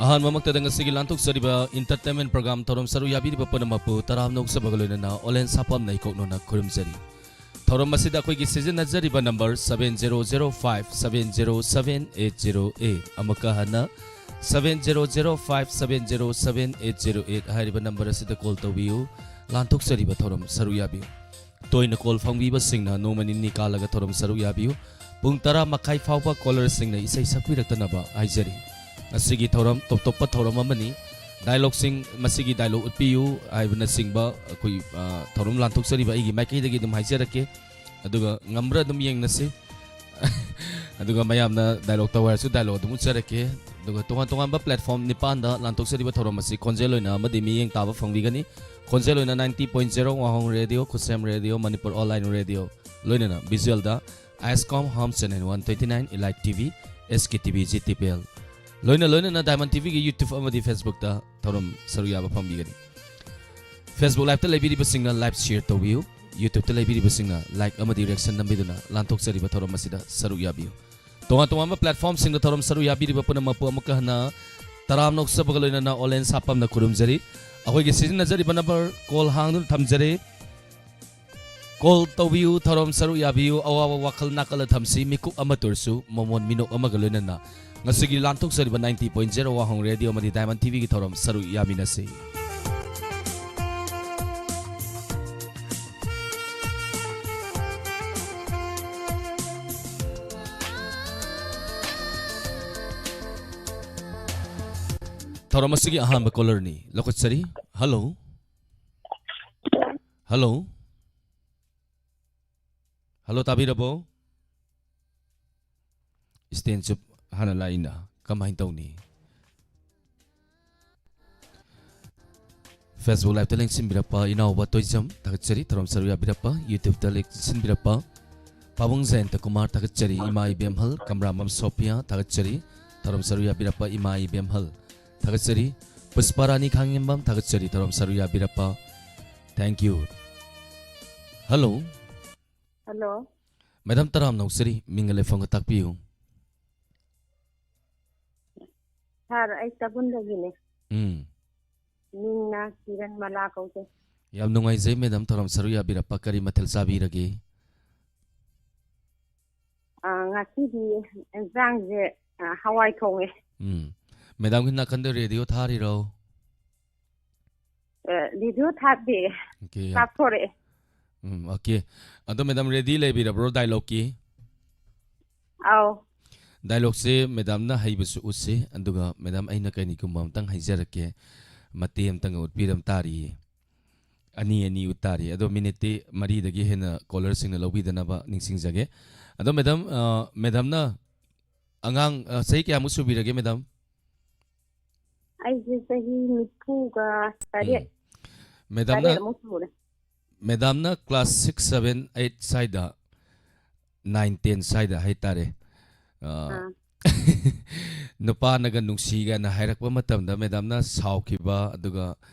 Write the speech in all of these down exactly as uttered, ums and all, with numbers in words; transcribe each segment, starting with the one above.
ꯑꯍꯥꯟꯕꯃꯛꯇꯗ ꯉꯁꯤꯒꯤ ꯂꯥꯟꯊꯣꯛꯆꯔꯤꯕ entertainment program ꯊꯧꯔꯝ ꯁꯔꯨꯛ ꯌꯥꯕꯤꯔꯤꯕ ꯄꯨꯝꯅꯃꯛꯄꯨ ꯇꯔꯥꯝꯅ ꯑꯣꯛꯆꯕꯒ ꯂꯣꯏꯅꯅ ꯑꯣꯂꯦꯟ ꯁꯥꯄꯝꯅ ꯏꯀꯣꯛꯅꯣꯅ ꯈꯨꯔꯨꯝꯖꯔꯤ꯫ ꯊꯧꯔꯝ ꯑꯁꯤꯗ ꯑꯩꯈꯣꯏꯒꯤ ꯁꯤꯖꯤꯟꯅꯖꯔꯤꯕ number seven zero zero five seven zero seven eight zero eight꯫ ꯑꯃꯨꯛꯀ ꯍꯟꯅ seven zero zero five seven zero seven eight zero eight ꯍꯥꯏꯔꯤꯕ number ꯑꯁꯤꯗ call ꯇꯧꯕꯤꯌꯨ꯫ ꯂꯥꯟꯊꯣꯛꯆꯔꯤꯕ ꯊꯧꯔꯝ ꯁꯔꯨꯛ ꯌꯥꯕꯤꯌꯨ꯫ ꯇꯣꯏꯅ call ꯐꯪꯕꯤꯕꯁꯤꯡꯅ ꯅꯣꯡꯃ ꯅꯤꯅꯤ ꯀꯥꯜꯂꯒ ꯊꯧꯔꯝ ꯁꯔꯨꯛ ꯌꯥꯕꯤꯌꯨ꯫ ꯄꯨꯡ ꯇꯔꯥ ꯃꯈꯥꯏ ꯐꯥꯎꯕ callerꯁꯤꯡꯅ ꯏꯁꯩ ꯁꯛꯄꯤꯔꯛꯇꯅꯕ ꯍꯥꯏꯖꯔꯤ꯫ ꯉꯁꯤꯒꯤ ꯊꯧꯔꯝ top topꯄ ꯊꯧꯔꯝ ꯑꯃꯅꯤ꯫ Dialogueꯁꯤꯡ, ꯃꯁꯤꯒꯤ dialogue ꯎꯠꯄꯤꯌꯨ ꯍꯥꯏꯕꯅꯆꯤꯡꯕ ꯑꯩꯈꯣꯏ, ꯑ, ꯊꯧꯔꯝ ꯂꯥꯟꯊꯣꯛꯆꯔꯤꯕ ꯑꯩꯒꯤ ꯃꯥꯏꯀꯩꯗꯒꯤ ꯑꯗꯨꯝ ꯍꯥꯏꯖꯔꯛꯀꯦ꯫ ꯑꯗꯨꯒ ꯉꯝꯕ꯭ꯔꯥ ꯑꯗꯨꯝ ꯌꯦꯡꯅꯁꯤ꯫ ꯑꯗꯨꯒ ꯃꯌꯥꯝꯅ dialogue ꯇꯧ ꯍꯥꯏꯔꯁꯨ dialogue ꯑꯗꯨꯝ ꯎꯠꯆꯔꯛꯀꯦ꯫ ꯑꯗꯨꯒ ꯇꯣꯉꯥꯟ ꯇꯣꯉꯥꯟꯕ platform ꯅꯤꯄꯥꯟꯗ ꯂꯥꯟꯊꯣꯛꯆꯔꯤꯕ ꯊꯧꯔꯝ ꯑꯁꯤ ꯈꯣꯟꯖꯦꯜ ꯑꯣꯏꯅ ꯑꯃꯗꯤ ꯃꯤꯠꯌꯦꯡ ꯇꯥꯕ ꯐꯪꯕꯤꯒꯅꯤ꯫ ꯈꯣꯟꯖꯦꯜ ꯑꯣꯏꯅ ninety point zero ꯋꯥꯍꯣꯡ Radio, ꯈꯨꯠꯁꯦꯝ Radio, Manipur Online Radio, ꯂꯣꯏꯅꯅ visualꯗ Ascom Home Channel one twenty nine, Elite TV, SKTV, GTPL, ꯂꯣꯏꯅ ꯂꯣꯏꯅꯅ Diamond TVꯒꯤ YouTube ꯑꯃꯗꯤ Facebookꯇ ꯊꯧꯔꯝ ꯁꯔꯨꯛ ꯌꯥꯕ ꯐꯪꯕꯤꯒꯅꯤ꯫ Facebook Liveꯇ ꯂꯩꯕꯤꯔꯤꯕꯁꯤꯡꯅ live share ꯇꯧꯕꯤꯌꯨ꯫ YouTubeꯇ ꯂꯩꯕꯤꯔꯤꯕꯁꯤꯡꯅ like ꯑꯃꯗꯤ reaction ꯅꯝꯕꯤꯗꯨꯅ ꯂꯥꯟꯊꯣꯛꯆꯔꯤꯕ ꯊꯧꯔꯝ ꯑꯁꯤꯗ ꯁꯔꯨꯛ ꯌꯥꯕꯤꯌꯨ꯫ ꯇꯣꯉꯥꯟ ꯇꯣꯉꯥꯟꯕ platformꯁꯤꯡꯗ ꯊꯧꯔꯝ ꯁꯔꯨꯛ ꯌꯥꯕꯤꯔꯤꯕ ꯄꯨꯝꯅꯃꯛꯄꯨ ꯑꯃꯨꯛꯀ ꯍꯟꯅ ꯇꯔꯥꯝꯅ ꯑꯣꯛꯆꯕꯒ ꯂꯣꯏꯅꯅ ꯑꯣꯂꯦꯟ ꯁꯥꯄꯝꯅ ꯈꯨꯔꯨꯝꯖꯔꯤ꯫ ꯑꯩꯈꯣꯏꯒꯤ ꯁꯤꯖꯤꯟꯅꯖꯔꯤꯕ number call ꯍꯥꯡꯗꯨꯅ ꯊꯝꯖꯔꯤ꯫ Call ꯇꯧꯕꯤꯌꯨ, ꯊꯧꯔꯝ ꯁꯔꯨꯛ ꯌꯥꯕꯤꯌꯨ, ꯑꯋꯥꯕ ꯋꯥꯈꯜ ꯅꯥꯀꯜꯗ ꯊꯝꯁꯤ, ꯃꯤꯀꯨꯞ ꯑꯃꯇ ꯑꯣꯏꯔꯁꯨ ꯃꯃꯣꯟ ꯃꯤꯅꯣꯛ ꯑꯃꯒ ꯂꯣꯏꯅꯅ ꯉꯁꯤꯒꯤ ꯂꯥꯟꯊꯣꯛꯆꯔꯤꯕ ninety point zero ꯋꯥꯍꯣꯡ Radio ꯑꯃꯗꯤ Diamond TVꯒꯤ ꯊꯧꯔꯝ ꯁꯔꯨꯛ ꯌꯥꯃꯤꯟꯅꯁꯤ꯫ ꯊꯧꯔꯝ ꯑꯁꯤꯒꯤ ꯑꯍꯥꯟꯕ callerꯅꯤ꯫ ꯂꯧꯈꯠꯆꯔꯤ꯫ Hello꯫ Hello꯫ Hello, ꯇꯥꯕꯤꯔꯕꯣ? Stand ꯆꯨꯞ ꯍꯥꯟꯅ ꯂꯥꯛꯏꯅ ꯀꯃꯥꯏꯅ ꯇꯧꯅꯤ? Facebook Liveꯇ ꯂꯦꯡꯁꯤꯟꯕꯤꯔꯛꯄ ꯏꯅꯥꯎꯕ ꯇꯣꯏꯖꯝ, ꯊꯥꯒꯠꯆꯔꯤ꯫ ꯊꯧꯔꯝ ꯁꯔꯨꯛ ꯌꯥꯕꯤꯔꯛꯄ, YouTubeꯇ ꯂꯦꯡꯁꯤꯟꯕꯤꯔꯛꯄ ꯄꯥꯕꯨꯡ ꯖꯌꯟꯇ ꯀꯨꯃꯥꯔ, ꯊꯥꯒꯠꯆꯔꯤ꯫ ꯏꯃꯥ ꯏꯕꯦꯝꯍꯜ ꯀꯝꯔꯥꯃꯝ ꯁꯣꯐꯤꯌꯥ, ꯊꯥꯒꯠꯆꯔꯤ꯫ ꯊꯧꯔꯝ ꯁꯔꯨꯛ ꯌꯥꯕꯤꯔꯛꯄ ꯏꯃꯥ ꯏꯕꯦꯝꯍꯜ, ꯊꯥꯒꯠꯆꯔꯤ꯫ ꯄꯨꯁꯄꯥꯔꯥꯅꯤ ꯈꯥꯡꯉꯦꯝꯕꯝ, ꯊꯥꯒꯠꯆꯔꯤ꯫ ꯊꯧꯔꯝ ꯁꯔꯨꯛ ꯌꯥꯕꯤꯔꯛꯄ, thank you꯫ Hello꯫ Hello꯫ Madam, ꯇꯔꯥꯝꯅ ꯑꯣꯛꯆꯔꯤ, ꯃꯤꯡꯒ ꯂꯩꯐꯝꯒ ꯇꯥꯛꯄꯤꯌꯨ꯫ ꯁꯥꯔ, ꯑꯩ ꯇꯥꯕꯨꯟꯗꯒꯤꯅꯦ꯫ ꯎꯝ꯫ ꯃꯤꯡꯅ ꯀꯤꯔꯟ ꯃꯂꯥ ꯀꯧꯖꯩ꯫ ꯌꯥꯝ ꯅꯨꯡꯉꯥꯏꯖꯩ ꯃꯦꯗꯥꯝ, ꯊꯧꯔꯝ ꯁꯔꯨꯛ ꯌꯥꯕꯤꯔꯛꯄ꯫ ꯀꯔꯤ ꯃꯊꯦꯜ ꯆꯥꯕꯤꯔꯒꯦ? ꯑ, ꯉꯁꯤꯗꯤ ꯏꯟꯁꯥꯡꯁꯦ, ꯑ, ꯍꯋꯥꯏ ꯊꯣꯡꯉꯦ꯫ ꯎꯝ꯫ ꯃꯦꯗꯥꯝꯒꯤ ꯅꯥꯀꯟꯗ ꯔꯦꯗꯤꯑꯣ ꯊꯥꯔꯤꯔꯣ? ꯑ, ꯔꯦꯗꯤꯑꯣ ꯊꯥꯗꯦ, ꯑꯣꯀꯦ, ꯌꯥꯝ ꯀꯥꯞꯊꯣꯔꯛꯑꯦ꯫ ꯎꯝ, ꯑꯣꯀꯦ꯫ ꯑꯗꯣ ꯃꯦꯗꯥꯝ, ꯔꯦꯗꯤ ꯂꯩꯕꯤꯔꯕ꯭ꯔꯣ ꯗꯥꯏꯂꯣꯛꯀꯤ? ꯑꯧ꯫ ꯗꯥꯏꯂꯣꯛꯁꯦ ꯃꯦꯗꯥꯝꯅ ꯍꯩꯕꯁꯨ ꯎꯠꯁꯤ, ꯑꯗꯨꯒ ꯃꯦꯗꯥꯝ, ꯑꯩꯅ ꯀꯔꯤꯒꯨꯝꯕ ꯑꯝꯇꯪ ꯍꯥꯏꯖꯔꯛꯀꯦ, ꯃꯇꯦꯛ ꯑꯝꯇꯪ ꯎꯠꯄꯤꯔꯝ ꯇꯥꯔꯤꯌꯦ꯫ ꯑꯅꯤ ꯑꯅꯤ ꯎꯠ ꯇꯥꯔꯤ꯫ ꯑꯗꯣ ꯃꯤꯅꯤꯠꯇꯤ ꯃꯔꯤꯗꯒꯤ ꯍꯦꯟꯅ ꯀꯣꯂꯔꯁꯤꯡꯅ ꯂꯧꯕꯤꯗꯅꯕ ꯅꯤꯡꯁꯤꯡꯖꯒꯦ꯫ ꯑꯗꯣ ꯃꯦꯗꯥꯝ, ꯑ, ꯃꯦꯗꯥꯝꯅ ꯑꯉꯥꯡ, ꯑ, ꯆꯍꯤ ꯀꯌꯥꯃꯨꯛ ꯁꯨꯕꯤꯔꯒꯦ ꯃꯦꯗꯥꯝ? ꯑꯩꯁꯦ ꯆꯍꯤ ꯅꯤꯐꯨꯒ ꯇꯔꯦꯠ, ꯎꯝ꯫ ꯃꯦꯗꯥꯝꯅ ꯇꯔꯦꯠꯃꯨꯛ ꯁꯨꯔꯦ꯫ ꯃꯦꯗꯥꯝꯅ ꯀ꯭ꯂꯥꯁ ꯁꯤꯛꯁ, ꯁꯚꯦꯟ, ꯑꯩꯠ ꯁ꯭ꯋꯥꯏꯗ, ꯅꯥꯏꯟ, ꯇꯦꯟ ꯁ꯭ꯋꯥꯏꯗ ꯍꯥꯏꯇꯥꯔꯦ, ꯑ, ꯑꯥ꯫ ꯅꯨꯄꯥꯅꯒ ꯅꯨꯡꯁꯤꯒꯅ ꯍꯥꯏꯔꯛꯄ ꯃꯇꯝꯗ ꯃꯦꯗꯥꯝꯅ ꯁꯥꯎꯈꯤꯕ, ꯑꯗꯨꯒ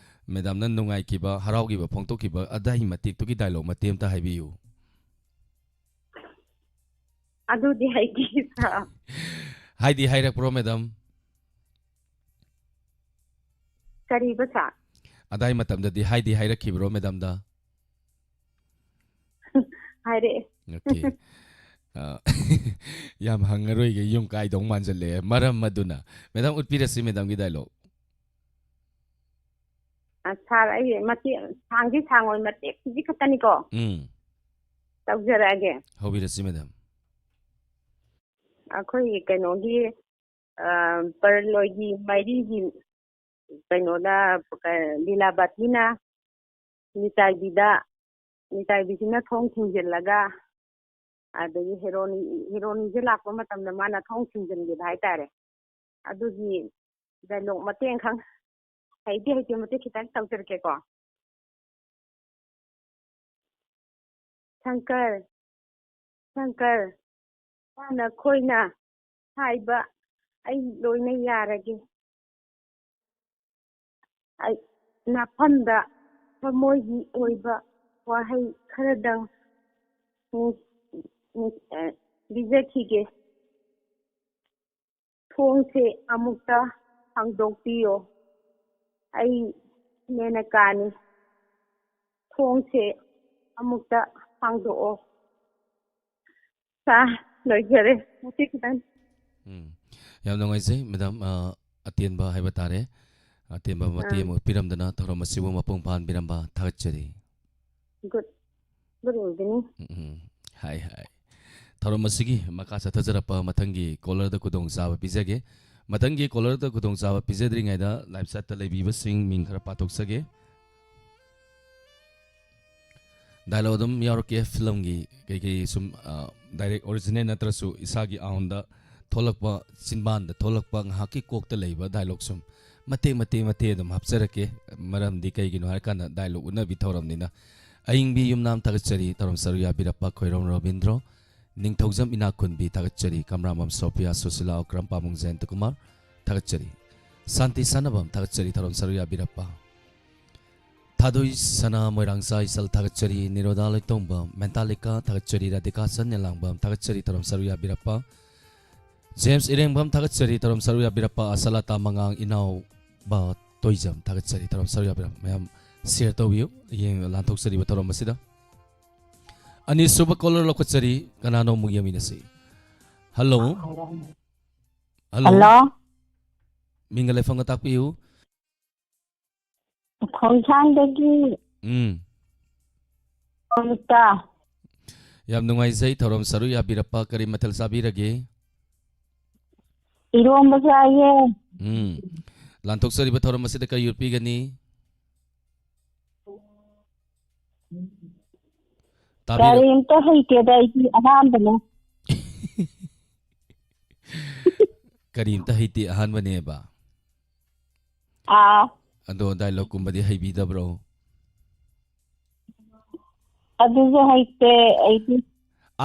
ꯃꯦꯗꯥꯝꯅ ꯅꯨꯡꯉꯥꯏꯈꯤꯕ, ꯍꯔꯥꯎꯈꯤꯕ ꯐꯣꯡꯗꯣꯛꯈꯤꯕ ꯑꯗꯥꯏ ꯃꯇꯦꯛꯇꯨꯒꯤ ꯗꯥꯏꯂꯣꯛ ꯃꯇꯦꯛ ꯑꯝꯇ ꯍꯥꯏꯕꯤꯌꯨ꯫ ꯑꯗꯨꯗꯤ ꯍꯩꯇꯦ, ꯁꯥꯔ꯫ ꯍꯥꯏꯗꯤ ꯍꯥꯏꯔꯛꯄ꯭ꯔꯣ ꯃꯦꯗꯥꯝ? ꯀꯔꯤꯕ, ꯁꯥꯔ? ꯑꯗꯥꯏ ꯃꯇꯝꯗꯗꯤ ꯍꯥꯏꯗꯤ ꯍꯥꯏꯔꯛꯈꯤꯕ꯭ꯔꯣ ꯃꯦꯗꯥꯝꯗ? ꯍꯥꯏꯔꯛꯑꯦ꯫ ꯑꯣꯀꯦ꯫ ꯑ, ꯌꯥꯝ ꯍꯪꯉꯔꯣꯏꯒꯦ, ꯌꯨꯝ ꯀꯥꯏꯗꯧ ꯃꯥꯟꯁꯤꯜꯂꯛꯑꯦ꯫ ꯃꯔꯝ ꯑꯗꯨꯅ ꯃꯦꯗꯥꯝ ꯎꯠꯄꯤꯔꯁꯤ ꯃꯦꯗꯥꯝꯒꯤ ꯗꯥꯏꯂꯣꯛ꯫ ꯑ, ꯁꯥꯔ, ꯑꯩ ꯃꯇꯦꯛ, ꯁꯥꯡꯗꯤ ꯁꯥꯡꯉꯣꯏ, ꯃꯇꯦꯛ ꯈꯤꯖꯤꯛ ꯈꯛꯇꯅꯤꯀꯣ꯫ ꯎꯝ꯫ ꯇꯧꯖꯔꯛꯑꯒꯦ꯫ ꯍꯧꯕꯤꯔꯁꯤ ꯃꯦꯗꯥꯝ꯫ ꯑꯩꯈꯣꯏꯒꯤ ꯀꯩꯅꯣꯒꯤ, ꯑ, ꯄꯔꯂꯣꯏꯒꯤ ꯃꯩꯔꯤꯒꯤ ꯀꯩꯅꯣꯗ, ꯀ-, ꯂꯤꯂꯥꯕꯇꯤꯅ ꯅꯤꯇꯥꯏꯕꯤꯗ, ꯅꯤꯇꯥꯏꯕꯤꯁꯤꯅ ꯊꯣꯡ ꯊꯤꯡꯖꯤꯜꯂꯒ, ꯑꯗꯒꯤ ꯍꯦꯔꯣꯅꯤ, ꯍꯦꯔꯣꯅꯤꯁꯦ ꯂꯥꯛꯄ ꯃꯇꯝꯗ ꯃꯥꯅ ꯊꯣꯡ ꯊꯤꯡꯖꯤꯟꯈꯤꯕ ꯍꯥꯏꯇꯥꯔꯦ꯫ ꯑꯗꯨꯒꯤ ꯗꯥꯏꯂꯣꯛ ꯃꯇꯦꯛ ꯑꯃꯈꯛ, ꯍꯩꯗꯤ ꯍꯩꯇꯦ, ꯃꯇꯦꯛ ꯈꯤꯇꯪ ꯇꯧꯖꯔꯛꯀꯦꯀꯣ꯫ ꯁꯪꯀꯔ, ꯁꯪꯀꯔ, ꯅꯈꯣꯏꯅ ꯍꯥꯏꯕ ꯑꯩ ꯂꯣꯏꯅ ꯌꯥꯔꯒꯦ꯫ ꯑꯩ ꯅꯥꯐꯝꯗ ꯊꯃꯣꯏꯒꯤ ꯑꯣꯏꯕ ꯋꯥꯍꯩ ꯈꯔꯗꯪ ꯅꯤꯡ-, ꯅꯤꯡ-, ꯑ, ꯂꯤꯖꯈꯤꯒꯦ꯫ ꯊꯣꯡꯁꯦ ꯑꯃꯨꯛꯇ ꯍꯥꯡꯗꯣꯛꯄꯤꯌꯣ꯫ ꯑꯩ ꯃꯦꯅꯀꯥꯅꯤ꯫ ꯊꯣꯡꯁꯦ ꯑꯃꯨꯛꯇ ꯍꯥꯡꯗꯣꯛꯑꯣ꯫ ꯁꯥꯔ, ꯂꯣꯏꯖꯔꯦ꯫ ꯉꯁꯤ ꯈꯤꯇꯪ꯫ ꯎꯝ꯫ ꯌꯥꯝ ꯅꯨꯡꯉꯥꯏꯖꯩ, ꯃꯦꯗꯥꯝ꯫ ꯑ, ꯑꯇꯦꯟꯕ ꯍꯥꯏꯕ ꯇꯥꯔꯦ꯫ ꯑꯇꯦꯟꯕ ꯃꯇꯦꯡ ꯑꯥ꯫ ꯑꯃ ꯄꯤꯔꯝꯗꯅ ꯊꯧꯔꯝ ꯑꯁꯤꯕꯨ ꯃꯄꯨꯡ ꯐꯥꯍꯟꯕꯤꯔꯝꯕ ꯊꯥꯒꯠꯆꯔꯤ꯫ Good, good evening꯫ ꯎꯝ, ꯎꯝ꯫ ꯍꯥꯏ, ꯍꯥꯏ꯫ ꯊꯧꯔꯝ ꯑꯁꯤꯒꯤ ꯃꯈꯥ ꯆꯠꯊꯖꯔꯛꯄ ꯃꯊꯪꯒꯤ ꯀꯣꯂꯔꯗ ꯈꯨꯗꯣꯡꯆꯥꯕ ꯄꯤꯖꯒꯦ꯫ ꯃꯊꯪꯒꯤ ꯀꯣꯂꯔꯗ ꯈꯨꯗꯣꯡꯆꯥꯕ ꯄꯤꯖꯗ꯭ꯔꯤꯉꯩꯗ ꯂꯥꯏꯚ ꯆꯦꯠꯇ ꯂꯩꯕꯤꯕꯁꯤꯡ ꯃꯤꯡ ꯈꯔ ꯄꯥꯊꯣꯛꯆꯒꯦ꯫ ꯗꯥꯏꯂꯣꯛ ꯑꯗꯨꯝ ꯌꯥꯎꯔꯛꯀꯦ꯫ ꯐꯤꯂꯝꯒꯤ ꯀꯩꯀꯩ ꯁꯨꯝ, ꯑ, direct original ꯅꯠꯇ꯭ꯔꯁꯨ ꯏꯁꯥꯒꯤ ꯑꯥꯎꯟꯗ ꯊꯣꯛꯂꯛꯄ, ꯆꯤꯟꯕꯥꯟꯗ ꯊꯣꯛꯂꯛꯄ, ꯉꯥꯏꯍꯥꯛꯀꯤ ꯀꯣꯛꯇ ꯂꯩꯕ ꯗꯥꯏꯂꯣꯛ ꯁꯨꯝ ꯃꯇꯦꯛ ꯃꯇꯦꯛ ꯃꯇꯦꯛ ꯑꯗꯨꯝ ꯍꯥꯞꯆꯔꯛꯀꯦ꯫ ꯃꯔꯝꯗꯤ ꯀꯩꯒꯤꯅꯣ ꯍꯥꯏꯔꯀꯥꯟꯗ ꯗꯥꯏꯂꯣꯛ ꯎꯠꯅꯕꯤ ꯊꯧꯔꯝꯅꯤꯅ꯫ ꯑꯏꯪꯕꯤ ꯌꯨꯝꯅꯥꯝ ꯊꯥꯒꯠꯆꯔꯤ, ꯊꯧꯔꯝ ꯁꯔꯨꯛ ꯌꯥꯕꯤꯔꯛꯄ ꯈꯣꯏꯔꯣꯝ ꯔꯣꯕꯤꯟꯗ꯭ꯔꯣ꯫ ꯅꯤꯡꯊꯧꯖꯝ ꯏꯅꯥꯛꯈꯨꯟꯕꯤ ꯊꯥꯒꯠꯆꯔꯤ, ꯀꯝꯔꯥꯃꯝ ꯁꯣꯐꯤꯌꯥ, ꯁꯨꯁꯤꯂꯥ, ꯑꯣꯀ꯭ꯔꯝ ꯄꯥꯕꯨꯡ ꯖꯌꯟꯇ ꯀꯨꯃꯥꯔ ꯊꯥꯒꯠꯆꯔꯤ꯫ ꯁꯥꯟꯇꯤ ꯁꯥꯟꯅꯕꯝ ꯊꯥꯒꯠꯆꯔꯤ, ꯊꯧꯔꯝ ꯁꯔꯨꯛ ꯌꯥꯕꯤꯔꯛꯄ꯫ ꯊꯥꯗꯣꯏ ꯁꯅꯥ ꯃꯣꯏꯔꯥꯡꯆꯥ ꯏꯆꯜ ꯊꯥꯒꯠꯆꯔꯤ, ꯅꯤꯔꯣꯗꯥ ꯂꯣꯏꯇꯣꯡꯕꯝ, ꯃꯦꯟꯇꯥꯂꯤꯀꯥ ꯊꯥꯒꯠꯆꯔꯤ, ꯔꯥꯙꯤꯀꯥ ꯆꯟ ꯌꯦꯂꯥꯡꯕꯝ ꯊꯥꯒꯠꯆꯔꯤ, ꯊꯧꯔꯝ ꯁꯔꯨꯛ ꯌꯥꯕꯤꯔꯛꯄ꯫ ꯖꯦꯝꯁ ꯏꯔꯦꯡꯕꯝ ꯊꯥꯒꯠꯆꯔꯤ, ꯊꯧꯔꯝ ꯁꯔꯨꯛ ꯌꯥꯕꯤꯔꯛꯄ꯫ ꯑꯁꯂꯥꯇꯥ ꯃꯉꯥꯡ, ꯏꯅꯥꯎꯕ ꯇꯣꯏꯖꯝ ꯊꯥꯒꯠꯆꯔꯤ, ꯊꯧꯔꯝ ꯁꯔꯨꯛ ꯌꯥꯕꯤꯔꯛꯄ꯫ ꯃꯌꯥꯝ share ꯇꯧꯕꯤꯌꯨ꯫ ꯌꯦꯡ-, ꯂꯥꯟꯊꯣꯛꯆꯔꯤꯕ ꯊꯧꯔꯝ ꯑꯁꯤꯗ꯫ ꯑꯅꯤꯁꯨꯕ ꯀꯣꯂꯔ ꯂꯧꯈꯠꯆꯔꯤ, ꯀꯅꯥꯅꯣ ꯑꯃꯨꯛ ꯌꯦꯡꯃꯤꯟꯅꯁꯤ꯫ ꯍꯜꯂꯣ꯫ ꯍꯜꯂꯣ꯫ ꯍꯜꯂꯣ꯫ ꯃꯤꯡꯒ ꯂꯩꯐꯝꯒ ꯇꯥꯛꯄꯤꯌꯨ꯫ ꯈꯣꯡꯁꯥꯡꯗꯒꯤ꯫ ꯎꯝ꯫ ꯄꯕꯤꯇꯥ꯫ ꯌꯥꯝ ꯅꯨꯡꯉꯥꯏꯖꯩ, ꯊꯧꯔꯝ ꯁꯔꯨꯛ ꯌꯥꯕꯤꯔꯛꯄ꯫ ꯀꯔꯤ ꯃꯊꯦꯜ ꯆꯥꯕꯤꯔꯒꯦ? ꯏꯔꯣꯝꯕ ꯆꯥꯏꯌꯦ꯫ ꯎꯝ꯫ ꯂꯥꯟꯊꯣꯛꯆꯔꯤꯕ ꯊꯧꯔꯝ ꯑꯁꯤꯗ ꯀꯔꯤ ꯌꯣꯠꯄꯤꯒꯅꯤ? ꯇꯥꯕꯤꯔ- ꯀꯔꯤꯝꯇ ꯍꯩꯇꯦꯗ, ꯑꯩꯗꯤ ꯑꯍꯥꯟꯕꯅꯦ꯫ ꯀꯔꯤꯝꯇ ꯍꯩꯇꯦ, ꯑꯍꯥꯟꯕꯅꯦꯕ? ꯑꯥ꯫ ꯑꯗꯣ ꯗꯥꯏꯂꯣꯛꯀꯨꯝꯕꯗꯤ ꯍꯩꯕꯤꯗꯕ꯭ꯔꯣ? ꯑꯗꯨꯁꯨ ꯍꯩꯇꯦ ꯑꯩꯗꯤ꯫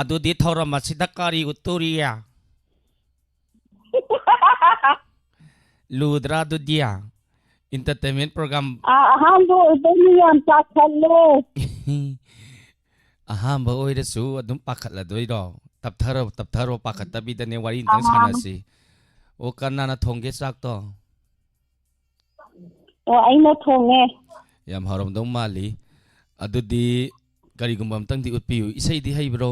ꯑꯗꯨꯗꯤ ꯊꯧꯔꯝ ꯑꯁꯤꯗ ꯀꯔꯤ ꯎꯠꯇꯣꯔꯤ? ꯂꯨꯗ꯭ꯔꯥ ꯑꯗꯨꯗꯤ? Entertainment program꯫ ꯑꯥ, ꯑꯍꯥꯟꯕ ꯑꯣꯏꯕꯩꯅꯤ, ꯌꯥꯝ ꯄꯥꯈꯠꯂꯦ꯫ ꯑꯍꯥꯟꯕ ꯑꯣꯏꯔꯁꯨ ꯑꯗꯨꯝ ꯄꯥꯈꯠꯂꯗꯣꯏꯔꯣ? ꯇꯞꯊꯔꯣ, ꯇꯞꯊꯔꯣ, ꯄꯥꯈꯠꯇꯕꯤꯗꯅꯦ ꯋꯥꯔꯤ ꯑꯝꯇꯪ ꯑꯥ꯫ ꯁꯥꯟꯅꯁꯤ꯫ ꯑꯣ, ꯀꯅꯥꯅ ꯊꯣꯡꯒꯦ ꯆꯥꯛꯇꯣ? ꯑꯣ, ꯑꯩꯅ ꯊꯣꯡꯉꯦ꯫ ꯌꯥꯝ ꯍꯥꯎꯔꯝꯗꯧ ꯃꯥꯜꯂꯤ꯫ ꯑꯗꯨꯗꯤ ꯀꯔꯤꯒꯨꯝꯕ ꯑꯝꯇꯪꯗꯤ ꯎꯠꯄꯤꯌꯨ꯫ ꯏꯁꯩꯗꯤ ꯍꯩꯕ꯭ꯔꯣ?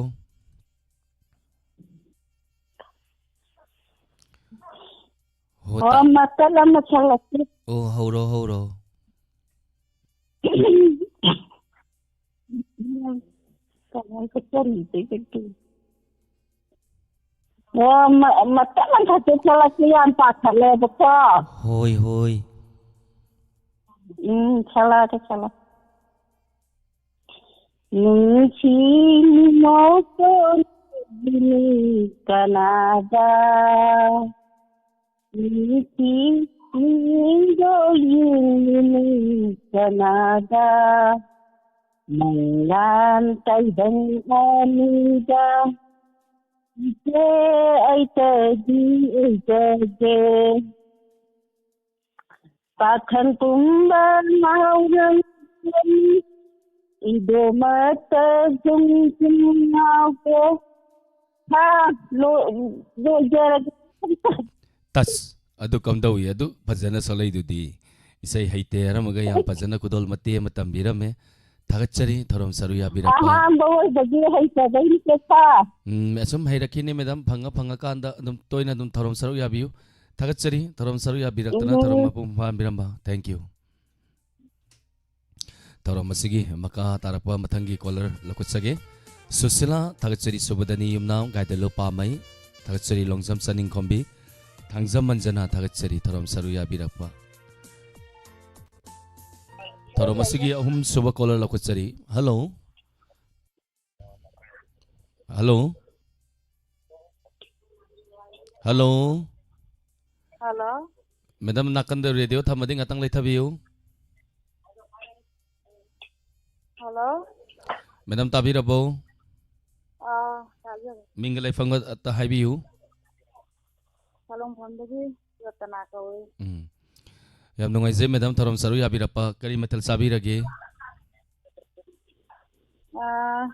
ꯍꯣ, ꯑꯣ, ꯇꯥ-, ꯃꯇꯠ ꯑꯃ ꯁꯛꯂꯛꯀꯦ꯫ ꯑꯣ, ꯍꯧꯔꯣ, ꯍꯧꯔꯣ꯫ ꯀꯃꯥꯏ ꯆꯠꯆꯔꯤꯁꯦ ꯀꯩꯅꯣ? ꯑꯣ, ꯃ-, ꯃꯇꯠ ꯑꯃꯈꯛꯇ ꯁꯛꯂꯛꯀꯦ, ꯌꯥꯝ ꯄꯥꯈꯠꯂꯦꯕꯀꯣ꯫ ꯍꯣꯏ, ꯍꯣꯏ꯫ ꯎꯝ, ꯁꯛꯂꯛꯑꯒꯦ, ꯁꯛꯂꯛꯑꯒꯦ꯫ ꯅꯨꯡꯁꯤ ꯅꯨꯡꯉꯣꯜ ꯀꯣꯟꯕꯤꯅꯤ ꯀꯅꯥꯗ? ꯅꯨꯡꯁꯤ ꯅꯨꯡꯉꯣꯜ ꯌꯦꯡꯂꯤꯅꯤ ꯀꯅꯥꯗ? ꯃꯪꯂꯥꯟ ꯇꯥꯏꯕꯪ ꯑꯅꯤꯗ ꯏꯆꯦ ꯑꯩꯇꯗꯤ ꯑꯣꯏꯖꯒꯦ꯫ ꯄꯥꯈꯪ ꯄꯨꯝꯕ ꯉꯥꯎꯔꯝꯒꯅꯤ, ꯏꯕꯦꯝꯃꯇ ꯁꯨꯝ ꯁꯨꯝ ꯉꯥꯎꯒꯦ꯫ ꯍꯥ, ꯂꯣ-, ꯂꯣꯏꯖꯔꯒꯦ꯫ ꯇꯁ, ꯑꯗꯨ ꯀꯝꯗꯧꯏ? ꯑꯗꯨ ꯐꯖꯅ ꯁꯛꯂꯛꯏꯗꯨꯗꯤ꯫ ꯏꯁꯩ ꯍꯩꯇꯦ ꯍꯥꯏꯔꯝꯃꯒ ꯌꯥꯝ ꯐꯖꯅ ꯈꯨꯗꯣꯜ ꯃꯇꯦꯛ ꯑꯃ ꯇꯝꯕꯤꯔꯝꯃꯦ꯫ ꯊꯥꯒꯠꯆꯔꯤ ꯊꯧꯔꯝ ꯁꯔꯨꯛ ꯌꯥꯕꯤꯔꯛꯄ꯫ ꯑꯍꯥꯟꯕ ꯑꯣꯏꯕꯒꯤ ꯍꯩꯇꯕꯩꯅꯤ, ꯁꯦ ꯁꯥ꯫ ꯎꯝ, ꯑꯁꯨꯝ ꯍꯩꯔꯛꯈꯤꯅꯤ, ꯃꯦꯗꯥꯝ꯫ ꯐꯪꯉ ꯐꯪꯉꯀꯥꯟꯗ ꯑꯗꯨꯝ ꯇꯣꯏꯅ ꯑꯗꯨꯝ ꯊꯧꯔꯝ ꯁꯔꯨꯛ ꯌꯥꯕꯤꯌꯨ꯫ ꯊꯥꯒꯠꯆꯔꯤ ꯊꯧꯔꯝ ꯁꯔꯨꯛ ꯌꯥꯕꯤꯔꯛꯇꯨꯅ, ꯎꯝ꯫ ꯊꯧꯔꯝ ꯃꯄꯨꯡ ꯐꯥꯍꯟꯕꯤꯔꯝꯕ꯫ Thank you꯫ ꯊꯧꯔꯝ ꯑꯁꯤꯒꯤ ꯃꯈꯥ ꯇꯥꯔꯛꯄ ꯃꯊꯪꯒꯤ caller ꯂꯧꯈꯠꯆꯒꯦ꯫ ꯁꯨꯁꯤꯂꯥ, ꯊꯥꯒꯠꯆꯔꯤ꯫ ꯁꯨꯕꯗꯅꯤ ꯌꯨꯝꯅꯥꯝ, ꯒꯥꯏꯗꯂꯨ ꯄꯥꯝꯃꯩ, ꯊꯥꯒꯠꯆꯔꯤ꯫ ꯂꯣꯡꯖꯝ ꯆꯅꯤꯡꯈꯣꯝꯕꯤ, ꯊꯥꯡꯖꯝ ꯃꯟꯖꯅꯥ, ꯊꯥꯒꯠꯆꯔꯤ ꯊꯧꯔꯝ ꯁꯔꯨꯛ ꯌꯥꯕꯤꯔꯛꯄ꯫ ꯊꯧꯔꯝ ꯑꯁꯤꯒꯤ ꯑꯍꯨꯝꯁꯨꯕ caller ꯂꯧꯈꯠꯆꯔꯤ꯫ Hello꯫ Hello꯫ Hello꯫ Hello꯫ Madam, ꯅꯥꯀꯟꯗ radio ꯊꯝꯃꯗꯤ ꯉꯥꯛꯇꯪ ꯂꯩꯊꯕꯤꯌꯨ꯫ Hello꯫ ꯃꯦꯗꯥꯝ, ꯇꯥꯕꯤꯔꯕꯣ? ꯑꯥ, ꯇꯥꯖꯔꯦ꯫ ꯃꯤꯡꯒ ꯂꯩꯐꯝꯒ ꯑꯝꯇ ꯍꯥꯏꯕꯤꯌꯨ꯫ ꯁꯂꯨꯡꯐꯝꯗꯒꯤ ꯔꯇꯅꯥ ꯀꯧꯏ꯫ ꯎꯝ꯫ ꯌꯥꯝ ꯅꯨꯡꯉꯥꯏꯖꯩ, ꯃꯦꯗꯥꯝ, ꯊꯧꯔꯝ ꯁꯔꯨꯛ ꯌꯥꯕꯤꯔꯛꯄ꯫ ꯀꯔꯤ ꯃꯊꯦꯜ ꯆꯥꯕꯤꯔꯒꯦ? ꯑꯥ,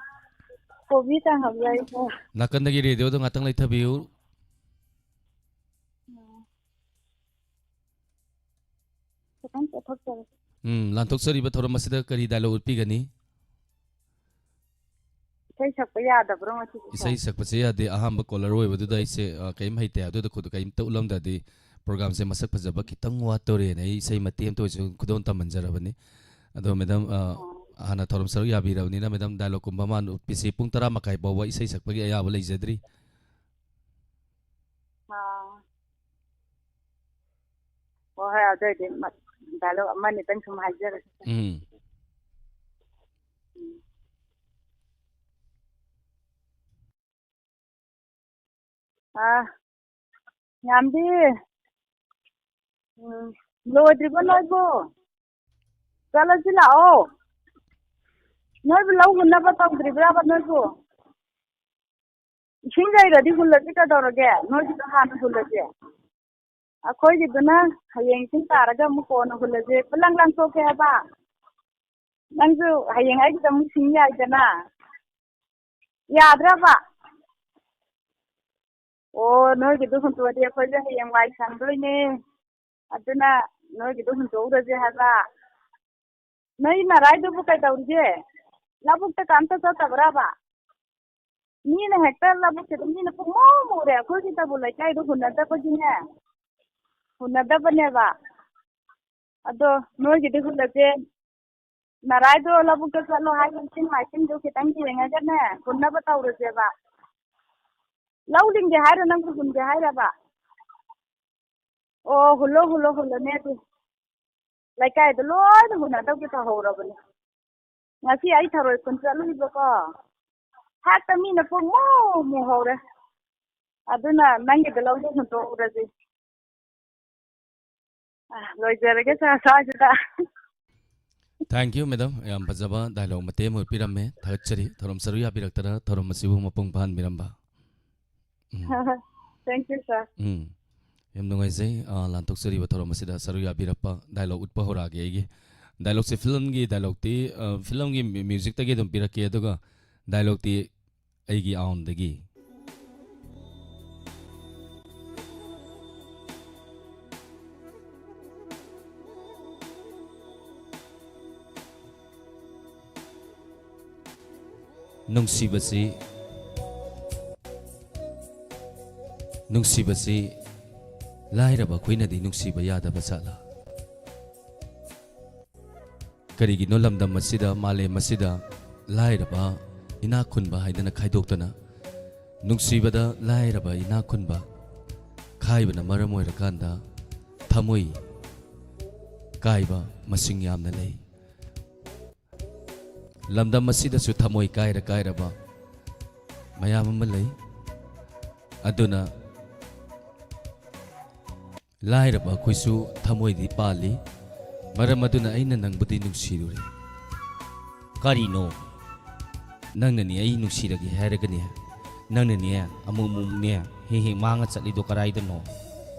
ꯀꯣꯕꯤ ꯀꯥꯡꯍꯧ ꯌꯥꯏ, ꯁꯥꯔ꯫ ꯅꯥꯀꯟꯗꯒꯤ radioꯗꯣ ꯉꯥꯛꯇꯪ ꯂꯩꯊꯕꯤꯌꯨ꯫ ꯎꯝ꯫ ꯈꯤꯇꯪ ꯆꯠꯊꯣꯛꯆꯔꯦ꯫ ꯎꯝ, ꯂꯥꯟꯊꯣꯛꯆꯔꯤꯕ ꯊꯧꯔꯝ ꯑꯁꯤꯗ ꯀꯔꯤ dialogue ꯎꯠꯄꯤꯒꯅꯤ? ꯏꯁꯩ ꯁꯛꯄ ꯌꯥꯗꯕ꯭ꯔꯣ ꯉꯁꯤꯗꯤ, ꯏꯁꯩ ꯁꯥꯔ? ꯁꯛꯄꯁꯦ ꯌꯥꯗꯦ꯫ ꯑꯍꯥꯟꯕ caller ꯑꯣꯏꯕꯗꯨꯗ ꯑꯩꯁꯦ, ꯑ, ꯀꯔꯤꯝ ꯍꯩꯇꯦ ꯍꯥꯏꯕꯗꯨꯗ ꯈꯨꯗ-, ꯀꯔꯤꯝꯇ ꯎꯠꯂꯝꯗ꯭ꯔꯗꯤ programꯁꯦ ꯃꯁꯛ ꯐꯖꯕ ꯈꯤꯇꯪ ꯋꯥꯠꯇꯧꯔꯦꯅ ꯑꯩ ꯏꯁꯩ ꯃꯇꯦꯛ ꯑꯃꯇ ꯑꯣꯏꯁꯨ ꯈꯨꯗꯣꯜ ꯇꯝꯍꯟꯖꯔꯕꯅꯤ꯫ ꯑꯗꯣ madam, ꯑ, ꯑꯣ꯫ ꯍꯥꯟꯅ ꯊꯧꯔꯝ ꯁꯔꯨꯛ ꯌꯥꯕꯤꯔꯕꯅꯤꯅ madam, dialogueꯀꯨꯝꯕ ꯑꯃ ꯎꯠꯄꯤꯁꯤ꯫ ꯄꯨꯡ ꯇꯔꯥ ꯃꯈꯥꯏ ꯐꯥꯎꯕ ꯏꯁꯩ ꯁꯛꯄꯒꯤ ꯑꯌꯥꯕ ꯂꯩꯖꯗ꯭ꯔꯤ꯫ ꯑꯥ꯫ ꯍꯣꯏ, ꯍꯣꯏ, ꯑꯗꯨ ꯑꯣꯏꯗꯤ ꯃ-, dialogue ꯑꯃ ꯑꯅꯤꯇꯪ ꯁꯨꯝ ꯍꯥꯏꯖꯔꯒꯦ꯫ ꯎꯝ꯫ ꯎꯝ꯫ ꯑꯥ, ꯌꯥꯝꯕꯤ, ꯎꯝ, ꯂꯣꯏꯗ꯭ꯔꯤꯕꯣ ꯅꯣꯏꯕꯨ? ꯆꯠꯂꯁꯤ ꯂꯥꯛꯑꯣ꯫ ꯅꯣꯏꯕꯨ ꯂꯧ ꯍꯨꯟꯅꯕ ꯇꯧꯗ꯭ꯔꯤꯕ꯭ꯔꯥꯕ ꯅꯣꯏꯕꯨ? ꯏꯁꯤꯡ ꯂꯩꯔꯗꯤ ꯍꯨꯜꯂꯁꯤ ꯀꯩꯗꯧꯔꯒꯦ? ꯅꯣꯏꯒꯤꯗꯣ ꯍꯥꯟꯅ ꯍꯨꯜꯂꯁꯤ꯫ ꯑꯩꯈꯣꯏꯒꯤꯗꯨꯅ ꯍꯌꯦꯡ ꯏꯁꯤꯡ ꯇꯥꯔꯒ ꯑꯃꯨꯛ ꯀꯣꯟꯅ ꯍꯨꯜꯂꯁꯤ꯫ ꯄꯨꯂꯪ ꯂꯪꯊꯣꯛꯀꯦ ꯍꯥꯏꯕ? ꯅꯪꯁꯨ ꯍꯌꯦꯡ ꯑꯩꯒꯤꯗ ꯑꯃꯨꯛ ꯁꯤꯡ ꯌꯥꯏꯗꯅ꯫ ꯌꯥꯗ꯭ꯔꯕ? ꯑꯣ, ꯅꯣꯏꯒꯤꯗꯨ ꯍꯨꯟꯇꯣꯛꯑꯗꯤ ꯑꯩꯈꯣꯏꯁꯨ ꯍꯌꯦꯡ ꯋꯥꯏ ꯁꯪꯗꯣꯏꯅꯦ꯫ ꯑꯗꯨꯅ ꯅꯣꯏꯒꯤꯗꯨ ꯍꯨꯟꯇꯣꯛꯎꯔꯁꯦ ꯍꯥꯏꯕ꯫ ꯅꯣꯏ ꯅꯔꯥꯏꯗꯨꯕꯨ ꯀꯩꯗꯧꯔꯤꯒꯦ? ꯂꯧꯕꯨꯛꯇ ꯀꯝꯇ ꯆꯠꯇꯕ꯭ꯔꯕ? ꯃꯤꯅ ꯍꯦꯛꯇ ꯂꯧꯕꯨꯛꯁꯤꯗ ꯃꯤꯅ ꯄꯨꯡꯃꯨ ꯃꯨꯔꯦ꯫ ꯑꯩꯈꯣꯏꯒꯤꯗꯕꯨ ꯂꯩꯀꯥꯏꯗꯣ ꯍꯨꯟꯅꯗꯕꯒꯤꯅꯦ, ꯍꯨꯟꯅꯗꯕꯅꯦꯕ꯫ ꯑꯗꯣ ꯅꯣꯏꯒꯤꯗꯤ ꯍꯨꯜꯂꯁꯦ꯫ ꯅꯔꯥꯏꯗꯣ ꯂꯧꯕꯨꯛꯇ ꯆꯠꯂꯣ ꯍꯥꯏꯌꯣ, ꯏꯁꯤꯡ ꯃꯥꯏꯁꯤꯡꯗꯣ ꯈꯤꯇꯪ ꯌꯦꯡꯉꯒꯅꯦ ꯍꯨꯟꯅꯕ ꯇꯧꯔꯁꯦꯕ꯫ ꯂꯧ ꯂꯤꯡꯒꯦ ꯍꯥꯏꯔꯣ, ꯅꯪꯕꯨ ꯍꯨꯟꯒꯦ ꯍꯥꯏꯔꯕ? ꯑꯣ, ꯍꯨꯜꯂꯣ, ꯍꯨꯜꯂꯣ, ꯍꯨꯜꯂꯣꯅꯦ ꯑꯗꯨ꯫ ꯂꯩꯀꯥꯏꯗ ꯂꯣꯏꯅ ꯍꯨꯟꯅꯗꯧꯒꯤ ꯇꯧꯍꯧꯔꯕꯅꯦ꯫ ꯉꯁꯤ ꯑꯩ ꯊꯔꯣꯏ ꯈꯨꯟ ꯆꯠꯂꯨꯏꯕꯀꯣ, ꯍꯦꯛꯇ ꯃꯤꯅ ꯄꯨꯡꯃꯨ ꯃꯨꯍꯧꯔꯦ꯫ ꯑꯗꯨꯅ ꯅꯪꯒꯤꯗ ꯂꯧꯗꯣ ꯍꯨꯟꯗꯣꯛꯎꯔꯁꯤ꯫ ꯑ, ꯂꯣꯏꯖꯔꯒꯦ ꯁꯥꯔ, ꯁ꯭ꯋꯥꯏꯁꯤꯗ꯫ Thank you, madam. ꯌꯥꯝ ꯐꯖꯕ dialogue ꯃꯇꯦꯛ ꯑꯃ ꯎꯠꯄꯤꯔꯝꯃꯦ꯫ ꯊꯥꯒꯠꯆꯔꯤ꯫ ꯊꯧꯔꯝ ꯁꯔꯨꯛ ꯌꯥꯕꯤꯔꯛꯇꯅ ꯊꯧꯔꯝ ꯑꯁꯤꯕꯨ ꯃꯄꯨꯡ ꯐꯥꯍꯟꯕꯤꯔꯝꯕ꯫ ꯎꯝ꯫ Thank you, sir. ꯎꯝ꯫ ꯌꯥꯝ ꯅꯨꯡꯉꯥꯏꯖꯩ, ꯑ, ꯂꯥꯟꯊꯣꯛꯆꯔꯤꯕ ꯊꯧꯔꯝ ꯑꯁꯤꯗ ꯁꯔꯨꯛ ꯌꯥꯕꯤꯔꯛꯄ꯫ Dialogue ꯎꯠꯄ ꯍꯧꯔꯛꯑꯒꯦ ꯑꯩꯒꯤ꯫ Dialogueꯁꯦ filmꯒꯤ dialogueꯇꯤ, ꯑ, filmꯒꯤ mu-, musicꯇꯒꯤ ꯑꯗꯨꯝ ꯄꯤꯔꯛꯀꯦ, ꯑꯗꯨꯒ dialogueꯇꯤ ꯑꯩꯒꯤ ꯑꯥꯎꯟꯗꯒꯤ꯫ ꯅꯨꯡꯁꯤꯕꯁꯤ, ꯅꯨꯡꯁꯤꯕꯁꯤ ꯂꯥꯏꯔꯕ ꯑꯩꯈꯣꯏꯅꯗꯤ ꯅꯨꯡꯁꯤꯕ ꯌꯥꯗꯕ ꯖꯥꯠꯂꯥ? ꯀꯔꯤꯒꯤꯅꯣ ꯂꯝꯗꯝ ꯑꯁꯤꯗ, ꯃꯥꯂꯦꯝ ꯑꯁꯤꯗ ꯂꯥꯏꯔꯕ, ꯏꯅꯥꯛ ꯈꯨꯟꯕ ꯍꯥꯏꯗꯅ ꯈꯥꯏꯗꯣꯛꯇꯅ, ꯅꯨꯡꯁꯤꯕꯗ ꯂꯥꯏꯔꯕ, ꯏꯅꯥꯛ ꯈꯨꯟꯕ ꯈꯥꯏꯕꯅ ꯃꯔꯝ ꯑꯣꯏꯔꯀꯥꯟꯗ ꯊꯃꯣꯏ ꯀꯥꯏꯕ ꯃꯁꯤꯡ ꯌꯥꯝꯅ ꯂꯩ? ꯂꯝꯗꯝ ꯑꯁꯤꯗꯁꯨ ꯊꯃꯣꯏ ꯀꯥꯏꯔ ꯀꯥꯏꯔꯕ ꯃꯌꯥꯝ ꯑꯃ ꯂꯩ꯫ ꯑꯗꯨꯅ ꯂꯥꯏꯔꯕ ꯑꯩꯈꯣꯏꯁꯨ ꯊꯃꯣꯏꯗꯤ ꯄꯥꯜꯂꯤ꯫ ꯃꯔꯝ ꯑꯗꯨꯅ ꯑꯩꯅ ꯅꯪꯕꯨꯗꯤ ꯅꯨꯡꯁꯤꯔꯨꯔꯦ꯫ ꯀꯔꯤꯅꯣ? ꯅꯪꯅꯅꯦ ꯑꯩ ꯅꯨꯡꯁꯤꯔꯒꯦ ꯍꯥꯏꯔꯒꯅꯦ, ꯅꯪꯅꯅꯦ ꯑꯃꯨꯛ ꯑꯃꯨꯛꯅꯦ ꯍꯦꯛ ꯍꯦꯛ ꯃꯥꯡꯉ ꯆꯠꯂꯤꯗꯣ ꯀꯔꯥꯏꯗꯅꯣ?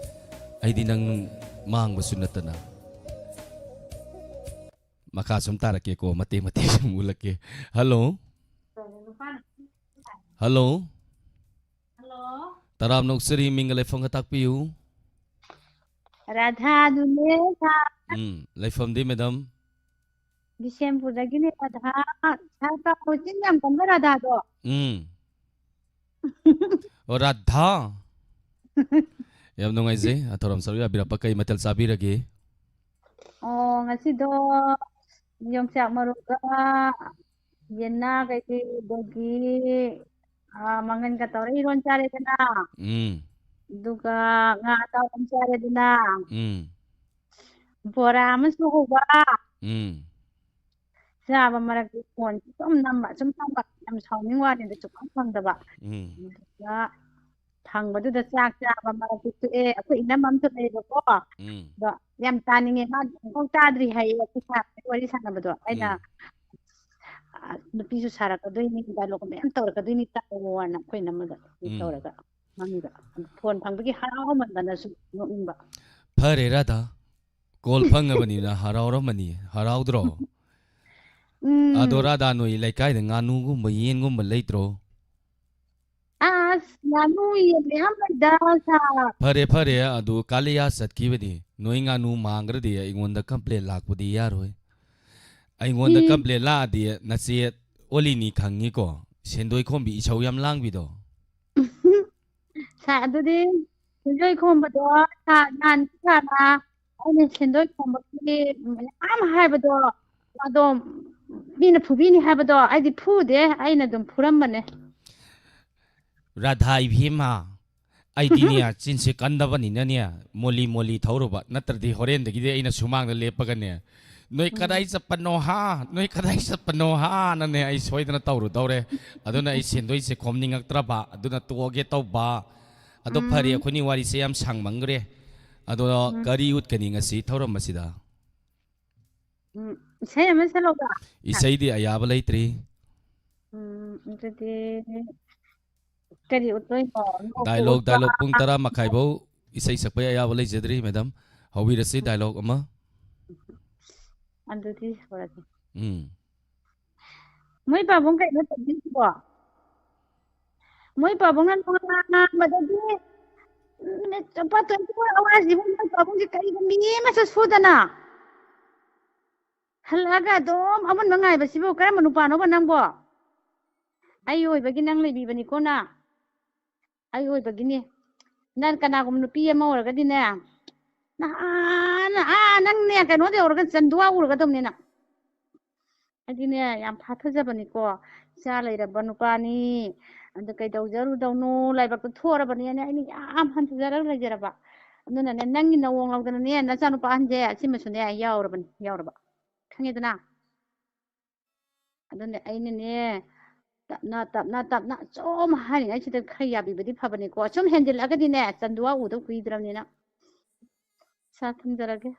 ꯑꯩꯗꯤ ꯅꯪ ꯃꯥꯡꯕꯁꯨ ꯅꯠꯇꯅ꯫ ꯃꯈꯥ ꯁꯨꯝ ꯇꯥꯔꯛꯀꯦꯀꯣ, ꯃꯇꯦꯛ ꯃꯇꯦꯛ ꯁꯨꯝ ꯎꯠꯂꯛꯀꯦ꯫ ꯍꯜꯂꯣ꯫ ꯍꯜꯂꯣ꯫ ꯇꯔꯥꯝꯅ ꯑꯣꯛꯆꯔꯤ, ꯃꯤꯡꯒ ꯂꯩꯐꯝꯒ ꯇꯥꯛꯄꯤꯌꯨ꯫ ꯔꯥꯙꯥꯗꯨꯅꯦ, ꯁꯥꯔ꯫ ꯎꯝ, ꯂꯩꯐꯝꯗꯤ, ꯃꯦꯗꯥꯝ? ꯕꯤꯁꯦꯝꯄꯨꯔꯗꯒꯤꯅꯦ, ꯔꯥꯙꯥ꯫ ꯁꯥꯔ ꯀꯥꯎ, ꯆꯤꯟ ꯌꯥꯝ ꯀꯟꯕ ꯔꯥꯙꯥꯗꯣ꯫ ꯎꯝ꯫ ꯑꯣ, ꯔꯥꯙꯥ꯫ ꯌꯥꯝ ꯅꯨꯡꯉꯥꯏꯖꯩ, ꯑ, ꯊꯧꯔꯝ ꯁꯔꯨꯛ ꯌꯥꯕꯤꯔꯛꯄ꯫ ꯀꯩ ꯃꯊꯦꯜ ꯆꯥꯕꯤꯔꯒꯦ? ꯑꯣ, ꯉꯁꯤꯗꯣ ꯌꯣꯡꯆꯥꯛ ꯃꯔꯨꯒ ꯌꯦꯟꯅꯥ ꯀꯩꯀꯩ, ꯑꯗꯒꯤ, ꯑ, ꯃꯪꯒꯟꯒ ꯇꯧꯔ ꯏꯔꯣꯟ ꯆꯥꯔꯦꯗꯅ꯫ ꯎꯝ꯫ ꯑꯗꯨꯒ ꯉꯥ ꯑꯇꯥꯎꯕ ꯑꯃ ꯆꯥꯔꯦꯗꯅ꯫ ꯎꯝ꯫ ꯕꯣꯔꯥ ꯑꯃꯁꯨ ꯍꯧꯕ꯫ ꯎꯝ꯫ ꯆꯥꯕ ꯃꯔꯛꯇ ꯐꯣꯟ ꯁꯨꯝ ꯅꯝꯕ, ꯁꯨꯝ ꯅꯝꯕ, ꯌꯥꯝ ꯁꯥꯎꯅꯤꯡ ꯋꯥꯅꯤꯗ, ꯁꯨꯡꯐꯪ ꯐꯪꯗꯕ꯫ ꯎꯝ꯫ ꯑꯗꯨꯒ ꯐꯪꯕꯗꯨꯗ ꯆꯥꯛ ꯆꯥꯕ ꯃꯔꯛꯇ ꯇꯣꯛꯑꯦ꯫ ꯑꯩꯈꯣꯏ ꯏꯅꯝꯃ ꯑꯃꯁꯨ ꯂꯩꯌꯦꯕꯀꯣ꯫ ꯎꯝ꯫ ꯑꯗꯣ ꯌꯥꯝ ꯆꯥꯅꯤꯡꯉꯦ, ꯃꯥ ꯑꯃꯨꯛꯐꯥꯎ ꯆꯥꯗ꯭ꯔꯤ ꯍꯥꯏꯌꯦ, ꯑꯩꯈꯣꯏ ꯁꯥꯔꯒ ꯋꯥꯔꯤ ꯁꯥꯟꯅꯕꯗꯣ꯫ ꯑꯩꯅ, ꯎꯝ꯫ "ꯑ, ꯅꯨꯄꯤꯁꯨ ꯁꯥꯔꯛꯀꯗꯣꯏꯅꯤ, ꯗꯥꯏꯂꯣꯒ ꯃꯌꯥꯝ ꯇꯧꯔꯛꯀꯗꯣꯏꯅꯤ, ꯇꯥꯛꯑꯣꯅ" ꯑꯩꯈꯣꯏ ꯏꯅꯝꯃꯗ ꯎꯝ꯫ ꯇꯧꯔꯒ ꯍꯪꯉꯤꯕ꯫ ꯑꯗꯣ ꯐꯣꯟ ꯐꯪꯕꯒꯤ ꯍꯔꯥꯎꯃꯟꯗꯅꯁꯨ ꯅꯣꯛꯅꯤꯡꯕ꯫ ꯐꯔꯦ ꯔꯥꯙꯥ, ꯀꯣꯜ ꯐꯪꯉꯕꯅꯤꯅ ꯍꯔꯥꯎꯔꯝꯃꯅꯤ, ꯍꯔꯥꯎꯗ꯭ꯔꯣ? ꯎꯝ꯫ ꯑꯗꯣ ꯔꯥꯙꯥ, ꯅꯣꯏ ꯂꯩꯀꯥꯏꯗ ꯉꯥꯅꯨꯒꯨꯝꯕ, ꯌꯦꯟꯒꯨꯝꯕ ꯂꯩꯇ꯭ꯔꯣ? ꯑꯁ, ꯉꯥꯅꯨ ꯌꯦꯟ ꯃꯌꯥꯝ ꯂꯩꯗ, ꯁꯥꯔ꯫ ꯐꯔꯦ, ꯐꯔꯦ, ꯑꯗꯨ ꯀꯥꯂꯤꯌꯥ ꯆꯠꯈꯤꯕꯗꯤ ꯅꯣꯏ ꯉꯥꯅꯨ ꯃꯥꯡꯈ꯭ꯔꯗꯤ ꯑꯩꯉꯣꯟꯗ ꯀꯝꯄ꯭ꯂꯦꯟ ꯂꯥꯛꯄꯗꯤ ꯌꯥꯔꯣꯏ꯫ ꯑꯩꯉꯣꯟꯗ ꯏ꯫ ꯀꯝꯄ꯭ꯂꯦꯟ ꯂꯥꯛꯑꯗꯤ ꯅꯆꯦ ꯑꯣꯂꯤꯅꯤ ꯈꯪꯉꯤꯀꯣ? ꯁꯦꯟꯗꯣꯏ ꯈꯣꯝꯕꯤ ꯏꯁꯧ ꯌꯥꯝ ꯂꯥꯡꯕꯤꯗꯣ꯫ ꯁꯥ ꯑꯗꯨꯗꯤ ꯁꯦꯟꯗꯣꯏ ꯈꯣꯝꯕꯗꯣ ꯁꯥ ꯅꯍꯥꯟ ꯁꯥꯅ ꯑꯩꯅ ꯁꯦꯟꯗꯣꯏ ꯈꯣꯝꯕꯒꯤ ꯃꯌꯥꯝ ꯍꯥꯏꯕꯗꯣ ꯑꯗꯣ ꯃꯤꯅ ꯐꯨꯕꯤꯅꯤ ꯍꯥꯏꯕꯗꯣ ꯑꯩꯗꯤ ꯐꯨꯗꯦ, ꯑꯩꯅ ꯑꯗꯨꯝ ꯐꯨꯔꯝꯕꯅꯦ꯫ ꯔꯥꯙꯥ ꯏꯕꯦꯝꯃ, ꯑꯩꯗꯤꯅꯦ ꯆꯤꯟꯁꯦ ꯀꯟꯗꯕꯅꯤꯅꯅꯦ ꯃꯣꯂꯤ ꯃꯣꯂꯤ ꯊꯧꯔꯨꯕ, ꯅꯠꯇ꯭ꯔꯗꯤ ꯍꯣꯔꯦꯟꯗꯒꯤꯗꯤ ꯑꯩꯅ ꯁꯨꯃꯥꯡꯗ ꯂꯦꯞꯄꯒꯅꯦ "ꯅꯣꯏ ꯀꯗꯥꯏ ꯆꯠꯄꯅꯣ ꯍꯥ, ꯅꯣꯏ ꯀꯗꯥꯏ ꯆꯠꯄꯅꯣ ꯍꯥꯅꯅꯦ ꯑꯩ ꯁꯣꯏꯗꯅ ꯇꯧꯔꯨꯗꯧꯔꯦ꯫ ꯑꯗꯨꯅ ꯑꯩ ꯁꯦꯟꯗꯣꯏꯁꯦ ꯈꯣꯝꯅꯤꯡꯉꯛꯇ꯭ꯔꯕ, ꯑꯗꯨꯅ ꯇꯣꯛꯑꯒꯦ ꯇꯧꯕ꯫ ꯑꯗꯣ ꯐꯔꯦ, ꯑꯩꯈꯣꯏꯅꯤ ꯋꯥꯔꯤꯁꯦ ꯌꯥꯝ ꯁꯥꯡꯃꯟꯈ꯭ꯔꯦ꯫ ꯑꯗꯣ ꯀꯔꯤ ꯎꯠꯀꯅꯤ ꯉꯁꯤ ꯊꯧꯔꯝ ꯑꯁꯤꯗ? ꯎꯝ, ꯏꯁꯩ ꯑꯃ ꯁꯛꯂꯛꯎꯔꯥ? ꯏꯁꯩꯗꯤ ꯑꯌꯥꯕ ꯂꯩꯇ꯭ꯔꯤ꯫ ꯎꯝ, ꯑꯗꯨꯗꯤ ꯀꯔꯤ ꯎꯠꯇꯣꯏꯅꯣ? ꯗꯥꯏꯂꯣꯛ ꯗꯥꯏꯂꯣꯛ ꯄꯨꯡ ꯇꯔꯥ ꯃꯈꯥꯏꯐꯧ ꯏꯁꯩ ꯁꯛꯄꯩ ꯑꯌꯥꯕ ꯂꯩꯖꯗ꯭ꯔꯤ ꯃꯦꯗꯥꯝ꯫ ꯍꯧꯕꯤꯔꯁꯤ ꯗꯥꯏꯂꯣꯛ ꯑꯃ꯫ ꯑꯗꯨꯗꯤ ꯍꯧꯔꯒꯦ꯫ ꯎꯝ꯫ ꯃꯣꯏ ꯄꯥꯕꯨꯡ ꯀꯩꯅꯣ ꯇꯧꯕꯤꯁꯤꯕꯣ? ꯃꯣꯏ ꯄꯥꯕꯨꯡꯅ ꯅꯣꯡꯉꯥꯟꯕꯗꯒꯤ ꯅꯨꯃꯤꯠ ꯆꯨꯞꯄ twenty four hours ꯁꯤꯕꯨ ꯃꯣꯏ ꯄꯥꯕꯨꯡꯁꯦ ꯀꯔꯤꯒꯨꯝꯕꯤ ꯑꯃꯁꯨ ꯁꯨꯗꯅ ꯍꯜꯂꯛꯑꯒ ꯑꯗꯨꯝ ꯑꯃꯨꯟꯕ ꯉꯥꯏꯕꯁꯤꯕꯨ ꯀꯔꯝꯕ ꯅꯨꯄꯥꯅꯣꯕ ꯅꯪꯕꯣ? ꯑꯩ ꯑꯣꯏꯕꯒꯤ ꯅꯪ ꯂꯩꯕꯤꯕꯅꯤꯀꯣ ꯅ꯫ ꯑꯩ ꯑꯣꯏꯕꯒꯤꯅꯦ꯫ ꯅꯪ ꯀꯅꯥꯒꯨꯝꯕ ꯅꯨꯄꯤ ꯑꯃ ꯑꯣꯏꯔꯒꯗꯤꯅꯦ, ꯅꯍꯥꯟ ꯑꯥ ꯅꯪꯅꯦ ꯀꯩꯅꯣꯗ ꯌꯧꯔꯒ ꯆꯟꯗꯨꯋꯥ ꯎꯔꯒꯗꯧꯅꯦ ꯅꯪ꯫ ꯍꯥꯏꯗꯤꯅꯦ, ꯌꯥꯝ ꯐꯥꯊꯖꯕꯅꯤꯀꯣ꯫ ꯏꯆꯥ ꯂꯩꯔꯕ ꯅꯨꯄꯥꯅꯤ, ꯑꯗ ꯀꯩꯗꯧꯖꯔꯨꯗꯧꯅꯣ, ꯂꯥꯏꯕꯛꯇ ꯊꯣꯛꯑꯔꯕꯅꯦꯅ ꯑꯩꯅ ꯌꯥꯝ ꯍꯟꯊꯖꯔꯒ ꯂꯩꯖꯔꯕ꯫ ꯑꯗꯨꯅꯅꯦ, ꯅꯪꯒꯤ ꯅꯑꯣꯡ ꯂꯧꯗꯅꯅꯦ, ꯅꯆꯥꯅꯨꯄꯥ ꯑꯍꯟꯁꯦ ꯑꯁꯤꯃꯁꯨꯅꯦ ꯌꯥꯎꯔꯕꯅꯤ, ꯌꯥꯎꯔꯕ꯫ ꯈꯪꯉꯦꯗꯅ? ꯑꯗꯨꯅꯦ ꯑꯩꯅꯅꯦ, ꯇꯞꯅ, ꯇꯞꯅ, ꯇꯞꯅ ꯁꯨꯝ ꯍꯥꯏꯔꯤꯉꯩꯁꯤꯗ ꯈꯔ ꯌꯥꯕꯤꯕꯗꯤ ꯐꯕꯅꯤꯀꯣ꯫ ꯁꯨꯝ ꯍꯦꯟꯖꯤꯜꯂꯛꯑꯒꯗꯤꯅꯦ, ꯆꯟꯗꯨꯋꯥ ꯎꯗꯧ ꯀꯨꯏꯗ꯭ꯔꯕꯅꯤꯅ꯫ ꯁꯥ ꯊꯝꯖꯔꯒꯦ꯫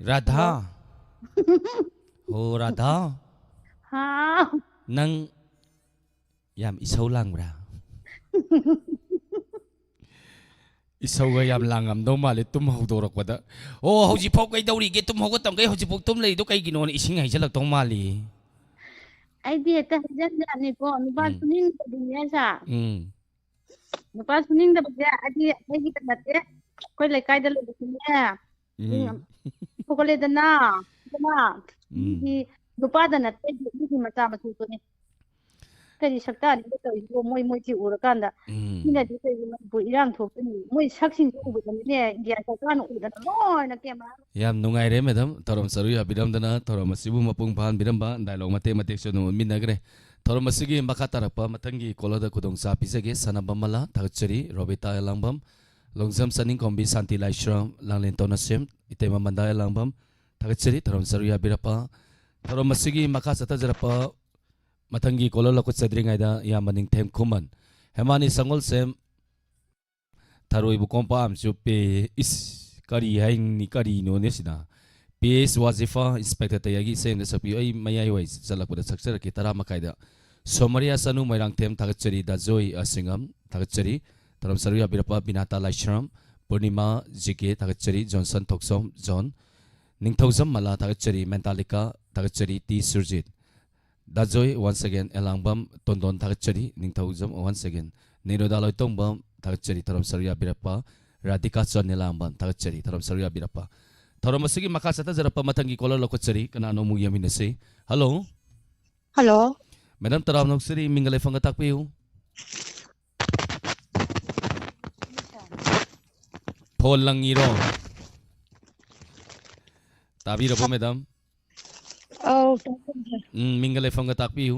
ꯔꯥꯙꯥ꯫ ꯍꯣ ꯔꯥꯙꯥ꯫ ꯍꯥꯎ꯫ ꯅꯪ ꯌꯥꯝ ꯏꯁꯧ ꯂꯥꯡꯕ꯭ꯔꯥ? ꯏꯁꯧꯒ ꯌꯥꯝ ꯂꯥꯡꯉꯝꯗꯧ ꯃꯥꯜꯂꯦ ꯇꯨꯝ ꯍꯧꯗꯣꯔꯛꯄꯗ꯫ "ꯑꯣ, ꯍꯧꯖꯤꯛꯐꯥꯎ ꯀꯩꯗꯧꯔꯤꯒꯦ? ꯇꯨꯝ ꯍꯧꯒꯠꯇꯝꯈꯩ ꯍꯧꯖꯤꯛꯐꯥꯎ ꯇꯨꯝ ꯂꯩꯔꯤꯗꯣ ꯀꯩꯒꯤꯅꯣꯅ?" ꯏꯁꯤꯡ ꯍꯩꯖꯤꯜꯂꯛꯇꯧ ꯃꯥꯜꯂꯤ꯫ ꯑꯩꯗꯤ ꯍꯦꯛꯇ ꯍꯩꯖꯤꯟꯖꯥꯠꯅꯤꯀꯣ, ꯅꯨꯄꯥ ꯎꯝ꯫ ꯁꯨꯅꯤꯡꯗꯕꯤꯅꯦ ꯁꯥ꯫ ꯎꯝ꯫ ꯅꯨꯄꯥ ꯁꯨꯅꯤꯡꯗꯕꯁꯦ ꯑꯩꯗꯤ ꯑꯩꯒꯤꯗ ꯅꯠꯇꯦ, ꯑꯩꯈꯣꯏ ꯂꯩꯀꯥꯏꯗ ꯂꯩꯕꯁꯤꯅꯦ꯫ ꯎꯝ꯫ ꯍꯧꯒꯠꯂꯦꯗꯅ, ꯑꯗꯨꯅ ꯎꯝ꯫ ꯃꯤꯒꯤ ꯅꯨꯄꯥꯗ ꯅꯠꯇꯦ, ꯃꯤꯒꯤ ꯃꯆꯥ ꯃꯁꯨꯗꯨꯅꯦ꯫ ꯀꯔꯤ ꯁꯛꯇꯥꯅꯤꯗ ꯇꯧꯔꯤꯁꯤꯕꯣ? ꯃꯣꯏ ꯃꯣꯏꯁꯤ ꯎꯔꯀꯥꯟꯗ, ꯎꯝ꯫ ꯁꯤꯅꯗꯤ ꯀꯩꯒꯤ ꯃꯅꯤꯄꯨꯔ ꯏꯔꯥꯡ ꯊꯣꯛꯇꯣꯏꯅꯤ? ꯃꯣꯏ ꯁꯛꯁꯤꯡꯁꯦ ꯎꯕꯗꯅꯤꯅꯦ, ꯏꯟꯗꯤꯌꯥ ꯁꯔꯀꯥꯔꯅ ꯎꯗꯅ ꯂꯣꯏꯅ ꯀꯦꯃꯦꯔꯥ ꯌꯥꯝ ꯅꯨꯡꯉꯥꯏꯔꯦ, ꯃꯦꯗꯥꯝ, ꯊꯧꯔꯝ ꯁꯔꯨꯛ ꯌꯥꯕꯤꯔꯝꯗꯅ, ꯊꯧꯔꯝ ꯑꯁꯤꯕꯨ ꯃꯄꯨꯡ ꯐꯥꯍꯟꯕꯤꯔꯝꯕ, ꯗꯥꯏꯂꯣꯒ ꯃꯇꯦꯛ ꯃꯇꯦꯛꯁꯨ ꯑꯗꯨꯝ ꯎꯠꯃꯤꯟꯅꯈ꯭ꯔꯦ꯫ ꯊꯧꯔꯝ ꯑꯁꯤꯒꯤ ꯃꯈꯥ ꯇꯥꯔꯛꯄ ꯃꯊꯪꯒꯤ ꯀꯣꯂꯔꯗ ꯈꯨꯗꯣꯡꯆꯥꯕ ꯄꯤꯖꯒꯦ꯫ ꯁꯥꯟꯅꯕ ꯃꯂꯥ, ꯊꯥꯒꯠꯆꯔꯤ꯫ ꯔꯣꯕꯤꯇꯥ ꯑꯦꯂꯥꯡꯕꯝ, ꯂꯣꯡꯖꯝ ꯆꯅꯤꯡꯈꯣꯝꯕꯤ, ꯁꯥꯟꯇꯤ ꯂꯥꯏꯁ꯭ꯔꯝ, ꯂꯥꯡꯂꯦꯟ ꯇꯣꯅꯁꯦꯝ, ꯏꯇꯩꯃ ꯃꯟꯗꯥ ꯑꯦꯂꯥꯡꯕꯝ, ꯊꯥꯒꯠꯆꯔꯤ꯫ ꯊꯧꯔꯝ ꯁꯔꯨꯛ ꯌꯥꯕꯤꯔꯛꯄ꯫ ꯊꯧꯔꯝ ꯑꯁꯤꯒꯤ ꯃꯈꯥ ꯆꯠꯊꯖꯔꯛꯄ ꯃꯊꯪꯒꯤ ꯀꯣꯂꯔ ꯂꯧꯈꯠꯆꯗ꯭ꯔꯤꯉꯩꯗ ꯏꯌꯥꯝꯕ ꯅꯤꯡꯊꯦꯝ ꯈꯨꯃꯟ, ꯍꯦꯃꯥꯅꯤ ꯁꯪꯒꯣꯜꯁꯦꯝ, ꯊꯔꯣꯏꯕꯨ ꯀꯣꯝꯄꯥꯛ ꯑꯃꯁꯨ ꯄꯦ-, ꯏꯁ, ꯀꯔꯤ ꯍꯥꯏꯅꯤ, ꯀꯔꯤꯅꯣꯅꯦ ꯁꯤꯅ? ꯄꯤ ꯑꯦꯁ ꯋꯥꯖꯤꯐꯥ, ꯏꯟꯁꯄꯦꯛꯇꯔ ꯇꯌꯥꯒꯤ ꯏꯁꯩ ꯑꯃꯗ ꯁꯛꯄꯤꯌꯨ꯫ ꯑꯩ ꯃꯌꯥꯏꯋꯥꯏ ꯆꯠꯂꯛꯄꯗ ꯁꯛꯆꯔꯛꯀꯦ, ꯇꯔꯥ ꯃꯈꯥꯏꯗ꯫ ꯁꯣꯃꯔꯤꯌꯥ ꯆꯅꯨ ꯃꯣꯏꯔꯥꯡꯊꯦꯝ, ꯊꯥꯒꯠꯆꯔꯤ꯫ ꯗꯥꯖꯣꯏ ꯑꯁꯤꯡꯉꯝ, ꯊꯥꯒꯠꯆꯔꯤ꯫ ꯊꯧꯔꯝ ꯁꯔꯨꯛ ꯌꯥꯕꯤꯔꯛꯄ ꯕꯤꯅꯥꯇꯥ ꯂꯥꯏꯁ꯭ꯔꯝ, ꯄꯨꯔꯅꯤꯃꯥ ꯖꯤ ꯀꯦ, ꯊꯥꯒꯠꯆꯔꯤ꯫ ꯖꯣꯟꯁꯟ ꯊꯣꯛꯆꯣꯝ ꯖꯣꯟ, ꯅꯤꯡꯊꯧꯖꯝ ꯃꯂꯥ, ꯊꯥꯒꯠꯆꯔꯤ꯫ ꯃꯦꯟꯇꯥꯂꯤꯀꯥ, ꯊꯥꯒꯠꯆꯔꯤ꯫ ꯇꯤ ꯁꯨꯔꯖꯤꯠ, ꯗꯥꯖꯣꯏ, once again, ꯑꯦꯂꯥꯡꯕꯝ ꯇꯣꯟꯗꯣꯟ, ꯊꯥꯒꯠꯆꯔꯤ꯫ ꯅꯤꯡꯊꯧꯖꯝ, once again, ꯅꯤꯔꯣꯗꯥ ꯂꯣꯏꯇꯣꯡꯕꯝ, ꯊꯥꯒꯠꯆꯔꯤ꯫ ꯊꯧꯔꯝ ꯁꯔꯨꯛ ꯌꯥꯕꯤꯔꯛꯄ ꯔꯥꯙꯤꯀꯥ ꯆꯣꯟ, ꯑꯦꯂꯥꯡꯕꯝ, ꯊꯥꯒꯠꯆꯔꯤ꯫ ꯊꯧꯔꯝ ꯁꯔꯨꯛ ꯌꯥꯕꯤꯔꯛꯄ꯫ ꯊꯧꯔꯝ ꯑꯁꯤꯒꯤ ꯃꯈꯥ ꯆꯠꯊꯖꯔꯛꯄ ꯃꯊꯪꯒꯤ ꯀꯣꯂꯔ ꯂꯧꯈꯠꯆꯔꯤ꯫ ꯀꯅꯥꯅꯣ ꯑꯃꯨꯛ ꯌꯦꯡꯃꯤꯟꯅꯁꯤ꯫ ꯍꯜꯂꯣ꯫ ꯍꯜꯂꯣ꯫ ꯃꯦꯗꯥꯝ, ꯇꯔꯥꯝꯅ ꯑꯣꯛꯆꯔꯤ, ꯃꯤꯡꯒ ꯂꯩꯐꯝꯒ ꯇꯥꯛꯄꯤꯌꯨ꯫ ꯐꯣꯟ ꯂꯪꯉꯤꯔꯣ? ꯇꯥꯕꯤꯔꯕꯣ, ꯃꯦꯗꯥꯝ? ꯑꯧ, ꯇꯥꯏ, ꯇꯥꯏ, ꯁꯥꯔ꯫ ꯎꯝ, ꯃꯤꯡꯒ ꯂꯩꯐꯝꯒ ꯇꯥꯛꯄꯤꯌꯨ꯫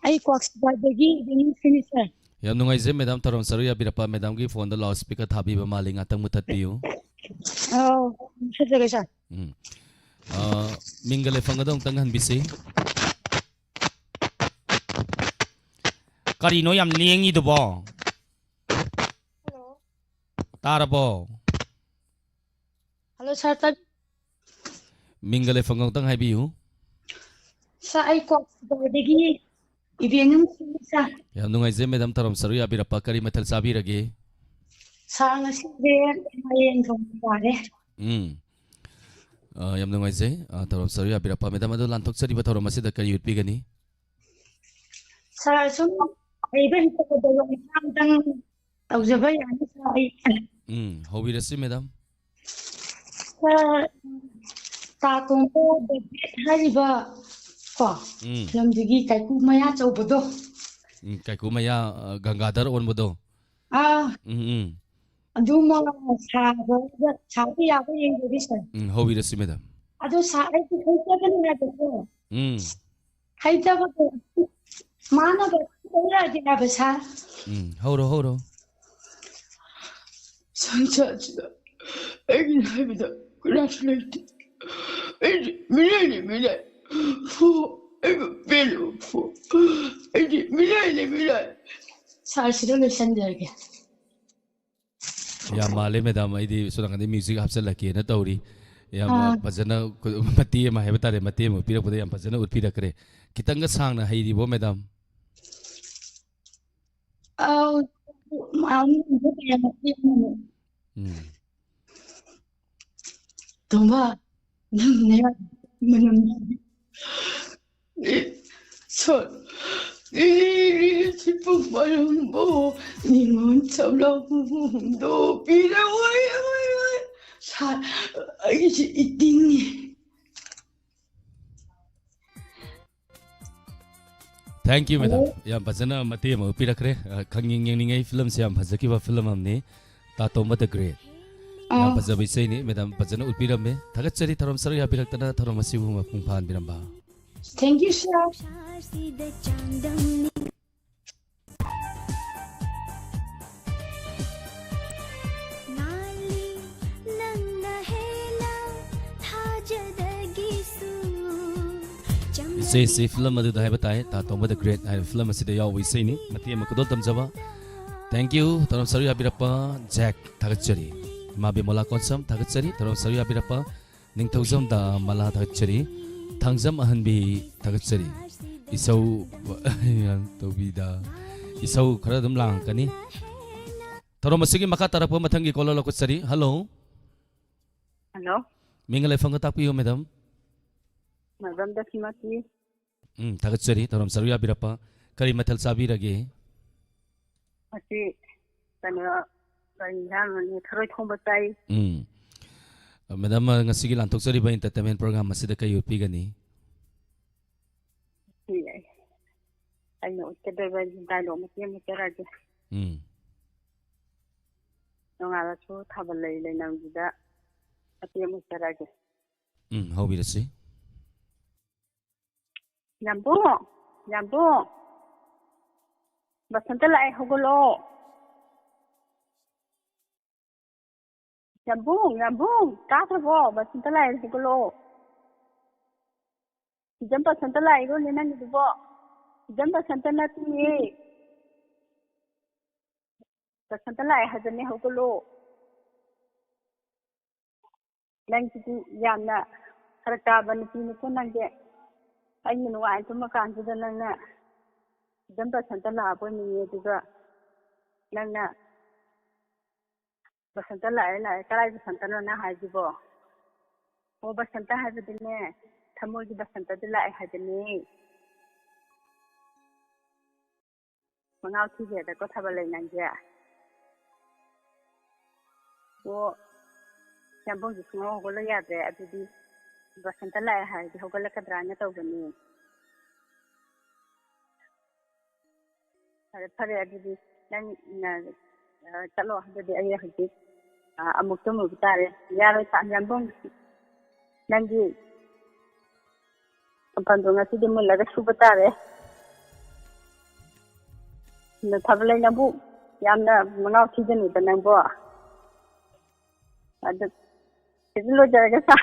ꯑꯩ ꯀ꯭ꯋꯥꯛꯁꯤꯕꯥꯗꯒꯤ ꯏꯕꯦꯝ ꯁꯤꯅꯤ, ꯁꯥꯔ꯫ ꯌꯥꯝ ꯅꯨꯡꯉꯥꯏꯖꯩ, ꯃꯦꯗꯥꯝ, ꯊꯧꯔꯝ ꯁꯔꯨꯛ ꯌꯥꯕꯤꯔꯛꯄ꯫ ꯃꯦꯗꯥꯝꯒꯤ ꯐꯣꯟꯗ ꯂꯥꯎꯠ ꯁ꯭ꯄꯤꯀꯔ ꯊꯥꯕꯤꯕ ꯃꯥꯜꯂꯤ, ꯉꯥꯛꯇꯪ ꯃꯨꯊꯠꯄꯤꯌꯨ꯫ ꯑꯧ, ꯃꯨꯊꯠꯆꯒꯦ, ꯁꯥꯔ꯫ ꯎꯝ꯫ ꯑ, ꯃꯤꯡꯒ ꯂꯩꯐꯝꯒꯗꯣ ꯑꯃꯨꯛꯇꯪ ꯍꯟꯕꯤꯁꯤ꯫ ꯀꯔꯤꯅꯣ ꯌꯥꯝ ꯂꯦꯡꯉꯤꯗꯨꯕꯣ? ꯍꯜꯂꯣ꯫ ꯇꯥꯔꯕꯣ? ꯍꯜꯂꯣ, ꯁꯥꯔ, ꯇꯥ- ꯃꯤꯡꯒ ꯂꯩꯐꯝꯒ ꯑꯃꯨꯛꯇꯪ ꯍꯥꯏꯕꯤꯌꯨ꯫ ꯁꯥꯔ, ꯑꯩ ꯀ꯭ꯋꯥꯛꯁꯤꯕꯥꯗꯒꯤ ꯏꯕꯦꯝ ꯁꯤꯅꯤ, ꯁꯥꯔ꯫ ꯌꯥꯝ ꯅꯨꯡꯉꯥꯏꯖꯩ, ꯃꯦꯗꯥꯝ, ꯊꯧꯔꯝ ꯁꯔꯨꯛ ꯌꯥꯕꯤꯔꯛꯄ꯫ ꯀꯔꯤ ꯃꯊꯦꯜ ꯆꯥꯕꯤꯔꯒꯦ? ꯁꯥꯔ, ꯉꯁꯤꯁꯦ ꯃꯥꯏꯔꯦꯟ ꯊꯣꯡꯕ ꯆꯥꯔꯦ꯫ ꯎꯝ꯫ ꯑ, ꯌꯥꯝ ꯅꯨꯡꯉꯥꯏꯖꯩ, ꯑ, ꯊꯧꯔꯝ ꯁꯔꯨꯛ ꯌꯥꯕꯤꯔꯛꯄ꯫ ꯃꯦꯗꯥꯝ, ꯑꯗꯨ ꯂꯥꯟꯊꯣꯛꯆꯔꯤꯕ ꯊꯧꯔꯝ ꯑꯁꯤꯗ ꯀꯔꯤ ꯎꯠꯄꯤꯒꯅꯤ? ꯁꯥꯔ, ꯁꯨꯝ ꯍꯩꯕ ꯍꯩꯇꯕꯗ ꯋꯥ ꯃꯇꯥꯡꯗꯪ ꯇꯧꯖꯕ ꯌꯥꯅꯤ, ꯁꯥꯔ, ꯑꯩ꯫ ꯎꯝ, ꯍꯧꯕꯤꯔꯁꯤ, ꯃꯦꯗꯥꯝ꯫ ꯁꯥꯔ, ꯇꯥ ꯇꯣꯝꯕ ꯗ ꯒ꯭ꯔꯦꯠ ꯍꯥꯏꯔꯤꯕ ꯀꯣ, ꯎꯝ꯫ ꯐꯤꯂꯝꯗꯨꯒꯤ ꯀꯥꯏꯀꯨ ꯃꯌꯥ ꯆꯧꯕꯗꯣ꯫ ꯎꯝ, ꯀꯥꯏꯀꯨ ꯃꯌꯥ, ꯑ, ꯒꯪꯒꯥꯙꯔ ꯑꯣꯟꯕꯗꯣ꯫ ꯑꯥ꯫ ꯎꯝ, ꯎꯝ꯫ ꯑꯗꯨꯃ ꯁꯥꯕ, ꯁꯥꯕ ꯌꯥꯕ ꯌꯦꯡꯖꯒꯦ, ꯁꯥꯔ꯫ ꯎꯝ, ꯍꯧꯕꯤꯔꯁꯤ, ꯃꯦꯗꯥꯝ꯫ ꯑꯗꯣ ꯁꯥꯔ, ꯑꯩꯗꯤ ꯍꯩꯖꯕꯅꯤ ꯍꯥꯏꯕꯀꯣ꯫ ꯎꯝ꯫ ꯍꯩꯖꯕꯗꯣ ꯃꯥꯅꯒ ꯇꯧꯔꯛꯑꯗꯤ ꯍꯥꯏꯕ, ꯁꯥꯔ꯫ ꯎꯝ, ꯍꯧꯔꯣ, ꯍꯧꯔꯣ꯫ ꯁꯪꯁꯥꯔꯁꯤꯗ ꯑꯩꯒꯤ ꯍꯥꯏꯕꯗ ꯀꯅꯥꯁꯨ ꯂꯩꯇꯦ꯫ ꯑꯩꯗꯤ ꯃꯤꯔꯥꯏꯅꯤ, ꯃꯤꯔꯥꯏ꯫ ꯐꯨ, ꯑꯩꯕꯨ ꯄꯦꯜꯂꯕ ꯐꯨ꯫ ꯑꯩꯗꯤ ꯃꯤꯔꯥꯏꯅꯤ, ꯃꯤꯔꯥꯏ꯫ ꯁꯥꯔ, ꯁꯤꯗ ꯂꯣꯏꯁꯟꯖꯔꯒꯦ꯫ ꯌꯥꯝ ꯃꯥꯜꯂꯦ, ꯃꯦꯗꯥꯝ꯫ ꯑꯩꯗꯤ ꯁꯣꯝ ꯅꯥꯀꯟꯗ ꯃ꯭ꯌꯨꯖꯤꯛ ꯍꯥꯞꯆꯤꯜꯂꯛꯀꯦꯅ ꯇꯧꯔꯤ꯫ ꯌꯥꯝꯅ ꯑꯥ꯫ ꯐꯖꯅ ꯈꯨ-, ꯃꯇꯦꯛ ꯑꯃ ꯍꯥꯏꯕ ꯇꯥꯔꯦ, ꯃꯇꯦꯛ ꯑꯃ ꯄꯤꯔꯛꯄꯗ ꯌꯥꯝ ꯐꯖꯅ ꯎꯠꯄꯤꯔꯛꯈ꯭ꯔꯦ꯫ ꯈꯤꯇꯪꯒ ꯁꯥꯡꯅ ꯍꯩꯔꯤꯕꯣ, ꯃꯦꯗꯥꯝ? ꯑꯧ, ꯃꯥ-, ꯃꯇꯦꯛ ꯑꯃꯅꯤ꯫ ꯎꯝ꯫ ꯇꯣꯝꯕ, ꯅꯪꯅꯦ ꯃꯅꯝ ꯁꯣ-, ꯁꯤꯄꯨꯝ ꯃꯔꯝꯕꯨ ꯅꯤꯉꯣꯜ ꯆꯝꯂꯥꯎ ꯍꯨꯝꯗꯣꯛꯄꯤꯔ-, ꯑꯣꯏ, ꯑꯣꯏ, ꯑꯣꯏ꯫ ꯁꯥ-, ꯑꯩꯁꯦ ꯏꯇꯤꯡꯉꯦ꯫ Thank you, madam. ꯍꯜꯂꯣ꯫ ꯌꯥꯝ ꯐꯖꯅ ꯃꯇꯦꯛ ꯑꯃ ꯎꯠꯄꯤꯔꯛꯈ꯭ꯔꯦ꯫ ꯑ, ꯈꯪꯌꯦꯡ ꯌꯦꯡꯅꯤꯡꯉꯥꯏ ꯐꯤꯂꯝꯁꯦ ꯌꯥꯝ ꯐꯖꯈꯤꯕ ꯐꯤꯂꯝ ꯑꯃꯅꯤ꯫ ꯇꯥ ꯇꯣꯝꯕ the Great꯫ ꯌꯥꯝ ꯑꯥ꯫ ꯐꯖꯕ ꯏꯁꯩꯅꯤ, madam ꯐꯖꯅ ꯎꯠꯄꯤꯔꯝꯃꯦ꯫ ꯊꯥꯒꯠꯆꯔꯤ, ꯊꯧꯔꯝ ꯁꯔꯨꯛ ꯌꯥꯕꯤꯔꯛꯇꯅ ꯊꯧꯔꯝ ꯑꯁꯤꯕꯨ ꯃꯄꯨꯡ ꯐꯥꯍꯟꯕꯤꯔꯝꯕ꯫ Thank you, sir꯫ ꯏꯆꯦꯁꯤ ꯐꯤꯂꯝ ꯑꯗꯨꯗ ꯍꯥꯏꯕ ꯇꯥꯏ, ꯇꯥ ꯇꯣꯝꯕ the Great ꯍꯥꯏꯕ ꯐꯤꯂꯝ ꯑꯁꯤꯗ ꯌꯥꯎꯕ ꯏꯁꯩꯅꯤ꯫ ꯃꯇꯦꯛ ꯑꯃ ꯈꯨꯗꯣꯜ ꯇꯝꯖꯕ꯫ Thank you, ꯊꯧꯔꯝ ꯁꯔꯨꯛ ꯌꯥꯕꯤꯔꯛꯄ ꯖꯦꯛ, ꯊꯥꯒꯠꯆꯔꯤ꯫ ꯏꯃꯥ ꯕꯤꯃꯣꯂꯥ ꯀꯣꯟꯁꯝ, ꯊꯥꯒꯠꯆꯔꯤ꯫ ꯊꯧꯔꯝ ꯁꯔꯨꯛ ꯌꯥꯕꯤꯔꯛꯄ ꯅꯤꯡꯊꯧꯖꯝꯗ ꯃꯂꯥ, ꯊꯥꯒꯠꯆꯔꯤ꯫ ꯊꯥꯡꯖꯝ ꯑꯍꯟꯕꯤ, ꯊꯥꯒꯠꯆꯔꯤ꯫ ꯏꯁꯧ ꯌꯥꯝ ꯇꯧꯕꯤꯗ꯫ ꯏꯁꯧ ꯈꯔ ꯑꯗꯨꯝ ꯂꯥꯡꯉꯛꯀꯅꯤ꯫ ꯊꯧꯔꯝ ꯑꯁꯤꯒꯤ ꯃꯈꯥ ꯇꯥꯔꯛꯄ ꯃꯊꯪꯒꯤ caller ꯂꯧꯈꯠꯆꯔꯤ꯫ Hello꯫ Hello꯫ ꯃꯤꯡꯒ ꯂꯩꯐꯝꯒ ꯇꯥꯛꯄꯤꯌꯨ, madam꯫ Madam ꯗꯈꯤꯃꯇꯤ꯫ ꯎꯝ, ꯊꯥꯒꯠꯆꯔꯤ꯫ ꯊꯧꯔꯝ ꯁꯔꯨꯛ ꯌꯥꯕꯤꯔꯛꯄ꯫ ꯀꯔꯤ ꯃꯊꯦꯜ ꯆꯥꯕꯤꯔꯒꯦ? ꯉꯁꯤ ꯀꯩꯅꯣ, ꯀꯔꯤ ꯏꯟꯖꯥꯡꯅꯣꯅꯦ? ꯊꯔꯣꯏ ꯊꯣꯡꯕ ꯆꯥꯏ꯫ ꯎꯝ꯫ ꯑ, ꯃꯦꯗꯥꯝ, ꯑ, ꯉꯁꯤꯒꯤ ꯂꯥꯟꯊꯣꯛꯆꯔꯤꯕ entertainment program ꯑꯁꯤꯗ ꯀꯩ ꯎꯠꯄꯤꯒꯅꯤ? ꯁꯤ ꯑꯩ-, ꯑꯩꯅ ꯎꯠꯀꯗꯕ dialogue ꯃꯇꯦꯛ ꯑꯃ ꯆꯠꯂꯛꯑꯒꯦ꯫ ꯎꯝ꯫ ꯅꯣꯡꯉꯥꯜꯂꯁꯨ ꯊꯥꯕꯜ ꯂꯩ ꯂꯩꯅꯝꯁꯤꯗ ꯃꯇꯦꯛ ꯑꯃ ꯆꯠꯂꯛꯑꯒꯦ꯫ ꯎꯝ, ꯍꯧꯕꯤꯔꯁꯤ꯫ ꯌꯥꯝꯕꯨꯡ, ꯌꯥꯝꯕꯨꯡ, ꯕꯁꯟꯇ ꯂꯥꯛꯑꯦ, ꯍꯧꯒꯠꯂꯛꯑꯣ꯫ ꯌꯥꯝꯕꯨꯡ, ꯌꯥꯝꯕꯨꯡ, ꯇꯥꯗ꯭ꯔꯕꯣ? ꯕꯁꯟꯇ ꯂꯥꯛꯑꯦ, ꯍꯧꯒꯠꯂꯛꯑꯣ꯫ ꯁꯤꯖꯟ ꯕꯁꯟꯇ ꯂꯥꯛꯏꯔꯣꯅꯦ ꯅꯪꯒꯤꯗꯨꯕꯣ? ꯁꯤꯖꯟ ꯕꯁꯟꯇ ꯅꯠꯇꯤꯌꯦ꯫ ꯕꯁꯟꯇ ꯂꯥꯛꯑꯦ ꯍꯥꯏꯕꯅꯦ, ꯍꯧꯒꯠꯂꯣ꯫ ꯅꯪꯁꯤꯗꯤ ꯌꯥꯝꯅ ꯐꯔꯛ ꯇꯥꯕ ꯅꯨꯄꯤꯅꯤꯀꯣ ꯅꯪꯗꯤ꯫ ꯑꯩꯅ ꯅꯨꯡꯉꯥꯏꯅ ꯇꯨꯝꯃꯀꯥꯟꯁꯤꯗ ꯅꯪꯅ ꯁꯤꯖꯟ ꯕꯁꯟꯇ ꯂꯥꯛꯑꯕꯣꯏ ꯅꯤꯡꯉꯦ, ꯑꯗꯨꯒ ꯅꯪꯅ ꯕꯁꯟꯇ ꯂꯥꯛꯑꯦ, ꯂꯥꯛꯑꯦ, ꯀꯔꯥꯏ ꯕꯁꯟꯇꯅꯣ ꯅꯪ ꯍꯥꯏꯁꯤꯕꯣ? ꯑꯣ, ꯕꯁꯟꯇ ꯍꯥꯏꯕꯗꯤꯅꯦ, ꯊꯃꯣꯏꯒꯤ ꯕꯁꯟꯇꯗꯨ ꯂꯥꯛꯑꯦ ꯍꯥꯏꯕꯅꯦ꯫ ꯃꯉꯥꯎ ꯊꯤꯈ꯭ꯔꯦꯗꯀꯣ ꯊꯥꯕꯜ ꯂꯩ ꯅꯪꯁꯦ꯫ ꯑꯣ, ꯌꯥꯝꯕꯨꯡꯁꯦ ꯁꯨꯡꯍꯧ ꯍꯧꯒꯠꯂ ꯌꯥꯗ꯭ꯔꯦ꯫ ꯑꯗꯨꯗꯤ ꯕꯁꯟꯇ ꯂꯥꯛꯑꯦ ꯍꯥꯏꯔꯗꯤ ꯍꯧꯒꯠꯂꯛꯀꯗ꯭ꯔꯥꯅ ꯇꯧꯕꯅꯤ꯫ ꯐꯔꯦ, ꯐꯔꯦ, ꯑꯗꯨꯗꯤ ꯅꯪ, ꯅ-, ꯑ, ꯆꯠꯂꯣ꯫ ꯑꯗꯨꯗꯤ ꯑꯩ ꯍꯧꯖꯤꯛ, ꯑ, ꯑꯃꯨꯛ ꯇꯨꯝꯃꯨꯕ ꯇꯥꯔꯦ꯫ ꯌꯥꯔꯣꯏ, ꯁꯥ-, ꯌꯥꯝꯕꯨꯡ, ꯅꯪꯒꯤ ꯀꯝꯄꯥꯟꯗꯣ ꯉꯁꯤꯗꯤ ꯃꯨꯜꯂꯒ ꯁꯨꯕ ꯇꯥꯔꯦ꯫ ꯅ-, ꯊꯥꯕꯜ ꯂꯩ, ꯅꯪꯕꯨ ꯌꯥꯝꯅ ꯃꯉꯥꯎ ꯊꯤꯖꯅꯨꯗ ꯅꯪꯕꯣ꯫ ꯑꯗꯨ ꯁꯤꯗ ꯂꯣꯏꯖꯔꯒꯦ, ꯁꯥ꯫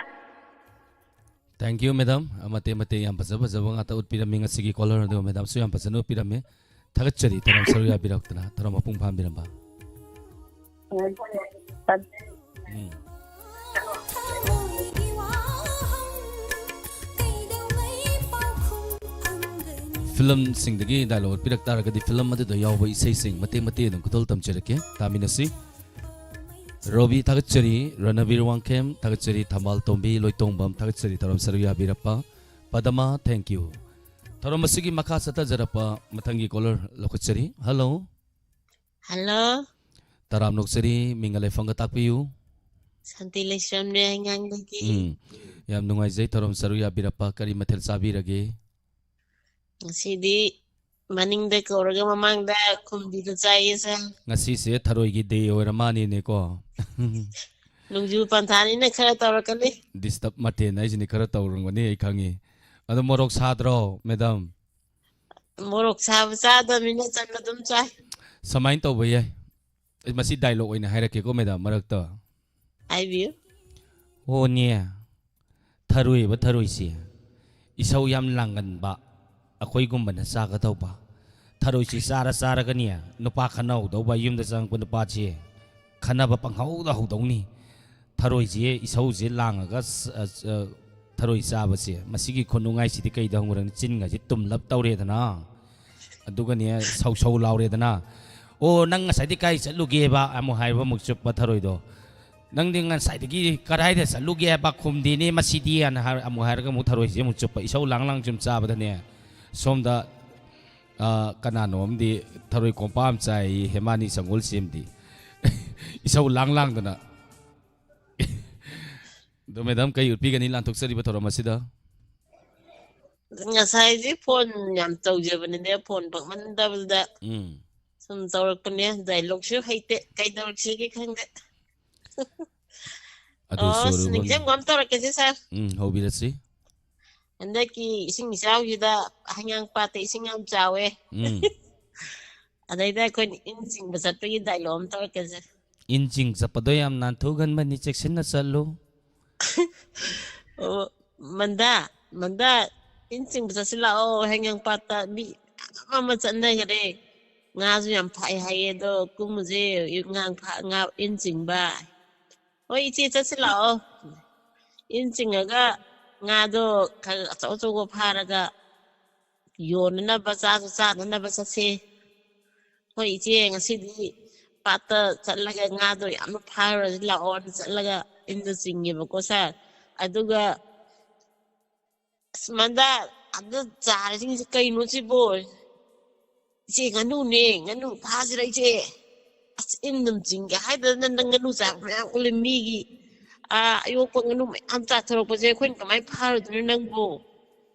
Thank you, madam꯫ ꯃꯇꯦꯛ ꯃꯇꯦꯛ ꯌꯥꯝ ꯐꯖ ꯐꯖꯕ ꯉꯥꯛꯇ ꯎꯠꯄꯤꯔꯝꯃꯤ ꯉꯁꯤꯒꯤ caller ꯑꯗꯨ꯫ Madamꯁꯨ ꯌꯥꯝ ꯐꯖꯅ ꯎꯠꯄꯤꯔꯝꯃꯤ꯫ ꯊꯥꯒꯠꯆꯔꯤ, ꯊꯧꯔꯝ ꯁꯔꯨꯛ ꯌꯥꯕꯤꯔꯛꯇꯅ, ꯊꯧꯔꯝ ꯃꯄꯨꯡ ꯐꯥꯍꯟꯕꯤꯔꯝꯕ꯫ ꯎꯝ꯫ Filmꯁꯤꯡꯗꯒꯤ dialogue ꯎꯠꯄꯤꯔꯛ ꯇꯥꯔꯒꯗꯤ film ꯑꯗꯨꯗ ꯌꯥꯎꯕ ꯏꯁꯩꯁꯤꯡ ꯃꯇꯦꯛ ꯃꯇꯦꯛ ꯑꯗꯨꯝ ꯈꯨꯗꯣꯜ ꯇꯝꯖꯔꯛꯀꯦ, ꯇꯥꯃꯤꯟꯅꯁꯤ꯫ ꯔꯣꯕꯤ ꯊꯥꯒꯠꯆꯔꯤ, ꯔꯅꯕꯤꯔ ꯋꯥꯡꯈꯦꯝ ꯊꯥꯒꯠꯆꯔꯤ, ꯊꯝꯕꯥꯜ ꯇꯣꯝꯕꯤ ꯂꯣꯏꯇꯣꯡꯕꯝ ꯊꯥꯒꯠꯆꯔꯤ, ꯊꯧꯔꯝ ꯁꯔꯨꯛ ꯌꯥꯕꯤꯔꯛꯄ꯫ ꯄꯗꯃꯥ, thank you꯫ ꯊꯧꯔꯝ ꯑꯁꯤꯒꯤ ꯃꯈꯥ ꯆꯠꯊꯖꯔꯛꯄ ꯃꯊꯪꯒꯤ caller ꯂꯧꯈꯠꯆꯔꯤ꯫ Hello꯫ Hello꯫ ꯇꯔꯥꯝꯅ ꯑꯣꯛꯆꯔꯤ, ꯃꯤꯡꯒ ꯂꯩꯐꯝꯒ ꯇꯥꯛꯄꯤꯌꯨ꯫ ꯁꯥꯟꯇꯤ ꯂꯩꯁ꯭ꯔꯝꯅꯦ ꯍꯩꯉꯥꯡꯗꯒꯤ꯫ ꯎꯝ, ꯌꯥꯝ ꯅꯨꯡꯉꯥꯏꯖꯩ ꯊꯧꯔꯝ ꯁꯔꯨꯛ ꯌꯥꯕꯤꯔꯛꯄ꯫ ꯀꯔꯤ ꯃꯊꯦꯜ ꯆꯥꯕꯤꯔꯒꯦ? ꯉꯁꯤꯗꯤ ꯃꯅꯤꯡꯗ ꯀꯧꯔꯒ ꯃꯃꯥꯡꯗ ꯈꯨꯝꯕꯤꯗꯨ ꯆꯥꯏꯌꯦ ꯁꯥꯔ꯫ ꯉꯁꯤꯁꯦ ꯊꯔꯣꯏꯒꯤ ꯗꯦ ꯑꯣꯏꯔ ꯃꯥꯅꯤꯅꯦꯀꯣ꯫ ꯅꯣꯡꯖꯨ ꯄꯟꯊꯥꯅꯤꯅ ꯈꯔ ꯇꯧꯔꯛꯀꯅꯤ꯫ ꯗꯤꯁꯇꯔꯕ ꯃꯊꯦꯜ ꯍꯥꯏꯁꯤꯅꯤ, ꯈꯔ ꯇꯧꯔꯝꯒꯅꯤ ꯑꯩ ꯈꯪꯉꯤ꯫ ꯑꯗꯣ ꯃꯣꯔꯣꯛ ꯁꯥꯗ꯭ꯔꯣ ꯃꯦꯗꯥꯝ? ꯃꯣꯔꯣꯛ ꯁꯥꯕ ꯆꯥꯗꯕꯅꯤꯅ ꯆꯝꯅ ꯑꯗꯨꯝ ꯆꯥꯏ꯫ ꯁꯨꯃꯥꯏꯅ ꯇꯧꯕ ꯌꯥꯏ, ꯑꯩ ꯃꯁꯤ ꯗꯥꯏꯂꯣꯛ ꯑꯣꯏꯅ ꯍꯥꯏꯔꯛꯀꯦꯀꯣ ꯃꯦꯗꯥꯝ ꯃꯔꯛꯇ꯫ ꯍꯥꯏꯕꯤꯌꯨ꯫ ꯑꯣꯅꯦ, ꯊꯔꯣꯏꯕ ꯊꯔꯣꯏꯁꯤ ꯏꯁꯧ ꯌꯥꯝ ꯂꯥꯡꯒꯟꯕ ꯑꯩꯈꯣꯏꯒꯨꯝꯕꯅ ꯆꯥꯒꯗꯧꯕ꯫ ꯊꯔꯣꯏꯁꯤ ꯆꯥꯔ ꯆꯥꯔꯒꯅꯦ ꯅꯨꯄꯥ ꯈꯠꯅꯍꯧꯗꯧꯕ, ꯌꯨꯝꯗ ꯆꯪꯉꯛꯄ ꯅꯨꯄꯥꯁꯤ ꯈꯠꯅꯕ ꯄꯪꯍꯧꯗ ꯍꯧꯗꯧꯅꯤ꯫ ꯊꯔꯣꯏꯁꯤ ꯏꯁꯧꯁꯤ ꯂꯥꯡꯉꯒ ꯆ-, ꯆ-, ꯊꯔꯣꯏ ꯆꯥꯕꯁꯦ, ꯃꯁꯤꯒꯤ ꯈꯨꯅꯨꯡꯉꯥꯏꯁꯤꯗꯤ ꯀꯩꯗ ꯍꯪꯉꯨꯔꯅꯤ? ꯆꯤꯟꯒꯁꯤ ꯇꯨꯝꯂꯞ ꯇꯧꯔꯦꯗꯅ, ꯑꯗꯨꯒꯅꯦ ꯁꯧ ꯁꯧ ꯂꯥꯎꯔꯦꯗꯅ꯫ "ꯑꯣ, ꯅꯪ ꯉꯁꯥꯏꯗꯤ ꯀꯥꯏ ꯆꯠꯂꯨꯒꯦꯕ?" ꯑꯃꯨꯛ ꯍꯥꯏꯕ ꯑꯃꯨꯛ ꯆꯨꯞꯄ ꯊꯔꯣꯏꯗꯣ꯫ "ꯅꯪꯗꯤ ꯉꯁꯥꯏꯗꯒꯤ ꯀꯗꯥꯏꯗ ꯆꯠꯂꯨꯒꯦ ꯍꯥꯏꯕ ꯈꯨꯝꯗꯦꯅꯦ ꯃꯁꯤꯗꯤ?" ꯑꯅ ꯍꯥꯏꯔ-, ꯑꯃꯨꯛ ꯍꯥꯏꯔꯒ ꯑꯃꯨꯛ ꯊꯔꯣꯏꯁꯦ ꯑꯃꯨꯛ ꯆꯨꯞꯄ꯫ ꯏꯁꯧ ꯂꯥꯡ ꯂꯥꯡ ꯁꯨꯝ ꯆꯥꯕꯗꯅꯦ, ꯁꯣꯝꯗ, ꯑ, ꯀꯅꯥꯅꯣ ꯑꯃꯗꯤ ꯊꯔꯣꯏ ꯀꯣꯝꯄꯥꯛ ꯑꯃ ꯆꯥꯏ, ꯍꯦꯃꯥꯅꯤ ꯁꯪꯒꯣꯜ ꯁꯦꯝꯗꯤ꯫ ꯏꯁꯧ ꯂꯥꯡ ꯂꯥꯡꯗꯅ꯫ ꯑꯗꯣ ꯃꯦꯗꯥꯝ, ꯀꯩ ꯎꯠꯄꯤꯒꯅꯤ ꯂꯥꯟꯊꯣꯛꯆꯔꯤꯕ ꯊꯧꯔꯝ ꯑꯁꯤꯗ? ꯉꯁꯥꯏꯗꯤ ꯐꯣꯟ ꯌꯥꯝ ꯇꯧꯖꯕꯅꯤꯅꯦ, ꯐꯣꯟ ꯐꯪꯃꯟꯗꯕꯗ ꯎꯝ꯫ ꯁꯨꯝ ꯇꯧꯔꯛꯄꯅꯦ꯫ ꯗꯥꯏꯂꯣꯛꯁꯨ ꯍꯩꯇꯦ, ꯀꯩꯗꯧꯔꯛꯁꯤꯒꯦ ꯈꯪꯗꯦ꯫ ꯑꯗꯨ ꯑꯣ, ꯑꯁ, ꯁꯣꯏꯔꯨꯕ ꯅꯤꯡꯁꯤꯡꯕ ꯑꯃ ꯇꯧꯔꯛꯀꯦꯁꯦ ꯁꯥꯔ꯫ ꯎꯝ, ꯍꯧꯕꯤꯔꯁꯤ꯫ ꯍꯟꯗꯛꯀꯤ ꯏꯁꯤꯡ ꯏꯆꯥꯎꯁꯤꯗ ꯍꯩꯉꯥꯡꯄꯥꯠꯇ ꯏꯁꯤꯡ ꯌꯥꯝ ꯆꯥꯎꯋꯦ꯫ ꯎꯝ꯫ ꯑꯗꯩꯗ ꯑꯩꯈꯣꯏꯅ ꯏꯟ ꯆꯤꯡꯕ ꯆꯠꯄꯒꯤ ꯗꯥꯏꯂꯣꯛ ꯑꯃ ꯇꯧꯔꯛꯀꯦꯁꯦ꯫ ꯏꯟ ꯆꯤꯡ ꯆꯠꯄꯗꯣ ꯌꯥꯝ ꯅꯥꯟꯊꯣꯛꯍꯟꯕꯅꯤ, ꯆꯦꯛꯁꯤꯟꯅ ꯆꯠꯂꯨ꯫ ꯑꯣ, ꯃꯟꯗꯥ, ꯃꯟꯗꯥ, ꯏꯟ ꯆꯤꯡꯕ ꯆꯠꯁꯤ ꯂꯥꯛꯑꯣ, ꯍꯩꯉꯥꯡꯄꯥꯠꯇ ꯃꯤ ꯃꯌꯥꯝ ꯑꯃ ꯆꯠꯅꯈ꯭ꯔꯦ꯫ ꯉꯥꯁꯨ ꯌꯥꯝ ꯐꯥꯏ ꯍꯥꯏꯌꯦ, ꯑꯗꯣ ꯀꯨꯝꯃꯨꯁꯦ, ꯉꯥ ꯐꯥ-, ꯉꯥ ꯏꯟ ꯆꯤꯡꯕ꯫ "ꯍꯣꯏ ꯏꯆꯦ, ꯆꯠꯁꯤ ꯂꯥꯛꯑꯣ꯫ ꯏꯟ ꯆꯤꯡꯉꯒ ꯉꯥꯗꯣ ꯈꯔ ꯑꯆꯧ ꯑꯆꯧꯕ ꯐꯥꯔꯒ ꯌꯣꯟꯅꯅꯕ, ꯆꯥꯁꯨ ꯆꯥꯅꯅꯕ ꯆꯠꯁꯦ꯫ ꯍꯣꯏ ꯏꯆꯦ, ꯉꯁꯤꯗꯤ ꯄꯥꯠꯇ ꯆꯠꯂꯒ ꯉꯥꯗꯣ ꯌꯥꯝꯅ ꯐꯥꯔꯨꯔꯁꯤ ꯂꯥꯛꯑꯣꯅ" ꯆꯠꯂꯒ ꯏꯟꯗꯣ ꯆꯤꯡꯉꯦꯕꯀꯣ ꯁꯥꯔ꯫ ꯑꯗꯨꯒ, "ꯑꯁ ꯃꯟꯗꯥ, ꯑꯗꯨ ꯆꯥꯔꯁꯤꯡꯁꯦ ꯀꯩꯅꯣ ꯁꯤꯕꯣ?" "ꯏꯆꯦ, ꯉꯥꯅꯨꯅꯦ, ꯉꯥꯅꯨ ꯐꯥꯁꯤꯔ ꯏꯆꯦ?" ꯑꯁ, ꯏꯟ ꯑꯗꯨꯝ ꯆꯤꯡꯒꯦ ꯍꯥꯏꯗꯅ ꯅꯪ ꯉꯥꯅꯨ ꯆꯥꯕ ꯃꯌꯥꯝ ꯎꯠꯂꯦ꯫ ꯃꯤꯒꯤ, ꯑꯥ, ꯑꯌꯣꯛꯄ ꯉꯥꯅꯨ ꯃꯌꯥꯝ ꯆꯥꯊꯣꯔꯛꯄꯁꯦ ꯑꯩꯈꯣꯏꯅ ꯀꯃꯥꯏꯅ ꯐꯥꯔꯨꯗꯣꯏꯅꯣ ꯅꯪꯕꯨ?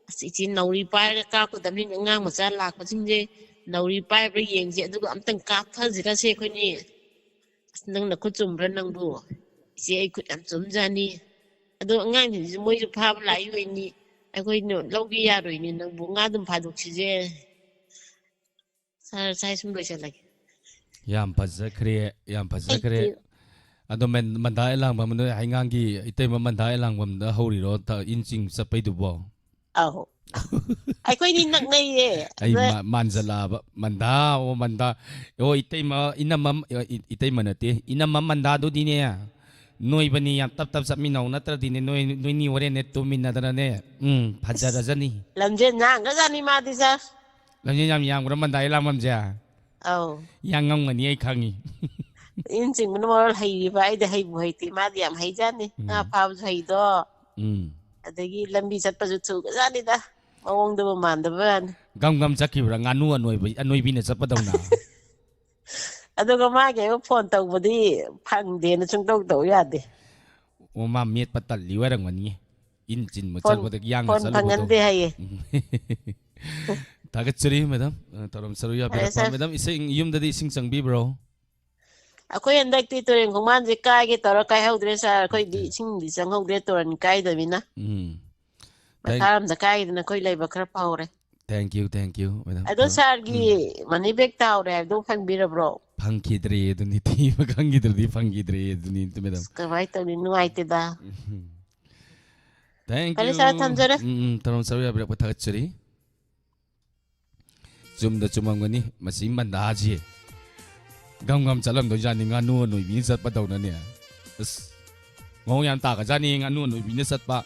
ꯑꯁ, ꯏꯆꯦ, ꯅꯥꯎꯔꯤ ꯄꯥꯏꯔꯒ ꯀꯥꯞꯀꯗꯕꯅꯤꯅ ꯑꯉꯥꯡ ꯃꯆꯥ ꯂꯥꯛꯄꯁꯤꯡꯁꯦ ꯅꯥꯎꯔꯤ ꯄꯥꯏꯕ꯭ꯔꯥ ꯌꯦꯡꯁꯦ, ꯑꯗꯨꯒ ꯑꯝꯇꯪ ꯀꯥꯞꯊꯁꯤꯔꯁꯦ ꯑꯩꯈꯣꯏꯅꯤ꯫ ꯑꯁ, ꯅꯪ ꯅꯈꯨꯠ ꯆꯨꯝꯕ꯭ꯔꯥ ꯅꯪꯕꯨ? ꯏꯆꯦ, ꯑꯩ ꯈꯨꯠ ꯌꯥꯝ ꯆꯨꯝꯖꯥꯅꯤ꯫ ꯑꯗꯣ ꯑꯉꯥꯡꯁꯤꯡꯁꯤꯁꯨ ꯃꯣꯏꯁꯨ ꯐꯥꯕ ꯂꯥꯛꯏ ꯑꯣꯏꯅꯤ, ꯑꯩꯈꯣꯏꯅ ꯂꯧꯒꯦ ꯌꯥꯔꯣꯏꯅꯦ ꯅꯪꯕꯨ꯫ ꯉꯥ ꯑꯗꯨꯝ ꯐꯥꯗꯣꯛꯁꯤꯁꯦ꯫ ꯁꯥꯔ, ꯁꯥꯏ ꯁꯨꯝ ꯂꯣꯏꯁꯤꯜꯂꯒꯦ꯫ ꯌꯥꯝ ꯐꯖꯈ꯭ꯔꯦ, ꯌꯥꯝ ꯐꯖꯈ꯭ꯔꯦ꯫ Thank you. ꯑꯗꯣ ꯃꯟ-, ꯃꯟꯗꯥ ꯑꯦꯂꯥꯡꯕꯝ, ꯅꯣꯏ ꯍꯩꯉꯥꯡꯒꯤ ꯏꯇꯩꯃ ꯃꯟꯗꯥ ꯑꯦꯂꯥꯡꯕꯝꯗ ꯍꯧꯔꯤꯔꯣ ꯊ-, ꯏꯟ ꯆꯤꯡ ꯆꯠꯄꯩꯗꯨꯕꯣ? ꯑꯧ꯫ ꯑꯩꯈꯣꯏꯅꯤ ꯅꯛꯅꯩꯌꯦ꯫ ꯑꯩ ꯑꯗ ꯃꯥ-, ꯃꯥꯟꯖꯜꯂꯛꯑꯕ꯫ ꯃꯟꯗꯥ, ꯑꯣ, ꯃꯟꯗꯥ꯫ ꯑꯣ, ꯏꯇꯩꯃ, ꯏꯅꯝꯃ, ꯏ-, ꯏꯇꯩꯃ ꯅꯠꯇꯦ, ꯏꯅꯝꯃ ꯃꯟꯗꯥꯗꯨꯗꯤꯅꯦ, ꯅꯣꯏꯕꯅꯤ, ꯌꯥꯝ ꯇꯞ ꯇꯞ ꯆꯠꯃꯤꯟꯅꯧ, ꯅꯠꯇ꯭ꯔꯗꯤꯅꯦ, ꯅꯣꯏ, ꯅꯣꯏꯅꯤ ꯍꯣꯔꯦꯟꯅꯦ ꯇꯨꯝꯃꯤꯟꯅꯗꯅꯅꯦ, ꯎꯝ, ꯐꯖꯔꯖꯅꯤ꯫ ꯂꯝꯖꯦꯟ ꯌꯥꯡꯒ꯭ꯔꯖꯥꯠꯅꯤ ꯃꯥꯗꯤ, ꯁꯥꯔ꯫ ꯂꯝꯖꯦꯟ ꯌꯥꯝ ꯌꯥꯡꯕ꯭ꯔꯥ ꯃꯟꯗꯥ ꯑꯦꯂꯥꯡꯕꯝꯁꯦ? ꯑꯧ꯫ ꯌꯥꯡꯉꯝꯒꯅꯤ, ꯑꯩ ꯈꯪꯉꯤ꯫ ꯏꯟ ꯆꯤꯡꯕꯅ ꯃꯔꯣꯜ ꯍꯩꯔꯤꯕ, ꯑꯩꯗꯤ ꯍꯩꯕꯨ ꯍꯩꯇꯦ, ꯃꯥꯗꯤ ꯌꯥꯝ ꯍꯩꯖꯥꯠꯅꯤ꯫ ꯉꯥ ꯎꯝ꯫ ꯐꯥꯕꯁꯨ ꯍꯩꯗꯣ꯫ ꯎꯝ꯫ ꯑꯗꯒꯤ ꯂꯝꯕꯤ ꯆꯠꯄꯁꯨ ꯊꯨꯒ꯭ꯔꯖꯥꯠꯅꯤꯗ, ꯃꯑꯣꯡꯗꯨꯕꯨ ꯃꯥꯟꯗꯕ ꯋꯥꯅꯤ꯫ ꯒꯝ ꯒꯝ ꯆꯠꯈꯤꯕ꯭ꯔꯥ, ꯉꯥꯅꯨ ꯑꯅꯣꯏꯕ, ꯑꯅꯣꯏꯕꯤꯅ ꯆꯠꯄꯗꯧꯅ? ꯑꯗꯨꯒ ꯃꯥꯒꯤ ꯑꯩꯕꯨ ꯐꯣꯟ ꯇꯧꯕꯗꯤ ꯐꯪꯗꯦꯅ ꯁꯨꯡꯇꯧ ꯇꯧ ꯌꯥꯗꯦ꯫ ꯑꯣ, ꯃꯥ ꯃꯦꯠꯄ ꯇꯜꯂꯤ ꯑꯣꯏꯔꯝꯒꯅꯤꯌꯦ꯫ ꯏꯟ ꯆꯤꯟꯕ ꯐꯣꯟ, ꯆꯠꯄꯗ ꯌꯥꯡꯅ ꯐꯣꯟ ꯆꯠꯂꯨꯕꯗꯣ꯫ ꯐꯪꯍꯟꯗꯦ ꯍꯥꯏꯌꯦ꯫ ꯎꯝ꯫ ꯊꯥꯒꯠꯆꯔꯤ, ꯃꯦꯗꯥꯝ꯫ ꯑ, ꯊꯧꯔꯝ ꯁꯔꯨꯛ ꯐꯔꯦ, ꯌꯥꯕꯤꯔꯛꯄ꯫ ꯁꯥꯔ꯫ ꯃꯦꯗꯥꯝ, ꯏꯁꯤꯡ, ꯌꯨꯝꯗꯗꯤ ꯏꯁꯤꯡ ꯆꯪꯕꯤꯕ꯭ꯔꯣ? ꯑꯩꯈꯣꯏ ꯍꯟꯗꯛꯇꯤ ꯇꯨꯔꯦꯟ ꯈꯣꯡꯕꯥꯟꯁꯦ ꯀꯥꯏꯒꯦ ꯇꯧꯔ ꯀꯥꯏꯍꯧꯗ꯭ꯔꯦ, ꯁꯥꯔ꯫ ꯑꯩꯈꯣꯏꯗꯤ ꯑꯣꯀꯦ꯫ ꯏꯁꯤꯡꯗꯤ ꯆꯪꯍꯧꯗ꯭ꯔꯦ, ꯇꯨꯔꯦꯟ ꯀꯥꯏꯗꯕꯅꯤꯅ꯫ ꯎꯝ꯫ ꯃꯊꯥ ꯊꯦꯡ-, ꯑꯝꯗ ꯀꯥꯏꯗꯅ ꯑꯩꯈꯣꯏ ꯂꯩꯕ ꯈꯔ ꯐꯍꯧꯔꯦ꯫ Thank you, thank you, madam. ꯑꯗꯣ ꯊꯧꯔꯝ-, ꯁꯥꯔꯒꯤ ꯎꯝ꯫ ꯃꯅꯤ ꯕꯦꯒ ꯇꯥꯍꯧꯔꯦ ꯍꯥꯏꯕꯗꯣ ꯐꯪꯕꯤꯔꯕ꯭ꯔꯣ? ꯐꯪꯈꯤꯗ꯭ꯔꯦ ꯑꯗꯨꯅꯤ, ꯊꯤꯕ ꯈꯪꯈꯤꯗ꯭ꯔꯗꯤ ꯐꯪꯈꯤꯗ꯭ꯔꯦ ꯑꯗꯨꯅꯤ, ꯃꯦꯗꯥꯝ꯫ ꯑꯁ, ꯀꯃꯥꯏꯅ ꯇꯧꯅꯤ? ꯅꯨꯡꯉꯥꯏꯇꯦꯗ꯫ ꯎꯝ꯫ Thank ꯐꯔꯦ, you꯫ ꯁꯥꯔ, ꯊꯝꯖꯔꯦ꯫ ꯎꯝ, ꯎꯝ, ꯊꯧꯔꯝ ꯁꯔꯨꯛ ꯌꯥꯕꯤꯔꯛꯄ ꯊꯥꯒꯠꯆꯔꯤ꯫ ꯆꯨꯝꯗ ꯆꯨꯝꯃꯝꯒꯅꯤ, ꯃꯁꯤ ꯃꯟꯗꯥꯁꯤ ꯒꯝ ꯒꯝ ꯆꯠꯂꯝꯗꯣꯏꯖꯥꯠꯅꯤ, ꯉꯥꯅꯨ ꯑꯅꯣꯏꯕꯤꯅ ꯆꯠꯄꯗꯧꯅꯅꯦ꯫ ꯑꯁ, ꯃꯑꯣꯡ ꯌꯥꯝ ꯇꯥꯒꯖꯥꯠꯅꯤ, ꯉꯥꯅꯨ ꯑꯅꯣꯏꯕꯤꯅ ꯆꯠꯄ꯫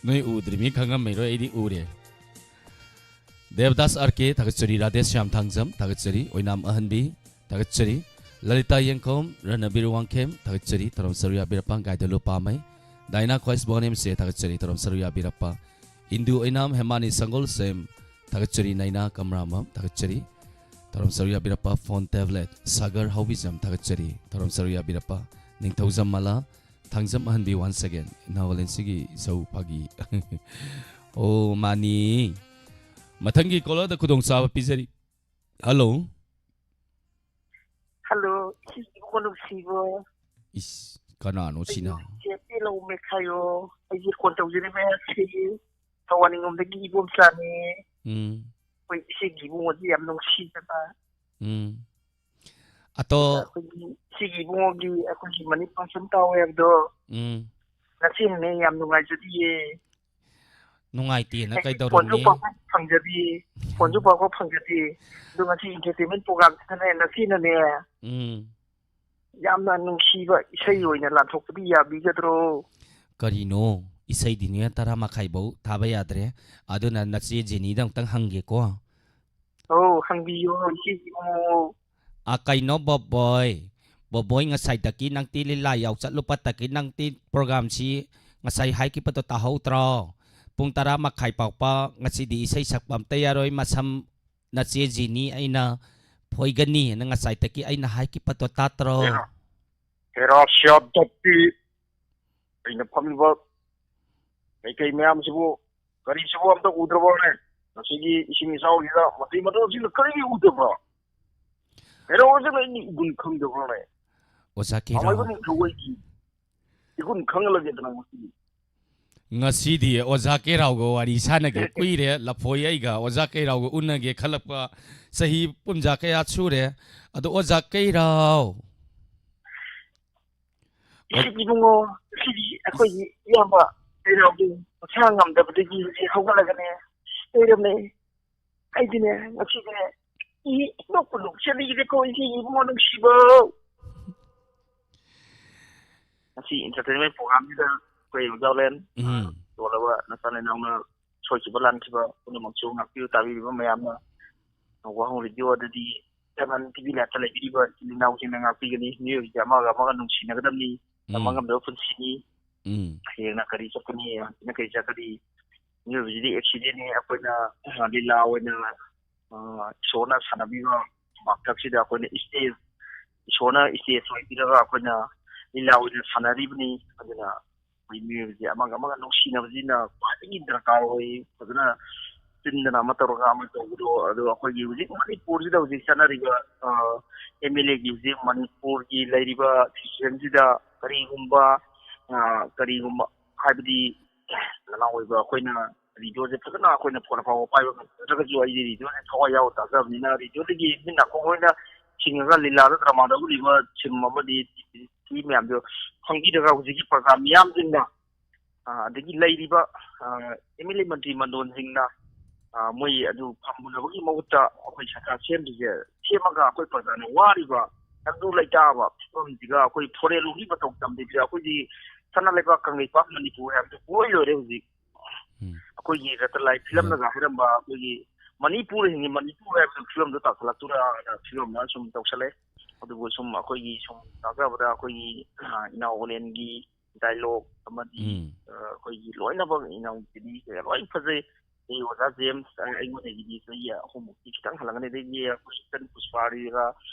ꯅꯣꯏ ꯎꯗ꯭ꯔꯤꯕꯅꯤ, ꯈꯪꯉꯝꯃꯩꯔꯣꯏ, ꯑꯩꯗꯤ ꯎꯔꯦ꯫ ꯗꯦꯕꯗꯥꯁ ꯑꯥꯔ ꯀꯦ ꯊꯥꯒꯠꯆꯔꯤ, ꯔꯥꯙꯦ ꯁ꯭ꯌꯥꯝ ꯊꯥꯡꯖꯝ ꯊꯥꯒꯠꯆꯔꯤ, ꯑꯣꯏꯅꯥꯝ ꯑꯍꯟꯕꯤ ꯊꯥꯒꯠꯆꯔꯤ, ꯂꯂꯤꯇꯥ ꯌꯦꯡꯈꯣꯝ, ꯔꯅꯕꯤꯔ ꯋꯥꯡꯈꯦꯝ ꯊꯥꯒꯠꯆꯔꯤ, ꯊꯧꯔꯝ ꯁꯔꯨꯛ ꯌꯥꯕꯤꯔꯛꯄ ꯒꯥꯏꯗ ꯂꯨꯄꯥꯃꯩ, ꯗꯥꯏꯅꯥ ꯈ꯭ꯋꯥꯏꯁꯕꯣꯟ ꯑꯦꯝ ꯁꯦ ꯊꯥꯒꯠꯆꯔꯤ, ꯊꯧꯔꯝ ꯁꯔꯨꯛ ꯌꯥꯕꯤꯔꯛꯄ ꯏꯟꯗꯨ ꯑꯣꯏꯅꯥꯝ, ꯍꯦꯃꯥꯅꯤ ꯁꯪꯒꯣꯜꯁꯦꯝ ꯊꯥꯒꯠꯆꯔꯤ, ꯅꯥꯏꯅꯥ ꯀꯝꯔꯥꯃꯝ ꯊꯥꯒꯠꯆꯔꯤ, ꯊꯧꯔꯝ ꯁꯔꯨꯛ ꯌꯥꯕꯤꯔꯛꯄ ꯐꯣꯟ ꯇꯦꯕ꯭ꯂꯦꯠ ꯁꯥꯒꯔ ꯍꯥꯎꯕꯤꯖꯝ ꯊꯥꯒꯠꯆꯔꯤ꯫ ꯊꯧꯔꯝ ꯁꯔꯨꯛ ꯌꯥꯕꯤꯔꯛꯄ ꯅꯤꯡꯊꯧꯖꯝ ꯃꯂꯥ, ꯊꯥꯡꯖꯝ ꯑꯍꯟꯕꯤ once again, ꯅꯥꯒꯥꯂꯦꯟꯁꯤꯒꯤ ꯏꯁꯧ ꯐꯥꯒꯤ꯫ ꯑꯣ, ꯃꯥꯅꯤ꯫ ꯃꯊꯪꯒꯤ ꯀꯣꯂꯔꯗ ꯈꯨꯗꯣꯡꯆꯥꯕ ꯄꯤꯖꯔꯤ꯫ ꯍꯜꯂꯣ꯫ ꯍꯜꯂꯣ, ꯏꯆꯦ ꯏꯕꯨꯡꯉꯣ ꯅꯨꯡꯁꯤꯕꯣ꯫ ꯏꯁ, ꯀꯅꯥꯅꯣ ꯁꯤꯅ? ꯑꯩꯒꯤ ꯏꯆꯦ ꯄꯦ ꯂꯧ ꯃꯦꯈꯥꯏꯌꯣ꯫ ꯑꯩꯒꯤ ꯐꯣꯟ ꯇꯧꯖꯔꯤꯕ ꯃꯌꯥꯝꯁꯤ ꯊꯧꯕꯥꯜ ꯅꯤꯉꯣꯝꯗꯒꯤ ꯏꯕꯣꯝꯆꯥꯅꯤ꯫ ꯎꯝ꯫ ꯑꯩꯈꯣꯏ ꯏꯆꯦꯒꯤ ꯏꯕꯨꯡꯉꯣꯁꯤ ꯌꯥꯝ ꯅꯨꯡꯁꯤꯗꯅ꯫ ꯎꯝ꯫ ꯑꯇꯣ-, ꯑꯩꯈꯣꯏꯒꯤ ꯏꯆꯦꯒꯤ ꯏꯕꯨꯡꯉꯣꯒꯤ ꯑꯩꯈꯣꯏꯒꯤ ꯃꯅꯤ ꯐꯪꯁꯟ ꯇꯧꯋꯦ ꯍꯥꯏꯕꯗꯣ꯫ ꯎꯝ꯫ ꯅꯆꯦꯅꯅꯦ ꯌꯥꯝ ꯅꯨꯡꯉꯥꯏꯖꯗꯤꯌꯦ꯫ ꯅꯨꯡꯉꯥꯏꯇꯦꯅ ꯑꯩꯗꯤ ꯐꯣꯟꯁꯨ ꯀꯩꯗꯧꯔꯨꯅꯤ? ꯄꯥꯛ ꯄꯥꯛ ꯐꯪꯖꯗꯦ꯫ ꯐꯣꯟꯁꯨ ꯄꯥꯛ ꯄꯥꯛ ꯐꯪꯖꯗꯦ꯫ ꯑꯗꯣ ꯉꯁꯤ entertainment programꯁꯤꯗꯅꯦ ꯅꯆꯦꯅꯅꯦ ꯎꯝ꯫ ꯌꯥꯝꯅ ꯅꯨꯡꯁꯤꯕ ꯏꯁꯩ ꯑꯣꯏꯅ ꯂꯥꯟꯊꯣꯛꯄꯗꯤ ꯌꯥꯕꯤꯒꯗ꯭ꯔꯣ? ꯀꯔꯤꯅꯣ? ꯏꯁꯩꯗꯤꯅꯦ ꯇꯔꯥ ꯃꯈꯥꯏꯐꯧ ꯊꯥꯕ ꯌꯥꯗ꯭ꯔꯦ꯫ ꯑꯗꯨꯅ ꯅꯆꯦ ꯖꯦꯅꯤꯗ ꯑꯃꯨꯛꯇꯪ ꯍꯪꯒꯦꯀꯣ꯫ ꯑꯧ, ꯍꯪꯕꯤꯌꯣ, ꯏꯆꯦ ꯏꯕꯨꯡꯉꯣ꯫ ꯑ, ꯀꯩꯅꯣ ꯕꯣꯕꯣꯏ? ꯕꯣꯕꯣꯏ, ꯉꯁꯥꯏꯗꯒꯤ ꯅꯪꯗꯤ ꯂꯤꯂꯥ ꯌꯥꯎ ꯆꯠꯂꯨꯕꯗꯒꯤ ꯅꯪꯗꯤ programꯁꯤ ꯉꯁꯥꯏ ꯍꯥꯏꯈꯤꯕꯗꯣ ꯇꯥꯍꯧꯗ꯭ꯔꯣ? ꯄꯨꯡ ꯇꯔꯥ ꯃꯈꯥꯏ ꯐꯥꯎꯕ ꯉꯁꯤꯗꯤ ꯏꯁꯩ ꯁꯛꯄ ꯑꯝꯇ ꯌꯥꯔꯣꯏ, ꯃꯁꯝ ꯅꯆꯦ ꯖꯤꯅꯤ ꯑꯩꯅ ꯐꯣꯏꯒꯅꯤ ꯍꯥꯏꯅ ꯉꯁꯥꯏꯗꯒꯤ ꯑꯩꯅ ꯍꯥꯏꯈꯤꯕꯗꯣ ꯇꯥꯗ꯭ꯔꯣ? ꯍꯦꯔꯥ, ꯍꯦꯔꯥ, ꯁꯤꯌꯥ ꯇꯞꯄꯤ꯫ ꯑꯩꯅ ꯐꯝꯂꯤꯕ ꯀꯩꯀꯩ ꯃꯌꯥꯝꯁꯤꯕꯨ, ꯀꯔꯤꯁꯤꯕꯨ ꯑꯝꯇ ꯎꯗ꯭ꯔꯕꯅꯦ? ꯉꯁꯤꯒꯤ ꯏꯁꯤꯡ ꯏꯆꯥꯎꯁꯤꯗ ꯃꯇꯩ ꯃꯇꯣꯟꯁꯤꯡꯅ ꯀꯔꯤꯒꯤ ꯎꯗꯕ꯭ꯔꯥ? ꯍꯦꯔꯥ, ꯑꯣꯏꯔꯁꯨ ꯑꯩꯗꯤ ꯏꯒꯨꯟ ꯈꯪꯗꯕ꯭ꯔꯥꯅꯦ? ꯑꯣꯖꯥ ꯀꯦꯔꯥꯎ꯫ ꯃꯃꯥꯏꯕꯨ ꯊꯧꯑꯣꯏꯒꯤ ꯏꯒꯨꯟ ꯈꯪꯍꯜꯂꯒꯦꯗꯅ ꯉꯁꯤꯗꯤ꯫ ꯉꯁꯤꯗꯤ ꯑꯣꯖꯥ ꯀꯦꯔꯥꯎꯒ ꯋꯥꯔꯤ ꯁꯥꯟꯅꯒꯦ ꯀꯨꯏꯔꯦ꯫ ꯂꯐꯣꯏ ꯑꯩꯒ ꯑꯣꯖꯥ ꯀꯦꯔꯥꯎꯒ ꯎꯅꯒꯦ ꯈꯜꯂꯛꯄ ꯆꯍꯤ ꯄꯨꯝꯖꯥ ꯀꯌꯥ ꯁꯨꯔꯦ꯫ ꯑꯗꯣ ꯑꯣꯖꯥ ꯀꯦꯔꯥꯎ꯫ ꯏꯁꯤꯡ ꯏꯕꯨꯡꯉꯣ, ꯉꯁꯤꯗꯤ ꯑꯩꯈꯣꯏꯒꯤ ꯏꯌꯥꯝꯕ ꯀꯦꯔꯥꯎꯗꯣ ꯃꯁꯥ ꯉꯝꯗꯕꯗꯒꯤ ꯍꯧꯖꯤꯛ ꯍꯧꯒꯠꯂꯒꯅꯦ ꯂꯩꯔꯝꯃꯦ꯫ ꯑꯩꯗꯤꯅꯦ, ꯉꯁꯤꯗꯤꯅꯦ, ꯏ ꯅꯣꯛꯄꯨ ꯅꯣꯛꯆꯅꯤꯡꯉꯤꯗꯀꯣ, ꯏꯆꯦ ꯏꯕꯨꯡꯉꯣ ꯅꯨꯡꯁꯤꯕ꯫ ꯉꯁꯤ entertainment programꯁꯤꯗ ꯑꯩꯈꯣꯏ ꯑꯣꯖꯥ ꯂꯦꯟ, ꯎꯝ꯫ ꯇꯣꯜꯂꯕ ꯅꯆꯥ ꯅꯅꯥꯎꯅ ꯁꯣꯏꯈꯤꯕ ꯂꯥꯟꯈꯤꯕ ꯄꯨꯝꯅꯃꯛꯁꯨ ꯉꯥꯛꯄꯤꯌꯨ, ꯇꯥꯕꯤꯔꯤꯕ ꯃꯌꯥꯝꯅ꯫ ꯋꯥꯍꯪ ꯔꯦꯗꯤꯑꯣ ꯑꯗꯨꯗꯤ ꯁꯚꯦꯟ ꯇꯤꯚꯤ ꯂꯥꯏꯞꯇ ꯂꯩꯕꯤꯔꯤꯕ ꯏꯆꯤꯜ ꯏꯅꯥꯎꯁꯤꯡꯅ ꯉꯥꯛꯄꯤꯒꯅꯤ꯫ ꯃꯤꯑꯣꯏꯕꯁꯦ ꯑꯃꯒ ꯑꯃꯒ ꯅꯨꯡꯁꯤꯅꯒꯗꯕꯅꯤ꯫ ꯇꯝꯕ ꯎꯝ꯫ ꯉꯝꯗꯕ ꯄꯨꯟꯁꯤꯅꯤ꯫ ꯎꯝ꯫ ꯍꯌꯦꯡꯅ ꯀꯔꯤ ꯆꯠꯀꯅꯤ, ꯍꯪꯆꯤꯠꯅ ꯀꯔꯤ ꯆꯠꯀꯅꯤ? ꯃꯤꯑꯣꯏꯕꯁꯤꯗꯤ accidentꯅꯤ꯫ ꯑꯩꯈꯣꯏꯅ, ꯑ, ꯂꯤꯂꯥ ꯑꯣꯏꯅ ꯑ, ꯏꯁꯣꯔꯅ ꯁꯥꯟꯅꯕꯤꯕ ꯋꯥꯔꯜ ꯀꯞꯁꯤꯗ ꯑꯩꯈꯣꯏꯅ ꯏꯁꯇꯦꯖ, ꯏꯁꯣꯔꯅ ꯏꯁꯇꯦꯖ ꯑꯣꯏꯕꯤꯔꯒ ꯑꯩꯈꯣꯏꯅ ꯂꯤꯂꯥ ꯑꯣꯏꯅ ꯁꯥꯟꯅꯔꯤꯕꯅꯤ꯫ ꯑꯗꯨꯅ ꯑꯩꯈꯣꯏ ꯃꯤꯑꯣꯏꯕꯁꯦ ꯑꯃꯒ ꯑꯃꯒ ꯅꯨꯡꯁꯤꯅꯕꯁꯤꯅ ꯈ꯭ꯋꯥꯏꯗꯒꯤ ꯗꯔꯀꯥꯔ ꯑꯣꯏ꯫ ꯐꯖꯅ ꯆꯤꯟꯗꯅ ꯑꯃ ꯇꯧꯔꯒ ꯑꯃ ꯇꯧꯕꯗꯣ, ꯑꯗꯣ ꯑꯩꯈꯣꯏꯒꯤ ꯍꯧꯖꯤꯛ ꯃꯅꯤꯄꯨꯔꯁꯤꯗ ꯍꯧꯖꯤꯛ ꯆꯠꯅꯔꯤꯕ, ꯑ, ꯑꯦꯝ ꯑꯦꯜ ꯑꯦꯒꯤ ꯍꯧꯖꯤꯛ ꯃꯅꯤꯄꯨꯔꯒꯤ ꯂꯩꯔꯤꯕ ꯁꯤꯆꯨꯋꯦꯁꯟꯁꯤꯗ ꯀꯔꯤꯒꯨꯝꯕ, ꯑ, ꯀꯔꯤꯒꯨꯝꯕ ꯍꯥꯏꯕꯗꯤ ꯅꯅꯥꯎ ꯑꯣꯏꯕ ꯑꯩꯈꯣꯏꯅ ꯔꯦꯗꯤꯑꯣꯁꯦ ꯐꯖꯅ ꯑꯩꯈꯣꯏꯅ ꯐꯣꯟ ꯑꯐꯥꯎꯕ ꯄꯥꯏꯕ ꯉꯝꯖꯗ꯭ꯔꯒꯁꯨ ꯑꯩꯗꯤ ꯔꯦꯗꯤꯑꯣꯁꯦ ꯊꯋꯥꯏ ꯌꯥꯎꯅ ꯇꯥꯖꯕꯅꯤꯅ ꯔꯦꯗꯤꯑꯣꯗꯒꯤ ꯃꯤꯠ ꯅꯥꯀꯣꯡ ꯑꯣꯏꯅ ꯁꯤꯡꯉꯒ ꯂꯤꯂꯥꯗ ꯗ꯭ꯔꯃꯥꯗ ꯎꯠꯂꯤꯕ ꯁꯤꯟ ꯑꯃꯗꯤ ꯇꯤ ꯚꯤ ꯃꯌꯥꯝꯗꯣ ꯈꯪꯕꯤꯔꯒ ꯍꯧꯖꯤꯛꯀꯤ ꯄ꯭ꯔꯖꯥ ꯃꯤꯌꯥꯝꯁꯤꯡꯅ, ꯑ, ꯑꯗꯒꯤ ꯂꯩꯔꯤꯕ, ꯑ, ꯑꯦꯝ ꯑꯦꯜ ꯑꯦ ꯃꯟꯇ꯭ꯔꯤ ꯃꯟꯗꯣꯟꯁꯤꯡꯅ, ꯑ, ꯃꯣꯏ ꯑꯗꯨ ꯐꯪꯕꯅꯕꯒꯤ ꯃꯍꯨꯠꯇ ꯑꯩꯈꯣꯏ ꯁꯔꯀꯥꯔ ꯁꯦꯝꯗ꯭ꯔꯤꯁꯦ, ꯁꯦꯝꯃꯒ ꯑꯩꯈꯣꯏ ꯄ꯭ꯔꯖꯥꯅ ꯋꯥꯔꯤꯕ ꯇꯪꯗꯨ ꯂꯩꯇꯥꯕ ꯐꯤꯕꯝꯁꯤꯒ ꯑꯩꯈꯣꯏ ꯐꯣꯔꯦꯟ ꯂꯣꯝꯒꯤ ꯃꯇꯧ ꯇꯝꯗ꯭ꯔꯤꯁꯦ ꯑꯩꯈꯣꯏꯗꯤ ꯁꯅꯥ ꯂꯩꯕꯥꯛ ꯀꯪꯂꯩꯄꯥꯛ ꯃꯅꯤꯄꯨꯔ ꯍꯥꯏꯕꯗꯨ ꯑꯣꯏ ꯂꯣꯏꯔꯦ ꯍꯧꯖꯤꯛ꯫ ꯎꯝ꯫ ꯑꯩꯈꯣꯏꯒꯤ ꯔꯇꯟꯂꯥꯏ ꯐꯤꯂꯝꯅꯒ ꯍꯥꯏꯔꯝꯕ ꯑꯩꯈꯣꯏꯒꯤ ꯃꯅꯤꯄꯨꯔ ꯍꯤꯡꯉꯤ ꯃꯅꯤꯄꯨꯔ ꯍꯥꯏꯕ ꯐꯤꯂꯝꯗꯣ ꯇꯥꯈꯠꯂꯛꯇꯣꯏꯔꯥꯅ ꯐꯤꯂꯝ ꯑꯃ ꯁꯨꯝ ꯇꯧꯁꯜꯂꯛꯑꯦ꯫ ꯑꯗꯨꯕꯨ ꯁꯨꯝ ꯑꯩꯈꯣꯏꯒꯤ ꯁꯨꯝ ꯇꯥꯖꯕꯗ ꯑꯩꯈꯣꯏꯒꯤ, ꯑ, ꯏꯅꯥꯎ ꯑꯣꯂꯦꯟꯒꯤ ꯗꯥꯏꯂꯣꯛ ꯑꯃꯗꯤ, ꯎꯝ꯫ ꯑ, ꯑꯩꯈꯣꯏꯒꯤ ꯂꯣꯏꯅꯃꯛ ꯏꯅꯥꯎ ꯀꯦꯗꯤ ꯀꯩꯀꯥ ꯂꯣꯏ ꯐꯖꯩ꯫ ꯑꯩ ꯑꯣꯖꯥ ꯖꯦꯝꯁ, ꯑ, ꯑꯩꯉꯣꯟꯗꯒꯤꯗꯤ ꯆꯍꯤ ꯑꯍꯨꯝꯃꯨꯛꯇꯤ ꯈꯤꯇꯪ ꯍꯜꯂꯝꯒꯅꯤ꯫ ꯑꯗꯒꯤ ꯑꯩꯈꯣꯏ ꯏꯆꯟ ꯄꯨꯁꯄꯥꯔꯤꯒ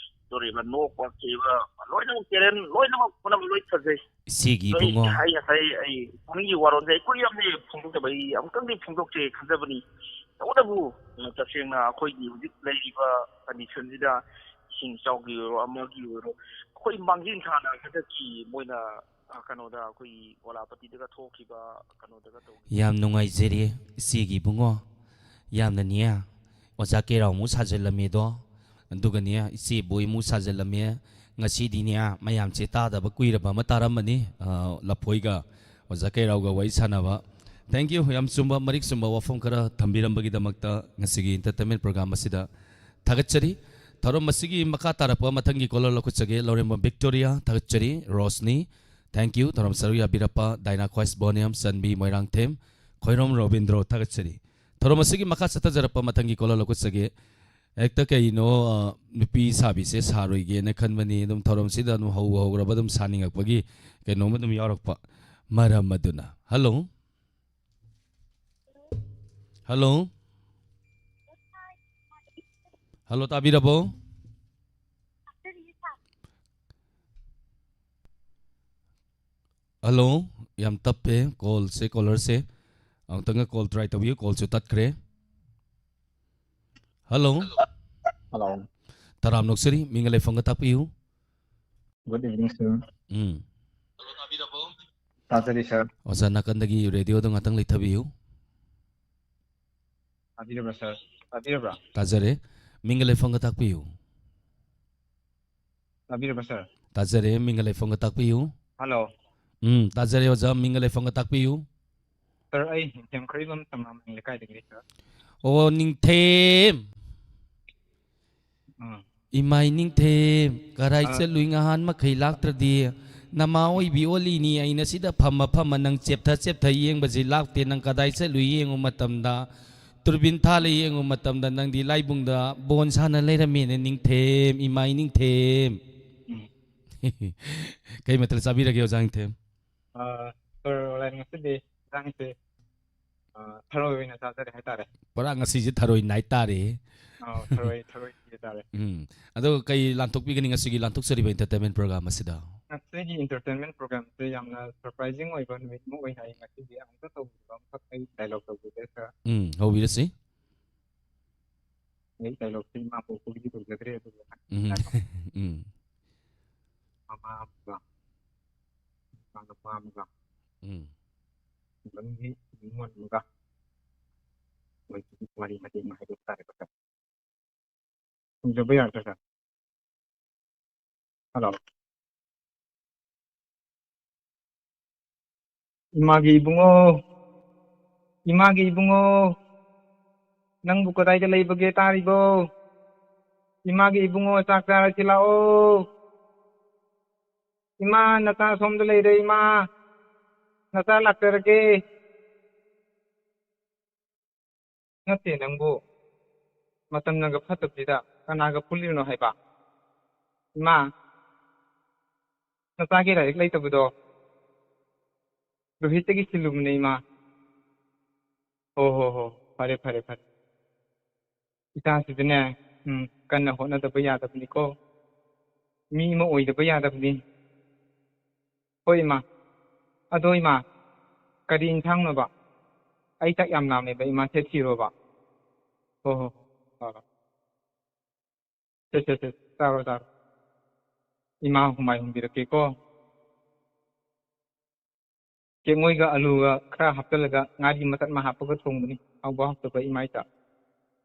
ꯇꯧꯔꯤꯕ ꯅꯣꯛꯄ ꯈꯦꯕ ꯂꯣꯏꯅꯃꯛ ꯇꯦꯂꯦꯟ ꯂꯣꯏꯅꯃꯛ ꯄꯨꯝꯅꯃꯛ ꯂꯣꯏ ꯐꯖꯩ꯫ ꯏꯆꯦꯒꯤ ꯑꯗꯣ ꯑꯩ ꯏꯕꯨꯡꯉꯣ꯫ ꯍꯥꯏ ꯉꯁꯥꯏ ꯑꯩ ꯄꯨꯛꯅꯤꯡꯒꯤ ꯋꯥꯔꯣꯜꯁꯦ ꯑꯩ ꯀꯨꯏꯔꯕꯅꯤ ꯐꯣꯡꯗꯣꯛꯇꯕ, ꯑꯩ ꯑꯃꯨꯛꯇꯪꯗꯤ ꯐꯣꯡꯗꯣꯛꯀꯦ ꯈꯟꯖꯕꯅꯤ꯫ ꯇꯧꯕꯇꯕꯨ, ꯑ, ꯇꯁꯦꯡꯅ ꯑꯩꯈꯣꯏꯒꯤ ꯍꯧꯖꯤꯛ ꯂꯩꯔꯤꯕ ꯀꯟꯗꯤꯁꯟꯁꯤꯗ ꯏꯁꯤꯡ ꯏꯆꯥꯎꯒꯤ ꯑꯣꯏꯔꯣ ꯑꯃꯒꯤ ꯑꯣꯏꯔꯣ ꯑꯩꯈꯣꯏ ꯃꯥꯡꯖꯤꯟ ꯊꯥꯅ ꯍꯟꯗꯛꯀꯤ ꯃꯣꯏꯅ, ꯑ, ꯀꯩꯅꯣꯗ ꯑꯩꯈꯣꯏꯒꯤ ꯒꯣꯂꯥꯄꯇꯤꯗꯒ ꯊꯣꯛꯈꯤꯕ ꯀꯩꯅꯣꯗꯒ ꯇꯧꯈꯤꯕ꯫ ꯌꯥꯝ ꯅꯨꯡꯉꯥꯏꯖꯔꯦ ꯏꯆꯦꯒꯤ ꯏꯕꯨꯡꯉꯣ꯫ ꯌꯥꯝꯅꯅꯦ ꯑꯣꯖꯥ ꯀꯦꯔꯥꯎ ꯑꯃꯨꯛ ꯁꯥꯖꯜꯂꯝꯃꯦꯗꯣ꯫ ꯑꯗꯨꯒꯅꯦ ꯏꯆꯦ ꯕꯣꯏ ꯑꯃꯨꯛ ꯁꯥꯖꯜꯂꯝꯃꯦ꯫ ꯉꯁꯤꯗꯤꯅꯦ ꯃꯌꯥꯝꯁꯦ ꯇꯥꯗꯕ ꯀꯨꯏꯔꯕ ꯑꯃ ꯇꯥꯔꯝꯃꯅꯤ, ꯑ, ꯂꯐꯣꯏꯒ ꯑꯣꯖꯥ ꯀꯩꯔꯥꯎꯒ ꯋꯥꯔꯤ ꯁꯥꯟꯅꯕ꯫ Thank you꯫ ꯌꯥꯝ ꯆꯨꯝꯕ, ꯃꯔꯤꯛ ꯆꯨꯝꯕ ꯋꯥꯐꯝ ꯈꯔ ꯊꯝꯕꯤꯔꯝꯕꯒꯤꯗꯃꯛꯇ ꯉꯁꯤꯒꯤ entertainment program ꯑꯁꯤꯗ ꯊꯥꯒꯠꯆꯔꯤ꯫ ꯊꯧꯔꯝ ꯑꯁꯤꯒꯤ ꯃꯈꯥ ꯇꯥꯔꯛꯄ ꯃꯊꯪꯒꯤ caller ꯂꯧꯈꯠꯆꯒꯦ꯫ ꯂꯧꯔꯦꯝꯕꯝ ꯕꯤꯛꯇꯣꯔꯤꯌꯥ, ꯊꯥꯒꯠꯆꯔꯤ꯫ Roshni, thank you꯫ ꯊꯧꯔꯝ ꯁꯔꯨꯛ ꯌꯥꯕꯤꯔꯛꯄ ꯗꯥꯏꯅꯥ ꯈ꯭ꯋꯥꯏꯁꯕꯣꯅꯤꯌꯝ, ꯆꯟꯕꯤ ꯃꯣꯏꯔꯥꯡꯊꯦꯝ, ꯈꯣꯏꯔꯣꯝ ꯔꯣꯕꯤꯟꯗ꯭ꯔꯣ, ꯊꯥꯒꯠꯆꯔꯤ꯫ ꯊꯧꯔꯝ ꯑꯁꯤꯒꯤ ꯃꯈꯥ ꯆꯠꯊꯖꯔꯛꯄ ꯃꯊꯪꯒꯤ caller ꯂꯧꯈꯠꯆꯒꯦ꯫ ꯍꯦꯛꯇ ꯀꯩꯅꯣ, ꯑ, ꯅꯨꯄꯤ ꯁꯥꯕꯤꯁꯦ ꯁꯥꯔꯣꯏꯒꯦꯅ ꯈꯟꯕꯅꯤ꯫ ꯑꯗꯨꯝ ꯊꯧꯔꯝꯁꯤꯗ ꯑꯗꯨꯝ ꯍꯧꯕ ꯍꯧꯈ꯭ꯔꯕ ꯑꯗꯨꯝ ꯁꯥꯅꯤꯡꯉꯛꯄꯒꯤ ꯀꯩꯅꯣꯝꯃ ꯑꯗꯨꯝ ꯌꯥꯎꯔꯛꯄ꯫ ꯃꯔꯝ ꯑꯗꯨꯅ꯫ ꯍꯜꯂꯣ? ꯍꯜꯂꯣ? ꯍꯜꯂꯣ, ꯇꯥꯕꯤꯔꯕꯣ? ꯍꯜꯂꯣ, ꯌꯥꯝ ꯇꯞꯄꯦ ꯀꯣꯜꯁꯦ, ꯀꯣꯂꯔꯁꯦ꯫ ꯑꯃꯨꯛꯇꯪꯒ ꯀꯣꯜ ꯇ꯭ꯔꯥꯏ ꯇꯧꯕꯤꯌꯨ, ꯀꯣꯜꯁꯨ ꯇꯠꯈ꯭ꯔꯦ꯫ ꯍꯜꯂꯣ꯫ ꯍꯜꯂꯣ꯫ ꯇꯔꯥꯝ ꯅꯣꯛꯆꯔꯤ, ꯃꯤꯡꯒ ꯂꯩꯐꯝꯒ ꯇꯥꯛꯄꯤꯌꯨ꯫ Good evening, sir. ꯎꯝ꯫ ꯇꯥꯖꯔꯤ, sir꯫ ꯑꯣꯖꯥ, ꯅꯥꯀꯟꯗꯒꯤ ꯔꯦꯗꯤꯑꯣꯗꯣ ꯉꯥꯛꯇꯪ ꯂꯩꯊꯕꯤꯌꯨ꯫ ꯇꯥꯕꯤꯔꯕ꯭ꯔꯥ, sir? ꯇꯥꯕꯤꯔꯕ꯭ꯔꯥ? ꯇꯥꯖꯔꯦ꯫ ꯃꯤꯡꯒ ꯂꯩꯐꯝꯒ ꯇꯥꯛꯄꯤꯌꯨ꯫ ꯇꯥꯕꯤꯔꯕ꯭ꯔꯥ, sir? ꯇꯥꯖꯔꯦ꯫ ꯃꯤꯡꯒ ꯂꯩꯐꯝꯒ ꯇꯥꯛꯄꯤꯌꯨ꯫ ꯍꯜꯂꯣ꯫ ꯎꯝ, ꯇꯥꯖꯔꯦ ꯑꯣꯖꯥ꯫ ꯃꯤꯡꯒ ꯂꯩꯐꯝꯒ ꯇꯥꯛꯄꯤꯌꯨ꯫ Sir, ꯑꯩ ꯅꯤꯡꯊꯦꯝ ꯈꯔꯤꯕꯝ ꯇꯝꯂꯥꯃꯅꯤꯡ ꯂꯩꯀꯥꯏꯗꯒꯤꯅꯤ, sir꯫ ꯑꯣ, ꯅꯤꯡꯊꯦꯝ꯫ ꯎꯝ꯫ ꯏꯃꯥꯏ ꯅꯤꯡꯊꯦꯝ, ꯀꯔꯥꯏ ꯑꯥ꯫ ꯆꯠꯂꯨꯏ ꯉꯍꯥꯟ ꯃꯈꯩ ꯂꯥꯛꯇ꯭ꯔꯗꯤ? ꯅꯃꯥ ꯑꯣꯏꯕꯤ ꯑꯣꯜꯂꯤꯅꯤ ꯑꯩꯅ ꯁꯤꯗ ꯐꯝꯃ ꯐꯝꯃ ꯅꯪ ꯆꯦꯞꯊ ꯆꯦꯞꯊ ꯌꯦꯡꯕꯁꯤ ꯂꯥꯛꯇꯦ꯫ ꯅꯪ ꯀꯗꯥꯏ ꯆꯠꯂꯨꯏ ꯌꯦꯡꯉꯨ ꯃꯇꯝꯗ, ꯇꯨꯔꯕꯤꯟ ꯊꯥꯜꯂ ꯌꯦꯡꯉꯨ ꯃꯇꯝꯗ ꯅꯪꯗꯤ ꯂꯥꯏꯕꯨꯡꯗ ꯕꯣꯟ ꯁꯥꯟꯅ ꯂꯩꯔꯝꯃꯦꯅꯦ ꯅꯤꯡꯊꯦꯝ, ꯏꯃꯥꯏ ꯅꯤꯡꯊꯦꯝ꯫ ꯎꯝ꯫ ꯀꯩ ꯃꯊꯦꯜ ꯆꯥꯕꯤꯔꯒꯦ ꯑꯣꯖꯥ ꯅꯤꯡꯊꯦꯝ? ꯑꯥ, sir, ꯉꯁꯤꯗꯤ ꯏꯟꯖꯥꯡꯁꯦ, ꯑꯥ, ꯊꯔꯣꯏ ꯑꯣꯏꯅ ꯆꯥꯖꯔꯦ ꯍꯥꯏꯇꯥꯔꯦ꯫ ꯄꯨꯔꯥ ꯉꯁꯤꯁꯦ ꯊꯔꯣꯏ night ꯇꯥꯔꯦ꯫ ꯑꯥ, ꯊꯔꯣꯏ, ꯊꯔꯣꯏ ꯍꯥꯏꯇꯥꯔꯦ꯫ ꯎꯝ꯫ ꯑꯗꯣ ꯀꯩ ꯂꯥꯟꯊꯣꯛꯄꯤꯒꯅꯤ ꯉꯁꯤꯒꯤ ꯂꯥꯟꯊꯣꯛꯆꯔꯤꯕ entertainment program ꯑꯁꯤꯗ? ꯉꯁꯤꯒꯤ entertainment programꯁꯦ ꯌꯥꯝꯅ surprising ꯑꯣꯏꯕ ꯅꯨꯃꯤꯠ ꯑꯃ ꯑꯣꯏꯅ ꯑꯩ ꯉꯁꯤꯗꯤ ꯑꯃꯨꯛꯇ ꯇꯧꯕꯤꯕ ꯑꯃꯈꯛ ꯑꯩ dialogue ꯇꯧꯖꯒꯦ, sir꯫ ꯎꯝ, ꯍꯧꯕꯤꯔꯁꯤ꯫ ꯑꯩ dialogueꯁꯦ ꯏꯃꯥ ꯄꯣꯛꯄꯒꯤꯗꯤ ꯇꯧꯖꯗ꯭ꯔꯦ, ꯑꯗꯨꯕꯨ ꯎꯝ꯫ ꯎꯝ꯫ ꯃꯃꯥ ꯑꯃꯒ, ꯃꯆꯥꯅꯨꯄꯥ ꯑꯃꯒ, ꯎꯝ꯫ ꯈꯨꯡꯒꯪꯒꯤ ꯅꯤꯉꯣꯜ ꯑꯃꯒ, ꯃꯣꯏꯒꯤ ꯋꯥꯔꯤ ꯃꯇꯦꯛ ꯑꯃ ꯍꯥꯏꯗꯣꯛ ꯇꯥꯔꯦꯀꯣ, sir꯫ ꯈꯨꯝꯖꯕ ꯌꯥꯔꯗ꯭ꯔꯥ, sir? ꯍꯜꯂꯣ꯫ ꯏꯃꯥꯒꯤ ꯏꯕꯨꯡꯉꯣ, ꯏꯃꯥꯒꯤ ꯏꯕꯨꯡꯉꯣ, ꯅꯪꯕꯨ ꯀꯗꯥꯏꯗ ꯂꯩꯕꯒꯦ ꯇꯥꯔꯤꯕꯣ? ꯏꯃꯥꯒꯤ ꯏꯕꯨꯡꯉꯣ, ꯆꯥꯛ ꯆꯥꯔꯁꯤ ꯂꯥꯛꯑꯣ꯫ ꯏꯃꯥ, ꯅꯆꯥ ꯁꯣꯝꯗ ꯂꯩꯔꯦ, ꯏꯃꯥ꯫ ꯅꯆꯥ ꯂꯥꯛꯆꯔꯒꯦ꯫ ꯅꯠꯇꯦ ꯅꯪꯕꯨ, ꯃꯇꯝꯅꯒ ꯐꯠꯇꯕꯁꯤꯗ ꯀꯅꯥꯒ ꯄꯨꯜꯂꯤꯕꯅꯣ ꯍꯥꯏꯕ? ꯏꯃꯥ, ꯅꯆꯥꯒꯤ ꯂꯥꯏꯔꯤꯛ ꯂꯩꯇꯕꯗꯣ ꯔꯣꯍꯤꯠꯇꯒꯤ ꯁꯤꯜꯂꯨꯕꯅꯦ, ꯏꯃꯥ꯫ ꯍꯣ, ꯍꯣ, ꯍꯣ, ꯐꯔꯦ, ꯐꯔꯦ, ꯐꯔꯦ꯫ ꯏꯆꯥꯁꯤꯗꯅꯦ, ꯎꯝ, ꯀꯟꯅ ꯍꯣꯠꯅꯗꯕ ꯌꯥꯗꯕꯅꯤꯀꯣ꯫ ꯃꯤ ꯑꯃ ꯑꯣꯏꯗꯕ ꯌꯥꯗꯕꯅꯤ꯫ ꯍꯣꯏ, ꯏꯃꯥ꯫ ꯑꯗꯣ, ꯏꯃꯥ, ꯀꯔꯤ ꯏꯟꯁꯥꯡꯅꯣꯕ? ꯑꯩ ꯆꯥꯛ ꯌꯥꯝ ꯂꯥꯝꯃꯦꯕ, ꯏꯃꯥ, ꯁꯦ ꯊꯤꯔꯣꯕ꯫ ꯍꯣ, ꯍꯣ, ꯍꯣ, ꯍꯣ, ꯍꯣ꯫ ꯁꯦ, ꯁꯦ, ꯁꯦ, ꯆꯥꯔꯣ, ꯆꯥꯔꯣ꯫ ꯏꯃꯥ ꯍꯨꯃꯥꯏ ꯍꯨꯝꯕꯤꯔꯛꯀꯦꯀꯣ꯫ ꯀꯦꯡꯉꯣꯏꯒ ꯑꯂꯨꯒ ꯈꯔ ꯍꯥꯞꯆꯜꯂꯒ ꯉꯥꯔꯤ ꯃꯆꯠ ꯑꯃ ꯍꯥꯞꯄꯒ ꯊꯣꯡꯕꯅꯤ꯫ ꯍꯥꯎꯕ ꯍꯥꯎꯇꯕ ꯏꯃꯥ ꯏꯆꯥ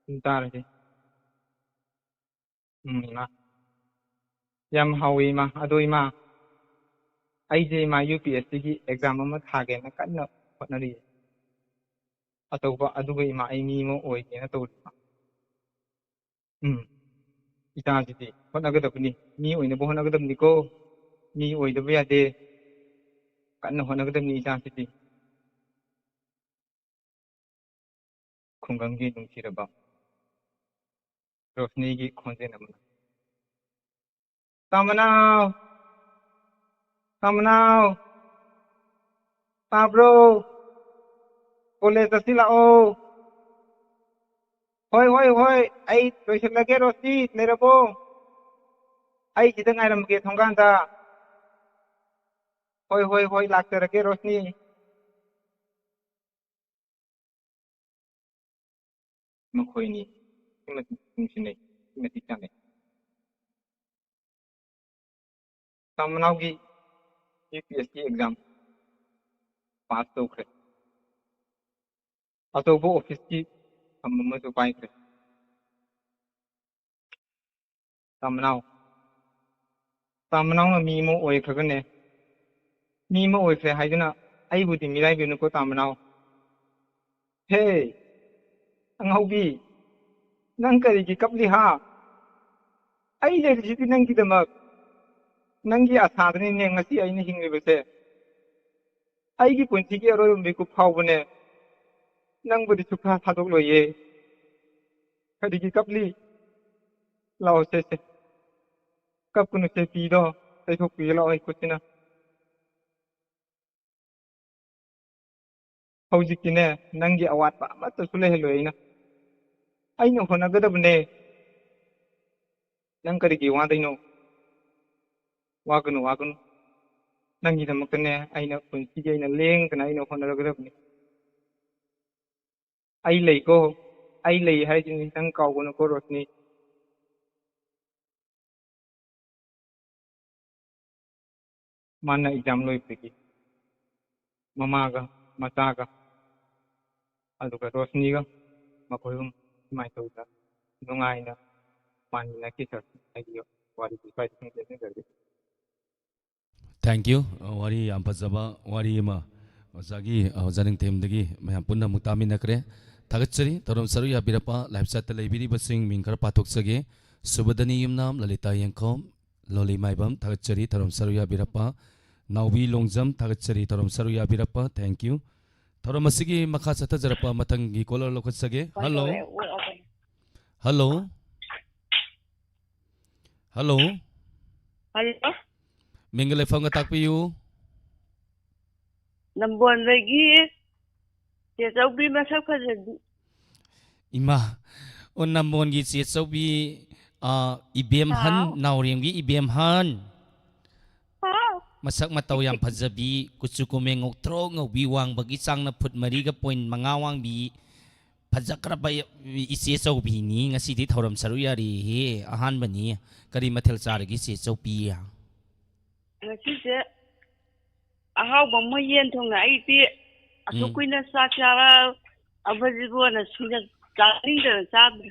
ꯑꯗꯨꯝ ꯆꯥꯔꯁꯦ꯫ ꯎꯝ, ꯏꯃꯥ꯫ ꯌꯥꯝ ꯍꯥꯎꯋꯤ, ꯏꯃꯥ꯫ ꯑꯗꯣ, ꯏꯃꯥ, ꯑꯩꯁꯦ, ꯏꯃꯥ, ꯌꯨ ꯄꯤ ꯑꯦꯁ ꯁꯤꯒꯤ ꯑꯦꯛꯖꯥꯝ ꯑꯃ ꯊꯥꯒꯦꯅ ꯀꯟꯅ ꯍꯣꯠꯅꯔꯤꯌꯦ꯫ ꯑꯆꯧꯕ ꯑꯗꯨꯒ, ꯏꯃꯥ, ꯑꯩ ꯃꯤ ꯑꯃ ꯑꯣꯏꯒꯦꯅ ꯇꯧꯔꯤ, ꯏꯃꯥ꯫ ꯎꯝ, ꯏꯆꯥꯁꯤꯗꯤ ꯍꯣꯠꯅꯒꯗꯕꯅꯤ, ꯃꯤ ꯑꯣꯏꯅꯕ ꯍꯣꯠꯅꯒꯗꯕꯅꯤꯀꯣ꯫ ꯃꯤ ꯑꯣꯏꯗꯕ ꯌꯥꯗꯦ, ꯀꯟꯅ ꯍꯣꯠꯅꯒꯗꯕꯅꯤ ꯏꯆꯥꯁꯤꯗꯤ꯫ ꯈꯨꯡꯒꯪꯒꯤ ꯅꯨꯡꯁꯤꯔꯕ ꯔꯣꯁꯅꯤꯒꯤ ꯈꯣꯟꯖꯦꯜ ꯑꯃꯅ, "ꯇꯥꯃꯅꯥꯎ! ꯇꯥꯃꯅꯥꯎ! ꯇꯥꯕ꯭ꯔꯣ? ꯀꯣꯂꯦꯖ ꯆꯠꯁꯤ ꯂꯥꯛꯑꯣ!" "ꯍꯣꯏ, ꯍꯣꯏ, ꯍꯣꯏ, ꯑꯩ ꯂꯣꯏꯁꯤꯜꯂꯒꯦ, ꯔꯣꯁꯅꯤ, ꯂꯩꯔꯕꯣ? ꯑꯩ ꯁꯤꯗ ꯉꯥꯏꯔꯝꯃꯒꯦ ꯊꯣꯡꯒꯥꯟꯗ꯫ ꯍꯣꯏ, ꯍꯣꯏ, ꯍꯣꯏ, ꯂꯥꯛꯆꯔꯒꯦ, ꯔꯣꯁꯅꯤ꯫" ꯃꯈꯣꯏꯅꯤ ꯁꯤ ꯃꯇꯤꯛ ꯅꯨꯡꯁꯤꯅꯩ, ꯁꯤ ꯃꯇꯤꯛ ꯆꯥꯅꯩ꯫ ꯇꯥꯃꯅꯥꯎꯒꯤ U P S C exam pass ꯇꯧꯈ꯭ꯔꯦ꯫ ꯑꯆꯧꯕ ꯑꯣꯐꯤꯁꯀꯤ ꯐꯝ ꯑꯃꯁꯨ ꯄꯥꯏꯈ꯭ꯔꯦ꯫ ꯇꯥꯃꯅꯥꯎ, ꯇꯥꯃꯅꯥꯎꯅ ꯃꯤ ꯑꯃ ꯑꯣꯏꯈ꯭ꯔꯒꯅꯦ, ꯃꯤ ꯑꯃ ꯑꯣꯏꯈ꯭ꯔꯦ ꯍꯥꯏꯗꯨꯅ ꯑꯩꯕꯨꯗꯤ ꯃꯤꯔꯥꯏꯕꯤꯅꯨꯀꯣ, ꯇꯥꯃꯅꯥꯎ꯫ ꯍꯦ, ꯑꯉꯥꯎꯕꯤ, ꯅꯪ ꯀꯔꯤꯒꯤ ꯀꯞꯂꯤ ꯍꯥ? ꯑꯩ ꯂꯩꯔꯤꯁꯤꯗꯤ ꯅꯪꯒꯤꯗꯃꯛ꯫ ꯅꯪꯒꯤ ꯑꯁꯥꯗꯅꯤꯅꯦ ꯉꯁꯤ ꯑꯩꯅ ꯍꯤꯡꯂꯤꯕꯁꯦ꯫ ꯑꯩꯒꯤ ꯄꯨꯟꯁꯤꯒꯤ ꯑꯔꯣꯏꯕ ꯃꯤꯀꯨꯞ ꯐꯥꯎꯕꯅꯦ ꯅꯪꯕꯨꯗꯤ ꯁꯨꯛꯊꯥ ꯊꯥꯗꯣꯛꯂꯣꯏꯌꯦ꯫ ꯀꯔꯤꯒꯤ ꯀꯞꯂꯤ? ꯂꯥꯛꯑꯣ ꯁꯦ, ꯁꯦ꯫ ꯀꯞꯀꯅꯨ ꯁꯦ, ꯄꯤꯗꯣ ꯇꯩꯊꯣꯛꯄꯤꯒꯦ ꯂꯥꯛꯑꯣ ꯑꯩ ꯈꯨꯠꯁꯤꯅ꯫ ꯍꯧꯖꯤꯛꯇꯤꯅꯦ, ꯅꯪꯒꯤ ꯑꯋꯥꯠꯄ ꯑꯃꯠꯇꯁꯨ ꯂꯩꯍꯜꯂꯣꯏ ꯑꯩꯅ꯫ ꯑꯩꯅ ꯍꯣꯠꯅꯒꯗꯕꯅꯦ꯫ ꯅꯪ ꯀꯔꯤꯒꯤ ꯋꯥꯗꯣꯏꯅꯣ? ꯋꯥꯒꯅꯨ, ꯋꯥꯒꯅꯨ꯫ ꯅꯪꯒꯤꯗꯃꯛꯇꯅꯦ ꯑꯩꯅ ꯄꯨꯟꯁꯤꯒꯤ ꯑꯩꯅ ꯂꯦꯡꯗꯅ ꯑꯩꯅ ꯍꯣꯠꯅꯔꯒꯗꯕꯅꯤ꯫ ꯑꯩ ꯂꯩꯀꯣ, ꯑꯩ ꯂꯩ ꯍꯥꯏꯁꯤꯅꯤ, ꯅꯪ ꯀꯥꯎꯒꯅꯨꯀꯣ ꯔꯣꯁꯅꯤ꯫ ꯃꯥꯅ exam ꯂꯣꯏꯕꯗꯒꯤ ꯃꯃꯥꯒ ꯃꯆꯥꯒ ꯑꯗꯨꯒ ꯔꯣꯁꯅꯤꯒ ꯃꯈꯣꯏ ꯑꯍꯨꯝ ꯁꯨꯃꯥꯏꯅ ꯇꯧꯗꯅ ꯅꯨꯡꯉꯥꯏꯅ ꯄꯥꯟꯃꯤꯟꯅꯈꯤ꯫ ꯁꯥꯔ, ꯑꯩꯒꯤ ꯋꯥꯔꯤꯁꯤ ꯁ꯭ꯋꯥꯏꯗ ꯁꯨꯝ ꯂꯣꯏꯁꯤꯟꯖꯔꯒꯦ꯫ Thank you꯫ ꯑ, ꯋꯥꯔꯤ ꯌꯥꯝ ꯐꯖꯕ ꯋꯥꯔꯤ ꯑꯃ ꯑꯣꯖꯥꯒꯤ, ꯑ, ꯑꯣꯖꯥ ꯅꯤꯡꯊꯦꯝꯗꯒꯤ ꯃꯌꯥꯝ ꯄꯨꯟꯅ ꯑꯃꯨꯛ ꯇꯥꯃꯤꯟꯅꯈ꯭ꯔꯦ꯫ ꯊꯥꯒꯠꯆꯔꯤ ꯊꯧꯔꯝ ꯁꯔꯨꯛ ꯌꯥꯕꯤꯔꯛꯄ꯫ Live chatꯇ ꯂꯩꯕꯤꯔꯤꯕꯁꯤꯡ ꯃꯤꯡ ꯈꯔ ꯄꯥꯊꯣꯛꯆꯒꯦ꯫ ꯁꯨꯕꯗꯅꯤ ꯌꯨꯝꯅꯥꯝ, ꯂꯂꯤꯇꯥ ꯌꯦꯡꯈꯣꯝ, ꯂꯣꯂꯤ ꯃꯥꯏꯕꯝ, ꯊꯥꯒꯠꯆꯔꯤ ꯊꯧꯔꯝ ꯁꯔꯨꯛ ꯌꯥꯕꯤꯔꯛꯄ꯫ ꯅꯥꯎꯕꯤ ꯂꯣꯡꯖꯝ, ꯊꯥꯒꯠꯆꯔꯤ ꯊꯧꯔꯝ ꯁꯔꯨꯛ ꯌꯥꯕꯤꯔꯛꯄ꯫ Thank you꯫ ꯊꯧꯔꯝ ꯑꯁꯤꯒꯤ ꯃꯈꯥ ꯆꯠꯊꯖꯔꯛꯄ ꯃꯊꯪꯒꯤ caller ꯂꯧꯈꯠꯆꯒꯦ꯫ ꯍꯜꯂꯣ꯫ ꯍꯜꯂꯣ꯫ ꯍꯜꯂꯣ꯫ ꯍꯜꯂꯣ꯫ ꯃꯤꯡꯒ ꯂꯩꯐꯝꯒ ꯇꯥꯛꯄꯤꯌꯨ꯫ ꯅꯝꯕꯣꯟꯗꯒꯤ ꯆꯦ ꯆꯧꯕꯤ ꯃꯁꯛ ꯐꯖꯕꯤ꯫ ꯏꯃꯥ, ꯑꯣ, ꯅꯝꯕꯣꯟꯒꯤ ꯆꯦ ꯆꯧꯕꯤ, ꯑ, ꯏꯕꯦꯝꯍꯟ, ꯍꯥꯎ꯫ ꯅꯥꯎꯔꯦꯝꯒꯤ ꯏꯕꯦꯝꯍꯟ꯫ ꯍꯥꯎ꯫ ꯃꯁꯛ ꯃꯇꯧ ꯌꯥꯝ ꯐꯖꯕꯤ, ꯀꯨꯆꯨ ꯀꯨꯃꯦꯟ ꯉꯧꯊ꯭ꯔꯣꯛ ꯉꯧꯕꯤ, ꯋꯥꯡꯕꯒꯤ ꯆꯥꯡꯅ ꯐꯨꯠ ꯃꯔꯤꯒ point ꯃꯉꯥ ꯋꯥꯡꯕꯤ, ꯐꯖꯈ꯭ꯔꯕ ꯏꯆꯦ ꯆꯧꯕꯤꯅꯤ꯫ ꯉꯁꯤꯗꯤ ꯊꯧꯔꯝ ꯁꯔꯨꯛ ꯌꯥꯔꯤꯍꯦ, ꯑꯍꯥꯟꯕꯅꯤ꯫ ꯀꯔꯤ ꯃꯊꯦꯜ ꯆꯥꯔꯒꯦ, ꯆꯦ ꯆꯧꯕꯤ? ꯉꯁꯤꯁꯦ ꯑꯍꯥꯎꯕ ꯑꯃ ꯌꯦꯟ ꯊꯣꯡꯉꯦ꯫ ꯑꯩꯗꯤ ꯑꯁꯨꯛ ꯎꯝ꯫ ꯀꯨꯏꯅ ꯆꯥꯛ ꯆꯥꯔꯛꯑꯕꯁꯤꯕꯨꯅ ꯁꯨꯡꯆꯥ ꯆꯥꯅꯤꯡꯗꯅ ꯆꯥꯗ꯭ꯔꯦ꯫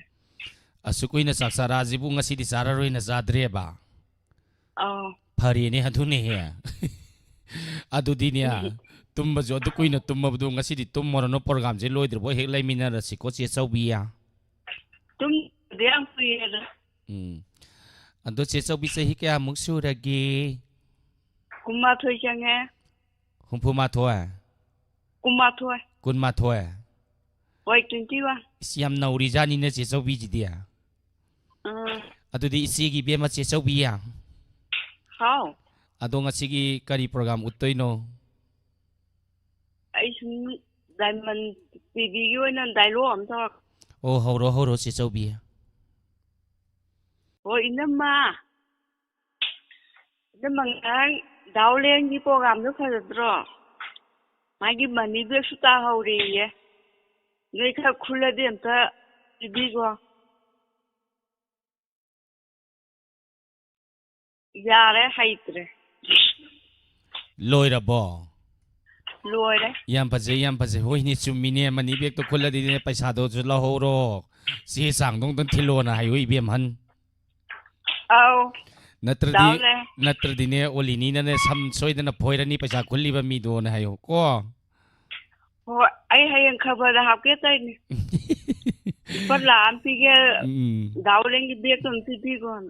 ꯑꯁꯨꯛ ꯀꯨꯏꯅ ꯆꯥꯛ ꯆꯥꯔꯛꯑꯁꯤꯕꯨ ꯉꯁꯤꯗꯤ ꯆꯥꯔꯔꯣꯏꯅ ꯆꯥꯗ꯭ꯔꯦꯕ? ꯑꯥꯎ꯫ ꯐꯔꯦꯅꯦ ꯑꯗꯨꯅꯦꯍꯦ꯫ ꯑꯗꯨꯗꯤꯅꯦ, ꯎꯝ꯫ ꯇꯨꯝꯕꯁꯨ ꯑꯗꯨ ꯀꯨꯏꯅ ꯇꯨꯝꯃꯕꯗꯣ ꯉꯁꯤꯗꯤ ꯇꯨꯝꯃꯨꯔꯅꯨ, programꯁꯦ ꯂꯣꯏꯗ꯭ꯔꯤꯕꯣ ꯍꯦꯛ ꯂꯩꯃꯤꯟꯅꯔꯁꯤꯀꯣ, ꯆꯦ ꯆꯧꯕꯤ꯫ ꯇꯨꯝꯗꯦ, ꯌꯥꯝ ꯀꯨꯏꯔꯦꯗ꯫ ꯎꯝ꯫ ꯑꯗꯣ ꯆꯦ ꯆꯧꯕꯤ ꯆꯍꯤ ꯀꯌꯥꯃꯨꯛ ꯁꯨꯔꯒꯦ? ꯀꯨꯟꯃꯥꯊꯣꯏ ꯆꯪꯉꯦ꯫ ꯍꯨꯝꯐꯨꯃꯥꯊꯣꯏ? ꯀꯨꯟꯃꯥꯊꯣꯏ꯫ ꯀꯨꯟꯃꯥꯊꯣꯏ? ꯍꯣꯏ, twenty one꯫ ꯏꯁ, ꯌꯥꯝ ꯅꯧꯔꯤꯖꯥꯠꯅꯤꯅꯦ ꯆꯦ ꯆꯧꯕꯤꯁꯤꯗꯤ꯫ ꯑꯥ꯫ ꯑꯗꯨꯗꯤ ꯏꯆꯦꯒꯤ ꯏꯕꯦꯝꯃ ꯆꯦ ꯆꯧꯕꯤ꯫ ꯍꯥꯎ꯫ ꯑꯗꯣ ꯉꯁꯤꯒꯤ ꯀꯔꯤ program ꯎꯠꯇꯣꯏꯅꯣ? ꯑꯩ ꯁꯨꯝ Diamond TVꯒꯤ ꯑꯣꯏꯅ dialogue ꯑꯃ ꯇꯧꯔꯛꯀꯦ꯫ ꯑꯣ, ꯍꯧꯔꯣ, ꯍꯧꯔꯣ, ꯆꯦ ꯆꯧꯕꯤ꯫ ꯍꯣ, ꯏꯅꯝꯃ꯫ ꯏꯅꯝꯃ, ꯉꯔꯥꯡ ꯗꯥꯎꯂꯦꯟꯒꯤ programꯗꯣ ꯐꯖꯗ꯭ꯔꯣ? ꯃꯥꯒꯤ money bagꯁꯨ ꯇꯥꯍꯧꯔꯦꯌꯦ꯫ ꯅꯣꯏ ꯈꯔ ꯈꯨꯜꯂꯗꯤ ꯑꯝꯇ ꯄꯤꯕꯤꯒꯣ꯫ ꯌꯥꯔꯦ, ꯍꯩꯇ꯭ꯔꯦ꯫ ꯂꯣꯏꯔꯕꯣ? ꯂꯣꯏꯔꯦ꯫ ꯌꯥꯝ ꯐꯖꯩ, ꯌꯥꯝ ꯐꯖꯩ꯫ ꯍꯣꯏꯅꯦ, ꯆꯨꯝꯃꯤꯅꯦ꯫ Money bagꯇꯣ ꯈꯨꯜꯂꯗꯤꯅꯦ, ꯄꯩꯁꯥꯗꯣꯁꯨ ꯂꯧꯍꯧꯔꯣ꯫ ꯆꯦ ꯆꯥꯡꯗꯣ ꯑꯝꯇꯪ ꯊꯤꯜꯂꯣꯅ ꯍꯥꯏꯌꯨ, ꯏꯕꯦꯝꯍꯟ꯫ ꯑꯧ꯫ ꯅꯠꯇ꯭ꯔꯗꯤ, ꯗꯥꯎꯅꯦ꯫ ꯅꯠꯇ꯭ꯔꯗꯤꯅꯦ, ꯑꯣꯂꯤꯅꯤꯅꯅꯦ, ꯁꯝ ꯁꯣꯏꯗꯅ ꯐꯣꯏꯔꯅꯤ, ꯄꯩꯁꯥ ꯈꯨꯜꯂꯤꯕ ꯃꯤꯗꯣꯅ ꯍꯥꯏꯌꯨ, ꯀꯣ? ꯍꯣꯏ, ꯑꯩ ꯍꯌꯦꯡ ꯈꯕꯔꯗ ꯍꯥꯞꯀꯦ ꯇꯧꯔꯤꯅꯦ꯫ ꯂꯨꯄꯥ ꯂꯥꯛ ꯑꯃ ꯄꯤꯒꯦ, ꯎꯝ꯫ ꯗꯥꯎꯂꯦꯟꯒꯤ bagꯇꯣ ꯑꯝꯇ ꯄꯤꯕꯤꯈꯣꯅ꯫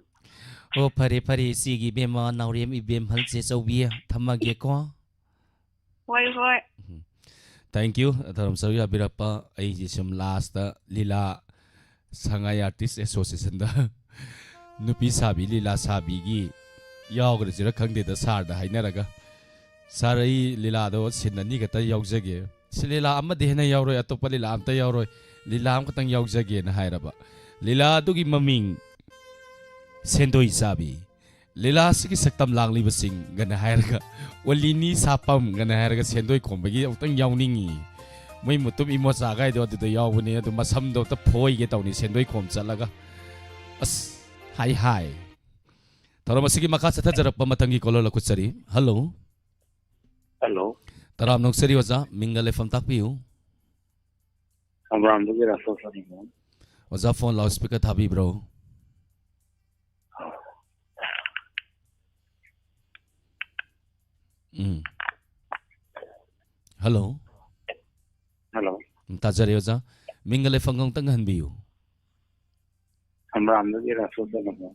ꯑꯣ, ꯐꯔꯦ, ꯐꯔꯦ, ꯏꯆꯦꯒꯤ ꯏꯕꯦꯝꯃ, ꯅꯥꯎꯔꯦꯝ ꯏꯕꯦꯝꯍꯜ ꯆꯦ ꯆꯧꯕꯤ, ꯊꯝꯃꯒꯦꯀꯣ꯫ ꯍꯣꯏ, ꯍꯣꯏ꯫ ꯎꯝ꯫ Thank you, ꯊꯧꯔꯝ ꯁꯔꯨꯛ ꯌꯥꯕꯤꯔꯛꯄ꯫ ꯑꯩꯁꯦ ꯁꯨꯝ lastꯇ ꯂꯤꯂꯥ ꯁꯉꯥꯏ Artist Associationꯗ ꯅꯨꯄꯤ ꯁꯥꯕꯤ, ꯂꯤꯂꯥ ꯁꯥꯕꯤꯒꯤ ꯌꯥꯎꯈ꯭ꯔꯁꯤꯔ ꯈꯪꯗꯦꯗ, sirꯗ ꯍꯥꯏꯅꯔꯒ꯫ Sir, ꯑꯩ ꯂꯤꯂꯥꯗꯣ scene ꯑꯅꯤ ꯈꯛꯇ ꯌꯥꯎꯖꯒꯦ꯫ ꯁꯤ ꯂꯤꯂꯥ ꯑꯃꯗꯤ ꯍꯦꯟꯅ ꯌꯥꯎꯔꯣꯏ, ꯑꯇꯣꯞꯄ ꯂꯤꯂꯥ ꯑꯝꯇ ꯌꯥꯎꯔꯣꯏ, ꯂꯤꯂꯥ ꯑꯃꯈꯛꯇꯪ ꯌꯥꯎꯖꯒꯦꯅ ꯍꯥꯏꯔꯕ꯫ ꯂꯤꯂꯥ ꯑꯗꯨꯒꯤ ꯃꯃꯤꯡ ꯁꯦꯟꯗꯣꯏ ꯆꯥꯕꯤ꯫ ꯂꯤꯂꯥ ꯑꯁꯤꯒꯤ ꯁꯛꯇꯝ ꯂꯥꯡꯂꯤꯕꯁꯤꯡꯒꯅ ꯍꯥꯏꯔꯒ, ꯑꯣꯂꯤꯅꯤ ꯁꯥꯄꯝꯒꯅ ꯍꯥꯏꯔꯒ ꯁꯦꯟꯗꯣꯏ ꯈꯣꯝꯕꯒꯤ ꯑꯃꯨꯛꯇꯪ ꯌꯥꯎꯅꯤꯡꯉꯤ꯫ ꯃꯣꯏ ꯃꯨꯇꯨꯝ ꯏꯃꯣꯆꯥ ꯀꯥꯏꯗꯣ ꯑꯗꯨꯗ ꯌꯥꯎꯕꯅꯦ, ꯑꯗꯨ ꯃꯁꯝꯗꯣ ꯑꯝꯇ ꯐꯣꯏꯒꯦ ꯇꯧꯅꯤ ꯁꯦꯟꯗꯣꯏ ꯈꯣꯝ ꯆꯠꯂꯒ꯫ ꯑꯁ, ꯍꯥꯏ ꯍꯥꯏ꯫ ꯊꯧꯔꯝ ꯑꯁꯤꯒꯤ ꯃꯈꯥ ꯆꯠꯊꯖꯔꯛꯄ ꯃꯊꯪꯒꯤ caller ꯂꯧꯈꯠꯆꯔꯤ꯫ Hello꯫ Hello꯫ ꯇꯔꯥꯝꯅ ꯑꯣꯛꯆꯔꯤ ꯑꯣꯖꯥ, ꯃꯤꯡꯒ ꯂꯩꯐꯝ ꯇꯥꯛꯄꯤꯌꯨ꯫ ꯈꯝꯕ꯭ꯔꯥꯝꯗꯒꯤ ꯔꯥꯁꯣ ꯁꯅꯤꯃꯣꯟ꯫ ꯑꯣꯖꯥ, phone loudspeaker ꯊꯥꯕꯤꯕ꯭ꯔꯣ? ꯎꯝ꯫ Hello꯫ Hello꯫ ꯎꯝ, ꯇꯥꯖꯔꯦ ꯑꯣꯖꯥ꯫ ꯃꯤꯡꯒ ꯂꯩꯐꯝꯒ ꯑꯃꯨꯛꯇꯪ ꯍꯟꯕꯤꯌꯨ꯫ ꯈꯝꯕ꯭ꯔꯥꯝꯗꯒꯤ ꯔꯥꯁꯣ ꯁꯅꯤꯃꯣꯟ꯫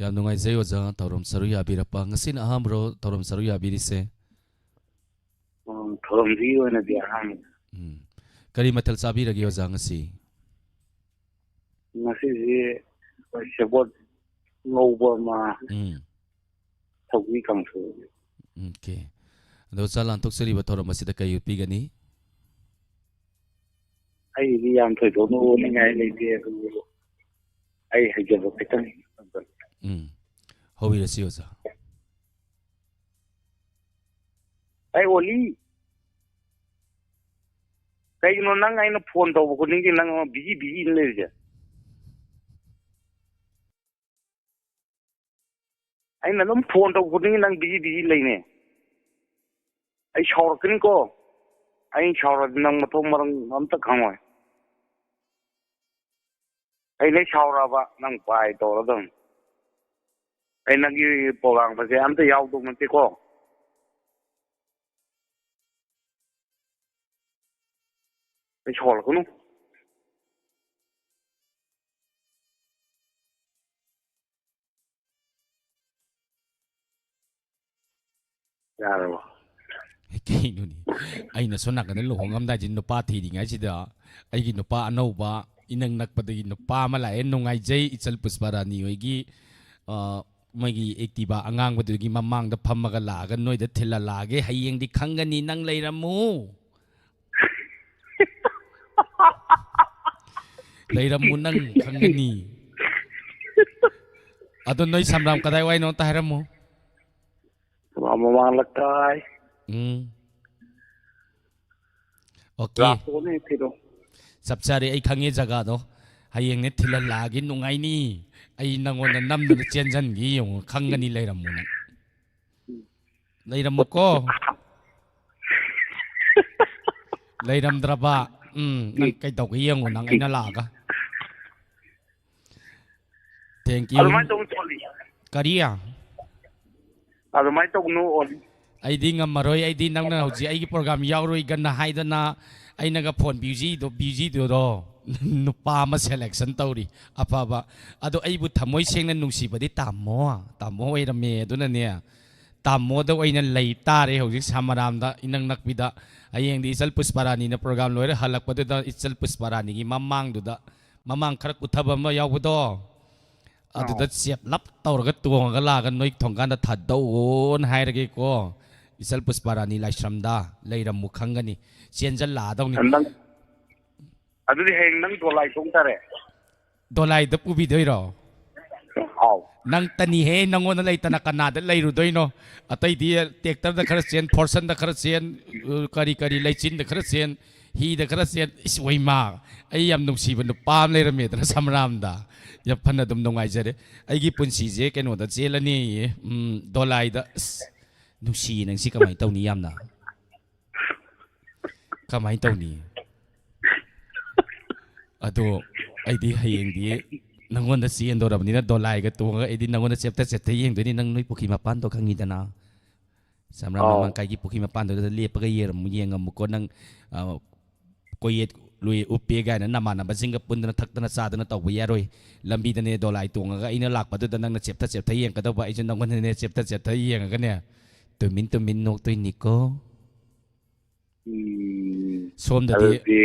ꯌꯥꯝ ꯅꯨꯡꯉꯥꯏꯖꯩ ꯑꯣꯖꯥ, ꯊꯧꯔꯝ ꯁꯔꯨꯛ ꯌꯥꯕꯤꯔꯛꯄ꯫ ꯉꯁꯤꯅ ꯑꯍꯥꯟꯕꯔꯣ ꯊꯧꯔꯝ ꯁꯔꯨꯛ ꯌꯥꯕꯤꯔꯤꯁꯦ? ꯎꯝ, ꯊꯧꯔꯝꯁꯤꯒꯤ ꯑꯣꯏꯅꯗꯤ ꯑꯍꯥꯟꯕꯅꯤ꯫ ꯎꯝ꯫ ꯀꯔꯤ ꯃꯊꯦꯜ ꯆꯥꯕꯤꯔꯒꯦ ꯑꯣꯖꯥ ꯉꯁꯤ? ꯉꯁꯤꯁꯤ ꯑꯩꯈꯣꯏ ꯁꯦꯕꯣꯠ ꯉꯧꯕ ꯑꯃ, ꯎꯝ꯫ ꯁꯧꯒ꯭ꯔꯤ ꯀꯥꯡꯁꯣꯏ꯫ Okay꯫ ꯑꯗꯣ ꯑꯣꯖꯥ, ꯂꯥꯟꯊꯣꯛꯆꯔꯤꯕ ꯊꯧꯔꯝ ꯑꯁꯤꯗ ꯀꯔꯤ ꯎꯠꯄꯤꯒꯅꯤ? ꯑꯩꯒꯤꯗꯤ ꯌꯥꯝ ꯊꯣꯏꯗꯣꯛꯅ ꯎꯠꯅꯤꯡꯉꯥꯏ ꯂꯩꯇꯦ, ꯑꯗꯨꯕꯨ ꯑꯩ ꯍꯩꯖꯕ ꯈꯤꯇꯪ ꯎꯝ, ꯍꯧꯕꯤꯔꯁꯤ ꯑꯣꯖꯥ꯫ ꯑꯩ ꯑꯣꯂꯤ, ꯀꯩꯒꯤꯅꯣ ꯅꯪ ꯑꯩꯅ ꯐꯣꯟ ꯇꯧꯕ ꯈꯨꯗꯤꯡꯒꯤ ꯅꯪ ꯑꯃ ꯕꯤꯖꯤ ꯕꯤꯖꯤ ꯂꯩꯔꯤꯁꯦ? ꯑꯩꯅ ꯑꯗꯨꯝ ꯐꯣꯟ ꯇꯧꯕ ꯈꯨꯗꯤꯡꯒꯤ ꯅꯪ ꯕꯤꯖꯤ ꯕꯤꯖꯤ ꯂꯩꯅꯦ꯫ ꯑꯩ ꯁꯥꯎꯔꯛꯀꯅꯤꯀꯣ꯫ ꯑꯩ ꯁꯥꯎꯔꯗꯤ ꯅꯪ ꯃꯊꯣꯡ ꯃꯔꯝ ꯑꯝꯇ ꯈꯪꯉꯣꯏ꯫ ꯑꯩ ꯅ ꯁꯥꯎꯔꯛꯑꯕ ꯅꯪ ꯄꯥꯏ ꯇꯧꯔꯗꯝꯅꯤ꯫ ꯑꯩ ꯅꯪꯒꯤ ꯄ꯭ꯔꯣꯒꯥꯝꯒꯁꯦ ꯑꯝꯇ ꯌꯥꯎꯗꯧ ꯅꯠꯇꯦꯀꯣ꯫ ꯑꯩ ꯁꯥꯎꯔꯛꯀꯅꯨ꯫ ꯌꯥꯔꯕꯣ? ꯀꯩꯅꯣꯅꯦ? ꯑꯩꯅ ꯁꯣꯝ ꯅꯥꯀꯟꯗ ꯂꯨꯍꯣꯡꯉꯝꯗꯥꯏꯁꯦ ꯅꯨꯄꯥ ꯊꯤꯔꯤꯉꯩꯁꯤꯗ ꯑꯩꯒꯤ ꯅꯨꯄꯥ ꯑꯅꯧꯕ ꯏꯅꯛ ꯅꯛꯄꯗꯒꯤ ꯅꯨꯄꯥ ꯑꯃ ꯂꯥꯛꯑꯦ, ꯅꯨꯡꯉꯥꯏꯖꯩ꯫ ꯏꯆꯜ ꯄꯨꯁꯄꯥ ꯔꯥꯅꯤ ꯍꯣꯏꯒꯤ, ꯑ, ꯃꯣꯏꯒꯤ ꯑꯦꯛꯇꯤꯚꯥ ꯑꯉꯥꯡꯕꯗꯨꯒꯤ ꯃꯃꯥꯡꯗ ꯐꯝꯃꯒ ꯂꯥꯛꯑꯒ ꯅꯣꯏꯗ ꯊꯤꯜꯍꯜꯂꯛꯑꯒꯦ, ꯍꯌꯦꯡꯗꯤ ꯈꯪꯒꯅꯤ, ꯅꯪ ꯂꯩꯔꯝꯃꯨ꯫ ꯂꯩꯔꯝꯃꯨ, ꯅꯪ ꯈꯪꯒꯅꯤ꯫ ꯑꯗꯣ ꯅꯣꯏ ꯁꯝꯕ꯭ꯔꯥꯝ ꯀꯗꯥꯏꯋꯥꯏꯅꯣ ꯑꯝꯇ ꯍꯥꯏꯔꯝꯃꯨ꯫ ꯃꯃꯥꯡ ꯂꯩꯀꯥꯏ꯫ ꯎꯝ꯫ ꯑꯣꯀꯦ꯫ ꯂꯥꯛꯄꯒꯅꯦ ꯊꯤꯗꯣ꯫ ꯆꯞ ꯆꯥꯔꯦ, ꯑꯩ ꯈꯪꯉꯦ ꯖꯒꯥꯗꯣ꯫ ꯍꯌꯦꯡꯅꯦ ꯊꯤꯜꯍꯜꯂꯛꯑꯒꯦ, ꯅꯨꯡꯉꯥꯏꯅꯤ꯫ ꯑꯩ ꯅꯪꯉꯣꯟꯗ ꯅꯝꯗꯨꯅ ꯆꯦꯟꯖꯟꯒꯦ, ꯌꯦꯡꯉꯣ, ꯈꯪꯒꯅꯤ, ꯂꯩꯔꯝꯃꯨ ꯅꯪ꯫ ꯂꯩꯔꯝꯃꯨꯀꯣ꯫ ꯂꯩꯔꯝꯗ꯭ꯔꯕ, ꯎꯝ, ꯅꯪ ꯀꯩꯗꯧꯒꯦ ꯌꯦꯡꯉꯣ ꯅꯪ, ꯑꯩꯅ ꯂꯥꯛꯑꯒ꯫ Thank you꯫ ꯑꯗꯨꯃꯥꯏꯅ ꯇꯧꯅꯨ ꯑꯣꯂꯤ꯫ ꯀꯔꯤ? ꯑꯗꯨꯃꯥꯏꯅ ꯇꯧꯅꯨ ꯑꯣꯂꯤ꯫ ꯑꯩꯗꯤ ꯉꯝꯃꯔꯣꯏ, ꯑꯩꯗꯤ ꯅꯪꯅ ꯍꯧꯖꯤꯛ ꯑꯩꯒꯤ ꯄ꯭ꯔꯣꯒꯥꯝ ꯌꯥꯎꯔꯣꯏꯒꯅ ꯍꯥꯏꯗꯅ ꯑꯩꯅꯒ ꯐꯣꯟ ꯕꯤꯖꯤꯗꯣ, ꯕꯤꯖꯤꯗꯨꯗꯣ ꯅꯨꯄꯥ ꯑꯃ ꯁꯦꯂꯦꯛꯁꯟ ꯇꯧꯔꯤ ꯑꯐꯕ꯫ ꯑꯗꯣ ꯑꯩꯕꯨ ꯊꯃꯣꯏ ꯁꯦꯡꯅ ꯅꯨꯡꯁꯤꯕꯗꯤ ꯇꯥꯃꯣ, ꯇꯥꯃꯣ ꯑꯣꯏꯔꯝꯃꯦ꯫ ꯑꯗꯨꯅꯅꯦ, ꯇꯥꯃꯣꯗ ꯑꯣꯏꯅ ꯂꯩ ꯇꯥꯔꯦ ꯍꯧꯖꯤꯛ ꯁꯥꯃꯔꯥꯝꯗ, ꯏꯅꯛ ꯅꯛꯄꯤꯗ꯫ ꯍꯌꯦꯡꯗꯤ ꯏꯆꯜ ꯄꯨꯁꯄꯥꯔꯥꯅꯤꯅ ꯄ꯭ꯔꯣꯒꯥꯝ ꯂꯣꯏꯔ ꯍꯜꯂꯛꯄꯗꯨꯗ ꯏꯆꯜ ꯄꯨꯁꯄꯥꯔꯥꯅꯤꯒꯤ ꯃꯃꯥꯡꯗꯨꯗ, ꯃꯃꯥꯡ ꯈꯔ ꯀꯨꯊꯕ ꯑꯃ ꯌꯥꯎꯕꯗꯣ, ꯑꯗꯨꯗ ꯑꯧ꯫ ꯆꯦꯞ ꯂꯞ ꯇꯧꯔꯒ ꯇꯣꯡꯉꯒ ꯂꯥꯛꯑꯒ ꯅꯣꯏ ꯊꯣꯡꯒꯥꯟꯗ ꯊꯥꯗꯧꯑꯣꯅ ꯍꯥꯏꯔꯒꯦꯀꯣ꯫ ꯏꯆꯜ ꯄꯨꯁꯄꯥꯔꯥꯅꯤ ꯂꯥꯏꯁ꯭ꯔꯝꯗ ꯂꯩꯔꯝꯃꯨ ꯈꯪꯒꯅꯤ꯫ ꯆꯦꯟꯖꯜꯂꯛꯑꯗꯧꯅꯤ꯫ ꯅꯪ, ꯑꯗꯨꯗꯤ ꯍꯌꯦꯡ ꯅꯪ ꯗꯣꯂꯥꯏ ꯊꯣꯡ ꯇꯥꯔꯦ꯫ ꯗꯣꯂꯥꯏꯗ ꯄꯨꯕꯤꯗꯣꯏꯔꯣ? ꯍꯥꯎ꯫ ꯅꯪꯇꯅꯤꯍꯦ, ꯅꯪꯉꯣꯟꯗ ꯂꯩꯇꯅ ꯀꯅꯥꯗ ꯂꯩꯔꯨꯗꯣꯏꯅꯣ? ꯑꯇꯩꯗꯤ ꯇ꯭ꯔꯦꯛꯇꯔꯗ ꯈꯔ ꯆꯦꯟ, ꯐꯣꯔꯁꯟꯗ ꯈꯔ ꯆꯦꯟ, ꯀꯔꯤ ꯀꯔꯤ, ꯂꯩꯆꯤꯟꯗ ꯈꯔ ꯆꯦꯟ, ꯍꯤꯗ ꯈꯔ ꯆꯦꯟ꯫ ꯏꯁ, ꯋꯩꯃꯥ, ꯑꯩ ꯌꯥꯝ ꯅꯨꯡꯁꯤꯕ ꯅꯨꯄꯥ ꯑꯃ ꯂꯩꯔꯝꯃꯦꯗꯅ ꯁꯝꯔꯥꯝꯗ꯫ ꯌꯥꯝ ꯐꯅ ꯑꯗꯨꯝ ꯅꯨꯡꯉꯥꯏꯖꯔꯦ꯫ ꯑꯩꯒꯤ ꯄꯨꯟꯁꯤꯁꯦ ꯀꯩꯅꯣꯗ ꯆꯦꯜꯂꯅꯤꯌꯦ, ꯎꯝ, ꯗꯣꯂꯥꯏꯗ꯫ ꯑꯁ, ꯅꯨꯡꯁꯤꯌꯦ ꯅꯪꯁꯤ, ꯀꯃꯥꯏꯅ ꯇꯧꯅꯤ ꯌꯥꯝꯅ? ꯀꯃꯥꯏꯅ ꯇꯧꯅꯤ? ꯑꯗꯣ ꯑꯩꯗꯤ ꯍꯌꯦꯡꯗꯤ ꯅꯪꯉꯣꯟꯗ ꯆꯦꯟꯗꯧꯔꯕꯅꯤꯅ, ꯗꯣꯂꯥꯏꯒ ꯇꯣꯡꯉꯒ ꯑꯩꯗꯤ ꯅꯪꯉꯣꯟꯗ ꯆꯦꯞꯇ ꯆꯦꯞꯇ ꯌꯦꯡꯗꯣꯏꯅꯤ꯫ ꯅꯪ ꯅꯣꯏ ꯄꯨꯈ꯭ꯔꯤ ꯃꯄꯥꯟꯗꯣ ꯈꯪꯉꯤꯗꯅ, ꯁꯝꯔꯥꯝ ꯑꯥꯎ꯫ ꯃꯃꯥꯡꯀꯥꯏꯒꯤ ꯄꯨꯈ꯭ꯔꯤ ꯃꯄꯥꯟꯗꯨꯗ ꯂꯦꯞꯄꯒ ꯌꯦꯡꯉꯝꯃꯨ, ꯌꯦꯡꯉꯝꯃꯨꯀꯣ꯫ ꯅꯪ, ꯑ, ꯀꯣꯌꯦꯠ ꯂꯣꯏ ꯎꯞꯄꯦ ꯀꯥꯏꯅ ꯅꯃꯥꯟꯅꯕꯁꯤꯡꯒ ꯄꯨꯟꯗꯅ ꯊꯛꯇꯅ ꯆꯥꯗꯅ ꯇꯧꯕ ꯌꯥꯔꯣꯏ꯫ ꯂꯝꯕꯤꯗꯅꯦ ꯗꯣꯂꯥꯏ ꯇꯣꯡꯉꯒ ꯑꯩꯅ ꯂꯥꯛꯄꯗꯨꯗ ꯅꯪꯅ ꯆꯦꯞꯇ ꯆꯦꯞꯇ ꯌꯦꯡꯒꯗꯧꯕ, ꯑꯩꯁꯨ ꯅꯪꯉꯣꯟꯗꯅꯦ ꯆꯦꯞꯇ ꯆꯦꯞꯇ ꯌꯦꯡꯉꯒꯅꯦ, ꯇꯨꯃꯤꯟ ꯇꯨꯃꯤꯟ ꯅꯣꯛꯇꯣꯏꯅꯤꯀꯣ꯫ ꯎꯝ, ꯁꯣꯝꯗꯗꯤ ꯑꯗꯨꯗꯤ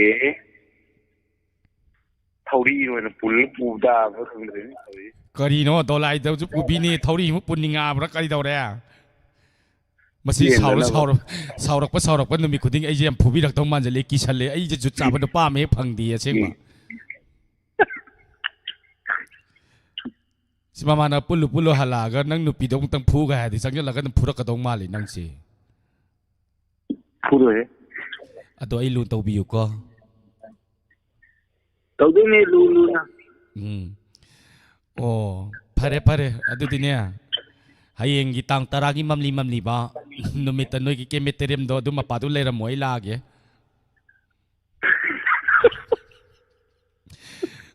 ꯊꯧꯔꯤ ꯑꯣꯏꯅ ꯄꯨꯜꯂ ꯄꯨꯕ ꯇꯥꯕ꯭ꯔꯥ ꯈꯪꯗ꯭ꯔꯦꯅꯦ ꯇꯧꯔꯤꯁꯦ꯫ ꯀꯔꯤꯅꯣ, ꯗꯣꯂꯥꯏꯗꯁꯨ ꯄꯨꯕꯤꯅꯤ, ꯊꯧꯔꯤꯃꯨꯛ ꯄꯨꯅꯤꯡꯉꯛꯑꯕ꯭ꯔꯥ, ꯀꯔꯤ ꯇꯧꯔꯦ? ꯃꯁꯤ ꯁꯥꯎꯔ ꯆꯦꯟꯗꯅꯕ꯫ ꯁꯥꯎꯔ ꯁꯥꯎꯔꯛꯄ ꯁꯥꯎꯔꯛꯄ ꯅꯨꯃꯤꯠ ꯈꯨꯗꯤꯡ ꯑꯩꯁꯦ ꯌꯥꯝ ꯐꯨꯕꯤꯔꯛꯇꯧ ꯃꯥꯟꯁꯤꯜꯂꯦ, ꯀꯤꯁꯜꯂꯦ꯫ ꯑꯩꯁꯦ ꯖꯨꯠ ꯆꯥꯕ ꯅꯨꯄꯥ ꯑꯃ ꯍꯦꯛ ꯐꯪꯗꯦ ꯑꯁꯦꯡꯕ꯫ ꯎꯝ꯫ ꯁꯤ ꯃꯃꯥꯅ ꯄꯨꯜꯂꯨ ꯄꯨꯜꯂꯨ ꯍꯜꯂꯛꯑꯒ ꯅꯪ ꯅꯨꯄꯤꯗꯣ ꯑꯃꯨꯛꯇꯪ ꯐꯨꯒ ꯍꯥꯏꯔꯗꯤ ꯆꯪꯁꯤꯜꯂꯒ ꯑꯗꯨꯝ ꯐꯨꯔꯛꯀꯗꯧ ꯃꯥꯜꯂꯤ ꯅꯪꯁꯦ꯫ ꯐꯨꯔꯣꯏꯍꯦ꯫ ꯑꯗꯣ ꯑꯩ ꯂꯨ ꯇꯧꯕꯤꯌꯨꯀꯣ꯫ ꯇꯧꯗꯣꯏꯅꯦ ꯂꯨ ꯂꯨꯅ꯫ ꯎꯝ꯫ ꯑꯣ, ꯐꯔꯦ ꯐꯔꯦ꯫ ꯑꯗꯨꯗꯤꯅꯦ, ꯍꯌꯦꯡꯒꯤ ꯇꯥꯡ ꯇꯔꯥꯒꯤ ꯃꯝꯂꯤ ꯃꯝꯂꯤꯕ ꯅꯨꯃꯤꯠꯇ ꯅꯣꯏꯒꯤ ꯀꯦꯃꯦꯇꯦꯔꯤꯌꯝꯗꯣ ꯑꯗꯨ ꯃꯄꯥꯗꯨ ꯂꯩꯔꯝꯃꯣ, ꯑꯩ ꯂꯥꯛꯑꯒꯦ꯫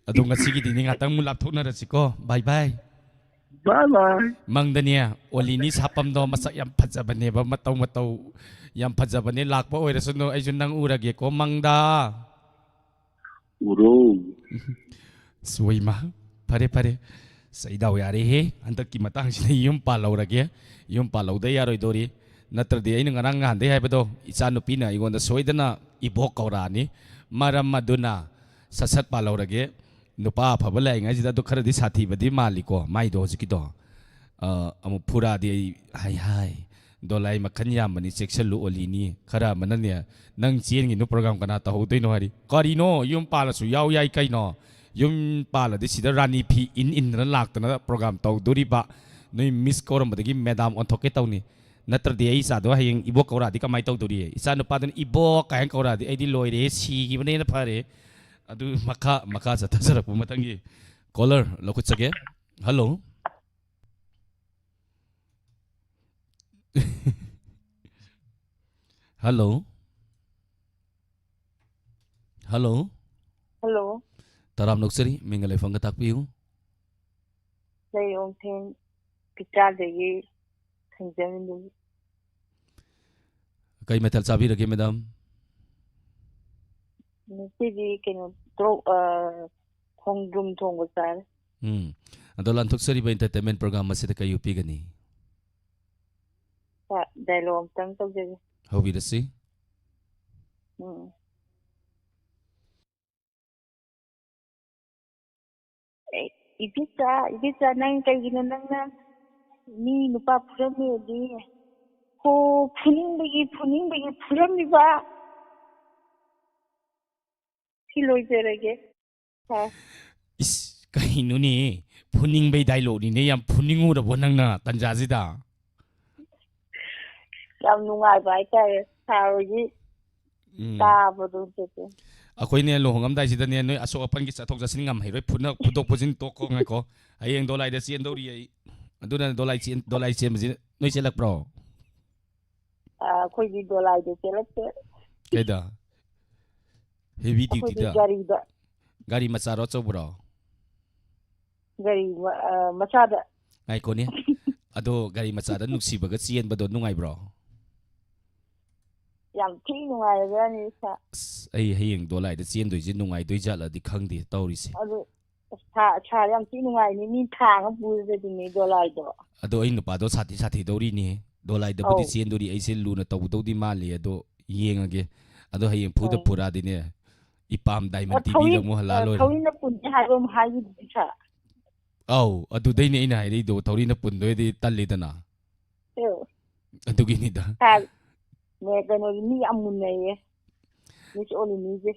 ꯑꯗꯣ ꯉꯁꯤꯒꯤꯗꯤꯅꯦ, ꯉꯥꯛꯇꯪ ꯑꯃꯨꯛ ꯂꯥꯞꯊꯣꯛꯅꯔꯁꯤꯀꯣ꯫ ꯕꯥꯏ ꯕꯥꯏ꯫ ꯕꯥꯏ ꯕꯥꯏ꯫ ꯃꯪꯗꯅꯦ, ꯑꯣꯂꯤꯅꯤ ꯁꯥꯄꯝꯗꯣ ꯃꯁꯛ ꯌꯥꯝ ꯐꯖꯕꯅꯦꯕ, ꯃꯇꯧ ꯃꯇꯧ ꯌꯥꯝ ꯐꯖꯕꯅꯦ꯫ ꯂꯥꯛꯄ ꯑꯣꯏꯔꯁꯅꯨ, ꯑꯩꯁꯨ ꯅꯪ ꯎꯔꯒꯦꯀꯣ ꯃꯪꯗ꯫ ꯎꯔꯣ꯫ ꯁꯣꯏꯃ꯫ ꯐꯔꯦ ꯐꯔꯦ꯫ ꯑꯁ, ꯑꯩ ꯗꯥꯎ ꯌꯥꯔꯦꯍꯦ, ꯍꯟꯗꯛꯀꯤ ꯃꯇꯥꯡꯁꯤꯗ ꯌꯨꯝ ꯄꯥꯜꯍꯧꯔꯒꯦ꯫ ꯌꯨꯝ ꯄꯥꯜꯍꯧꯗ ꯌꯥꯔꯣꯏꯗꯧꯔꯤ꯫ ꯅꯠꯇ꯭ꯔꯗꯤ ꯑꯩꯅ ꯉꯔꯥꯡ ꯅꯍꯥꯟꯗꯩ ꯍꯥꯏꯕꯗꯣ, ꯏꯆꯥ ꯅꯨꯄꯤꯅ ꯑꯩꯉꯣꯟꯗ ꯁꯣꯏꯗꯅ ꯏꯕꯣꯛ ꯀꯧꯔꯛꯑꯅꯤ꯫ ꯃꯔꯝ ꯑꯗꯨꯅ ꯁꯠ ꯁꯠ ꯄꯥꯜꯍꯧꯔꯒꯦ꯫ ꯅꯨꯄꯥ ꯑꯐꯕ ꯂꯩꯔꯤꯉꯩꯁꯤꯗ꯫ ꯑꯗꯨ ꯈꯔꯗꯤ ꯁꯥꯊꯤꯕꯗꯤ ꯃꯥꯜꯂꯤꯀꯣ ꯃꯥꯏꯗꯣ ꯍꯧꯖꯤꯛꯀꯤꯗꯣ꯫ ꯑ, ꯑꯃꯨꯛ ꯐꯨꯔꯛꯑꯗꯤ ꯑꯩ ꯍꯥꯏ ꯍꯥꯏ꯫ ꯗꯣꯂꯥꯏ ꯃꯈꯜ ꯌꯥꯝꯕꯅꯤ, ꯆꯦꯛꯁꯜꯂꯨ ꯑꯣꯂꯤꯅꯤ꯫ ꯈꯔ ꯑꯃꯅꯅꯦ, "ꯅꯪ ꯆꯦꯟꯒꯤꯅꯨ, ꯄ꯭ꯔꯣꯒꯥꯝ ꯀꯅꯥ ꯇꯧꯍꯧꯗꯣꯏꯅꯣ?" ꯍꯥꯏꯔꯤ꯫ ꯀꯔꯤꯅꯣ? ꯌꯨꯝ ꯄꯥꯜꯂꯁꯨ ꯌꯥꯎ ꯌꯥꯏ ꯀꯩꯅꯣ? ꯌꯨꯝ ꯄꯥꯜꯂꯗꯤ ꯁꯤꯗ ꯔꯥꯅꯤ ꯐꯤ ꯏꯟ ꯏꯟꯗꯅ ꯂꯥꯛꯇꯅ ꯄ꯭ꯔꯣꯒ꯭ꯔꯥꯝ ꯇꯧꯗꯣꯔꯤꯕ꯫ ꯅꯣꯏ ꯃꯤꯁ ꯀꯧꯔꯝꯕꯗꯒꯤ ꯃꯦꯗꯥꯝ ꯑꯣꯟꯊꯣꯛꯀꯦ ꯇꯧꯅꯤ꯫ ꯅꯠꯇ꯭ꯔꯗꯤ ꯑꯩ ꯏꯆꯥꯗꯣ ꯍꯌꯦꯡ ꯏꯕꯣꯛ ꯀꯧꯔꯛꯑꯗꯤ ꯀꯃꯥꯏꯅ ꯇꯧꯗꯣꯔꯤ? ꯏꯆꯥ ꯅꯨꯄꯥꯗꯨꯅ "ꯏꯕꯣꯛ" ꯀꯥꯏꯅ ꯀꯧꯔꯛꯑꯗꯤ ꯑꯩꯗꯤ ꯂꯣꯏꯔꯦ, ꯁꯤꯈꯤꯕꯅ ꯍꯦꯟꯅ ꯐꯔꯦ꯫ ꯑꯗꯨ ꯃꯈꯥ, ꯃꯈꯥ ꯆꯠꯊꯖꯔꯛꯄ ꯃꯊꯪꯒꯤ ꯀꯣꯂꯔ ꯂꯧꯈꯠꯆꯒꯦ꯫ ꯍꯜꯂꯣ꯫ ꯍꯜꯂꯣ꯫ ꯍꯜꯂꯣ꯫ ꯍꯜꯂꯣ꯫ ꯇꯔꯥꯝꯅ ꯑꯣꯛꯆꯔꯤ, ꯃꯤꯡꯒ ꯂꯩꯐꯝꯒ ꯇꯥꯛꯄꯤꯌꯨ꯫ ꯂꯩꯔꯣꯡꯊꯦꯝ ꯄꯤꯆꯥꯗꯒꯤ ꯈꯪꯖꯃꯤꯟꯗꯒꯤ꯫ ꯀꯩ ꯃꯊꯦꯜ ꯆꯥꯕꯤꯔꯒꯦ, ꯃꯦꯗꯥꯝ? ꯉꯁꯤꯗꯤ ꯀꯩꯅꯣ, ꯇ꯭ꯔꯣ-, ꯑ, ꯈꯣꯡꯗ꯭ꯔꯨꯝ ꯊꯣꯡꯕ ꯆꯥꯔꯦ꯫ ꯎꯝ꯫ ꯑꯗꯣ ꯂꯥꯟꯊꯣꯛꯆꯔꯤꯕ entertainment program ꯑꯁꯤꯗ ꯀꯩ ꯎꯠꯄꯤꯒꯅꯤ? ꯁꯥ, dialogue ꯑꯝꯇꯪ ꯇꯧꯖꯒꯦ꯫ ꯍꯧꯕꯤꯔꯁꯤ꯫ ꯎꯝ꯫ ꯑꯦ, ꯏꯕꯦꯆꯥ, ꯏꯕꯦꯆꯥ, ꯅꯪ ꯀꯩꯒꯤꯅꯣ ꯅꯪꯅ ꯃꯤ ꯅꯨꯄꯥ ꯐꯨꯔꯝꯃꯦꯗꯤ? ꯍꯣ, ꯐꯨꯅꯤꯡꯕꯒꯤ, ꯐꯨꯅꯤꯡꯕꯒꯤ ꯐꯨꯔꯝꯃꯤꯕ꯫ ꯁꯤ ꯂꯣꯏꯖꯔꯒꯦ꯫ ꯁꯥꯔ꯫ ꯏꯁ, ꯀꯩꯅꯣꯅꯦ? ꯐꯨꯅꯤꯡꯕꯩ dialogueꯅꯤꯅꯦ꯫ ꯌꯥꯝ ꯐꯨꯅꯤꯡꯉꯨꯔꯕꯣ ꯅꯪꯅ ꯇꯟꯖꯥꯁꯤꯗ? ꯌꯥꯝ ꯅꯨꯡꯉꯥꯏꯕ ꯍꯥꯏꯇꯥꯔꯦ, ꯁꯥꯔ ꯍꯣꯏꯒꯤ ꯎꯝ꯫ ꯇꯥꯕꯗꯣ ꯍꯧꯖꯤꯛꯇꯤ꯫ ꯑꯩꯈꯣꯏꯅꯦ ꯂꯨꯍꯣꯡꯉꯝꯗꯥꯏꯁꯤꯗꯅꯦ, ꯅꯣꯏ ꯑꯁꯣꯛ ꯑꯄꯟꯒꯤ ꯆꯠꯊꯣꯛ ꯆꯠꯁꯤꯟ ꯉꯝꯍꯩꯔꯣꯏ, ꯐꯨꯅ-, ꯐꯨꯗꯣꯛ ꯐꯨꯖꯤꯟ ꯇꯣꯛꯈꯣ꯫ ꯉꯥꯏꯈꯣ, ꯍꯌꯦꯡ ꯗꯣꯂꯥꯏꯗ ꯆꯦꯟꯗꯧꯔꯤ ꯑꯩ꯫ ꯑꯗꯨꯅ ꯗꯣꯂꯥꯏ ꯆꯦꯟ-, ꯗꯣꯂꯥꯏ ꯆꯦꯟꯕꯁꯤ ꯅꯣꯏ ꯆꯦꯜꯂꯛꯄ꯭ꯔꯣ? ꯑ, ꯑꯩꯈꯣꯏꯗꯤ ꯗꯣꯂꯥꯏꯗ ꯆꯦꯜꯂꯛꯇꯦ꯫ ꯀꯩꯗ? Heavy ꯑꯩꯈꯣꯏꯗꯤ dutyꯗ? ꯒꯥꯔꯤꯗ꯫ ꯒꯥꯔꯤ ꯃꯆꯥꯔꯣ ꯑꯆꯧꯕꯔꯣ? ꯒꯥꯔꯤ ꯃ-, ꯑ, ꯃꯆꯥꯗ꯫ ꯉꯥꯏꯈꯣꯅꯦ꯫ ꯑꯗꯣ ꯒꯥꯔꯤ ꯃꯆꯥꯗ ꯅꯨꯡꯁꯤꯕꯒ ꯆꯦꯟꯕꯗꯣ ꯅꯨꯡꯉꯥꯏꯕ꯭ꯔꯣ? ꯌꯥꯝ ꯊꯤ ꯅꯨꯡꯉꯥꯏꯔꯖꯥꯠꯅꯤ, ꯁꯥꯔ꯫ ꯑꯁ, ꯑꯩ ꯍꯌꯦꯡ ꯗꯣꯂꯥꯏꯗ ꯆꯦꯟꯗꯣꯏꯁꯦ ꯅꯨꯡꯉꯥꯏꯗꯣꯏ ꯖꯥꯠꯂꯗꯤ ꯈꯪꯗꯦ ꯇꯧꯔꯤꯁꯦ꯫ ꯑꯗꯨ ꯁꯥ-, ꯁꯥꯔ ꯌꯥꯝ ꯊꯤ ꯅꯨꯡꯉꯥꯏꯅꯤ, ꯃꯤ ꯊꯥꯡꯉ ꯄꯨꯔꯗꯣꯏꯅꯤ ꯗꯣꯂꯥꯏꯗꯣ꯫ ꯑꯗꯣ ꯑꯩ ꯅꯨꯄꯥꯗꯣ ꯁꯥꯊꯤ ꯁꯥꯊꯤꯗꯧꯔꯤꯅꯦ꯫ ꯗꯣꯂꯥꯏꯗꯕꯨꯗꯤ ꯑꯧ꯫ ꯆꯦꯟꯗꯣꯔꯤ, ꯑꯩꯁꯦ ꯂꯨꯅ ꯇꯧꯗꯧꯗꯤ ꯃꯥꯜꯂꯤ, ꯑꯗꯣ ꯌꯦꯡꯉꯒꯦ꯫ ꯑꯗꯣ ꯍꯌꯦꯡ ꯐꯨꯗ ꯑꯧ꯫ ꯄꯨꯔꯛꯑꯗꯤꯅꯦ, ꯏꯄꯥꯝ ꯑ, diamond ꯊꯧꯔꯤ-, ꯇꯤꯚꯤꯗ ꯑꯃꯨꯛ ꯍꯜꯂꯛꯑ ꯑ, ꯂꯣꯏꯔꯦ꯫ ꯊꯧꯔꯤꯅ ꯄꯨꯟꯅꯤ ꯍꯥꯏꯕ ꯑꯃ ꯍꯥꯏꯈꯤꯕꯗꯨꯗꯤ ꯁꯥꯔ꯫ ꯑꯧ, ꯑꯗꯨꯗꯩꯅꯦ ꯑꯩꯅ ꯍꯥꯏꯔꯛꯏꯗꯣ, ꯊꯧꯔꯤꯅ ꯄꯨꯟꯗꯣꯏꯗꯤ ꯇꯜꯂꯤꯗꯅ꯫ ꯑꯧ꯫ ꯑꯗꯨꯒꯤꯅꯤꯗ꯫ ꯁꯥꯔ, ꯅꯦ, ꯀꯩꯅꯣꯗꯤ ꯃꯤ ꯌꯥꯝ ꯃꯨꯟꯅꯩꯌꯦ, ꯃꯤꯁ ꯑꯣꯂꯤꯅꯤꯁꯦ꯫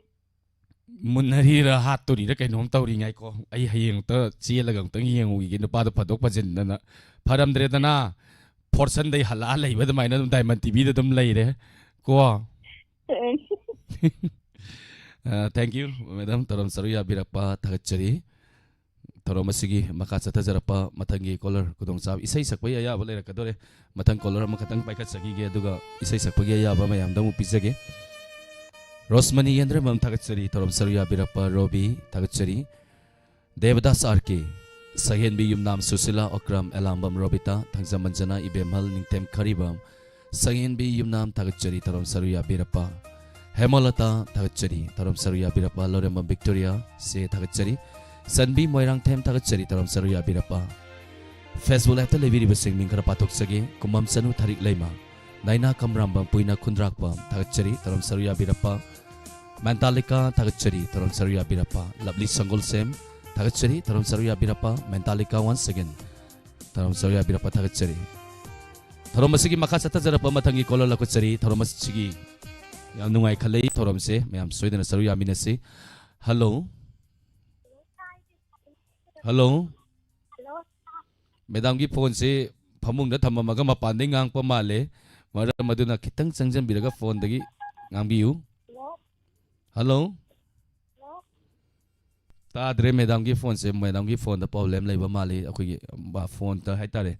ꯃꯨꯟꯅꯔꯤꯔ ꯍꯥꯠꯇꯣꯔꯤꯔ ꯀꯩꯅꯣꯝ ꯇꯧꯔꯤ꯫ ꯉꯥꯏꯈꯣ, ꯑꯩ ꯍꯌꯦꯡ ꯑꯃꯨꯛꯇ ꯆꯦꯜꯂꯒ ꯑꯃꯨꯛꯇꯪ ꯌꯦꯡꯉꯨꯈꯤꯒꯦ꯫ ꯅꯨꯄꯥꯗꯣ ꯐꯗꯣꯛ ꯐꯖꯤꯟꯗꯅ ꯐꯔꯝꯗ꯭ꯔꯦꯗꯅ꯫ ꯐꯣꯔꯁꯟꯗꯩ ꯍꯜꯂꯛꯑ ꯂꯩꯕ ꯑꯗꯨꯃꯥꯏꯅ ꯑꯗꯨꯝ ꯗꯥꯏꯃꯟ ꯇꯤꯚꯤꯗ ꯑꯗꯨꯝ ꯂꯩꯔꯦ ꯀꯣ꯫ ꯊꯦꯡꯛ ꯌꯨ ꯃꯦꯗꯥꯝ, ꯊꯧꯔꯝ ꯁꯔꯨꯛ ꯌꯥꯕꯤꯔꯛꯄ ꯊꯥꯒꯠꯆꯔꯤ꯫ ꯊꯧꯔꯝ ꯑꯁꯤꯒꯤ ꯃꯈꯥ ꯆꯠꯊꯖꯔꯛꯄ ꯃꯊꯪꯒꯤ ꯀꯣꯂꯔ ꯈꯨꯗꯣꯡꯆꯥꯕ, ꯏꯁꯩ ꯁꯛꯄꯒꯤ ꯑꯌꯥꯕ ꯂꯩꯔꯛꯀꯗꯣꯔꯦ꯫ ꯃꯊꯪ ꯀꯣꯂꯔ ꯑꯃꯈꯛꯇꯪ ꯄꯥꯏꯈꯠꯆꯈꯤꯒꯦ, ꯑꯗꯨꯒ ꯏꯁꯩ ꯁꯛꯄꯒꯤ ꯑꯌꯥꯕ ꯃꯌꯥꯝꯗ ꯑꯃꯨꯛ ꯄꯤꯖꯒꯦ꯫ ꯔꯣꯁꯃꯅꯤ ꯌꯦꯟꯗ꯭ꯔꯦꯝꯕꯝ ꯊꯥꯒꯠꯆꯔꯤ, ꯊꯧꯔꯝ ꯁꯔꯨꯛ ꯌꯥꯕꯤꯔꯛꯄ ꯔꯣꯕꯤ ꯊꯥꯒꯠꯆꯔꯤ꯫ ꯗꯦꯕꯗꯥꯁ ꯑꯥꯔ ꯀꯦ, ꯁꯍꯦꯟꯕꯤ ꯌꯨꯝꯅꯥꯝ ꯁꯨꯁꯤꯂꯥ ꯑꯣꯀ꯭ꯔꯝ, ꯑꯦꯂꯥꯝꯕꯝ ꯔꯣꯕꯤꯇꯥ, ꯊꯥꯡꯖꯝ ꯃꯟꯖꯅꯥ, ꯏꯕꯦꯝꯍꯜ ꯅꯤꯡꯊꯦꯝ ꯈꯔꯤꯕꯝ, ꯁꯍꯦꯟꯕꯤ ꯌꯨꯝꯅꯥꯝ ꯊꯥꯒꯠꯆꯔꯤ, ꯊꯧꯔꯝ ꯁꯔꯨꯛ ꯌꯥꯕꯤꯔꯛꯄ꯫ ꯍꯦꯃꯂꯇꯥ ꯊꯥꯒꯠꯆꯔꯤ, ꯊꯧꯔꯝ ꯁꯔꯨꯛ ꯌꯥꯕꯤꯔꯛꯄ꯫ ꯂꯣꯔꯦꯝꯕꯝ ꯕꯤꯛꯇꯣꯔꯤꯌꯥ ꯁꯦ ꯊꯥꯒꯠꯆꯔꯤ, ꯁꯟꯕꯤ ꯃꯣꯏꯔꯥꯡꯊꯦꯝ ꯊꯥꯒꯠꯆꯔꯤ, ꯊꯧꯔꯝ ꯁꯔꯨꯛ ꯌꯥꯕꯤꯔꯛꯄ꯫ ꯐꯦꯁꯕꯨꯛ ꯂꯥꯏꯚꯇ ꯂꯩꯕꯤꯔꯤꯕꯁꯤꯡ ꯃꯤꯡ ꯈꯔ ꯄꯥꯊꯣꯛꯆꯒꯦ꯫ ꯀꯨꯃꯝ ꯆꯅꯨ ꯊꯥꯔꯤꯛ ꯂꯩꯃ, ꯅꯥꯏꯅꯥ ꯀꯝꯔꯥꯝꯕꯝ, ꯄꯨꯏꯅ ꯈꯨꯟꯗ꯭ꯔꯥꯛꯄꯝ ꯊꯥꯒꯠꯆꯔꯤ, ꯊꯧꯔꯝ ꯁꯔꯨꯛ ꯌꯥꯕꯤꯔꯛꯄ꯫ ꯃꯦꯟꯇꯥꯂꯤꯀꯥ ꯊꯥꯒꯠꯆꯔꯤ, ꯊꯧꯔꯝ ꯁꯔꯨꯛ ꯌꯥꯕꯤꯔꯛꯄ꯫ ꯂꯕꯂꯤ ꯁꯪꯒꯣꯜꯁꯦꯝ ꯊꯥꯒꯠꯆꯔꯤ, ꯊꯧꯔꯝ ꯁꯔꯨꯛ ꯌꯥꯕꯤꯔꯛꯄ꯫ ꯃꯦꯟꯇꯥꯂꯤꯀꯥ once again, ꯊꯧꯔꯝ ꯁꯔꯨꯛ ꯌꯥꯕꯤꯔꯛꯄ ꯊꯥꯒꯠꯆꯔꯤ꯫ ꯊꯧꯔꯝ ꯑꯁꯤꯒꯤ ꯃꯈꯥ ꯆꯠꯊꯖꯔꯛꯄ ꯃꯊꯪꯒꯤ ꯀꯣꯂꯔ ꯂꯧꯈꯠꯆꯔꯤ꯫ ꯊꯧꯔꯝ ꯑꯁꯤꯒꯤ ꯌꯥꯝ ꯅꯨꯡꯉꯥꯏ ꯈꯜꯂꯤ ꯊꯧꯔꯝꯁꯦ, ꯃꯌꯥꯝ ꯁꯣꯏꯗꯅ ꯁꯔꯨꯛ ꯌꯥꯃꯤꯟꯅꯁꯤ꯫ ꯍꯜꯂꯣ꯫ ꯍꯜꯂꯣ꯫ ꯃꯦꯗꯥꯝꯒꯤ ꯐꯣꯟꯁꯤ ꯐꯃꯨꯡꯗ ꯊꯝꯃꯝꯃꯒ ꯃꯄꯥꯟꯗꯩ ꯉꯥꯡꯉꯛꯄ ꯃꯥꯜꯂꯦ꯫ ꯃꯔꯝ ꯑꯗꯨꯅ ꯈꯤꯇꯪ ꯆꯪꯁꯤꯟꯕꯤꯔꯒ ꯐꯣꯟꯗꯒꯤ ꯉꯥꯡꯕꯤꯌꯨ꯫ ꯍꯜꯂꯣ꯫ ꯇꯥꯗ꯭ꯔꯦ, ꯃꯦꯗꯥꯝꯒꯤ ꯐꯣꯟꯁꯦ, ꯃꯦꯗꯥꯝꯒꯤ ꯐꯣꯟꯗ ꯄ꯭ꯔꯣꯕ꯭ꯂꯦꯝ ꯂꯩꯕ ꯃꯥꯜꯂꯤ꯫ ꯑꯩꯈꯣꯏꯒꯤ, ꯑ, ꯐꯣꯟꯗ ꯍꯥꯏꯇꯥꯔꯦ,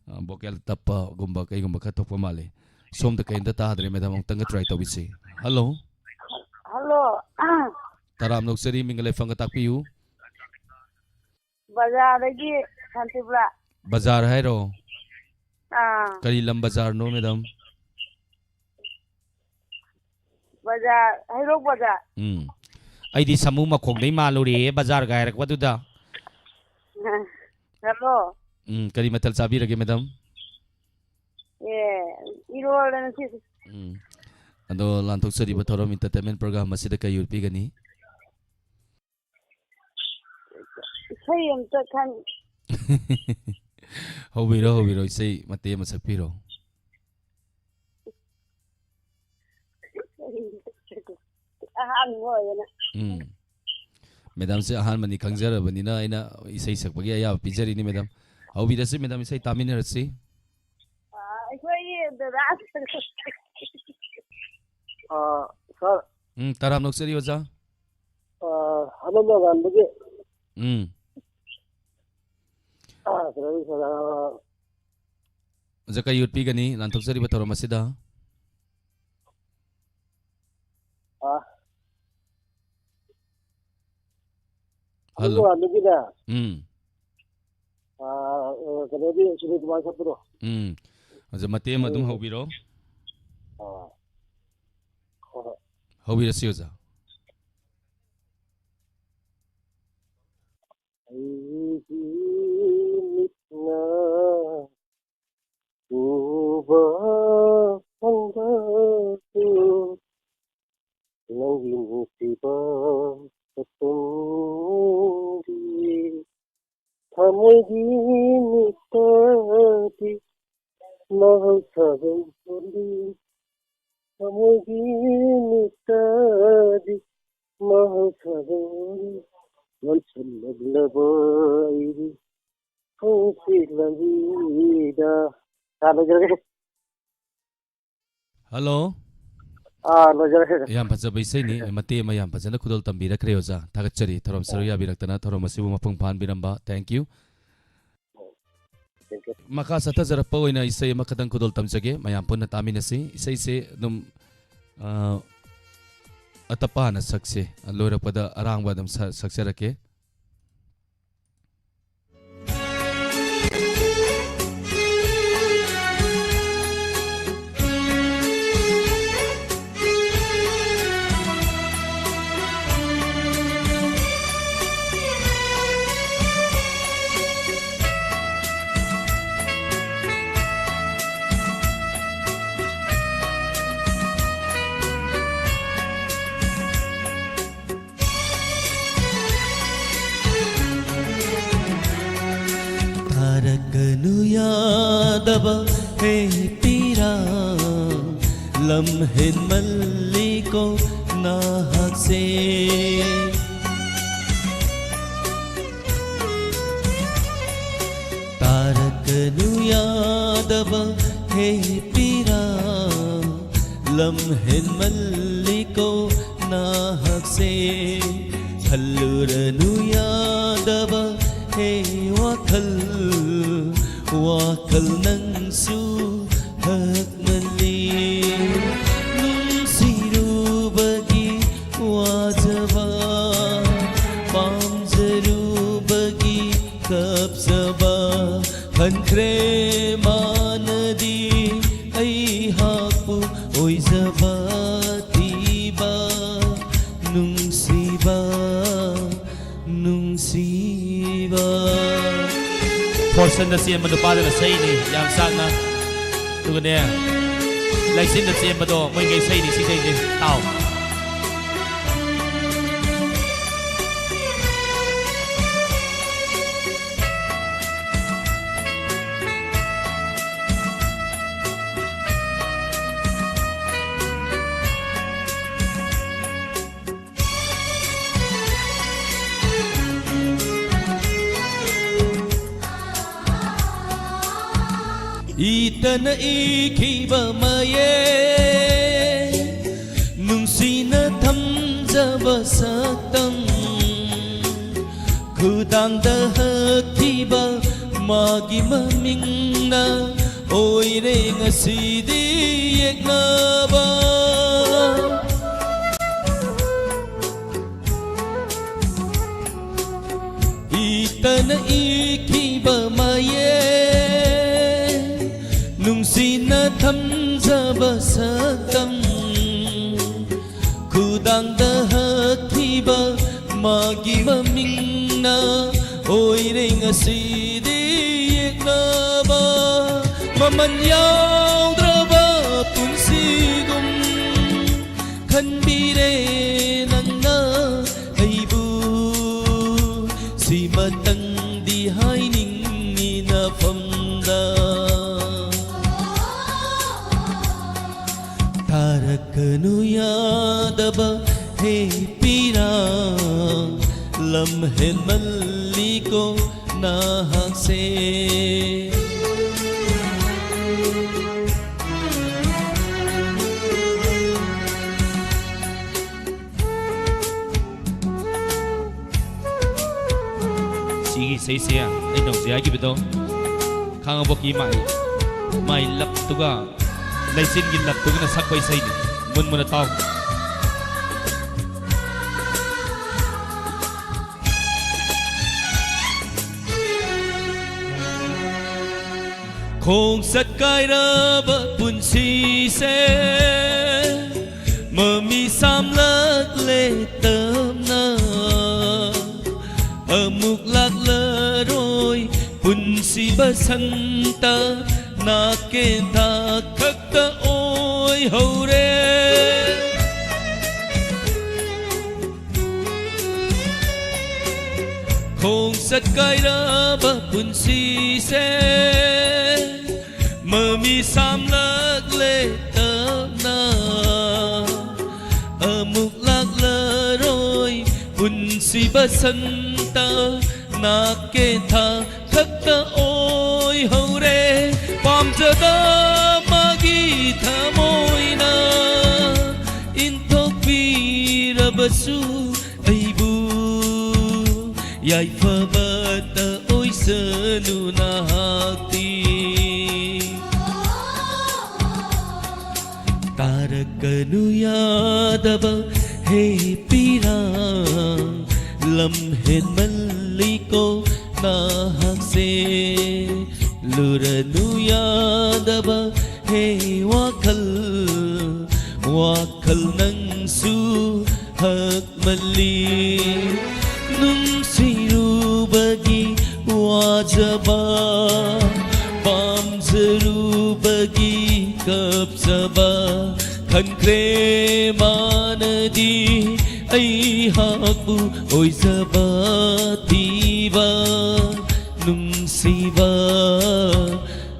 ꯑ, ꯚꯣꯀꯦꯜ ꯇꯞꯄꯒꯨꯝꯕ ꯀꯩꯒꯨꯝꯕ ꯈꯔ ꯊꯣꯛꯄ ꯃꯥꯜꯂꯤ꯫ ꯁꯣꯝꯗ ꯀꯩꯝꯇ ꯇꯥꯗ꯭ꯔꯦ, ꯃꯦꯗꯥꯝ, ꯑꯃꯨꯛꯇꯪꯒ ꯇ꯭ꯔꯥꯏ ꯇꯧꯕꯤꯁꯤ꯫ ꯍꯜꯂꯣ꯫ ꯍꯜꯂꯣ꯫ ꯇꯔꯥꯝꯅ ꯑꯣꯛꯆꯔꯤ, ꯃꯤꯡꯒ ꯂꯩꯐꯝꯒ ꯇꯥꯛꯄꯤꯌꯨ꯫ ꯕꯖꯥꯔꯗꯒꯤ ꯁꯥꯟꯇꯤꯄꯨꯔꯥ꯫ ꯕꯖꯥꯔ ꯍꯥꯏꯔꯣ? ꯑꯥ꯫ ꯀꯔꯤ ꯂꯝ ꯕꯖꯥꯔꯅꯣ, ꯃꯦꯗꯥꯝ? ꯕꯖꯥꯔ, ꯍꯩꯔꯣꯛ ꯕꯖꯥꯔ꯫ ꯎꯝ꯫ ꯑꯩꯗꯤ ꯁꯥꯃꯨ ꯃꯈꯣꯡꯗꯩ ꯃꯥꯜꯂꯨꯔꯦ, ꯕꯖꯥꯔꯒ ꯍꯥꯏꯔꯛꯄꯗꯨꯗ꯫ ꯍꯜꯂꯣ꯫ ꯎꯝ, ꯀꯔꯤ ꯃꯊꯦꯜ ꯆꯥꯕꯤꯔꯒꯦ, ꯃꯦꯗꯥꯝ? ꯑꯦ, ꯏꯔꯣꯜꯂꯦ ꯉꯁꯤꯗꯤ꯫ ꯎꯝ꯫ ꯑꯗꯣ ꯂꯥꯟꯊꯣꯛꯆꯔꯤꯕ ꯊꯧꯔꯝ entertainment program ꯑꯁꯤꯗ ꯀꯩ ꯎꯠꯄꯤꯒꯅꯤ? ꯏꯁꯩ ꯑꯝꯇ ꯈꯪ- ꯍꯧꯕꯤꯔꯣ, ꯍꯧꯕꯤꯔꯣ, ꯏꯁꯩ ꯃꯇꯦꯛ ꯑꯃ ꯁꯛꯄꯤꯔꯣ꯫ ꯑꯍꯥꯟꯕ ꯑꯣꯏꯗꯅ꯫ ꯎꯝ꯫ ꯃꯦꯗꯥꯝꯁꯦ ꯑꯍꯥꯟꯕꯅꯤ ꯈꯪꯖꯔꯕꯅꯤꯅ ꯑꯩꯅ ꯏꯁꯩ ꯁꯛꯄꯒꯤ ꯑꯌꯥꯕ ꯄꯤꯖꯔꯤꯅꯤ, ꯃꯦꯗꯥꯝ꯫ ꯍꯧꯕꯤꯔꯁꯤ, ꯃꯦꯗꯥꯝ, ꯏꯁꯩ ꯇꯥꯃꯤꯟꯅꯔꯁꯤ꯫ ꯑꯩꯈꯣꯏ ꯗꯗꯥ꯫ ꯑꯥ, ꯁꯥꯔ, ꯎꯝ, ꯇꯔꯥꯝꯅ ꯑꯣꯛꯆꯔꯤ, ꯑꯣꯖꯥ꯫ ꯑꯥ, ꯑꯅꯧꯕ ꯃꯉꯥꯟꯕꯒꯤ, ꯎꯝ꯫ ꯑꯥ, ꯀꯩꯅꯣꯒꯤ, ꯑꯥ, ꯑꯣꯖꯥ, ꯀꯔꯤ ꯎꯠꯄꯤꯒꯅꯤ ꯂꯥꯟꯊꯣꯛꯆꯔꯤꯕ ꯊꯧꯔꯝ ꯑꯁꯤꯗ? ꯑꯥ, ꯍꯜꯂꯣ꯫ ꯑꯅꯧꯕ ꯃꯉꯥꯟꯕꯒꯤꯅꯦ, ꯎꯝ, ꯑꯥ, ꯑꯥ, ꯀꯩꯅꯣꯒꯤ ꯁꯨꯅꯤꯜ ꯀꯨꯃꯥꯔ ꯁꯛꯄꯗꯣ꯫ ꯎꯝ꯫ ꯑꯣꯖꯥ, ꯃꯇꯦꯛ ꯑꯃ ꯑꯗꯨꯝ ꯍꯧꯕꯤꯔꯣ꯫ ꯑꯥ, ꯍꯣꯏ, ꯍꯣꯏ꯫ ꯍꯧꯕꯤꯔꯁꯤ, ꯑꯣꯖꯥ꯫ ꯑꯩꯒꯤ ꯃꯤꯠꯅ ꯎꯕ ꯐꯪꯗꯕ ꯅꯪꯒꯤ ꯅꯨꯡꯁꯤꯕ ꯁꯛꯇꯝꯗꯤ ꯊꯃꯣꯏꯒꯤ ꯃꯤꯠꯇꯗꯤ ꯃꯍꯧꯁꯥꯒꯨꯝ ꯎꯔꯤ꯫ ꯊꯃꯣꯏꯒꯤ ꯃꯤꯠꯇꯗꯤ ꯃꯍꯧꯁꯥꯒꯨꯝ ꯎꯔꯤ꯫ ꯅꯟꯁꯤꯜꯂꯛꯂꯕ ꯑꯩꯒꯤ ꯈꯣꯡꯆꯠ ꯂꯝꯕꯤꯗ꯫ ꯁꯥꯔ, ꯂꯣꯏꯖꯔꯒꯦ꯫ ꯍꯜꯂꯣ꯫ ꯑꯥ, ꯂꯣꯏꯖꯔꯒꯦ꯫ ꯌꯥꯝ ꯐꯖꯕ ꯏꯁꯩꯅꯤ꯫ ꯃꯇꯦꯛ ꯑꯃ ꯌꯥꯝ ꯐꯖꯅ ꯈꯨꯗꯣꯜ ꯇꯝꯕꯤꯔꯛꯈ꯭ꯔꯦ, ꯑꯣꯖꯥ꯫ ꯊꯥꯒꯠꯆꯔꯤ, ꯊꯧꯔꯝ ꯁꯔꯨꯛ ꯌꯥꯕꯤꯔꯛꯇꯅ ꯊꯧꯔꯝ ꯑꯁꯤꯕꯨ ꯃꯄꯨꯡ ꯐꯥꯍꯟꯕꯤꯔꯝꯕ꯫ Thank you꯫ Thank you. ꯃꯈꯥ ꯆꯠꯊꯖꯔꯛꯄ ꯑꯣꯏꯅ ꯏꯁꯩ ꯑꯃꯈꯛꯇꯪ ꯈꯨꯗꯣꯜ ꯇꯝꯖꯒꯦ, ꯃꯌꯥꯝ ꯄꯨꯟꯅ ꯇꯥꯃꯤꯟꯅꯁꯤ꯫ ꯏꯁꯩꯁꯦ ꯑꯗꯨꯝ, ꯑ, ꯑꯇꯞꯄ ꯍꯥꯟꯅ ꯁꯛꯁꯦ, ꯂꯣꯏꯔꯛꯄꯗ ꯑꯔꯥꯡꯕ ꯑꯗꯨꯝ ꯁ-, ꯁꯛꯆꯔꯛꯀꯦ꯫ ꯊꯥꯔꯛꯀꯅꯨ ꯌꯥꯗꯕ ꯍꯦ ꯄꯤꯔꯥ, ꯂꯝ ꯍꯦꯟꯃꯜꯂꯤꯀꯣ ꯅꯍꯥꯛꯁꯦ꯫ ꯇꯕ ꯍꯦ ꯄꯤꯔꯥ, ꯂꯝ ꯍꯦꯟꯃꯜꯂꯤꯀꯣ ꯅꯍꯥꯛꯁꯦ꯫ ꯈꯜꯂꯨꯔꯅꯨ ꯌꯥꯗꯕ ꯍꯦ ꯋꯥꯈꯜ, ꯋꯥꯈꯜ ꯅꯪꯁꯨ ꯍꯛꯃꯜꯂꯤ꯫ ꯅꯨꯡꯁꯤꯔꯨꯕꯒꯤ ꯋꯥꯖꯕ, ꯄꯥꯝꯖꯔꯨꯕꯒꯤ ꯀꯞꯆꯕ, ꯍꯟꯈ꯭ꯔꯦ ꯃꯥꯅꯗꯤ ꯑꯩꯍꯥꯛꯄꯨ ꯑꯣꯏꯖꯕ ꯊꯤꯕ꯫ ꯅꯨꯡꯁꯤꯕ, ꯅꯨꯡꯁꯤꯕ꯫ ꯐꯣꯔꯁꯟꯗ ꯆꯦꯟꯕ ꯅꯨꯄꯥꯗꯨꯅ ꯁꯛꯏꯅꯤ ꯌꯥꯝ ꯆꯥꯛꯅ꯫ ꯑꯗꯨꯒꯅꯦ, ꯂꯩꯆꯤꯟꯗ ꯆꯦꯟꯕꯗꯣ ꯃꯣꯏꯒꯩ ꯁꯛꯏꯅꯤ꯫ ꯁꯤ ꯏꯁꯩꯁꯦ ꯇꯥꯎ꯫ ꯏꯇꯅ ꯏꯈꯤꯕ ꯃꯌꯦꯛ, ꯅꯨꯡꯁꯤꯅ ꯊꯝꯖꯕ ꯁꯛꯇꯝ, ꯈꯨꯗꯥꯡꯗ ꯍꯛꯈꯤꯕ ꯃꯥꯒꯤ ꯃꯃꯤꯡꯅ ꯑꯣꯏꯔꯦ ꯉꯁꯤꯗꯤ ꯌꯦꯛꯅꯕ꯫ ꯏꯇꯅ ꯏꯈꯤꯕ ꯃꯌꯦꯛ, ꯅꯨꯡꯁꯤꯅ ꯊꯝꯖꯕ ꯁꯛꯇꯝ, ꯈꯨꯗꯥꯡꯗ ꯍꯛꯈꯤꯕ ꯃꯥꯒꯤ ꯃꯃꯤꯡꯅ ꯑꯣꯏꯔꯦ ꯉꯁꯤꯗꯤ ꯌꯦꯛꯅꯕ꯫ ꯃꯃꯜ ꯌꯥꯎꯗ꯭ꯔꯕ ꯄꯨꯟꯁꯤꯒꯨꯝ ꯈꯟꯕꯤꯔꯦ ꯅꯪꯅ ꯑꯩꯕꯨ꯫ ꯁꯤꯃꯇꯪꯗꯤ ꯍꯥꯏꯅꯤꯡꯉꯤ ꯅꯐꯝꯗ, ꯊꯥꯔꯛꯀꯅꯨ ꯌꯥꯗꯕ ꯍꯦ ꯄꯤꯔꯥ, ꯂꯝ ꯍꯦꯟꯃꯜꯂꯤꯀꯣ ꯅꯍꯥꯛꯁꯦ꯫ ꯏꯁꯩꯁꯦ ꯑꯩꯅ ꯍꯧꯖꯤꯛ ꯍꯥꯏꯈꯤꯕꯗꯣ, ꯈꯥꯉꯕꯣꯛꯀꯤ ꯃꯥꯏ, ꯃꯥꯏ ꯂꯞꯇꯨꯒ ꯂꯩꯆꯤꯟꯒꯤ ꯂꯞꯇꯨꯒꯅ ꯁꯛꯄ ꯏꯁꯩꯅꯤ꯫ ꯃꯨꯟ ꯃꯨꯟꯅ ꯇꯥꯎ꯫ ꯈꯣꯡꯆꯠ ꯀꯥꯏꯔꯕ ꯄꯨꯟꯁꯤꯁꯦ ꯃꯃꯤ ꯁꯥꯝꯂꯛꯂꯦ ꯇꯞꯅ꯫ ꯑꯃꯨꯛ ꯂꯥꯛꯂꯔꯣꯏ ꯄꯨꯟꯁꯤ ꯕꯁꯟꯇ, ꯅꯥꯀꯦꯟꯊꯥ ꯈꯛꯇ ꯑꯣꯏꯍꯧꯔꯦ꯫ ꯈꯣꯡꯆꯠ ꯀꯥꯏꯔꯕ ꯄꯨꯟꯁꯤꯁꯦ ꯃꯃꯤ ꯁꯥꯝꯂꯛꯂꯦ ꯇꯞꯅ꯫ ꯑꯃꯨꯛ ꯂꯥꯛꯂꯔꯣꯏ ꯄꯨꯟꯁꯤ ꯕꯁꯟꯇ, ꯅꯥꯀꯦꯟꯊꯥ ꯈꯛꯇ ꯑꯣꯏꯍꯧꯔꯦ꯫ ꯄꯥꯝꯖꯕ ꯃꯥꯒꯤ ꯊꯃꯣꯏꯅ ꯏꯟꯊꯣꯛꯄꯤꯔꯕꯁꯨ ꯑꯩꯕꯨ ꯌꯥꯏꯐꯕꯇ ꯑꯣꯏꯁꯅꯨ ꯅꯍꯥꯛꯇꯤ꯫ ꯇꯥꯔꯛꯀꯅꯨ ꯌꯥꯗꯕ ꯍꯦ ꯄꯤꯔꯥꯡ, ꯂꯝ ꯍꯦꯟꯃꯜꯂꯤꯀꯣ ꯅꯍꯥꯛꯁꯦ꯫ ꯂꯨꯔꯅꯨ ꯌꯥꯗꯕ ꯍꯦ ꯋꯥꯈꯜ, ꯋꯥꯈꯜ ꯅꯪꯁꯨ ꯍꯛꯃꯜꯂꯤ꯫ ꯅꯨꯡꯁꯤꯔꯨꯕꯒꯤ ꯋꯥꯖꯕ, ꯄꯥꯝꯖꯔꯨꯕꯒꯤ ꯀꯞꯆꯕ, ꯈꯟꯈ꯭ꯔꯦ ꯃꯥꯅꯗꯤ ꯑꯩꯍꯥꯛꯄꯨ ꯑꯣꯏꯖꯕ ꯊꯤꯕ꯫ ꯅꯨꯡꯁꯤꯕ,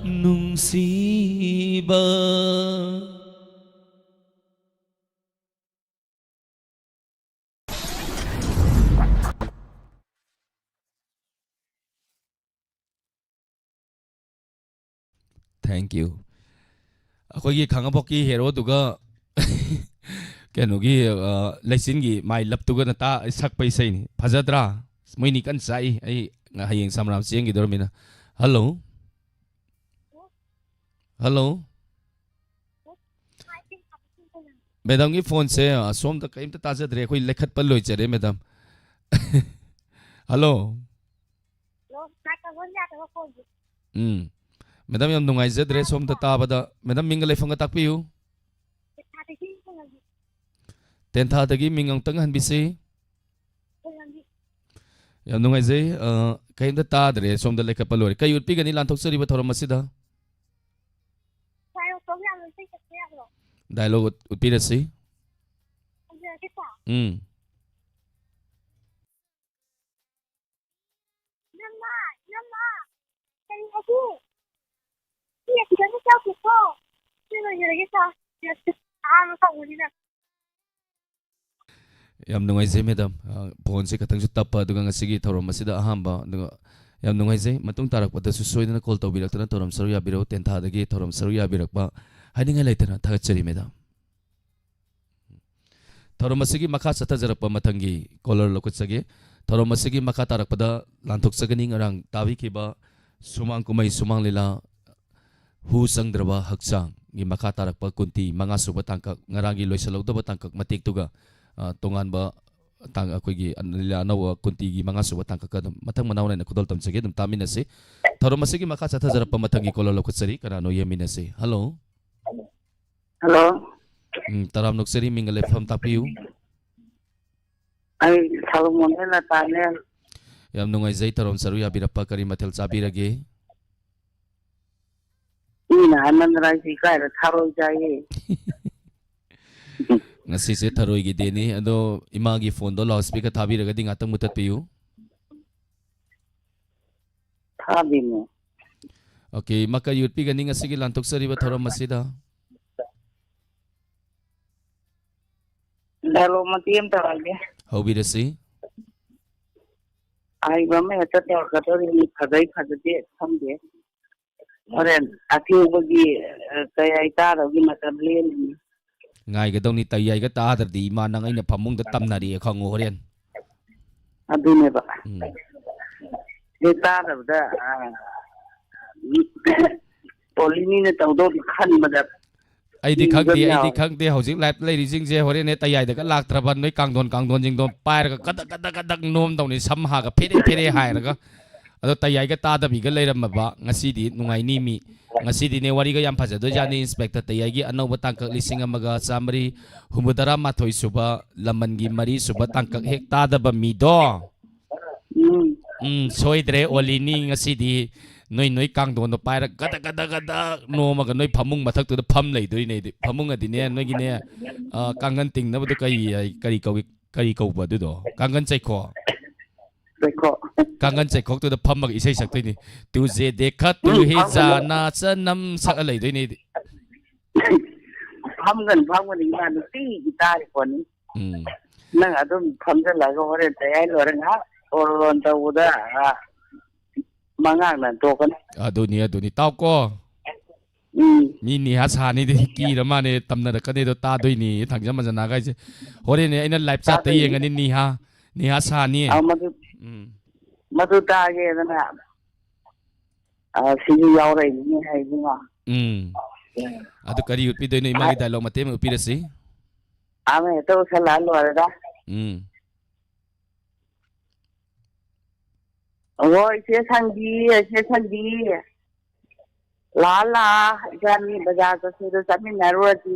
ꯅꯨꯡꯁꯤꯕ꯫ Thank you. ꯑꯩꯈꯣꯏꯒꯤ ꯈꯥꯉꯕꯣꯛꯀꯤ ꯍꯦꯔꯣꯗꯨꯒ ꯀꯩꯅꯣꯒꯤ, ꯑ, ꯂꯩꯆꯤꯟꯒꯤ ꯃꯥꯏ ꯂꯞꯇꯨꯒꯅ ꯇꯥ-, ꯁꯛꯄ ꯏꯁꯩꯅꯤ꯫ ꯐꯖꯗ꯭ꯔꯥ? ꯃꯣꯏꯅꯤ ꯀꯟꯅ ꯆꯥꯛꯏ꯫ ꯑꯩ ꯍꯌꯦꯡ ꯁꯝꯔꯥꯝ ꯆꯦꯟꯈꯤꯗꯧꯔꯃꯤꯅ꯫ ꯍꯜꯂꯣ꯫ ꯍꯜꯂꯣ꯫ ꯃꯦꯗꯥꯝꯒꯤ ꯐꯣꯟꯁꯦ ꯑꯁꯣꯝꯗ ꯀꯔꯤꯝꯇ ꯇꯥꯖꯗ꯭ꯔꯦ, ꯑꯩꯈꯣꯏ ꯂꯩꯈꯠꯄ ꯂꯣꯏꯖꯔꯦ ꯃꯦꯗꯥꯝ꯫ ꯍꯜꯂꯣ꯫ ꯍꯜꯂꯣ, ꯃꯥꯏꯀ꯭ꯔꯣꯐꯣꯟ ꯌꯥꯗꯕ ꯐꯣꯟꯁꯦ꯫ ꯎꯝ꯫ ꯃꯦꯗꯥꯝ, ꯌꯥꯝ ꯅꯨꯡꯉꯥꯏꯖꯗ꯭ꯔꯦ ꯁꯣꯝꯗ ꯇꯥꯕꯗ꯫ ꯃꯦꯗꯥꯝ, ꯃꯤꯡꯒ ꯂꯩꯐꯝꯒ ꯇꯥꯛꯄꯤꯌꯨ꯫ ꯇꯦꯟꯊꯥꯗꯒꯤ ꯃꯤꯡ ꯑꯃꯨꯛꯇꯪ ꯍꯟꯕꯤꯁꯤ꯫ ꯌꯥꯝ ꯅꯨꯡꯉꯥꯏꯖꯩ꯫ ꯑ, ꯀꯔꯤꯝꯇ ꯇꯥꯗ꯭ꯔꯦ ꯁꯣꯝꯗ ꯂꯩꯈꯠꯄ ꯂꯣꯏꯔꯦ꯫ ꯀꯔꯤ ꯎꯠꯄꯤꯒꯅꯤ ꯂꯥꯟꯊꯣꯛꯆꯔꯤꯕ ꯊꯧꯔꯝ ꯑꯁꯤꯗ? ꯗꯥꯏꯂꯣꯛ ꯎꯠ-, ꯎꯠꯄꯤꯔꯁꯤ꯫ ꯎꯝ꯫ ꯏꯅꯝꯃ, ꯏꯅꯝꯃ, ꯀꯔꯤ ꯍꯥꯏꯒꯦ? ꯁꯤ ꯈꯤꯇꯪ ꯆꯥꯎꯊꯣꯛꯀꯣ꯫ ꯁꯤ ꯂꯣꯏꯖꯔꯒꯦ ꯆꯥ꯫ ꯑꯍꯥꯟꯕ ꯐꯪꯕꯅꯤꯅ꯫ ꯌꯥꯝ ꯅꯨꯡꯉꯥꯏꯖꯩ ꯃꯦꯗꯥꯝ꯫ ꯑ, ꯐꯣꯟꯁꯦ ꯈꯤꯇꯪꯁꯨ ꯇꯞꯄ, ꯑꯗꯨꯒ ꯉꯁꯤꯒꯤ ꯊꯧꯔꯝ ꯑꯁꯤꯗ ꯑꯍꯥꯟꯕ, ꯑꯗꯨꯒ ꯌꯥꯝ ꯅꯨꯡꯉꯥꯏꯖꯩ꯫ ꯃꯇꯨꯡ ꯇꯥꯔꯛꯄꯗꯁꯨ ꯁꯣꯏꯗꯅ ꯀꯣꯜ ꯇꯧꯕꯤꯔꯛꯇꯨꯅ ꯊꯧꯔꯝ ꯁꯔꯨꯛ ꯌꯥꯕꯤꯔꯛꯎ꯫ ꯇꯦꯟꯊꯥꯗꯒꯤ ꯊꯧꯔꯝ ꯁꯔꯨꯛ ꯌꯥꯕꯤꯔꯛꯄ ꯍꯥꯏꯅꯤꯡꯉꯥꯏ ꯂꯩꯇꯅ ꯊꯥꯒꯠꯆꯔꯤ ꯃꯦꯗꯥꯝ꯫ ꯊꯧꯔꯝ ꯑꯁꯤꯒꯤ ꯃꯈꯥ ꯆꯠꯊꯖꯔꯛꯄ ꯃꯊꯪꯒꯤ ꯀꯣꯂꯔ ꯂꯧꯈꯠꯆꯒꯦ꯫ ꯊꯧꯔꯝ ꯑꯁꯤꯒꯤ ꯃꯈꯥ ꯇꯥꯔꯛꯄꯗ ꯂꯥꯟꯊꯣꯛꯆꯒꯅꯤ ꯉꯔꯥꯡ ꯇꯥꯕꯤꯈꯤꯕ ꯁꯨꯃꯥꯡ ꯀꯨꯝꯍꯩ ꯁꯨꯃꯥꯡ ꯂꯤꯂꯥ ꯍꯨ ꯆꯪꯗ꯭ꯔꯕ ꯍꯛꯆꯥꯡꯒꯤ ꯃꯈꯥ ꯇꯥꯔꯛꯄ ꯀꯨꯟꯇꯤ ꯃꯉꯥ ꯁꯨꯕ ꯇꯥꯡꯀꯛ, ꯉꯔꯥꯡꯒꯤ ꯂꯣꯏꯁꯤꯜꯍꯧꯗꯕ ꯇꯥꯡꯀꯛ ꯃꯇꯦꯛꯇꯨꯒ, ꯑ, ꯇꯣꯉꯥꯟꯕ ꯇꯥꯡ-, ꯑꯩꯈꯣꯏꯒꯤ ꯑꯟ-, ꯂꯤꯂꯥ ꯑꯅꯧꯕ ꯀꯨꯟꯇꯤꯒꯤ ꯃꯉꯥ ꯁꯨꯕ ꯇꯥꯡꯀꯛꯀ ꯑꯗꯨꯝ ꯃꯊꯪ ꯃꯅꯥꯎ ꯅꯥꯏꯅ ꯈꯨꯗꯣꯜ ꯇꯝꯖꯒꯦ, ꯑꯗꯨꯝ ꯇꯥꯃꯤꯟꯅꯁꯤ꯫ ꯊꯧꯔꯝ ꯑꯁꯤꯒꯤ ꯃꯈꯥ ꯆꯠꯊꯖꯔꯛꯄ ꯃꯊꯪꯒꯤ ꯀꯣꯂꯔ ꯂꯧꯈꯠꯆꯔꯤ꯫ ꯀꯅꯥꯅꯣ ꯌꯦꯡꯃꯤꯟꯅꯁꯤ꯫ ꯍꯜꯂꯣ꯫ ꯍꯜꯂꯣ꯫ ꯎꯝ, ꯇꯔꯥꯝ ꯅꯣꯛꯆꯔꯤ, ꯃꯤꯡꯒ ꯂꯩꯐꯝ ꯇꯥꯛꯄꯤꯌꯨ꯫ ꯑꯩ ꯁꯣꯂꯣꯃꯣꯟꯗꯩ ꯂꯇꯥꯅꯦ꯫ ꯌꯥꯝ ꯅꯨꯡꯉꯥꯏꯖꯩ ꯊꯧꯔꯝ ꯁꯔꯨꯛ ꯌꯥꯕꯤꯔꯛꯄ꯫ ꯀꯔꯤ ꯃꯊꯦꯜ ꯆꯥꯕꯤꯔꯒꯦ? ꯃꯤꯅ ꯍꯥꯏꯃꯟꯗꯅ ꯑꯩꯁꯨ ꯏꯀꯥꯏꯔ ꯊꯥꯔꯣꯏ ꯆꯥꯏꯌꯦ꯫ ꯉꯁꯤꯁꯦ ꯊꯔꯣꯏꯒꯤ ꯗꯦꯅꯤ꯫ ꯑꯗꯣ ꯏꯃꯥꯒꯤ ꯐꯣꯟꯗꯣ ꯂꯥꯎꯠ ꯁ꯭ꯄꯤꯀꯔ ꯊꯥꯕꯤꯔꯒꯗꯤ ꯉꯥꯛꯇꯪ ꯃꯨꯊꯠꯄꯤꯌꯨ꯫ ꯊꯥꯗꯦꯅꯦ꯫ ꯑꯣꯀꯦ, ꯏꯃꯥ, ꯀꯔꯤ ꯎꯠꯄꯤꯒꯅꯤ ꯉꯁꯤꯒꯤ ꯂꯥꯟꯊꯣꯛꯆꯔꯤꯕ ꯊꯧꯔꯝ ꯑꯁꯤꯗ? ꯗꯥꯏꯂꯣꯛ ꯃꯇꯦꯛ ꯑꯃ ꯇꯧꯔꯛꯑꯒꯦ꯫ ꯍꯧꯕꯤꯔꯁꯤ꯫ ꯑꯍꯩꯕ ꯑꯃ ꯍꯦꯛꯇ ꯇꯧꯔꯛꯀꯗꯧꯔꯤꯅꯤ, ꯐꯖꯩ ꯐꯖꯗꯦ ꯈꯪꯗꯦ꯫ ꯍꯣꯔꯦꯟ ꯑꯊꯦꯡꯕꯒꯤ, ꯑ, ꯀꯩ ꯍꯥꯏ ꯇꯥꯗꯕꯒꯤ ꯃꯇꯝ ꯂꯦꯟꯕꯅꯤ꯫ ꯉꯥꯏꯒꯗꯧꯅꯤ, ꯇꯌꯥꯏꯒ ꯇꯥꯗ꯭ꯔꯗꯤ ꯏꯃꯥ ꯅꯪ ꯑꯩꯅ ꯐꯃꯨꯡꯗ ꯇꯝꯅꯔꯦ ꯈꯪꯉꯨ ꯍꯣꯔꯦꯟ꯫ ꯑꯗꯨꯅꯦꯕ꯫ ꯎꯝ꯫ ꯍꯦꯛ ꯇꯥꯗꯕꯗ, ꯑ, ꯃꯤ-, ꯄꯣꯂꯤꯃꯤꯅ ꯇꯧꯗꯧꯗꯤ ꯈꯟꯕꯗ ꯑꯩꯗꯤ ꯈꯪꯗꯦ, ꯀꯤꯕ ꯑꯩꯗꯤ ꯌꯥꯎꯋꯦ꯫ ꯈꯪꯗꯦ꯫ ꯍꯧꯖꯤꯛ ꯂꯥꯏꯞ ꯂꯩꯔꯤꯁꯤꯡꯁꯦ ꯍꯣꯔꯦꯟ ꯍꯦꯛ ꯇꯌꯥꯏꯗꯒ ꯂꯥꯛꯇ꯭ꯔꯕ ꯅꯣꯏ ꯀꯥꯡꯊꯣꯟ, ꯀꯥꯡꯊꯣꯟꯁꯤꯡꯗꯣ ꯄꯥꯏꯔꯒ ꯀꯗꯛ, ꯀꯗꯛ, ꯀꯗꯛ ꯅꯣꯝꯗꯧꯅꯤ, ꯁꯝ ꯍꯥꯒ ꯐꯦꯔꯦ, ꯐꯦꯔꯦ ꯍꯥꯏꯔꯒ꯫ ꯑꯗꯣ ꯇꯌꯥꯏꯒ ꯇꯥꯗꯕꯤꯒ ꯂꯩꯔꯝꯃꯕ ꯉꯁꯤꯗꯤ ꯅꯨꯡꯉꯥꯏꯅꯤ ꯃꯤ꯫ ꯉꯁꯤꯗꯤꯅꯦ ꯋꯥꯔꯤꯒ ꯌꯥꯝ ꯐꯖꯗꯣꯏꯖꯥꯠꯅꯤ ꯏꯟꯁꯄꯦꯛꯇꯔ ꯇꯌꯥꯏꯒꯤ ꯑꯅꯧꯕ ꯇꯥꯡꯀꯛ ꯂꯤꯁꯤꯡ ꯑꯃꯒ ꯆꯥꯃꯔꯤ ꯍꯨꯝꯐꯨꯇꯔꯥ ꯃꯥꯊꯣꯏ ꯁꯨꯕ ꯂꯃꯟꯒꯤ ꯃꯔꯤ ꯁꯨꯕ ꯇꯥꯡꯀꯛ ꯍꯦꯛ ꯇꯥꯗꯕ ꯃꯤꯗꯣ꯫ ꯎꯝ꯫ ꯎꯝ, ꯁꯣꯏꯗ꯭ꯔꯦ, ꯑꯣꯂꯤꯅꯤ ꯉꯁꯤꯗꯤ ꯅꯣꯏ, ꯅꯣꯏ ꯀꯥꯡꯊꯣꯟꯗꯣ ꯄꯥꯏꯔꯒ ꯒꯗꯛ, ꯒꯗꯛ, ꯒꯗꯛ ꯅꯣꯝꯃꯒ ꯅꯣꯏ ꯐꯃꯨꯡ ꯃꯊꯛꯇꯨꯗ ꯐꯝ ꯂꯩꯗꯣꯏꯅꯦ ꯑꯩꯗꯤ꯫ ꯐꯃꯨꯡ ꯑꯗꯤꯅꯦ, ꯅꯣꯏꯒꯤꯅꯦ, ꯑ, ꯀꯥꯡꯒꯟ ꯇꯤꯡꯅꯕꯗꯣ ꯀꯔꯤ, ꯀꯔꯤ ꯀꯧꯏ, ꯀꯔꯤ ꯀꯧꯕ ꯑꯗꯨꯗꯣ? ꯀꯥꯡꯒꯟ ꯆꯩꯈꯣꯛ꯫ ꯆꯩꯈꯣꯛ꯫ ꯀꯥꯡꯒꯟ ꯆꯩꯈꯣꯛꯇꯨꯗ ꯐꯝꯃꯒ ꯏꯁꯩ ꯁꯛꯇꯣꯏꯅꯤ꯫ "ꯇꯨꯖꯦ ꯗꯦꯈꯠ ꯇꯨ ꯎꯝ, ꯍꯦ ꯐꯝꯒꯅꯤ꯫ ꯖꯥꯅꯥ ꯆꯅꯝ" ꯁꯛꯑ ꯂꯩꯗꯣꯏꯅꯦ ꯑꯩꯗꯤ꯫ ꯐꯝꯒꯅꯤ, ꯐꯝꯒꯅꯤ, ꯏꯃꯥ ꯅꯨꯡꯇꯤꯒꯤ ꯇꯥꯔꯤ ꯄꯣꯠꯅꯤ꯫ ꯎꯝ꯫ ꯅꯪ ꯑꯗꯨꯝ ꯐꯝꯖꯜꯂꯒ ꯍꯣꯔꯦꯟ ꯇꯌꯥꯏ ꯂꯣꯏꯔ ꯉꯥꯏꯍꯥꯛ ꯑꯣꯔꯣꯟ ꯇꯧꯕꯗ, ꯑ, ꯃꯉꯥꯡꯅ ꯇꯣꯛꯀꯅꯤ꯫ ꯑꯗꯨꯅꯤ, ꯑꯗꯨꯅꯤ꯫ ꯇꯥꯎꯀꯣ꯫ ꯎꯝ꯫ ꯃꯤ ꯅꯤꯍꯥ ꯁꯥꯅꯤꯗꯤ ꯀꯤꯔ ꯃꯥꯅꯦ, ꯇꯝꯅꯔꯛꯀꯅꯤ ꯑꯗꯣ ꯇꯥꯗꯣꯏꯅꯤ ꯊꯥꯡꯖꯝ ꯃꯖꯅꯥꯒꯥꯏꯁꯦ꯫ ꯍꯣꯔꯦꯟꯅꯦ ꯑꯩꯅ ꯂꯥꯏꯞ ꯆꯥꯠꯇ ꯇꯥꯗꯣꯏꯅꯤ꯫ ꯌꯦꯡꯉꯅꯤ ꯅꯤꯍꯥ, ꯅꯤꯍꯥ ꯁꯥꯅꯤ꯫ ꯑ, ꯃꯗꯨ, ꯎꯝ꯫ ꯃꯗꯨ ꯇꯥꯒꯦꯗꯅ, ꯑ, ꯁꯤꯁꯨ ꯌꯥꯎꯔꯛꯏꯅꯤꯅꯦ ꯍꯥꯏꯕꯨꯡꯉꯣ꯫ ꯎꯝ꯫ ꯑꯗꯨ ꯀꯔꯤ ꯎꯠꯄꯤꯗꯣꯏꯅꯣ? ꯏꯃꯥꯒꯤ ꯑ, ꯗꯥꯏꯂꯣꯛ ꯃꯇꯦꯛ ꯑꯃ ꯎꯠꯄꯤꯔꯁꯤ꯫ ꯑꯃ ꯍꯦꯛꯇ ꯎꯠꯁꯜꯂꯛꯑ ꯂꯣꯏꯔꯦꯗ꯫ ꯎꯝ꯫ ꯑꯣ, ꯏꯆꯦ ꯁꯟꯕꯤ, ꯏꯆꯦ ꯁꯟꯕꯤ꯫ ꯂꯥꯛꯑ, ꯂꯥꯛꯑ, ꯏꯕꯥꯅꯤ ꯕꯖꯥꯔ ꯆꯠꯁꯦꯗꯣ ꯆꯠꯃꯤꯟꯅꯔꯨꯔꯁꯤ꯫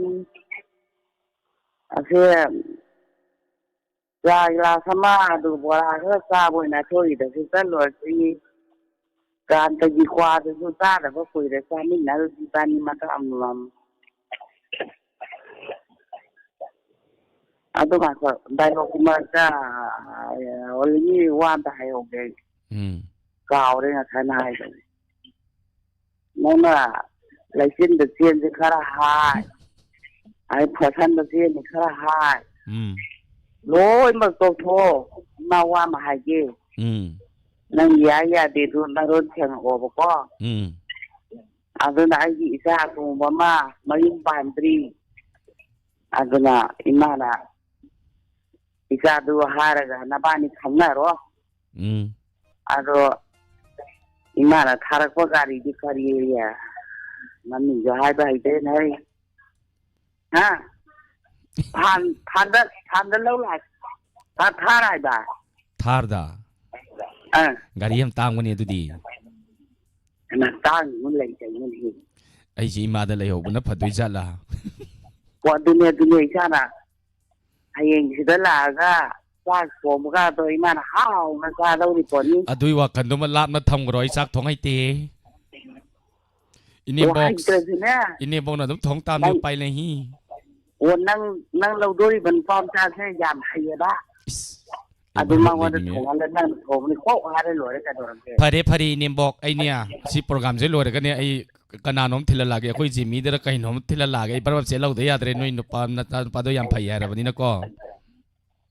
ꯑꯁꯦ, ꯆꯥ ꯒꯤꯂꯥꯁ ꯑꯃ, ꯑꯗꯨ ꯕꯣꯔꯥ ꯈꯔ ꯆꯥꯕ ꯑꯣꯏꯅ ꯊꯣꯛꯏꯗꯁꯨ ꯆꯠꯂꯨꯔꯁꯤ꯫ ꯀꯥꯟꯇꯒꯤ ꯀ꯭ꯋꯥꯗꯨꯁꯨ ꯆꯥꯗꯕ ꯀꯨꯏꯔꯦ, ꯆꯥꯃꯤꯟꯅꯔꯨꯁꯤ ꯏꯕꯥꯅꯤ ꯃꯀꯛ ꯑꯃꯃꯝ꯫ ꯑꯗꯨ ꯉꯥꯏꯈꯣ, ꯗꯥꯏꯂꯣꯛꯀꯤ ꯃꯔꯛꯇ, ꯑ, ꯑꯣꯂꯤꯅꯤ ꯋꯥ ꯑꯝꯇ ꯍꯥꯏꯍꯧꯒꯦ ꯑꯩ꯫ ꯎꯝ꯫ ꯀꯥꯎꯔꯦ ꯉꯁꯥꯏꯅ ꯍꯥꯏꯗꯧ꯫ ꯅꯪꯅ ꯂꯩꯆꯤꯟꯗ ꯆꯦꯟꯁꯦ ꯈꯔ ꯍꯥꯏ, ꯑꯗꯩ ꯐꯣꯔꯁꯟꯗ ꯆꯦꯟꯁꯦ ꯈꯔ ꯍꯥꯏ, ꯎꯝ꯫ ꯂꯣꯏꯅꯃꯛ ꯇꯣꯛꯊꯣꯛꯑꯣ꯫ ꯏꯃꯥ ꯋꯥ ꯑꯃ ꯍꯥꯏꯒꯦ꯫ ꯎꯝ꯫ ꯅꯪ ꯌꯥꯏ ꯌꯥꯗꯦꯗꯨ ꯅꯔꯣꯟ ꯁꯦꯡꯉꯛꯑꯣꯕꯀꯣ꯫ ꯎꯝ꯫ ꯑꯗꯨꯅ ꯑꯩꯒꯤ ꯏꯆꯥ ꯑꯇꯣꯝꯕ ꯑꯃ ꯃꯌꯨꯝ ꯄꯥꯟꯗ꯭ꯔꯤ꯫ ꯑꯗꯨꯅ ꯏꯃꯥꯅ ꯏꯆꯥꯗꯨ ꯍꯥꯏꯔꯒ ꯅꯕꯥꯅꯤ ꯈꯪꯅꯔꯣ꯫ ꯎꯝ꯫ ꯑꯗꯣ ꯏꯃꯥꯅ ꯊꯥꯔꯛꯄ ꯒꯥꯔꯤꯗꯤ ꯀꯔꯤ ꯃꯃꯤꯡꯗꯣ ꯍꯥꯏꯕ ꯍꯩꯇ꯭ꯔꯦꯅꯦ ꯍꯩ꯫ ꯍꯥ? ꯐꯥꯟ-, ꯐꯥꯟꯗ, ꯐꯥꯟꯗ ꯂꯧ ꯂꯥꯛ-, ꯊꯥ-, ꯊꯥꯔ ꯍꯥꯏꯕ? ꯊꯥꯔꯗ? ꯑꯥ꯫ ꯒꯥꯔꯤ ꯌꯥꯝ ꯇꯥꯡꯕꯅꯦ ꯑꯗꯨꯗꯤ꯫ ꯀꯅꯥ ꯇꯥꯡꯉꯤꯅꯣ ꯂꯩꯇꯕꯅꯤ꯫ ꯑꯩꯁꯦ ꯏꯃꯥꯗ ꯂꯩꯍꯧꯕꯅ ꯐꯗꯣꯏ ꯖꯥꯠꯂꯥ? ꯑꯣ, ꯑꯗꯨꯅꯦ, ꯑꯗꯨꯅꯦ, ꯏꯆꯥꯅ ꯍꯌꯦꯡ ꯁꯤꯗ ꯂꯥꯛꯑꯒ ꯆꯥꯛ ꯊꯣꯡꯕꯒꯗꯣ ꯏꯃꯥꯅ ꯍꯥꯎꯅ ꯆꯥꯗꯧꯔꯤ ꯄꯣꯠꯅꯤ꯫ ꯑꯗꯨꯏ ꯋꯥꯈꯜꯗꯨꯃ ꯂꯥꯞꯅ ꯊꯝꯈ꯭ꯔꯣ, ꯑꯩ ꯆꯥꯛ ꯊꯣꯡ ꯍꯩꯇꯦ꯫ ꯏꯅꯦꯝꯕꯣꯛ, ꯍꯩꯇ꯭ꯔꯁꯨꯅꯦ꯫ ꯏꯅꯦꯝꯕꯣꯛꯅ ꯑꯗꯨꯝ ꯊꯣꯡ ꯇꯥꯕꯅꯤ, ꯅꯪ, ꯎꯄꯥꯏ ꯂꯩ꯫ ꯑꯣ, ꯅꯪ, ꯅꯪ ꯂꯧꯗꯣꯔꯤꯕ ꯅꯨꯄꯥ ꯃꯆꯥꯁꯦ ꯌꯥꯝ ꯍꯩꯌꯦꯕ꯫ ꯏꯁ, ꯑꯩ ꯑꯗꯨ ꯃꯔꯨꯞ ꯃꯉꯣꯟꯗ ꯂꯩꯕꯤꯅꯦ꯫ ꯊꯣꯡꯍꯜꯂ ꯅꯪ ꯊꯣꯡꯕꯅꯤ ꯀꯣꯛ ꯍꯥꯏꯔ ꯂꯣꯏꯔꯦ ꯀꯩꯗꯧꯔꯒꯦ? ꯐꯔꯦ, ꯐꯔꯦ, ꯏꯅꯦꯝꯕꯣꯛ, ꯑꯩꯅꯦ ꯁꯤ programꯁꯦ ꯂꯣꯏꯔꯒꯅꯦ ꯑꯩ ꯀꯅꯥꯅꯣꯝ ꯊꯤꯜꯍꯜꯂꯛꯑꯒꯦ, ꯑꯩꯈꯣꯏ ꯖꯤꯃꯤꯗꯔ ꯀꯩꯅꯣꯝ ꯊꯤꯜꯍꯜꯂꯛꯑꯒꯦ꯫ ꯑꯩ ꯕꯔꯕꯔ ꯆꯦꯜꯍꯧꯗ ꯌꯥꯗ꯭ꯔꯦ, ꯅꯣꯏ ꯅꯨꯄꯥ, ꯅꯆꯥ ꯅꯨꯄꯥꯗꯣ ꯌꯥꯝ ꯐꯩ ꯍꯥꯏꯔꯕꯅꯤꯅꯀꯣ꯫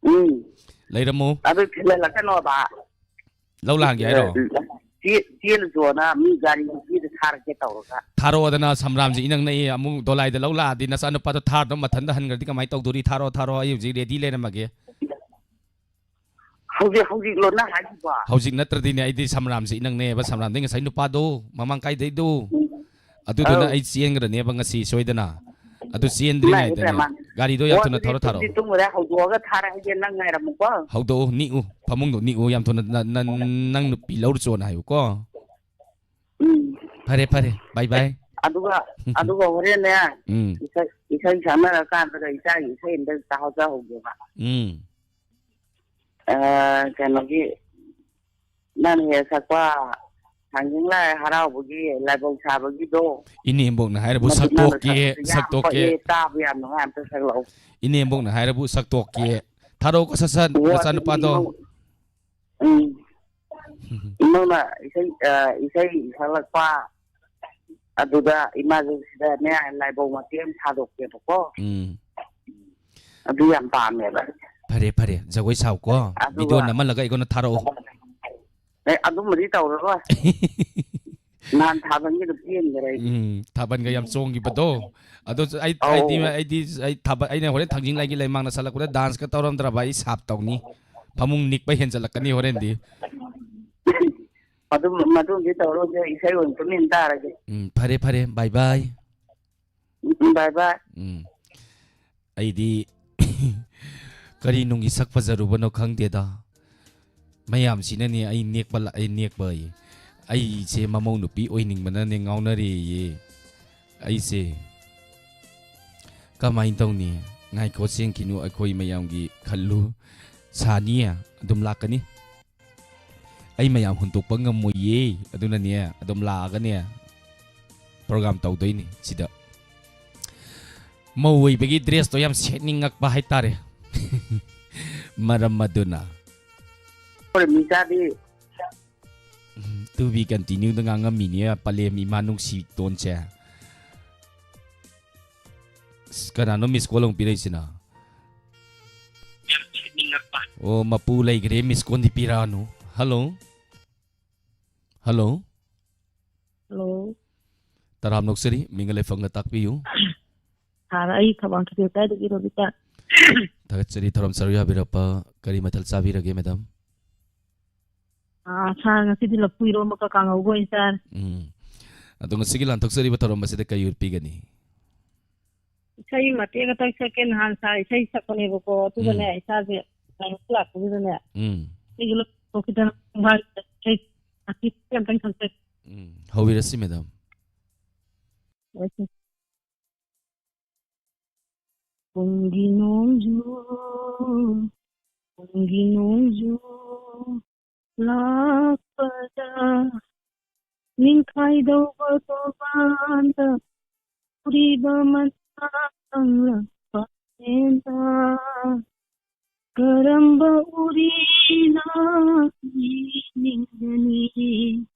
ꯎꯝ꯫ ꯂꯩꯔꯝꯃꯨ꯫ ꯑꯗꯨ ꯊꯤꯜꯍꯜꯂꯛꯀꯅꯣꯕ꯫ ꯂꯧ ꯂꯥꯛꯍꯟꯒꯦ ꯍꯥꯏꯔꯣ? ꯆꯦ-, ꯆꯦꯜꯂꯨꯆꯣꯅ ꯃꯤ ꯒꯥꯔꯤ ꯅꯨꯄꯤꯗ ꯊꯥꯔꯛꯀꯦ ꯇꯧꯔꯒ꯫ ꯊꯥꯔꯛꯑꯣꯗꯅ, ꯁꯝꯔꯥꯝꯁꯦ ꯏꯅꯛ ꯅꯛꯏ, ꯑꯃꯨꯛ ꯗꯣꯂꯥꯏꯗ ꯂꯧ ꯂꯥꯛꯑꯗꯤ ꯅꯆꯥꯅꯨꯄꯥꯗꯣ ꯊꯥꯔꯗꯣ ꯃꯊꯟꯇ ꯍꯟꯈ꯭ꯔꯗꯤ ꯀꯃꯥꯏꯅ ꯇꯧꯗꯣꯔꯤ? ꯊꯥꯔꯛꯑꯣ, ꯊꯥꯔꯛꯑꯣ, ꯑꯩ ꯍꯧꯖꯤꯛ ready ꯂꯩꯔꯝꯃꯒꯦ꯫ ꯍꯧꯖꯤꯛ, ꯍꯧꯖꯤꯛꯂꯣ ꯅꯪ ꯍꯥꯏꯁꯤꯕꯣ? ꯍꯧꯖꯤꯛ ꯅꯠꯇ꯭ꯔꯗꯤꯅꯦ, ꯑꯩꯗꯤ ꯁꯝꯔꯥꯝꯁꯦ ꯏꯅꯛ ꯅꯛꯑꯦꯕ, ꯁꯝꯔꯥꯝꯗꯩ ꯉꯁꯥꯏ ꯅꯨꯄꯥꯗꯣ, ꯃꯃꯥꯡ ꯀꯥꯏꯗꯩꯗꯣ, ꯎꯝ꯫ ꯑꯗꯨꯗꯨꯅ ꯑꯧ꯫ ꯑꯩ ꯆꯦꯟꯈ꯭ꯔꯅꯦꯕ ꯉꯁꯤ ꯁꯣꯏꯗꯅ꯫ ꯑꯗꯨ ꯏꯃꯥ ꯆꯦꯟꯗ꯭ꯔꯤꯉꯩꯗꯅꯦ, ꯏꯕꯦꯝꯃ꯫ ꯒꯥꯔꯤꯗꯣ ꯌꯥꯝ ꯑꯣ, ꯊꯨꯅ ꯑꯗꯨꯗꯤ ꯊꯧꯔ ꯇꯨꯝꯗꯤ ꯊꯥꯔꯛꯑꯣ꯫ ꯇꯨꯝꯃꯨꯔꯦ, ꯍꯧꯗꯣꯛꯑꯒ ꯊꯥꯔꯛꯑꯒꯦ, ꯅꯪ ꯉꯥꯏꯔꯝꯃꯨꯀꯣ꯫ ꯍꯧꯗꯣꯛꯑꯣ, ꯅꯤꯛꯎ, ꯐꯃꯨꯡꯗꯣ ꯅꯤꯛꯎ, ꯌꯥꯝ ꯊꯨꯅ ꯅ-, ꯅ-, ꯅꯪ ꯅꯨꯄꯤ ꯂꯧꯔꯨꯆꯣꯅ ꯍꯥꯏꯌꯨꯀꯣ꯫ ꯎꯝ꯫ ꯐꯔꯦ, ꯐꯔꯦ, bye bye꯫ ꯑꯗꯨꯒ, ꯑꯗꯨꯒ ꯍꯣꯔꯦꯟꯅꯦ, ꯎꯝ꯫ ꯏꯁꯩ, ꯏꯁꯩ ꯁꯛꯅꯔꯀꯥꯟꯗꯒ ꯏꯆꯥꯒꯤ ꯏꯁꯩ ꯑꯝꯇ ꯇꯥꯍꯧꯖꯍꯧꯒꯦꯕ꯫ ꯎꯝ꯫ ꯑ, ꯀꯩꯅꯣꯒꯤ, ꯅꯪ ꯍꯦꯛ ꯁꯛꯄ ꯊꯥꯡꯖꯤꯡ ꯂꯥꯏ ꯍꯔꯥꯎꯕꯒꯤ ꯂꯥꯏꯕꯧ ꯁꯥꯕꯒꯤꯗꯣ꯫ ꯏꯅꯦꯝꯕꯣꯛꯅ ꯍꯥꯏꯔꯕꯨ ꯃꯗꯨ ꯅꯪꯅ ꯁꯛꯇꯣꯛꯀꯦ, ꯁꯛꯄ ꯌꯥꯝ ꯁꯛꯇꯣꯛꯀꯦ꯫ ꯄꯛꯑꯦ, ꯇꯥꯕ ꯌꯥꯝ ꯅꯨꯡꯉꯥꯏ, ꯑꯝꯇ ꯁꯛꯂꯛꯑꯣ꯫ ꯏꯅꯦꯝꯕꯣꯛꯅ ꯍꯥꯏꯔꯕꯨ ꯁꯛꯇꯣꯛꯀꯦ꯫ ꯊꯥꯔꯛꯑꯣꯀꯣ ꯁꯠ ꯁꯠ, ꯑꯣ, ꯑꯗꯨꯗꯤ ꯅꯆꯥꯅꯨꯄꯥꯗꯣ꯫ ꯏꯃꯧ-, ꯎꯝ꯫ ꯏꯃꯧꯅ ꯏꯁꯩ, ꯑ, ꯏꯁꯩ ꯁꯛꯂꯛꯄ ꯑꯗꯨꯗ ꯏꯃꯥꯁꯨ ꯁꯤꯗꯅꯦ ꯂꯥꯏꯕꯧ ꯃꯇꯦꯛ ꯑꯃ ꯁꯥꯗꯣꯛꯀꯦꯕꯀꯣ꯫ ꯎꯝ꯫ ꯑꯗꯨ ꯌꯥꯝ ꯄꯥꯝꯃꯦꯕ꯫ ꯐꯔꯦ, ꯐꯔꯦ, ꯖꯒꯣꯏ ꯁꯥꯎꯀꯣ꯫ ꯑꯗꯨꯒ video ꯅꯝꯍꯜꯂꯒ ꯑꯩꯉꯣꯟꯗ ꯊꯥꯔꯛꯑꯣ꯫ ꯑꯦ, ꯑꯗꯨꯝꯕꯗꯤ ꯇꯧꯔꯔꯣꯏ꯫ ꯅꯍꯥꯟ ꯊꯥꯕꯜꯒꯤꯗꯣ ꯄꯦꯟꯈ꯭ꯔꯦ ꯑꯩꯗꯤ꯫ ꯎꯝ, ꯊꯥꯕꯜꯒ ꯌꯥꯝ ꯆꯣꯡꯈꯤꯕꯗꯣ꯫ ꯑꯗꯨ ꯑꯩ, ꯑꯧ꯫ ꯑꯩꯗꯤ, ꯑꯩꯗꯤ, ꯑꯩ ꯊꯥꯕꯜ, ꯑꯩꯅ ꯍꯣꯔꯦꯟ ꯊꯥꯡꯖꯤꯡ ꯂꯥꯏꯒꯤ ꯂꯩꯃꯥꯡꯅ ꯁꯠꯂꯛꯄꯗ dance ꯀ ꯇꯧꯔꯝꯗ꯭ꯔꯕ ꯑꯩ ꯁꯥꯞ ꯇꯧꯅꯤ꯫ ꯐꯃꯨꯡ ꯅꯤꯛꯄ ꯍꯦꯟꯖꯜꯂꯛꯀꯅꯤ ꯍꯣꯔꯦꯟꯗꯤ꯫ ꯃꯗꯨꯝ-, ꯃꯗꯨꯝꯗꯤ ꯇꯧꯔꯣꯏꯁꯦ, ꯏꯁꯩ ꯑꯣꯏꯅ ꯇꯨꯃꯤꯟ ꯇꯥꯔꯒꯦ꯫ ꯎꯝ, ꯐꯔꯦ, ꯐꯔꯦ, bye bye꯫ ꯎꯝ, bye bye꯫ ꯎꯝ, ꯑꯩꯗꯤ ꯀꯔꯤ ꯅꯨꯡꯒꯤ ꯁꯛ ꯐꯖꯔꯨꯕꯅꯣ ꯈꯪꯗꯦꯗ꯫ ꯃꯌꯥꯝꯁꯤꯅꯅꯦ ꯑꯩ ꯅꯦꯛꯄ ꯂꯥ-, ꯑꯩ ꯅꯦꯛꯄ ꯑꯌꯦ꯫ ꯑꯩꯁꯦ ꯃꯃꯧ ꯅꯨꯄꯤ ꯑꯣꯏꯅꯤꯡꯕꯅꯅꯦ ꯉꯥꯎꯅꯔꯦꯌꯦ꯫ ꯑꯩꯁꯦ ꯀꯃꯥꯏꯅ ꯇꯧꯅꯤ? ꯉꯥꯏꯈꯣ, ꯆꯦꯟꯈꯤꯅꯨ, ꯑꯩꯈꯣꯏ ꯃꯌꯥꯝꯒꯤ ꯈꯜꯂꯨ꯫ ꯁꯥꯅꯤ, ꯑꯗꯨꯝ ꯂꯥꯛꯀꯅꯤ꯫ ꯑꯩ ꯃꯌꯥꯝ ꯍꯨꯟꯗꯣꯛꯄ ꯉꯝꯃꯣꯏꯌꯦ꯫ ꯑꯗꯨꯅꯅꯦ, ꯑꯗꯨꯝ ꯂꯥꯛꯑꯒꯅꯦ, program ꯇꯧꯗꯣꯏꯅꯤ ꯁꯤꯗ꯫ ꯃꯧ ꯑꯣꯏꯕꯒꯤ dress ꯇꯣ ꯌꯥꯝ ꯁꯦꯠꯅꯤꯡꯉꯛꯄ ꯍꯥꯏꯇꯥꯔꯦ꯫ ꯃꯔꯝ ꯑꯗꯨꯅ꯫ ꯍꯣꯏ, ꯃꯤꯆꯥꯗꯤ꯫ ꯎꯝ, to be continue ꯗ ꯉꯥꯡꯉꯝꯃꯤꯅꯦ, ꯄꯂꯦꯝ ꯏꯃꯥ ꯅꯨꯡꯁꯤ ꯇꯣꯟꯁꯦ꯫ ꯑꯁ, ꯀꯅꯥꯅꯣ miss call ꯑꯃꯨꯛ ꯄꯤꯔꯛꯏꯁꯤꯅ? ꯌꯥꯝ ꯁꯦꯠꯅꯤꯡꯉꯛꯄ꯫ ꯑꯣ, ꯃꯄꯨ ꯂꯩꯈ꯭ꯔꯦ, miss call ꯗꯤ ꯄꯤꯔꯛꯑꯅꯨ꯫ Hello? Hello? Hello? ꯇꯔꯥꯝ ꯅꯣꯛꯆꯔꯤ, ꯃꯤꯡꯒ ꯂꯩꯐꯝꯒ ꯇꯥꯛꯄꯤꯌꯨ꯫ Sir, ꯑꯩ ꯊꯧꯕꯥꯜ ꯈꯦꯇ꯭ꯔꯤꯀꯥꯏꯗꯒꯤ ꯔꯣꯕꯤꯇꯥ꯫ ꯊꯥꯒꯠꯆꯔꯤ, ꯊꯧꯔꯝ ꯁꯔꯨꯛ ꯌꯥꯕꯤꯔꯛꯄ꯫ ꯀꯔꯤ ꯃꯊꯦꯜ ꯆꯥꯕꯤꯔꯒꯦ, madam? ꯑꯥ, sir, ꯉꯁꯤꯗꯤ ꯂꯐꯨ ꯏꯔꯣꯝꯕꯒ ꯀꯥꯡꯍꯧꯒ ꯑꯣꯏꯅ ꯆꯥꯔꯦ꯫ ꯎꯝ꯫ ꯑꯗꯣ ꯉꯁꯤꯒꯤ ꯂꯥꯟꯊꯣꯛꯆꯔꯤꯕ ꯊꯧꯔꯝ ꯑꯁꯤꯗ ꯀꯩ ꯎꯠꯄꯤꯒꯅꯤ? ꯏꯁꯩ ꯃꯇꯦꯛ ꯑꯃꯇꯪ ꯁꯛꯀꯦ꯫ ꯅꯍꯥꯟ sir ꯏꯁꯩ ꯁꯛꯄꯅꯦꯕꯀꯣ, ꯑꯗꯨꯒꯅꯦ, ꯎꯝ, ꯏꯁꯥꯁꯦ ꯂꯥꯏꯍꯧ ꯂꯥꯛꯄꯗꯨꯗꯅꯦ, ꯎꯝ, ꯑꯩꯁꯨ ꯂꯣꯏ ꯊꯣꯛꯈꯤꯗꯅ ꯈꯣꯡꯕꯥꯟꯁꯤꯗ ꯏꯁꯩ ꯃꯇꯦꯛ ꯑꯃꯇꯪ ꯁꯛꯆꯒꯦ꯫ ꯎꯝ, ꯍꯧꯕꯤꯔꯁꯤ, madam꯫ ꯍꯣꯏ, sir꯫ ꯀꯨꯝꯒꯤ ꯅꯣꯡꯖꯨ, ꯀꯨꯝꯒꯤ ꯅꯣꯡꯖꯨ ꯂꯥꯛꯄꯗ, ꯅꯤꯡꯈꯥꯏꯗꯧꯕ ꯇꯣꯔꯕꯥꯟꯗ, ꯎꯔꯤꯕ ꯃꯅꯥ ꯀꯪꯂꯛꯄ ꯂꯦꯟꯗ, ꯀꯔꯝꯕ ꯎꯔꯤꯅ ꯌꯦꯡꯅꯤꯡꯒꯅꯤ?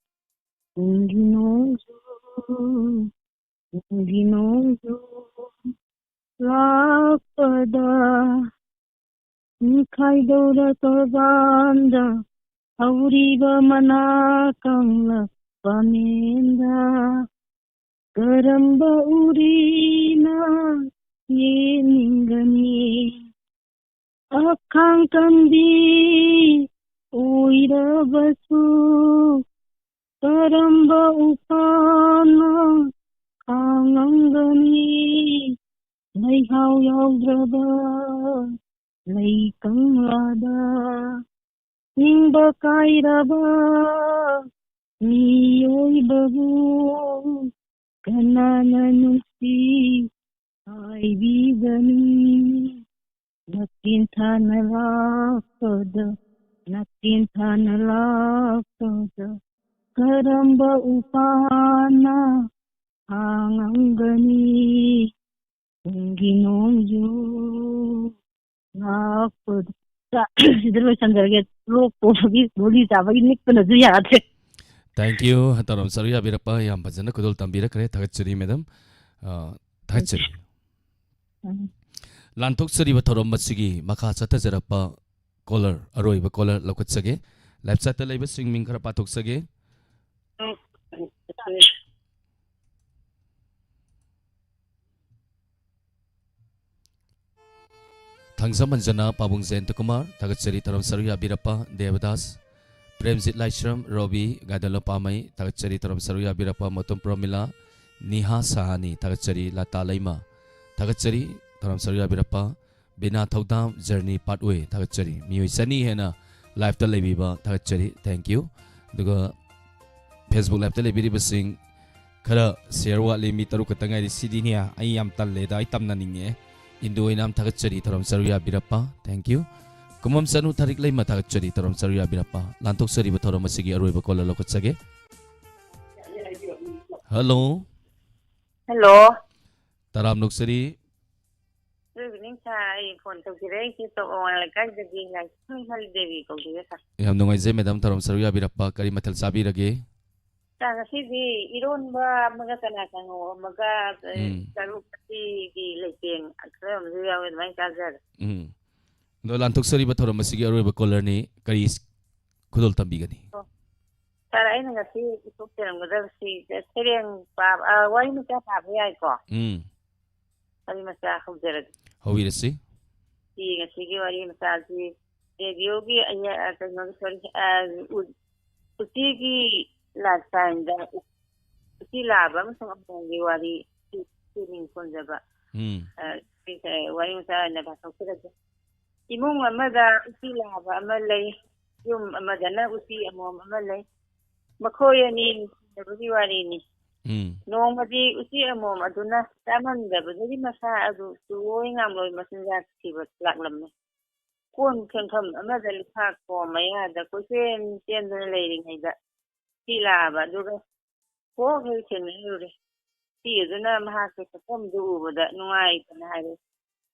ꯀꯨꯝꯒꯤ ꯅꯣꯡꯖꯨ, ꯀꯨꯝꯒꯤ ꯅꯣꯡꯖꯨ ꯂꯥꯛꯄꯗ, ꯅꯤꯡꯈꯥꯏꯗꯧꯔ ꯇꯣꯔꯕꯥꯟꯗ, ꯍꯧꯔꯤꯕ ꯃꯅꯥ ꯀꯪꯂꯛꯄ ꯃꯦꯟꯗ, ꯀꯔꯝꯕ ꯎꯔꯤꯅ ꯌꯦꯡꯅꯤꯡꯒꯅꯤ? ꯑꯈꯥꯡ ꯀꯟꯕꯤ ꯑꯣꯏꯔꯕꯁꯨ, ꯀꯔꯝꯕ ꯎꯄꯥꯜꯅ ꯈꯥꯡꯉꯝꯒꯅꯤ? ꯂꯩꯍꯥꯎ ꯌꯥꯎꯗ꯭ꯔꯕ ꯂꯩ ꯀꯪꯂꯥꯗ ꯅꯤꯡꯕ ꯀꯥꯏꯔꯕ ꯃꯤꯑꯣꯏꯕꯕꯨ ꯀꯅꯥꯅ ꯅꯨꯡꯁꯤ ꯍꯥꯏꯕꯤꯒꯅꯤ? ꯅꯛꯆꯤꯟ ꯊꯥꯅ ꯂꯥꯛꯄꯗ, ꯅꯛꯆꯤꯟ ꯊꯥꯅ ꯂꯥꯛꯄꯗ ꯀꯔꯝꯕ ꯎꯄꯥꯜꯅ ꯍꯥꯡꯉꯝꯒꯅꯤ? ꯀꯨꯝꯒꯤ ꯅꯣꯡꯖꯨ ꯂꯥꯛꯄꯗ꯫ ꯁꯤꯗ ꯂꯣꯏꯁꯟꯖꯔꯒꯦ꯫ ꯂꯣꯛ ꯇꯧꯕꯒꯤ ꯒꯨꯂꯤ ꯆꯥꯕꯒꯤ ꯅꯤꯛꯄꯅꯁꯨ ꯌꯥꯗ꯭ꯔꯦ꯫ Thank you꯫ ꯇꯧꯔꯝ ꯁꯔꯨ ꯌꯥꯕꯤꯔꯛꯄ ꯌꯥꯝ ꯐꯖꯅ ꯈꯨꯗꯣꯜ ꯇꯝꯕꯤꯔꯛꯈ꯭ꯔꯦ꯫ ꯊꯥꯒꯠꯆꯔꯤ madam꯫ ꯑ, ꯊꯥꯒꯠꯆꯔꯤ꯫ ꯎꯝ꯫ ꯂꯥꯟꯊꯣꯛꯆꯔꯤꯕ ꯊꯧꯔꯝ ꯑꯁꯤꯒꯤ ꯃꯈꯥ ꯆꯠꯊꯖꯔꯛꯄ caller, ꯑꯔꯣꯏꯕ caller ꯂꯧꯈꯠꯆꯒꯦ꯫ Live chatꯇ ꯂꯩꯕꯁꯤꯡ ꯃꯤꯡ ꯈꯔ ꯄꯥꯊꯣꯛꯆꯒꯦ꯫ ꯊꯥꯡꯖꯝ ꯑꯟꯖꯅꯥ, ꯄꯥꯕꯨꯡ ꯖꯌꯟꯇ ꯀꯨꯃꯥꯔ, ꯊꯥꯒꯠꯆꯔꯤ ꯊꯧꯔꯝ ꯁꯔꯨꯛ ꯌꯥꯕꯤꯔꯛꯄ꯫ ꯗꯦꯕꯗꯥꯁ, ꯄ꯭ꯔꯦꯝꯖꯤꯠ ꯂꯥꯏꯁ꯭ꯔꯝ, ꯔꯣꯕꯤ, ꯒꯥꯏꯗꯣꯂꯣ ꯄꯥꯃꯩ, ꯊꯥꯒꯠꯆꯔꯤ ꯊꯧꯔꯝ ꯁꯔꯨꯛ ꯌꯥꯕꯤꯔꯛꯄ꯫ ꯃꯣꯇꯣꯝ ꯄ꯭ꯔꯣꯃꯤꯂꯥ, ꯅꯤꯍꯥ ꯁꯍꯥꯅꯤ, ꯊꯥꯒꯠꯆꯔꯤ꯫ ꯂꯇꯥ ꯂꯩꯃ, ꯊꯥꯒꯠꯆꯔꯤ ꯊꯧꯔꯝ ꯁꯔꯨꯛ ꯌꯥꯕꯤꯔꯛꯄ꯫ ꯕꯤꯅꯥ ꯊꯧꯗꯥꯝ, Journey Pathway, ꯊꯥꯒꯠꯆꯔꯤ꯫ ꯃꯤꯑꯣꯏ ꯆꯅꯤ ꯍꯦꯟꯅ liveꯇ ꯂꯩꯕꯤꯕ, ꯊꯥꯒꯠꯆꯔꯤ꯫ Thank you꯫ ꯑꯗꯨꯒ Facebook liveꯇ ꯂꯩꯕꯤꯔꯤꯕꯁꯤꯡ ꯈꯔ share ꯋꯥꯠꯂꯤ, ꯃꯤ ꯇꯔꯨꯛ ꯈꯛꯇ ꯉꯥꯏꯔꯤ꯫ ꯁꯤꯗꯤꯅꯦ ꯑꯩ ꯌꯥꯝ ꯇꯜꯂꯦꯗ, ꯑꯩ ꯇꯝꯅꯅꯤꯡꯉꯦ꯫ ꯏꯟꯗꯨ ꯑꯣꯏꯅꯥꯝ, ꯊꯥꯒꯠꯆꯔꯤ ꯊꯧꯔꯝ ꯁꯔꯨꯛ ꯌꯥꯕꯤꯔꯛꯄ꯫ Thank you꯫ ꯀꯨꯃꯝ ꯆꯅꯨ, ꯊꯥꯔꯤꯛ ꯂꯩꯃ, ꯊꯥꯒꯠꯆꯔꯤ ꯊꯧꯔꯝ ꯁꯔꯨꯛ ꯌꯥꯕꯤꯔꯛꯄ꯫ ꯂꯥꯟꯊꯣꯛꯆꯔꯤꯕ ꯊꯧꯔꯝ ꯑꯁꯤꯒꯤ ꯑꯔꯣꯏꯕ caller ꯂꯧꯈꯠꯆꯒꯦ꯫ Hello꯫ Hello꯫ ꯇꯔꯥꯝ ꯅꯣꯛꯆꯔꯤ꯫ Good evening sir, ꯑꯩ phone ꯇꯧꯖꯔꯛꯏꯁꯦ ꯇꯣꯞ ꯑꯋꯥꯡ ꯂꯩꯀꯥꯏꯗꯒꯤ ꯉꯥꯏꯁꯝ ꯏꯝꯐꯥꯜ ꯗꯦꯕꯤ ꯀꯧꯖꯩ sir꯫ ꯌꯥꯝ ꯅꯨꯡꯉꯥꯏꯖꯩ madam, ꯊꯧꯔꯝ ꯁꯔꯨꯛ ꯌꯥꯕꯤꯔꯛꯄ꯫ ꯀꯔꯤ ꯃꯊꯦꯜ ꯆꯥꯕꯤꯔꯒꯦ? Sir, ꯉꯁꯤꯗꯤ ꯏꯔꯣꯟꯕ ꯑꯃꯒ ꯆꯅꯥ ꯀꯥꯡꯍꯧ ꯑꯃꯒ, ꯎꯝ꯫ ꯆꯔꯨ ꯐꯠꯇꯤꯒꯤ ꯂꯩꯇꯦꯡ ꯈꯔ ꯑꯃꯁꯨ ꯌꯥꯎꯋꯦ, ꯑꯗꯨꯃꯥꯏꯅ ꯆꯥꯖꯔꯦ꯫ ꯎꯝ꯫ ꯑꯗꯣ ꯂꯥꯟꯊꯣꯛꯆꯔꯤꯕ ꯊꯧꯔꯝ ꯑꯁꯤꯒꯤ ꯑꯔꯣꯏꯕ callerꯅꯤ꯫ ꯀꯔꯤ ꯈꯨꯗꯣꯜ ꯇꯝꯕꯤꯒꯅꯤ? Sir, ꯑꯩꯅ ꯉꯁꯤ ꯏꯊꯣꯛꯆꯔꯝꯒꯗꯕꯁꯤ ꯁꯩꯔꯦꯡ ꯄꯥꯕ, ꯑ, ꯋꯥꯔꯤ ꯃꯆꯥ ꯄꯥꯕ ꯌꯥꯏꯀꯣ? ꯎꯝ꯫ ꯋꯥꯔꯤ ꯃꯆꯥ ꯍꯧꯖꯔꯒꯦ꯫ ꯍꯧꯕꯤꯔꯁꯤ꯫ ꯁꯤ ꯉꯁꯤꯒꯤ ꯋꯥꯔꯤ ꯃꯆꯥꯁꯤ radioꯒꯤ ꯑꯩꯅ, ꯑ, ꯀꯩꯅꯣꯒꯤ, sorry, ꯑ, ꯎ-, ꯎꯆꯤꯒꯤ ꯂꯥꯁ ꯇꯥꯏꯝꯗ ꯎꯆꯤ ꯂꯥꯕ ꯑꯃꯁꯨꯡ ꯑꯃꯣꯝꯒꯤ ꯋꯥꯔꯤ ꯁꯤ, ꯁꯤ ꯅꯤꯡ ꯁꯣꯟꯖꯕ, ꯎꯝ꯫ ꯑ, ꯁꯤ, ꯑ, ꯋꯥꯔꯤ ꯃꯆꯥ ꯑꯣꯏꯅ ꯄꯥꯊꯣꯛꯆꯔꯛꯀꯦ꯫ ꯏꯃꯨꯡ ꯑꯃꯗ ꯎꯆꯤ ꯂꯥꯕ ꯑꯃ ꯂꯩ꯫ ꯌꯨꯝ ꯑꯃꯗꯅ ꯎꯆꯤ ꯑꯃꯣꯝ ꯑꯃ ꯂꯩ꯫ ꯃꯈꯣꯏ ꯑꯅꯤ ꯅꯨꯡꯁꯤꯅꯕꯒꯤ ꯋꯥꯔꯤꯅꯤ꯫ ꯎꯝ꯫ ꯅꯣꯡꯃꯗꯤ ꯎꯆꯤ ꯑꯃꯣꯝ ꯑꯗꯨꯅ ꯆꯥꯃꯟꯗꯕꯗꯒꯤ ꯃꯁꯥ ꯑꯗꯨ ꯇꯨꯂꯣꯏ ꯉꯥꯝꯂꯣꯏ ꯃꯆꯤꯟꯖꯥꯛ ꯊꯤꯕ ꯂꯥꯛꯂꯝꯃꯤ꯫ ꯀꯣꯟ ꯐꯦꯡꯐꯝ ꯑꯃꯗ ꯂꯨꯈꯥꯛ ꯀꯣꯝ ꯃꯌꯥꯗ ꯀꯣꯏꯆꯦꯟ ꯆꯦꯟꯗꯨꯅ ꯂꯩꯔꯤꯉꯩꯗ ꯎꯆꯤ ꯂꯥꯕ ꯑꯗꯨꯒ ꯍꯣꯛ ꯍꯦꯛ ꯊꯦꯡꯅꯔꯨꯔꯦ꯫ ꯎꯆꯤ ꯑꯗꯨꯅ ꯃꯍꯥꯛꯀꯤ ꯁꯛꯐꯝꯗꯨ ꯎꯕꯗ ꯅꯨꯡꯉꯥꯏꯇꯅ ꯍꯥꯏꯔꯦ,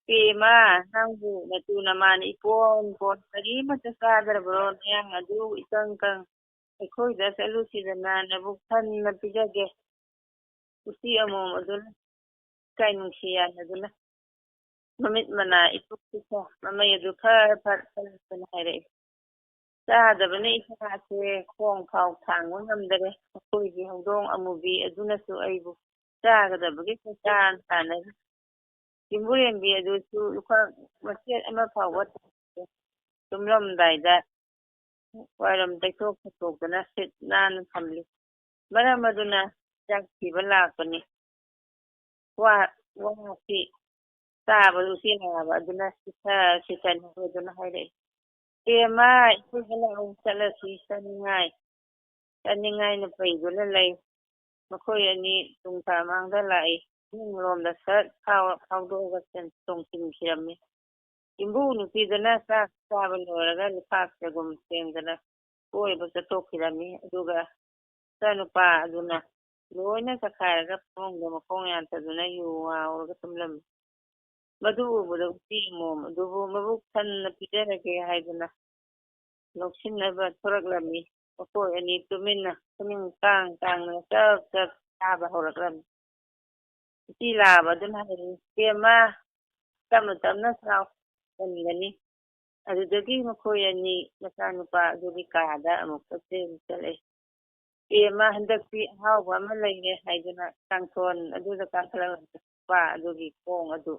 "ꯄꯦꯃ, ꯅꯪꯕꯨ ꯅꯇꯨ ꯅꯃꯥꯅ ꯏꯄꯣꯟ ꯄꯣꯟ ꯀꯔꯤꯃꯠꯇ ꯆꯥꯗ꯭ꯔꯕ꯭ꯔꯣ? ꯅꯌꯥꯡ ꯑꯗꯨ ꯏꯀꯪ ꯀꯪ꯫ ꯑꯩꯈꯣꯏꯗ ꯆꯠꯂꯨꯁꯤꯗꯅ, ꯅꯕꯨꯛ ꯊꯟꯅ ꯄꯤꯖꯒꯦ꯫" ꯎꯆꯤ ꯑꯃꯣꯝ ꯑꯗꯨꯅ ꯏꯀꯥꯏ ꯅꯨꯡꯁꯤ ꯌꯥꯅꯗꯨꯅ ꯃꯃꯤꯠ ꯃꯅꯥ ꯏꯄꯨꯛ ꯄꯤꯛꯊ, ꯃꯃꯩ ꯑꯗꯨ ꯐꯔ ꯐꯔ ꯐꯔ ꯍꯥꯏꯔꯛꯏ, "ꯆꯥꯗꯕꯅ ꯏꯁꯥꯁꯦ ꯈꯣꯡ ꯐꯥꯎ ꯊꯥꯡꯕ ꯉꯝꯗꯔꯦ꯫ ꯃꯈꯣꯏꯒꯤ ꯍꯧꯗꯣꯡ ꯑꯃꯨꯕꯤ ꯑꯗꯨꯅꯁꯨ ꯑꯩꯕꯨ ꯆꯥꯒꯗꯕꯒꯤ ꯀꯣꯏꯇꯥꯟ ꯇꯥꯟꯅꯔꯤ꯫ ꯌꯨꯝꯕꯨꯔꯦꯝꯕꯤ ꯑꯗꯨꯁꯨ ꯂꯨꯈꯥꯛ ꯃꯆꯦꯠ ꯑꯃ ꯐꯥꯎꯕ ꯇꯥꯗꯦ꯫ ꯇꯨꯝꯂꯝꯗꯥꯏꯗ ꯋꯥꯏꯔꯝ ꯇꯩꯊꯣꯛ ꯈꯣꯠꯇꯣꯛꯇꯅ ꯁꯤꯠ ꯅꯥꯟꯅ ꯊꯝꯂꯤ꯫ ꯃꯔꯝ ꯑꯗꯨꯅ ꯆꯥꯛ ꯊꯤꯕ ꯂꯥꯛꯄꯅꯤ꯫ ꯋꯥ, ꯋꯥꯁꯤ ꯇꯥꯕꯗ ꯎꯆꯤ ꯂꯥꯕ ꯑꯗꯨꯅ ꯁꯤꯊ ꯁꯤꯊꯅ ꯑꯗꯨꯅ ꯍꯥꯏꯔꯛꯏ, "ꯄꯦꯃ, ꯑꯩꯈꯣꯏꯗ ꯂꯥꯛꯑꯣ, ꯆꯠꯂꯁꯤ, ꯆꯥꯅꯤꯡꯉꯥꯏ, ꯆꯥꯅꯤꯡꯉꯥꯏꯅ ꯄꯩꯗꯨꯅ ꯂꯩ꯫" ꯃꯈꯣꯏ ꯑꯅꯤ ꯇꯨꯡ ꯇꯥ ꯃꯥꯡꯗ ꯂꯥꯛꯏ꯫ ꯏꯃꯨꯡꯂꯣꯝꯗ ꯁꯠ ꯐꯥꯎ-, ꯐꯥꯎꯗꯣꯛꯑꯒ ꯆꯦꯟ-, ꯆꯣꯡꯁꯤꯟꯈꯤꯔꯝꯃꯤ꯫ ꯌꯨꯝꯕꯨ ꯅꯨꯄꯤꯗꯨꯅ ꯆꯥꯛ ꯆꯥꯕ ꯂꯣꯏꯔꯒ ꯂꯨꯈꯥꯛ ꯆꯒꯨꯝ ꯁꯦꯡꯗꯅ ꯀꯣꯏꯕ ꯆꯠꯊꯣꯛꯈꯤꯔꯝꯃꯤ꯫ ꯑꯗꯨꯒ ꯃꯆꯥꯅꯨꯄꯥ ꯑꯗꯨꯅ ꯂꯣꯏꯅ ꯆꯈꯥꯏꯔꯒ ꯐꯃꯨꯡꯗ ꯃꯈꯣꯡ ꯌꯥꯟꯊꯗꯨꯅ ꯌꯨ ꯉꯥꯎꯔꯒ ꯇꯨꯝꯂꯝꯃꯤ꯫ ꯃꯗꯨ ꯎꯕꯗ ꯎꯆꯤ ꯑꯃꯣꯝ ꯑꯗꯨꯕꯨ ꯃꯕꯨꯛ ꯊꯟꯅ ꯄꯤꯖꯔꯒꯦ ꯍꯥꯏꯗꯨꯅ ꯂꯧꯁꯤꯟꯅꯕ ꯊꯣꯔꯛꯂꯝꯃꯤ꯫ ꯃꯈꯣꯏ ꯑꯅꯤ ꯇꯨꯃꯤꯟꯅ ꯈꯨꯅꯤꯡ ꯀꯥꯡ ꯀꯥꯡꯅ ꯆꯞ ꯆꯞ ꯆꯥꯕ ꯍꯧꯔꯛꯂꯝꯃꯤ꯫ ꯎꯆꯤ ꯂꯥꯕ ꯑꯗꯨꯅ ꯍꯥꯏꯔꯛꯏ, "ꯏꯕꯦꯝꯃ, ꯇꯞꯅ ꯇꯞꯅ ꯆꯥꯎ, ꯀꯟꯒꯅꯤ꯫" ꯑꯗꯨꯗꯒꯤ ꯃꯈꯣꯏ ꯑꯅꯤ ꯃꯆꯥꯅꯨꯄꯥ ꯑꯗꯨꯒꯤ ꯀꯥꯗ ꯑꯃꯨꯛꯀ ꯆꯦꯟ ꯆꯠꯂꯦ꯫ "ꯏꯕꯦꯝꯃ, ꯍꯟꯗꯛꯇꯤ ꯑꯍꯥꯎꯕ ꯑꯃ ꯂꯩꯔꯦ" ꯍꯥꯏꯗꯨꯅ ꯀꯥꯡꯊꯣꯟ ꯑꯗꯨꯗ ꯀꯥꯈꯠꯂꯒ ꯅꯨꯄꯥ ꯑꯗꯨꯒꯤ ꯈꯣꯡ ꯑꯗꯨ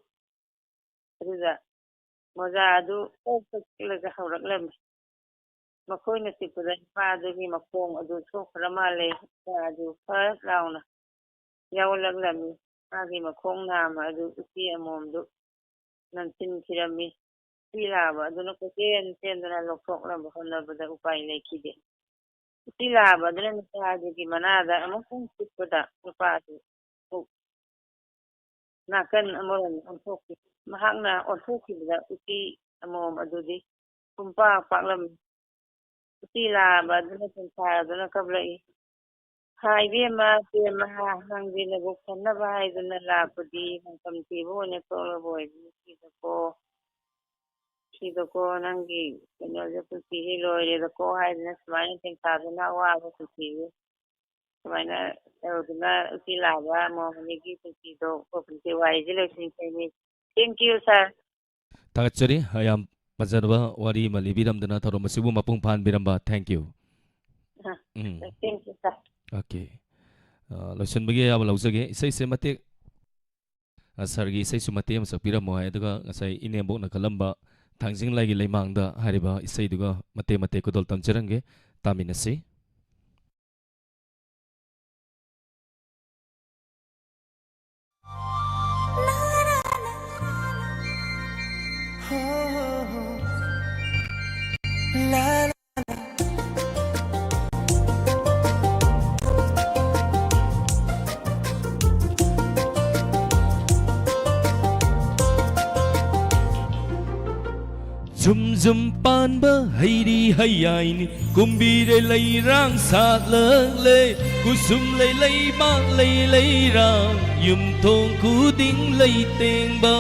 ꯑꯗꯨꯗ ꯃꯣꯖꯥ ꯑꯗꯨ ꯀꯣꯛ ꯀꯛꯂꯒ ꯍꯧꯔꯛꯂꯝꯃꯤ꯫ ꯃꯈꯣꯏꯅ ꯆꯤꯛꯄꯗ ꯅꯨꯄꯥꯗꯨꯒꯤ ꯃꯈꯣꯡ ꯑꯗꯨ ꯁꯣꯛꯈ꯭ꯔ ꯃꯥꯜꯂꯦ꯫ ꯅꯨꯄꯥ ꯑꯗꯨ ꯐꯠ ꯂꯥꯎꯅ ꯌꯥꯎꯂꯛꯂꯝꯃꯤ꯫ ꯃꯥꯒꯤ ꯃꯈꯣꯡ ꯅꯥꯝꯃ ꯑꯗꯨ ꯎꯆꯤ ꯑꯃꯣꯝꯗꯨ ꯅꯝꯁꯤꯟꯈꯤꯔꯝꯃꯤ꯫ ꯎꯆꯤ ꯂꯥꯕ ꯑꯗꯨꯅ ꯀꯣꯏꯆꯦꯟ ꯆꯦꯟꯗꯨꯅ ꯂꯧꯊꯣꯛꯅꯕ ꯍꯣꯠꯅꯕꯗ ꯎꯄꯥꯏ ꯂꯩꯈꯤꯗꯦ꯫ ꯎꯆꯤ ꯂꯥꯕ ꯑꯗꯨꯅ ꯅꯨꯄꯥ ꯑꯗꯨꯒꯤ ꯃꯅꯥꯗ ꯑꯃꯨꯛꯇꯪ ꯆꯤꯛꯄꯗ ꯅꯨꯄꯥ ꯑꯗꯨ ꯅꯥꯀꯟ ꯑꯃꯔꯣꯝꯗ ꯑꯣꯟꯊꯣꯛꯈꯤ꯫ ꯃꯍꯥꯛꯅ ꯑꯣꯟꯊꯣꯛꯈꯤꯕꯗ ꯎꯆꯤ ꯑꯃꯣꯝ ꯑꯗꯨꯗꯤ ꯄꯨꯝꯄꯥꯛ ꯄꯥꯛꯂꯝꯃꯤ꯫ ꯎꯆꯤ ꯂꯥꯕ ꯑꯗꯨꯅ ꯁꯪꯁꯥꯔꯗꯨꯅ ꯀꯞꯂꯛꯏ꯫ "ꯍꯥ ꯏꯕꯦꯝꯃ, ꯏꯕꯦꯝꯃ, ꯅꯪꯗꯤ ꯅꯕꯨꯛ ꯊꯟꯅꯕ ꯍꯥꯏꯗꯨꯅ ꯂꯥꯛꯄꯗꯤ ꯍꯪꯐꯝ ꯊꯤꯕ ꯑꯣꯏꯅ ꯊꯣꯛꯂꯕ ꯑꯣꯏꯕꯅꯤ ꯁꯤꯗꯀꯣ꯫ ꯁꯤꯗꯀꯣ ꯅꯪꯒꯤ ꯀꯩꯅꯣꯁꯦ ꯄꯨꯟꯁꯤꯁꯦ ꯂꯣꯏꯔꯦꯗꯀꯣ" ꯍꯥꯏꯗꯅ ꯁꯨꯃꯥꯏꯅ ꯇꯦꯡꯊꯥꯗꯨꯅ ꯑꯋꯥꯕ ꯄꯨꯟꯁꯤꯁꯦ ꯁꯨꯃꯥꯏꯅ ꯇꯧꯗꯨꯅ ꯎꯆꯤ ꯂꯥꯕ ꯃꯣꯍꯅꯤꯒꯤ ꯄꯨꯟꯁꯤꯗꯣ ꯄꯨꯟꯁꯤ ꯋꯥꯔꯤꯁꯦ ꯂꯣꯏꯁꯤꯟꯈ꯭ꯔꯦꯅꯦ꯫ Thank you, sir. ꯊꯥꯒꯠꯆꯔꯤ꯫ ꯌꯥꯝ ꯐꯖꯔꯕ ꯋꯥꯔꯤ ꯑꯃ ꯂꯤꯕꯤꯔꯝꯗꯅ ꯊꯧꯔꯝ ꯑꯁꯤꯕꯨ ꯃꯄꯨꯡ ꯐꯥꯍꯟꯕꯤꯔꯝꯕ꯫ Thank you꯫ ꯑ, ꯎꯝ꯫ Thank you, sir. Okay꯫ ꯑ, ꯂꯣꯏꯁꯤꯟꯕꯒꯤ ꯑꯌꯥꯕ ꯂꯧꯖꯒꯦ꯫ ꯏꯁꯩꯁꯦ ꯃꯇꯦꯛ, ꯑ, ꯁꯥꯔꯒꯤ ꯏꯁꯩꯁꯨ ꯃꯇꯦꯛ ꯑꯃ ꯁꯛꯄꯤꯔꯝꯃꯣ ꯍꯥꯏ, ꯑꯗꯨꯒ ꯉꯁꯥꯏ ꯏꯅꯦꯝꯕꯣꯛꯅ ꯀꯜꯂꯝꯕ ꯊꯥꯡꯖꯤꯡ ꯂꯥꯏꯒꯤ ꯂꯩꯃꯥꯡꯗ ꯍꯥꯏꯔꯤꯕ ꯏꯁꯩꯗꯨꯒ ꯃꯇꯦꯛ ꯃꯇꯦꯛ ꯈꯨꯗꯣꯜ ꯇꯝꯖꯔꯝꯒꯦ꯫ ꯇꯥꯃꯤꯟꯅꯁꯤ꯫ ꯖꯨꯝ ꯖꯨꯝ ꯄꯥꯟꯕ ꯍꯩꯔꯤ ꯍꯩꯌꯥꯏꯅꯤ, ꯀꯨꯝꯕꯤꯔꯦ ꯂꯩꯔꯥꯡ ꯁꯥꯠꯂꯛꯂꯦ, ꯀꯨꯁꯨꯝ ꯂꯩ ꯂꯩꯕꯥꯛ ꯂꯩ ꯂꯩꯔꯥꯡ, ꯌꯨꯝꯊꯣꯡ ꯈꯨꯗꯤꯡ ꯂꯩꯇꯦꯡꯕ꯫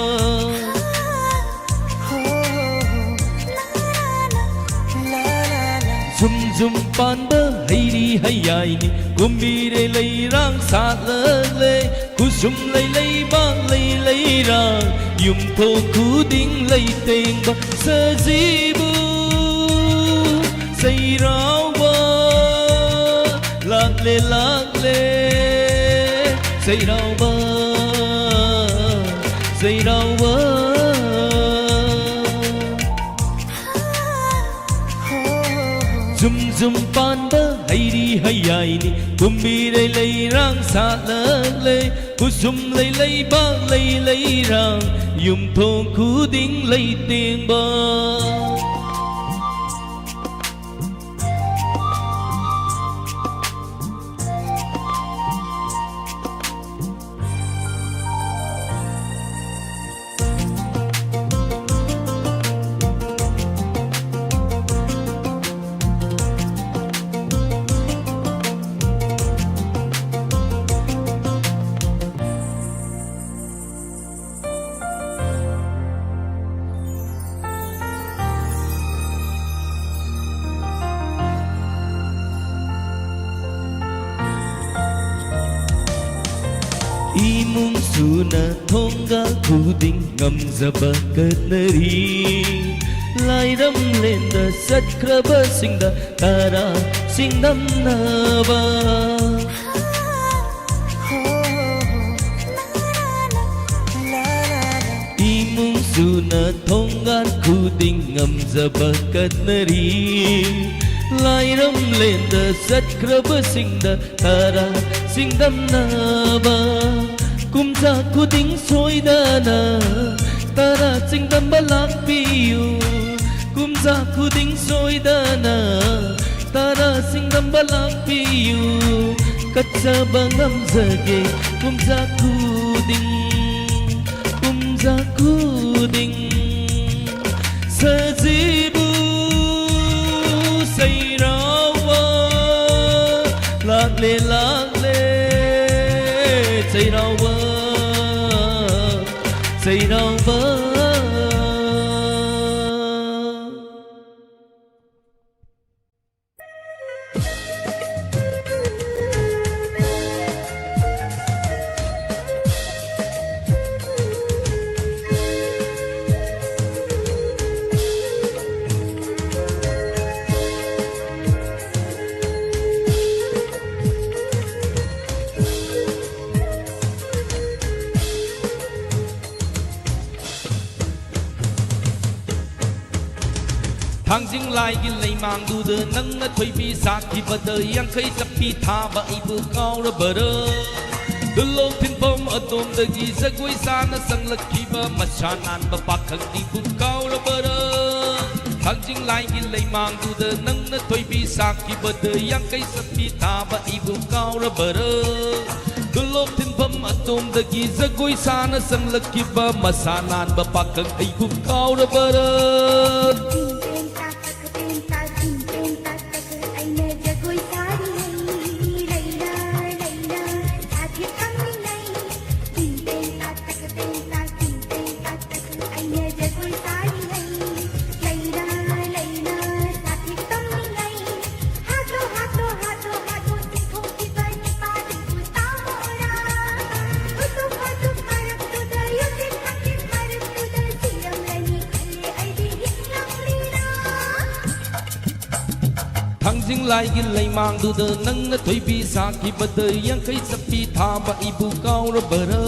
ꯖꯨꯝ ꯖꯨꯝ ꯄꯥꯟꯕ ꯍꯩꯔꯤ ꯍꯩꯌꯥꯏꯅꯤ, ꯀꯨꯝꯕꯤꯔꯦ ꯂꯩꯔꯥꯡ ꯁꯥꯠꯂꯛꯂꯦ, ꯈꯨꯁꯨꯝ ꯂꯩ ꯂꯩꯕꯥꯛ ꯂꯩ ꯂꯩꯔꯥꯡ, ꯌꯨꯝꯊꯣꯡ ꯈꯨꯗꯤꯡ ꯂꯩꯇꯦꯡꯕ꯫ ꯁꯖꯤꯕꯨ ꯆꯩꯔꯥꯎꯕ ꯂꯥꯛꯂꯦ ꯂꯥꯛꯂꯦ, ꯆꯩꯔꯥꯎꯕ, ꯆꯩꯔꯥꯎꯕ꯫ ꯌꯨꯝ ꯌꯨꯝ ꯄꯥꯟꯕ ꯍꯩꯔꯤ ꯍꯩꯌꯥꯏꯅꯤ, ꯀꯨꯝꯕꯤꯔꯩ ꯂꯩꯔꯥꯡ ꯁꯥꯠꯂꯛꯂꯦ꯫ ꯈꯨꯁꯨꯝ ꯂꯩ ꯂꯩꯕꯥꯛ ꯂꯩ ꯂꯩꯔꯥꯡ, ꯌꯨꯝꯊꯣꯡ ꯈꯨꯗꯤꯡ ꯂꯩꯇꯦꯡꯕ꯫ ꯏꯃꯨꯡ ꯁꯨꯅ ꯊꯣꯡꯒꯥꯜ ꯈꯨꯗꯤꯡ ꯉꯝꯖꯕ ꯀꯠꯅꯔꯤ꯫ ꯂꯥꯏꯔꯝꯂꯦꯟꯗ ꯆꯠꯈ꯭ꯔꯕꯁꯤꯡꯗ ꯇꯔꯥ ꯆꯤꯡꯗꯝꯅꯕ꯫ ꯏꯃꯨꯡ ꯁꯨꯅ ꯊꯣꯡꯒꯥꯟ ꯈꯨꯗꯤꯡ ꯉꯝꯖꯕ ꯀꯠꯅꯔꯤ꯫ ꯂꯥꯏꯔꯝꯂꯦꯟꯗ ꯆꯠꯈ꯭ꯔꯕꯁꯤꯡꯗ ꯇꯔꯥ ꯆꯤꯡꯗꯝꯅꯕ꯫ ꯀꯨꯝꯖꯥ ꯈꯨꯗꯤꯡ ꯁꯣꯏꯗꯅ ꯇꯔꯥ ꯆꯤꯡꯗꯝꯕ ꯂꯥꯛꯄꯤꯌꯨ꯫ ꯀꯨꯝꯖꯥ ꯈꯨꯗꯤꯡ ꯁꯣꯏꯗꯅ ꯇꯔꯥ ꯆꯤꯡꯗꯝꯕ ꯂꯥꯛꯄꯤꯌꯨ꯫ ꯀꯠꯆꯕ ꯉꯝꯖꯒꯦ ꯀꯨꯝꯖꯥ ꯈꯨꯗꯤꯡ, ꯀꯨꯝꯖꯥ ꯈꯨꯗꯤꯡ꯫ ꯁꯖꯤꯕꯨ ꯆꯩꯔꯥꯎꯕ ꯂꯥꯛꯂꯦ, ꯂꯥꯛꯂꯦ, ꯆꯩꯔꯥꯎꯕ, ꯆꯩꯔꯥꯎꯕ꯫ ꯊꯥꯡꯖꯤꯡ ꯂꯥꯏꯒꯤ ꯂꯩꯃꯥꯡꯗꯨꯗ ꯅꯪꯅ ꯊꯣꯏꯕꯤ ꯁꯥꯈꯤꯕꯗ ꯌꯥꯡꯈꯩ ꯆꯞꯄꯤ ꯊꯥꯕ ꯑꯩꯕꯨ ꯀꯥꯎꯔꯕꯔ? ꯗꯨꯂꯣꯛ ꯊꯤꯟꯐꯝ ꯑꯗꯣꯝꯗꯒꯤ ꯖꯒꯣꯏ ꯁꯥꯅ ꯆꯪꯂꯛꯈꯤꯕ ꯃꯁꯥ ꯅꯥꯟꯕ ꯄꯥꯈꯪ ꯑꯩꯕꯨ ꯀꯥꯎꯔꯕꯔ? ꯊꯥꯡꯖꯤꯡ ꯂꯥꯏꯒꯤ ꯂꯩꯃꯥꯡꯗꯨꯗ ꯅꯪꯅ ꯊꯣꯏꯕꯤ ꯁꯥꯈꯤꯕꯗ ꯌꯥꯡꯈꯩ ꯆꯞꯄꯤ ꯊꯥꯕ ꯑꯩꯕꯨ ꯀꯥꯎꯔꯕꯔ? ꯗꯨꯂꯣꯛ ꯊꯤꯟꯐꯝ ꯑꯗꯣꯝꯗꯒꯤ ꯖꯒꯣꯏ ꯁꯥꯅ ꯆꯪꯂꯛꯈꯤꯕ ꯃꯁꯥ ꯅꯥꯟꯕ ꯄꯥꯈꯪ ꯑꯩꯕꯨ ꯀꯥꯎꯔꯕꯔ? ꯇꯤꯡꯇꯦꯡ ꯇꯥꯛ ꯇꯛ ꯇꯦꯡ ꯇꯥꯛ ꯇꯤꯡꯇꯦꯡ ꯇꯥꯛ ꯇꯛ ꯑꯩꯅ ꯖꯒꯣꯏ ꯁꯥꯔꯤꯉꯩ ꯂꯩꯅ ꯂꯩꯅ ꯁꯥꯊꯤ ꯈꯪꯅꯤꯡꯉꯩ꯫ ꯇꯤꯡꯇꯦꯡ ꯇꯥꯛ ꯇꯛ ꯇꯦꯡ ꯇꯥꯛ ꯇꯤꯡꯇꯦꯡ ꯇꯥꯛ ꯇꯛ ꯑꯩꯅ ꯖꯒꯣꯏ ꯁꯥꯔꯤꯉꯩ ꯂꯩꯅ ꯂꯩꯅ ꯁꯥꯊꯤ ꯈꯪꯅꯤꯡꯉꯩ꯫ ꯍꯥꯠꯂꯣ ꯍꯥꯠꯂꯣ ꯍꯥꯠꯂꯣ ꯍꯥꯠꯂꯣ ꯆꯤꯡꯊꯣꯛꯈꯤꯕ ꯅꯤꯄꯥꯗꯨꯕꯨ ꯇꯥꯃꯣꯔꯥ꯫ ꯍꯨꯇꯨꯞ ꯍꯨꯇꯨꯞ ꯃꯔꯛꯇꯨꯗ ꯌꯨꯝꯁꯤꯠ ꯍꯛꯆꯤꯠ ꯃꯔꯛꯇꯨꯗ ꯁꯤꯔꯝꯂꯅꯤ ꯈꯜꯂꯦ ꯑꯩꯗꯤ ꯍꯤꯡꯂꯝꯂꯤꯔꯥ꯫ ꯊꯥꯡꯖꯤꯡ ꯂꯥꯏꯒꯤ ꯂꯩꯃꯥꯡꯗꯨꯗ ꯅꯪꯅ ꯊꯣꯏꯕꯤ ꯁꯥꯈꯤꯕꯗ ꯌꯥꯡꯈꯩ ꯆꯞꯄꯤ ꯊꯥꯕ ꯑꯩꯕꯨ ꯀꯥꯎꯔꯕꯔ?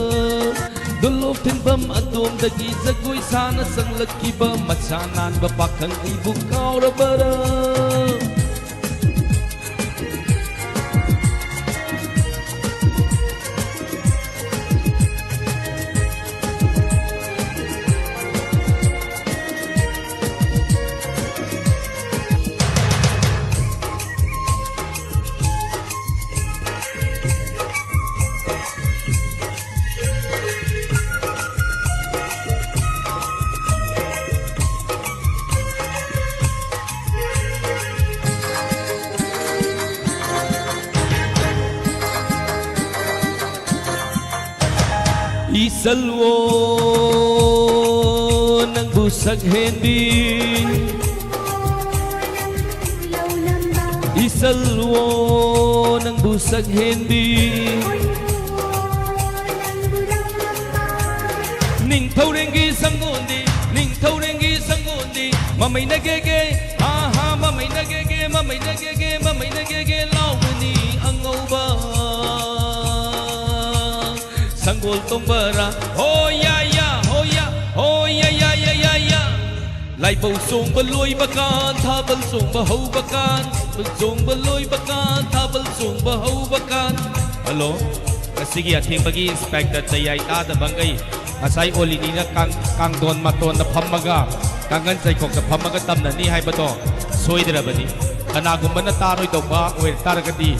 ꯗꯨꯂꯣꯛ ꯊꯤꯟꯐꯝ ꯑꯗꯣꯝꯗꯒꯤ ꯖꯒꯣꯏ ꯁꯥꯅ ꯆꯪꯂꯛꯈꯤꯕ ꯃꯁꯥ ꯅꯥꯟꯕ ꯄꯥꯈꯪ ꯑꯩꯕꯨ ꯀꯥꯎꯔꯕꯔ? ꯏꯆꯜꯋꯣ ꯅꯪꯕꯨ ꯁꯛ ꯍꯦꯟꯕꯤ, ꯏꯆꯜꯋꯣ ꯅꯪꯕꯨ ꯁꯛ ꯍꯦꯟꯕꯤ꯫ ꯅꯤꯡꯊꯧꯔꯦꯡꯒꯤ ꯁꯪꯒꯣꯜꯗꯤ, ꯅꯤꯡꯊꯧꯔꯦꯡꯒꯤ ꯁꯪꯒꯣꯜꯗꯤ, ꯃꯃꯩꯅ ꯒꯦꯒꯦ, ꯍꯥ ꯍꯥ, ꯃꯃꯩꯅ ꯒꯦꯒꯦ, ꯃꯃꯩꯅ ꯒꯦꯒꯦ, ꯃꯃꯩꯅ ꯒꯦꯒꯦ ꯂꯥꯎꯕꯅꯤ ꯑꯉꯧꯕ ꯁꯪꯒꯣꯜ ꯇꯣꯡꯕꯔꯥ꯫ ꯍꯣ ꯌꯥ ꯌꯥ, ꯍꯣ ꯌꯥ, ꯍꯣ ꯌꯥ ꯌꯥ ꯌꯥ ꯌꯥ ꯌꯥ꯫ ꯂꯥꯏꯕꯧ ꯆꯣꯡꯕ ꯂꯣꯏꯕ ꯀꯥꯟ, ꯊꯥꯕꯜ ꯆꯣꯡꯕ ꯍꯧꯕ ꯀꯥꯟ, ꯆꯣꯡꯕ ꯂꯣꯏꯕ ꯀꯥꯟ, ꯊꯥꯕꯜ ꯆꯣꯡꯕ ꯍꯧꯕ ꯀꯥꯟ꯫ ꯍꯜꯂꯣ, ꯉꯁꯤꯒꯤ ꯑꯊꯦꯡꯕꯒꯤ ꯏꯟꯁꯄꯦꯛꯇꯔ ꯇꯌꯥꯏ ꯇꯥꯗꯕꯈꯩ ꯉꯁꯥꯏ ꯑꯣꯂꯤꯅꯤꯅ ꯀꯥꯡ-, ꯀꯥꯡꯗꯣꯟ ꯃꯇꯣꯟꯗ ꯐꯝꯃꯒ, ꯀꯥꯡꯈꯟ ꯆꯩꯈꯣꯛꯇ ꯐꯝꯃꯒ ꯇꯝꯅꯅꯤ ꯍꯥꯏꯕꯗꯣ ꯁꯣꯏꯗ꯭ꯔꯕꯅꯤ꯫ ꯀꯅꯥꯒꯨꯝꯕꯅ ꯇꯥꯔꯣꯏꯗꯧꯕ ꯑꯣꯏꯔ ꯇꯥꯔꯒꯗꯤ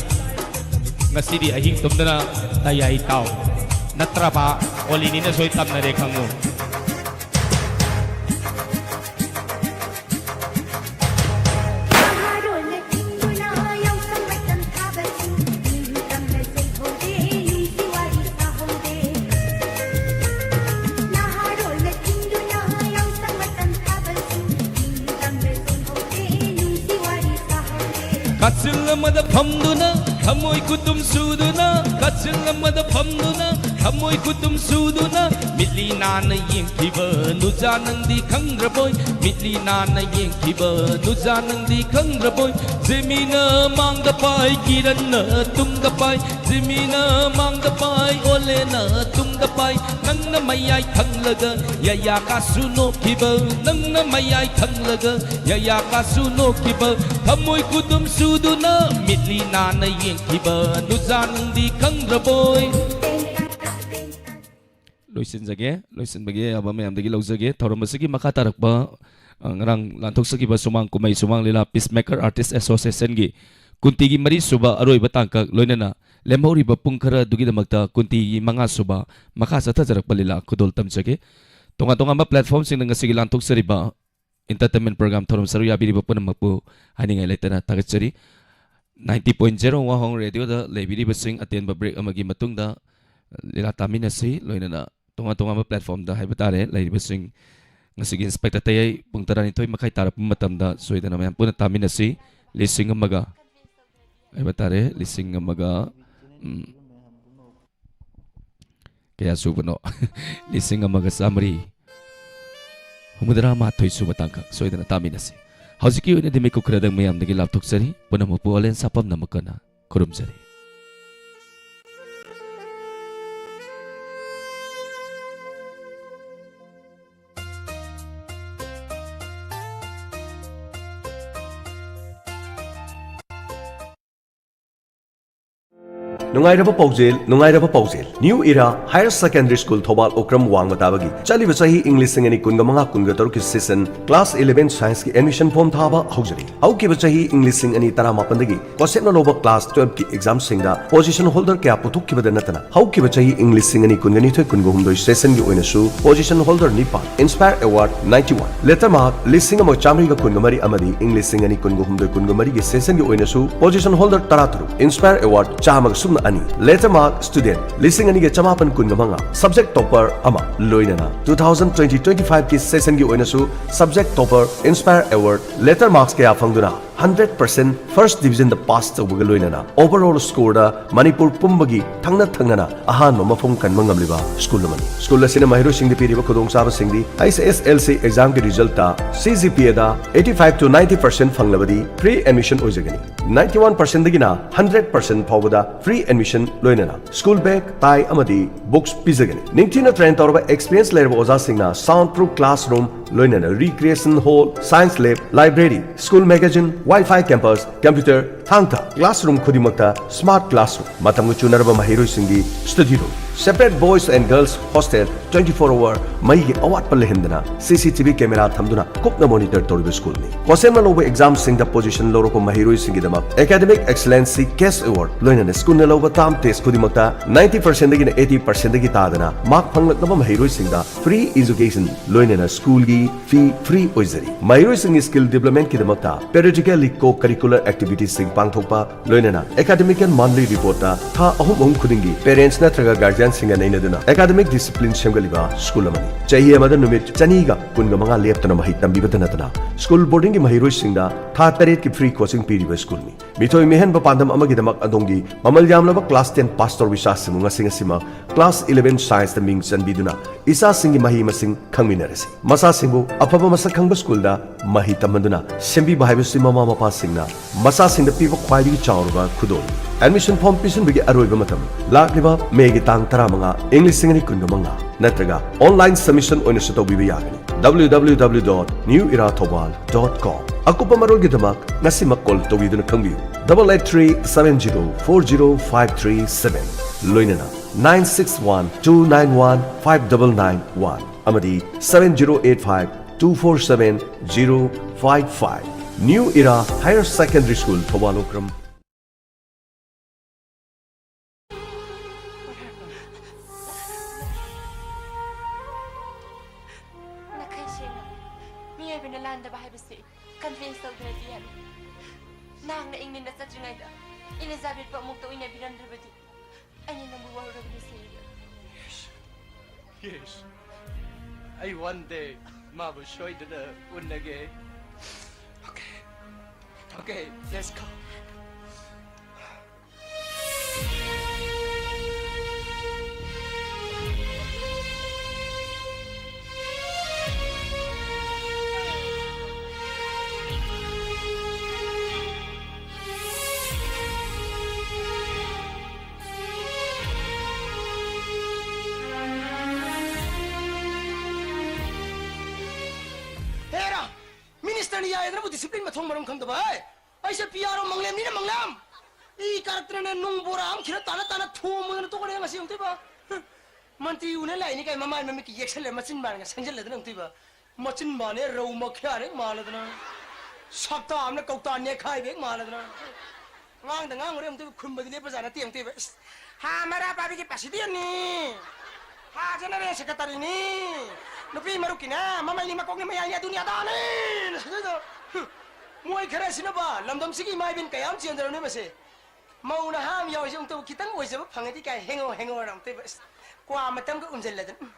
ꯉꯁꯤꯗꯤ ꯑꯍꯤꯡ ꯇꯨꯝꯗꯅ ꯇꯌꯥꯏ ꯇꯥꯎ꯫ ꯅꯠꯇ꯭ꯔꯕ ꯑꯣꯂꯤꯅꯤꯅ ꯁꯣꯏ ꯇꯝꯅꯔꯦ ꯈꯪꯉꯨ꯫ ꯀꯥꯆꯤꯜ ꯑꯃꯗ ꯐꯝꯗꯨꯅ, ꯊꯃꯣꯏ ꯈꯨꯇꯨꯝ ꯁꯨꯗꯨꯅ, ꯀꯥꯆꯤꯜ ꯑꯃꯗ ꯐꯝꯗꯨꯅ, ꯊꯃꯣꯏ ꯈꯨꯇꯨꯝ ꯁꯨꯗꯨꯅ, ꯃꯤꯠꯂꯤ ꯅꯥꯟꯅ ꯌꯦꯡꯈꯤꯕ ꯅꯨꯖꯥ ꯅꯪꯗꯤ ꯈꯪꯗ꯭ꯔꯕꯣꯏ, ꯃꯤꯠꯂꯤ ꯅꯥꯟꯅ ꯌꯦꯡꯈꯤꯕ ꯅꯨꯖꯥ ꯅꯪꯗꯤ ꯈꯪꯗ꯭ꯔꯕꯣꯏ, ꯖꯤꯃꯤꯅ ꯃꯥꯡꯗ ꯄꯥꯏ, ꯀꯤꯔꯟꯅ ꯇꯨꯡꯗ ꯄꯥꯏ, ꯖꯤꯃꯤꯅ ꯃꯥꯡꯗ ꯄꯥꯏ, ꯑꯣꯂꯦꯅ ꯇꯨꯡꯗ ꯄꯥꯏ, ꯅꯪꯅ ꯃꯌꯥꯏ ꯊꯪꯂꯒ ꯌꯥꯌꯥ ꯀꯥꯁꯨ ꯅꯣꯛꯈꯤꯕ, ꯅꯪꯅ ꯃꯌꯥꯏ ꯊꯪꯂꯒ ꯌꯥꯌꯥ ꯀꯥꯁꯨ ꯅꯣꯛꯈꯤꯕ, ꯊꯃꯣꯏ ꯈꯨꯗꯨꯝ ꯁꯨꯗꯨꯅ ꯃꯤꯠꯂꯤ ꯅꯥꯟꯅ ꯌꯦꯡꯈꯤꯕ ꯅꯨꯖꯥ ꯅꯪꯗꯤ ꯈꯪꯗ꯭ꯔꯕꯣꯏ꯫ ꯂꯣꯏꯁꯤꯟꯖꯒꯦ, ꯂꯣꯏꯁꯤꯟꯕꯒꯤ ꯑꯌꯥꯕ ꯃꯌꯥꯝꯗꯒꯤ ꯂꯧꯖꯒꯦ꯫ ꯊꯧꯔꯝ ꯑꯁꯤꯒꯤ ꯃꯈꯥ ꯇꯥꯔꯛꯄ, ꯑ, ꯉꯔꯥꯡ ꯂꯥꯟꯊꯣꯛꯆꯈꯤꯕ ꯁꯨꯃꯥꯡ ꯀꯨꯝꯍꯩ, ꯁꯨꯃꯥꯡ ꯂꯤꯂꯥ Peacemaker Artist Associationꯒꯤ ꯀꯨꯟꯇꯤꯒꯤ ꯃꯔꯤ ꯁꯨꯕ ꯑꯔꯣꯏꯕ ꯇꯥꯡꯀꯛ, ꯂꯣꯏꯅꯅ ꯂꯦꯝꯍꯧꯔꯤꯕ ꯄꯨꯡ ꯈꯔ ꯑꯗꯨꯒꯤꯗꯃꯛꯇ ꯀꯨꯟꯇꯤꯒꯤ ꯃꯉꯥ ꯁꯨꯕ ꯃꯈꯥ ꯆꯠꯊꯖꯔꯛꯄ ꯂꯤꯂꯥ ꯈꯨꯗꯣꯜ ꯇꯝꯖꯒꯦ꯫ ꯇꯣꯉꯥꯟ ꯇꯣꯉꯥꯟꯕ platformꯁꯤꯡꯗ ꯉꯁꯤꯒꯤ ꯂꯥꯟꯊꯣꯛꯆꯔꯤꯕ entertainment program ꯊꯧꯔꯝ ꯁꯔꯨꯛ ꯌꯥꯕꯤꯔꯤꯕ ꯄꯨꯝꯅꯃꯛꯄꯨ ꯍꯥꯏꯅꯤꯡꯉꯥꯏ ꯂꯩꯇꯅ ꯊꯥꯒꯠꯆꯔꯤ꯫ Ninety point zero ꯋꯥꯍꯣꯡ ꯔꯦꯗꯤꯑꯣꯗ ꯂꯩꯕꯤꯔꯤꯕꯁꯤꯡ, ꯑꯇꯦꯟꯕ break ꯑꯃꯒꯤ ꯃꯇꯨꯡꯗ ꯂꯤꯂꯥ ꯇꯥꯃꯤꯟꯅꯁꯤ꯫ ꯂꯣꯏꯅꯅ ꯇꯣꯉꯥꯟ ꯇꯣꯉꯥꯟꯕ platformꯗ ꯍꯥꯏꯕ ꯇꯥꯔꯦ ꯂꯩꯔꯤꯕꯁꯤꯡ, ꯉꯁꯤꯒꯤ ꯏꯟꯁꯄꯦꯛꯇꯔ ꯇꯌꯥꯏ ꯄꯨꯡ ꯇꯔꯥꯅꯤꯊꯣꯏ ꯃꯈꯥꯏ ꯇꯥꯔꯛꯄ ꯃꯇꯝꯗ ꯁꯣꯏꯗꯅ ꯃꯌꯥꯝ ꯄꯨꯟꯅ ꯇꯥꯃꯤꯟꯅꯁꯤ꯫ ꯂꯤꯁꯤꯡ ꯑꯃꯒ ꯍꯥꯏꯕ ꯇꯥꯔꯦ, ꯂꯤꯁꯤꯡ ꯑꯃꯒ, ꯎꯝ, ꯀꯌꯥ ꯁꯨꯕꯅꯣ? ꯂꯤꯁꯤꯡ ꯑꯃꯒ ꯆꯥꯃꯔꯤ ꯍꯨꯝꯐꯨꯇꯔꯥ ꯃꯥꯊꯣꯏ ꯁꯨꯕ ꯇꯥꯡꯀꯛ ꯁꯣꯏꯗꯅ ꯇꯥꯃꯤꯟꯅꯁꯤ꯫ ꯍꯧꯖꯤꯛꯀꯤ ꯑꯣꯏꯅꯗꯤ ꯃꯤꯀꯨꯞ ꯈꯔꯗꯪ ꯃꯌꯥꯝꯗꯒꯤ ꯂꯥꯞꯊꯣꯛꯆꯔꯤ꯫ ꯄꯨꯝꯅꯃꯛꯄꯨ ꯑꯣꯂꯦꯟ ꯁꯥꯄꯝꯅ ꯃꯀꯣꯟꯅ ꯈꯨꯔꯨꯝꯖꯔꯤ꯫ ꯅꯨꯡꯉꯥꯏꯔꯕ ꯄꯥꯎꯖꯦꯜ, ꯅꯨꯡꯉꯥꯏꯔꯕ ꯄꯥꯎꯖꯦꯜ꯫ New Era Higher Secondary School Thoubal ꯎꯀ꯭ꯔꯝ ꯋꯥꯡꯃ ꯇꯥꯕꯒꯤ ꯆꯠꯂꯤꯕ ꯆꯍꯤ ꯏꯪ ꯂꯤꯁꯤꯡ ꯑꯅꯤ ꯀꯨꯟꯒ ꯃꯉꯥ ꯀꯨꯟꯒ ꯇꯔꯨꯛꯀꯤ session class eleven scienceꯀꯤ admission form ꯊꯥꯕ ꯍꯧꯖꯔꯤ꯫ ꯍꯧꯈꯤꯕ ꯆꯍꯤ ꯏꯪ ꯂꯤꯁꯤꯡ ꯑꯅꯤ ꯇꯔꯥꯃꯥꯄꯟꯗꯒꯤ ꯀꯣꯁꯦꯞꯅ ꯂꯧꯕ class twelveꯀꯤ examꯁꯤꯡꯗ position holder ꯀꯌꯥ ꯄꯨꯊꯣꯛꯈꯤꯕꯗ ꯅꯠꯇꯅ, ꯍꯧꯈꯤꯕ ꯆꯍꯤ ꯏꯪ ꯂꯤꯁꯤꯡ ꯑꯅꯤ ꯀꯨꯟꯒ ꯅꯤꯊꯣꯏ ꯀꯨꯟꯒ ꯍꯨꯝꯗꯣꯏ sessionꯒꯤ ꯑꯣꯏꯅꯁꯨ position holder ꯅꯤꯄꯥꯟ, Inspire Award ninety one, letter mark ꯂꯤꯁꯤꯡ ꯑꯃ ꯆꯥꯃꯔꯤꯒ ꯀꯨꯟꯒ ꯃꯔꯤ ꯑꯃꯗꯤ ꯏꯪ ꯂꯤꯁꯤꯡ ꯑꯅꯤ ꯀꯨꯟꯒ ꯍꯨꯝꯗꯣꯏ ꯀꯨꯟꯒ ꯃꯔꯤꯒꯤ sessionꯒꯤ ꯑꯣꯏꯅꯁꯨ position holder ꯇꯔꯥꯇꯔꯨꯛ, Inspire Award ꯆꯥꯝꯃꯒ ꯁꯨꯞꯅ ꯑꯅꯤ, letter mark student ꯂꯤꯁꯤꯡ ꯑꯅꯤꯒ ꯆꯃꯥꯄꯟ ꯀꯨꯟꯒ ꯃꯉꯥ, subject topper ꯑꯃ, ꯂꯣꯏꯅꯅ two thousand twenty twenty fiveꯀꯤ sessionꯒꯤ ꯑꯣꯏꯅꯁꯨ subject topper, Inspire Award, letter marks ꯀꯌꯥ ꯐꯪꯗꯨꯅ hundred percent first divisionꯗ pass ꯇꯧꯕꯒ ꯂꯣꯏꯅꯅ overall scoreꯗ ꯃꯅꯤꯄꯨꯔ ꯄꯨꯝꯕꯒꯤ ꯊꯪꯅ ꯊꯪꯅꯅ ꯑꯍꯥꯟꯕ ꯃꯐꯝ ꯀꯟꯕ ꯉꯝꯂꯤꯕ school ꯑꯃꯅꯤ꯫ School ꯑꯁꯤꯅ ꯃꯍꯩꯔꯣꯏꯁꯤꯡꯗ ꯄꯤꯔꯤꯕ ꯈꯨꯗꯣꯡꯆꯥꯕꯁꯤꯡꯗꯤ H S L C examꯒꯤ resultꯇ C G P Aꯗ eighty five to ninety percent ꯐꯪꯂꯕꯗꯤ free admission ꯑꯣꯏꯖꯒꯅꯤ꯫ Ninety one percentꯗꯒꯤꯅ hundred percent ꯐꯥꯎꯕꯗ free admission ꯂꯣꯏꯅꯅ school bag, tie ꯑꯃꯗꯤ books ꯄꯤꯖꯒꯅꯤ꯫ ꯅꯤꯡꯊꯤꯅ train ꯇꯧꯔꯕ experience ꯂꯩꯔꯕ ꯑꯣꯖꯥꯁꯤꯡꯅ sound proof classroom ꯂꯣꯏꯅꯅ recreation hall, science lab, library, school magazine, Wi-Fi campus, computer, ꯊꯥꯡ ꯊꯥ classroom ꯈꯨꯗꯤꯡꯃꯛꯇ smart classroom, ꯃꯇꯝꯒ ꯆꯨꯅꯔꯕ ꯃꯍꯩꯔꯣꯏꯁꯤꯡꯒꯤ study room, separate boys and girls hostel, twenty four hour ꯃꯩꯒꯤ ꯑꯋꯥꯠꯄ ꯂꯩꯍꯟꯗꯅ C C T V camera ꯊꯝꯗꯨꯅ ꯀꯨꯞꯅ monitor ꯇꯧꯔꯤꯕ schoolꯅꯤ꯫ ꯀꯣꯁꯦꯝꯅ ꯂꯧꯕ examꯁꯤꯡꯗ position ꯂꯧꯔꯛꯄ ꯃꯍꯩꯔꯣꯏꯁꯤꯡꯒꯤꯗꯃꯛ Academic Excellency Cash Award ꯂꯣꯏꯅꯅ schoolꯅ ꯂꯧꯕ term test ꯈꯨꯗꯤꯡꯃꯛꯇ ninety percentꯗꯒꯤꯅ eighty percentꯗꯒꯤ ꯇꯥꯗꯅ mark ꯐꯪꯂꯛꯂꯕ ꯃꯍꯩꯔꯣꯏꯁꯤꯡꯗ free education ꯂꯣꯏꯅꯅ schoolꯒꯤ fee free ꯑꯣꯏꯖꯔꯤ꯫ ꯃꯍꯩꯔꯣꯏꯁꯤꯡꯒꯤ skill developmentꯀꯤꯗꯃꯛꯇ periodically co-curricular activitiesꯁꯤꯡ ꯄꯥꯡꯊꯣꯛꯄ, ꯂꯣꯏꯅꯅ academic and monthly reportꯇ ꯊꯥ ꯑꯍꯨꯝ ꯑꯍꯨꯝ ꯈꯨꯗꯤꯡꯒꯤ parents ꯅꯠꯇ꯭ꯔꯒ guardianꯁꯤꯡꯒ ꯅꯩꯅꯗꯨꯅ academic discipline ꯁꯦꯝꯒꯠꯂꯤꯕ school ꯑꯃꯅꯤ꯫ ꯆꯍꯤ ꯑꯃꯗ ꯅꯨꯃꯤꯠ ꯆꯅꯤꯒ ꯀꯨꯟꯒ ꯃꯉꯥ ꯂꯦꯞꯇꯅ ꯃꯍꯩ ꯇꯝꯕꯤꯕꯇ ꯅꯠꯇꯅ school boardingꯒꯤ ꯃꯍꯩꯔꯣꯏꯁꯤꯡꯗ ꯊꯥ ꯇꯔꯦꯠꯀꯤ free coaching ꯄꯤꯔꯤꯕ schoolꯅꯤ꯫ ꯃꯤꯊꯣꯏ ꯃꯤꯍꯦꯟꯕ ꯄꯥꯟꯗꯝ ꯑꯃꯒꯤꯗꯃꯛ ꯑꯗꯣꯝꯒꯤ ꯃꯃꯜ ꯌꯥꯝꯂꯕ class ten pass ꯇꯧꯔꯕ ꯏꯆꯥꯁꯤꯡꯕꯨ ꯉꯁꯤ ꯉꯁꯤꯃꯛ class eleven scienceꯇ ꯃꯤꯡ ꯆꯟꯕꯤꯗꯨꯅ ꯏꯆꯥꯁꯤꯡꯒꯤ ꯃꯍꯩ ꯃꯁꯤꯡ ꯈꯪꯃꯤꯟꯅꯔꯁꯤ꯫ ꯃꯆꯥꯁꯤꯡꯕꯨ ꯑꯐꯕ ꯃꯁꯛ ꯈꯪꯕ schoolꯗ ꯃꯍꯩ ꯇꯝꯍꯟꯗꯨꯅ ꯁꯦꯝꯕꯤꯕ ꯍꯥꯏꯕꯁꯤ ꯃꯃꯥ ꯃꯄꯥꯁꯤꯡꯅ ꯃꯆꯥꯁꯤꯡꯗ ꯄꯤꯕ ꯈ꯭ꯋꯥꯏꯗꯒꯤ ꯆꯥꯎꯔꯕ ꯈꯨꯗꯣꯜꯅꯤ꯫ Admission form ꯄꯤꯁꯤꯟꯕꯒꯤ ꯑꯔꯣꯏꯕ ꯃꯇꯝ ꯂꯥꯛꯂꯤꯕ Mayꯒꯤ ꯇꯥꯡ ꯇꯔꯥꯃꯉꯥ, ꯏꯪ ꯂꯤꯁꯤꯡ ꯑꯅꯤ ꯀꯨꯟꯒ ꯃꯉꯥ, ꯅꯠꯇ꯭ꯔꯒ online submission ꯑꯣꯏꯅꯁꯨ ꯇꯧꯕꯤꯕ ꯌꯥꯒꯅꯤ꯫ W W W dot new era thoubal dot com꯫ ꯑꯀꯨꯞꯄ ꯃꯔꯣꯜꯒꯤꯗꯃꯛ ꯉꯁꯤꯃꯛ call ꯇꯧꯕꯤꯗꯨꯅ ꯈꯪꯕꯤꯌꯨ, double eight three seven zero four zero five three seven, ꯂꯣꯏꯅꯅ nine six one two nine one five double nine one ꯑꯃꯗꯤ seven zero eight five two four seven zero five five꯫ New Era Higher Secondary School, Thoubal Okram. ꯅꯥꯈꯩ ꯁꯦꯡꯅ, ꯃꯤꯑꯣꯏꯕꯅ ꯂꯥꯟꯗꯕ ꯍꯥꯏꯕꯁꯤ convince ꯇꯧꯗꯅꯗꯤ ꯌꯥꯔꯣꯏ꯫ ꯅꯍꯥꯛꯅ England ꯆꯠꯇ꯭ꯔꯤꯉꯩꯗ ꯏꯂꯤꯖꯥꯕꯦꯊꯄꯨ ꯑꯃꯨꯛꯇ ꯎꯅꯕꯤꯔꯝꯗ꯭ꯔꯕꯗꯤ ꯑꯩꯅ ꯅꯪꯕꯨ ꯋꯥꯔꯧꯔꯕꯅꯤ, ꯁꯦꯡꯅ꯫ Yes. Yes. ꯑꯩ one day ꯃꯥꯕꯨ ꯁꯣꯏꯗꯅ ꯎꯅꯒꯦ꯫ Okay. Okay, let's go. Hera! ꯃꯤꯅꯤꯁꯇꯔꯅ ꯌꯥꯏꯗꯅꯕꯨ discipline ꯃꯊꯣꯡ ꯃꯔꯝ ꯈꯪꯗꯕ, ꯍꯩ! ꯑꯩꯁꯦ ꯄꯤ ꯑꯥꯔ ꯑꯣ ꯃꯪꯂꯦꯝꯅꯤꯅ ꯃꯪꯂꯦꯝ! ꯏ ꯀꯥꯔꯛꯇꯅꯅꯦ ꯅꯨꯡ ꯕꯣꯔꯥ ꯑꯃ ꯈꯤꯔ ꯇꯥꯅ ꯇꯥꯅ ꯊꯣꯝꯃꯗꯅ ꯇꯣꯛꯀꯅꯤ ꯉꯁꯤ ꯑꯃꯨꯛꯇꯣꯏꯕ꯫ ꯍꯨꯝ! ꯃꯟꯇ꯭ꯔꯤ ꯎꯅ ꯂꯥꯛꯏꯅꯤ ꯀꯥꯏ ꯃꯃꯥꯏ ꯃꯃꯤꯠꯀꯤ ꯌꯦꯛꯁꯜꯂꯦ ꯃꯆꯤꯟ ꯃꯥꯟꯒ ꯁꯪꯖꯜꯂꯗꯅ ꯑꯃꯨꯛꯇꯣꯏꯕ꯫ ꯃꯆꯤꯟ ꯃꯥꯟꯅꯦ ꯔꯧ ꯃꯈ꯭ꯌꯥꯔꯦ ꯃꯥꯜꯂꯗꯅ꯫ ꯁꯛꯇꯥ ꯑꯃꯅ ꯀꯧꯇꯥ ꯅꯦꯛꯈꯥꯏꯕ ꯍꯦꯛ ꯃꯥꯜꯂꯗꯅ꯫ ꯉꯥꯡꯗ ꯉꯥꯡꯉꯨꯔꯦ ꯑꯃꯨꯛꯇꯣꯏꯕ ꯈꯨꯝꯕꯗꯤ ꯂꯦꯞꯄꯖꯥꯠ ꯅꯠꯇꯦ ꯑꯃꯨꯛꯇꯣꯏꯕ꯫ ꯏꯁ! ꯍꯥ ꯃꯔꯥ ꯄꯥꯕꯤꯒꯤ ꯄ꯭ꯔꯁꯤꯗꯦꯟꯅꯤ꯫ ꯍꯥ ꯖꯦꯅꯔꯦꯜ ꯁꯦꯀ꯭ꯔꯦꯇꯔꯤꯅꯤ꯫ ꯅꯨꯄꯤ ꯃꯔꯨꯞꯀꯤꯅꯦ ꯃꯃꯩꯅꯤ ꯃꯀꯣꯛꯅꯤ ꯃꯌꯥꯏꯅꯤ ꯑꯗꯨꯅꯤ ꯑꯗꯥꯅꯤ꯫ ꯅꯁꯤꯗꯩꯗ꯫ ꯍꯨꯝ꯫ ꯃꯣꯏ ꯈꯔꯁꯤꯅꯕ ꯂꯝꯗꯝꯁꯤꯒꯤ ꯏꯃꯥ ꯏꯕꯦꯟ ꯀꯌꯥꯝ ꯆꯦꯟꯗ꯭ꯔꯕꯅꯦ ꯃꯁꯦ꯫ ꯃꯧ ꯅꯍꯥ ꯑꯃ ꯌꯥꯎꯔꯤꯁꯦ ꯑꯃꯨꯛꯇꯕꯨ ꯈꯤꯇꯪ ꯑꯣꯏꯖꯕ ꯐꯪꯉꯗꯤ ꯀꯥꯏ ꯍꯦꯡꯉꯣ ꯍꯦꯡꯉꯣꯅ ꯑꯃꯨꯛꯇꯣꯏꯕ꯫ ꯏꯁ! ꯀ꯭ꯋꯥ ꯃꯇꯝꯒ ꯎꯝꯖꯜꯂꯗꯅ꯫ ꯎꯝ꯫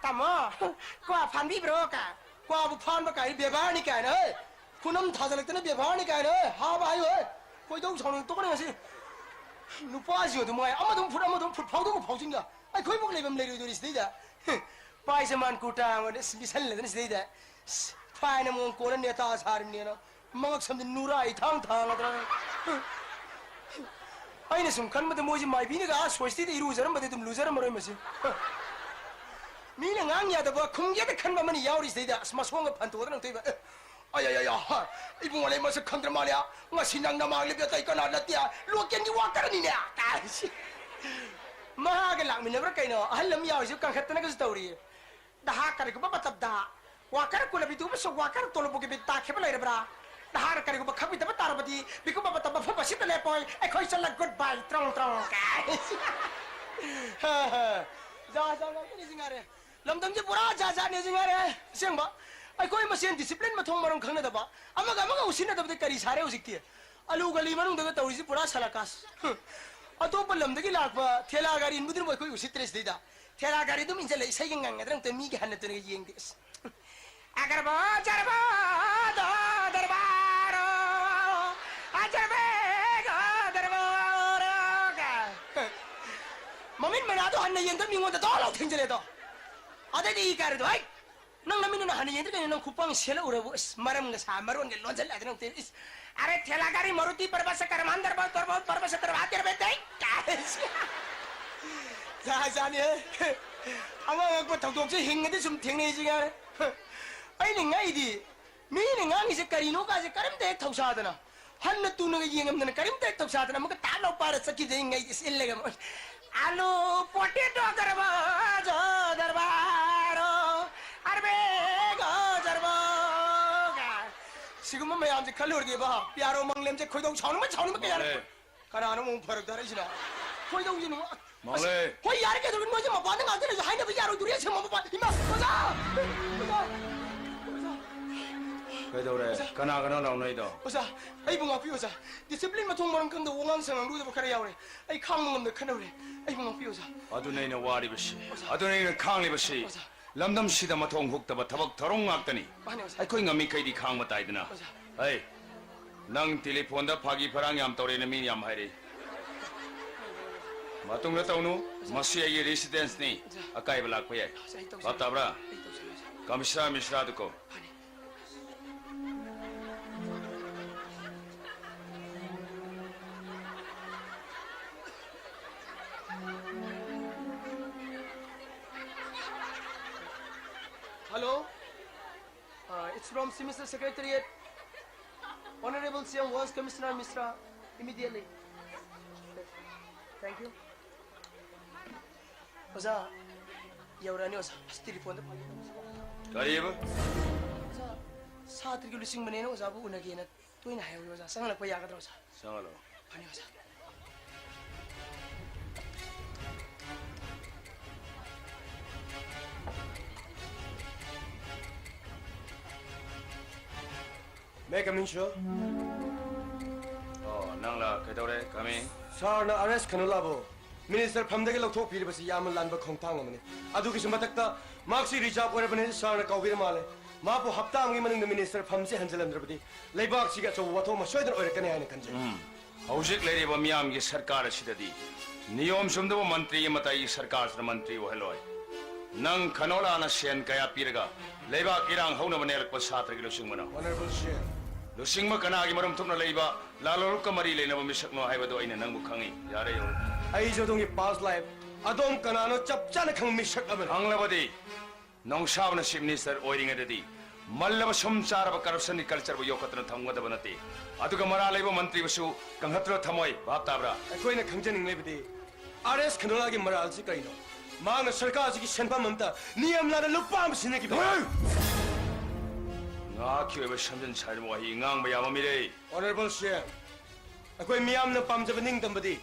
ꯇꯥꯃꯣ, ꯀ꯭ꯋꯥ ꯐꯥꯟꯕꯤꯕ꯭ꯔꯣ ꯀꯥꯏ? ꯀ꯭ꯋꯥꯕꯨ ꯐꯥꯟꯕ ꯀꯥꯏ ꯕꯦꯕꯥꯔꯅꯤ ꯀꯥꯏꯅ, ꯍꯦ? ꯈꯨꯅꯝ ꯊꯥꯖꯜꯂꯛꯇꯅ ꯕꯦꯕꯥꯔꯅꯤ ꯀꯥꯏꯅ, ꯍꯦ? ꯍꯥꯕ ꯍꯥꯏꯌꯨ, ꯍꯦ? ꯈꯣꯏꯗꯧ ꯁꯥꯎꯅꯤꯡ ꯇꯣꯛꯀꯅꯤ ꯉꯁꯤ꯫ ꯅꯨꯄꯥꯁꯤꯡ ꯑꯗꯨ ꯃꯉꯥꯏ, ꯑꯃꯗꯨꯝ ꯐꯨꯠ, ꯑꯃꯗꯨꯝ ꯐꯨꯠ, ꯐꯥꯎꯗꯣꯛꯀ ꯐꯥꯎꯖꯤꯟꯒ꯫ ꯑꯩꯈꯣꯏꯃꯨꯛ ꯂꯩꯐꯝ ꯂꯩꯔꯣꯏꯗꯣꯔꯤ ꯁꯤꯗꯩꯗ꯫ ꯍꯦ, ꯄꯥꯏꯖꯃꯥꯟ ꯀꯨꯔꯇꯥ ꯑꯃꯒ ꯑꯁ ꯂꯤꯠꯁꯜꯂꯗꯅ ꯁꯤꯗꯩꯗ꯫ ꯑꯁ, ꯐꯥꯏꯟ ꯑꯃꯃꯝ ꯀꯣꯟꯅ ꯅꯦꯇꯥ ꯁꯥꯔꯤꯕꯅꯦꯅ꯫ ꯃꯉꯛ ꯁꯝꯗꯤ ꯅꯨꯔꯥ ꯏꯊꯥꯡ ꯊꯥꯡꯉꯗ꯭ꯔꯥ? ꯑꯩꯅ ꯁꯨꯝ ꯈꯟꯕꯗ ꯃꯣꯏꯁꯦ ꯃꯥꯏꯕꯤꯅꯒ ꯑꯥ ꯁꯣꯏꯁꯇꯤꯗ ꯏꯔꯨꯖꯔꯝꯕꯗꯤ ꯑꯗꯨꯝ ꯂꯨꯖꯔꯝꯃꯔꯣꯏ ꯃꯁꯤ꯫ ꯃꯤꯅ ꯉꯥꯡ ꯌꯥꯗꯕ ꯈꯨꯝꯒꯦꯗ ꯈꯟꯕ ꯑꯃꯅꯤ ꯌꯥꯎꯔꯤꯁꯤꯗꯩꯗ, ꯑꯁ, ꯃꯁꯣꯡꯒ ꯐꯟꯇꯣꯛꯇꯅ ꯇꯧꯏꯕ꯫ ꯑꯦ, ꯑꯌꯥ, ꯑꯌꯥ, ꯏꯕꯨꯡꯉꯣ, ꯂꯩ ꯃꯁꯛ ꯈꯪꯗ꯭ꯔ ꯃꯥꯜꯂꯦ꯫ ꯉꯁꯤ ꯅꯪ ꯅꯃꯥꯡ ꯂꯦꯞꯄꯤ ꯑꯇꯩ ꯀꯅꯥ ꯅꯠꯇꯦ? ꯂꯣꯀꯦꯜꯒꯤ ꯋꯥꯀꯔꯅꯤꯅꯦ꯫ ꯀꯥꯏꯁꯤ꯫ ꯃꯍꯥꯛꯒ ꯂꯥꯛꯃꯤꯟꯅꯕ꯭ꯔꯥ ꯀꯩꯅꯣ? ꯑꯍꯜ ꯑꯃ ꯌꯥꯎꯔꯤꯁꯤ ꯀꯟꯈꯠꯇꯅꯒꯁꯨ ꯇꯧꯔꯤ꯫ ꯗꯍꯥ ꯀꯔꯤꯒꯨꯝꯕ ꯃꯇꯝꯗ ꯋꯥꯀꯔ ꯀꯨꯂꯕꯤꯗꯨ ꯑꯃꯁꯨꯡ ꯋꯥꯀꯔ ꯇꯣꯂꯣꯕꯨꯒꯤ ꯃꯤꯠ ꯇꯥꯈꯤꯕ ꯂꯩꯔꯕ꯭ꯔꯥ? ꯅꯍꯥꯛꯅ ꯀꯔꯤꯒꯨꯝꯕ ꯈꯪꯕꯤꯗꯕ ꯇꯥꯔꯕꯗꯤ, ꯃꯤꯀꯨꯞ ꯑꯃꯇ ꯃꯐꯝ ꯑꯁꯤꯗ ꯂꯦꯞꯄꯣꯏ꯫ ꯑꯩꯈꯣꯏ ꯆꯠꯂ good bye, ꯇ꯭ꯔꯣꯡ, ꯇ꯭ꯔꯣꯡ꯫ ꯖꯥ, ꯖꯥ ꯉꯥꯛꯇꯅꯤ ꯁꯤ ꯉꯥꯏꯔꯦ꯫ ꯂꯝꯗꯝꯁꯦ ꯄꯨꯔꯥ ꯖꯥꯠ ꯖꯥꯠꯅꯦ ꯁꯤ ꯉꯥꯏꯔꯦ꯫ ꯑꯁꯦꯡꯕ, ꯑꯩꯈꯣꯏ ꯃꯁꯦꯟ discipline ꯃꯊꯣꯡ ꯃꯔꯝ ꯈꯪꯅꯗꯕ, ꯑꯃꯒ ꯑꯃꯒ ꯎꯁꯤꯟꯅꯗꯕꯗ ꯀꯔꯤ ꯁꯥꯔꯦ ꯍꯧꯖꯤꯛꯇꯤ? ꯑꯂꯨ ꯒꯂꯤ ꯃꯅꯨꯡꯗꯒ ꯇꯧꯔꯤꯁꯤ ꯄꯨꯔꯥ ꯁꯂꯀꯥꯁ꯫ ꯑꯇꯣꯞꯄ ꯂꯝꯗꯒꯤ ꯂꯥꯛꯄ ꯊꯦꯂꯥ ꯒꯥꯔꯤ ꯏꯟꯕꯗꯨꯅꯕꯨ ꯑꯩꯈꯣꯏ ꯎꯁꯤꯠꯇ꯭ꯔꯦ ꯁꯤꯗꯩꯗ꯫ ꯊꯦꯂꯥ ꯒꯥꯔꯤ ꯑꯗꯨꯝ ꯏꯟꯁꯤꯜꯂꯦ, ꯏꯁꯩꯒ ꯉꯪꯉꯗ꯭ꯔꯥ ꯑꯝꯇ ꯃꯤꯒꯤ ꯍꯟꯅ ꯇꯨꯅꯒ ꯌꯦꯡꯗꯦ꯫ ꯑꯁ꯫ ꯑꯒꯔꯕꯣ ꯖꯔꯕꯣ ꯗꯣ ꯗꯔꯕꯥꯔꯣ, ꯑꯖꯔꯕꯦꯒꯣ ꯗꯔꯕꯣꯔꯣ ꯀꯥꯏ꯫ ꯃꯃꯤꯠ ꯃꯅꯥꯗꯣ ꯍꯟꯅ ꯌꯦꯡꯗ ꯃꯤꯉꯣꯟꯗ ꯗꯣ ꯂꯥꯎ ꯊꯦꯡꯖꯤꯜꯂꯦꯗꯣ꯫ ꯑꯗꯩꯗꯤ ꯏ ꯀꯥꯔꯦꯗꯣ, "ꯍꯩ! ꯅꯪ ꯅꯃꯤꯠꯅ ꯍꯟꯅ ꯌꯦꯡꯗ꯭ꯔꯤ ꯀꯩꯅꯣ? ꯅꯪ ꯈꯨꯄꯥꯡ ꯁꯦꯠꯂ ꯎꯔꯕꯣ?" ꯑꯁ, ꯃꯔꯝꯒ ꯁꯥ ꯃꯔꯣꯟꯒ ꯂꯣꯟꯖꯜꯂꯛꯑꯗꯅ ꯑꯃꯨꯛꯇ, ꯏꯁ꯫ ꯑꯔꯦ ꯊꯦꯂꯥ ꯒꯥꯔꯤ ꯃꯔꯨꯇꯤ ꯄꯔꯕ ꯁꯀꯔ ꯃꯥꯟꯗꯔꯕ ꯇꯣꯔꯕ ꯄꯔꯕ ꯁꯇꯔ ꯍꯥꯇꯦꯔꯕ ꯇꯩ ꯀꯥꯏ꯫ ꯖꯥꯠ ꯖꯥꯠꯅꯤꯍꯦ꯫ ꯑꯉꯛ ꯑꯉꯛꯄ ꯊꯧꯗꯣꯛꯁꯦ ꯍꯤꯡꯉꯗꯤ ꯁꯨꯝ ꯊꯦꯡꯅꯩꯁꯤ ꯉꯥꯏꯔꯦ꯫ ꯑꯩꯅ ꯉꯛꯏꯗꯤ ꯃꯤꯅ ꯉꯥꯡꯉꯤꯁꯦ ꯀꯔꯤꯅꯣ ꯀꯥꯏꯁꯦ ꯀꯔꯤꯝꯇ ꯍꯦꯛ ꯊꯧꯁꯥꯗꯅ, ꯍꯟꯅ ꯇꯨꯅꯒ ꯌꯦꯡꯉꯝꯗꯅ ꯀꯔꯤꯝꯇ ꯍꯦꯛ ꯊꯧꯁꯥꯗꯅ ꯑꯃꯨꯛꯀ ꯇꯥꯞ ꯂꯥꯎ ꯄꯥꯏꯔ ꯆꯠꯈꯤꯕꯗ ꯑꯩ ꯉꯛꯏꯁꯦ ꯏꯜꯂꯒ ꯑꯃꯨꯛ꯫ ꯑꯂꯨ ꯄꯣꯇꯦꯇꯣ ꯗꯔꯕꯥꯖꯣ ꯗꯔꯕꯥꯔꯣ ꯑꯔꯕꯦꯒꯣ ꯗꯔꯕꯣꯒ꯫ ꯁꯤꯒꯨꯝꯕ ꯃꯌꯥꯝꯁꯦ ꯈꯜꯂꯨꯔꯗꯤꯕ, ꯄꯤꯌꯥꯔꯣ ꯃꯪꯂꯦꯝꯁꯦ ꯈꯣꯏꯗꯧ ꯁꯥꯎꯅꯤꯡꯕ ꯁꯥꯎꯅꯤꯡꯕ ꯀꯌꯥ ꯂꯩ꯫ ꯃꯥꯅꯦ꯫ ꯀꯅꯥꯅꯣ ꯑꯃꯨꯛ ꯐꯔꯛ ꯇꯥꯔꯛꯏꯁꯤꯅ? ꯈꯣꯏꯗꯧꯁꯦ ꯅꯨꯡꯉꯥꯏ-, ꯃꯥꯂꯦ꯫ ꯑꯁ, ꯍꯣꯏ, ꯌꯥꯔꯦ, ꯀꯩꯗꯧꯔꯒꯦ? ꯅꯣꯏꯁꯦ ꯃꯄꯥꯟꯗ ꯉꯥꯛꯇ ꯂꯩꯁꯦ, ꯍꯥꯏꯅꯕ ꯌꯥꯔꯣꯏꯗꯣꯔꯤ, ꯑꯁꯦꯡꯕ ꯃꯄꯥꯟ꯫ ꯏꯃꯥ, ꯑꯣꯖꯥ! ꯑꯣꯖꯥ! ꯑꯣꯖꯥ! ꯀꯩꯗꯧꯔꯦ? ꯑꯣꯖꯥ! ꯀꯅꯥ ꯀꯅꯥ ꯂꯥꯎꯅꯩꯗꯣ? ꯑꯣꯖꯥ, ꯑꯩꯕꯨ ꯉꯥꯛꯄꯤꯌꯨ, ꯑꯣꯖꯥ꯫ Discipline ꯃꯊꯣꯡ ꯃꯔꯝ ꯈꯪꯗꯕ ꯋꯥꯉꯥꯡ ꯁꯉꯥꯡ ꯂꯨꯗꯕ ꯈꯔ ꯌꯥꯎꯔꯦ꯫ ꯑꯩ ꯈꯥꯡꯕ ꯉꯝꯗ ꯈꯠꯅꯕꯅꯦ꯫ ꯑꯩꯕꯨ ꯉꯥꯛꯄꯤꯌꯨ, ꯑꯣꯖꯥ꯫ ꯑꯗꯨꯅ ꯑꯩꯅ ꯋꯥꯔꯤꯕꯁꯤ꯫ ꯑꯣꯖꯥ꯫ ꯑꯗꯨꯅ ꯑꯩꯅ ꯈꯥꯡꯂꯤꯕꯁꯤ꯫ ꯑꯣꯖꯥ꯫ ꯂꯝꯗꯝꯁꯤꯗ ꯃꯊꯣꯡ ꯍꯨꯛꯇꯕ ꯊꯕꯛ ꯊꯧꯔꯝ ꯉꯥꯛꯇꯅꯤ꯫ ꯃꯥꯅꯦ, ꯑꯣꯖꯥ꯫ ꯑꯩꯈꯣꯏ ꯉꯝꯃꯤꯈꯩꯗꯤ ꯈꯥꯡꯕ ꯇꯥꯏꯗꯅ꯫ ꯑꯣꯖꯥ꯫ ꯍꯩ, ꯅꯪ ꯇꯦꯂꯤꯐꯣꯟꯗ ꯐꯥꯒꯤ ꯐꯔꯥꯡ ꯌꯥꯝ ꯇꯧꯔꯦꯅ ꯃꯤꯅ ꯌꯥꯝ ꯍꯥꯏꯔꯛꯏ꯫ ꯃꯇꯨꯡꯗ ꯇꯧꯅꯨ꯫ ꯑꯣꯖꯥ꯫ ꯃꯁꯤ ꯑꯩꯒꯤ residenceꯅꯤ꯫ ꯑꯣꯖꯥ꯫ ꯑꯀꯥꯏꯕ ꯂꯥꯛꯄ ꯌꯥꯏ꯫ ꯑꯣꯖꯥ, ꯑꯩ ꯇꯧꯖꯔꯒꯦ꯫ ꯚꯥꯞ ꯇꯥꯕ꯭ꯔꯥ? ꯑꯩ ꯇꯧꯖꯔꯒꯦ, ꯑꯣꯖꯥ꯫ ꯀꯃꯤꯁꯅꯔ ꯃꯤꯁ꯭ꯔꯥꯗꯨ ꯀꯧ꯫ ꯐꯅꯤ꯫ Hello? Uh, it's from Semester Secretariat. Honorable C M wants Commissioner Mishra immediately. Thank you. ꯑꯣꯖꯥ, ꯌꯧꯔꯛꯑꯅꯤ ꯑꯣꯖꯥ꯫ ꯑꯁ, ꯇꯦꯂꯤꯐꯣꯟꯗ ꯐꯪꯉꯦ꯫ ꯀꯔꯤꯕ? ꯑꯣꯖꯥ, ꯁꯥꯇ꯭ꯔꯒꯤ ꯂꯨꯆꯤꯡꯕꯅꯦꯅ ꯑꯣꯖꯥꯕꯨ ꯎꯅꯒꯦꯅ ꯇꯣꯏꯅ ꯍꯥꯏꯍꯧꯋꯤ ꯑꯣꯖꯥ꯫ ꯆꯪꯍꯜꯂꯛꯄ ꯌꯥꯒꯗ꯭ꯔꯥ ꯑꯣꯖꯥ? ꯆꯪꯍꯜꯂꯣ꯫ ꯐꯅꯤ ꯑꯣꯖꯥ꯫ May I come in, sir? ꯑꯣ, ꯅꯪꯂ? ꯀꯩꯗꯧꯔꯦ? Come in. ꯁꯥꯔꯅ ꯑꯥꯔ ꯑꯦꯁ ꯈꯅꯨꯂꯥꯕꯨ ꯃꯤꯅꯤꯁꯇꯔ ꯐꯝꯗꯒꯤ ꯂꯧꯊꯣꯛꯄꯤꯔꯤꯕꯁꯤ ꯌꯥꯝꯅ ꯂꯥꯟꯕ ꯈꯣꯡꯊꯥꯡ ꯑꯃꯅꯤ꯫ ꯑꯗꯨꯒꯤꯁꯨ ꯃꯊꯛꯇ ꯃꯍꯥꯛꯁꯤ ꯔꯤꯖꯥꯔꯚ ꯑꯣꯏꯔꯕꯅꯤ, ꯁꯥꯔꯅ ꯀꯥꯎꯕꯤꯔ ꯃꯥꯜꯂꯦ꯫ ꯃꯍꯥꯛꯄꯨ ꯍꯞꯇꯥ ꯑꯃꯒꯤ ꯃꯅꯨꯡꯗ ꯃꯤꯅꯤꯁꯇꯔ ꯐꯝꯁꯤ ꯍꯟꯖꯤꯜꯂꯝꯗ꯭ꯔꯕꯗꯤ ꯂꯩꯕꯥꯛꯁꯤꯒꯤ ꯑꯆꯧꯕ ꯋꯥꯊꯣꯛ ꯑꯃ ꯁꯣꯏꯗꯅ ꯑꯣꯏꯔꯛꯀꯅꯤ ꯍꯥꯏꯅ ꯈꯟꯖꯩ꯫ ꯎꯝ꯫ ꯍꯧꯖꯤꯛ ꯂꯩꯔꯤꯕ ꯃꯤꯌꯥꯝꯒꯤ ꯁꯔꯀꯥꯔ ꯑꯁꯤꯗꯗꯤ ꯅꯤꯌꯣꯝ ꯆꯨꯝꯗꯕ ꯃꯟꯇ꯭ꯔꯤ ꯑꯃꯠꯇ ꯑꯩꯒꯤ ꯁꯔꯀꯥꯔꯁꯤꯅ ꯃꯟꯇ꯭ꯔꯤ ꯑꯣꯏꯍꯜꯂꯣꯏ꯫ ꯅꯪ ꯈꯅꯣꯂꯥꯅ ꯁꯦꯟ ꯀꯌꯥ ꯄꯤꯔꯒ ꯂꯩꯕꯥꯛ ꯏꯔꯥꯡ ꯍꯧꯅꯕ ꯅꯦꯛꯂꯛꯄ ꯁꯥꯇ꯭ꯔꯒꯤ ꯂꯨꯆꯤꯡꯕꯅꯣ? Honorable ꯁꯤ ꯑꯦꯝ꯫ ꯂꯨꯆꯤꯡꯕ ꯀꯅꯥꯒꯤ ꯃꯔꯨꯝ ꯊꯨꯞꯅ ꯂꯩꯕ ꯂꯥꯂꯣꯡꯂꯨꯞꯀ ꯃꯔꯤ ꯂꯩꯅꯕ ꯃꯤꯁꯛꯅꯣ ꯍꯥꯏꯕꯗꯨ ꯑꯩꯅ ꯅꯪꯕꯨ ꯈꯪꯏ꯫ ꯌꯥꯔꯦ, ꯌꯧꯔꯦ꯫ ꯑꯩꯁꯨ ꯑꯗꯣꯝꯒꯤ past life, ꯑꯗꯣꯝ ꯀꯅꯥꯅꯣ ꯆꯞ ꯆꯥꯅ ꯈꯪꯕ ꯃꯤꯁꯛ ꯑꯃꯅꯤ꯫ ꯈꯪꯂꯕꯗꯤ ꯅꯣꯡꯁꯥꯕꯅ ꯆꯤꯐ ꯃꯤꯅꯤꯁꯇꯔ ꯑꯣꯏꯔꯤꯉꯩꯗꯗꯤ ꯃꯜꯂꯕ ꯁꯨꯝ ꯆꯥꯔꯕ ꯀꯔꯞꯁꯟꯒꯤ ꯀꯜꯆꯔꯕꯨ ꯌꯣꯛꯈꯠꯇꯨꯅ ꯊꯝꯒꯗꯕ ꯅꯠꯇꯦ꯫ ꯑꯗꯨꯒ ꯃꯔꯥꯜ ꯂꯩꯕ ꯃꯟꯇ꯭ꯔꯤꯕꯨꯁꯨ ꯀꯪꯈꯠꯇꯨꯅ ꯊꯝꯃꯣꯏ꯫ ꯚꯥꯞ ꯇꯥꯕ꯭ꯔꯥ? ꯑꯩꯈꯣꯏꯅ ꯈꯪꯖꯅꯤꯡꯂꯤꯕꯗꯤ ꯑꯥꯔ ꯑꯦꯁ ꯈꯅꯣꯂꯥꯒꯤ ꯃꯔꯥꯜꯁꯤ ꯀꯔꯤꯅꯣ? ꯃꯍꯥꯛꯅ ꯁꯔꯀꯥꯔꯁꯤꯒꯤ ꯁꯦꯟꯐꯝ ꯑꯃꯇ ꯅꯤꯌꯝ ꯂꯥꯟꯅ ꯂꯨꯄꯥ ꯑꯃ ꯁꯤꯖꯤꯟꯅꯈꯤꯕ꯫ ꯉꯥꯏꯍꯥꯛꯀꯤ ꯑꯣꯏꯕ ꯁꯝꯖꯤꯟ ꯁꯥꯖꯤꯟ ꯋꯥꯍꯩ ꯉꯥꯡꯕ ꯌꯥꯕ ꯃꯤꯔꯦ꯫ Honorable ꯁꯤ ꯑꯦꯝ, ꯑꯩꯈꯣꯏ ꯃꯤꯌꯥꯝꯅ ꯄꯥꯝꯖꯕ ꯅꯤꯡꯇꯝꯕꯗꯤ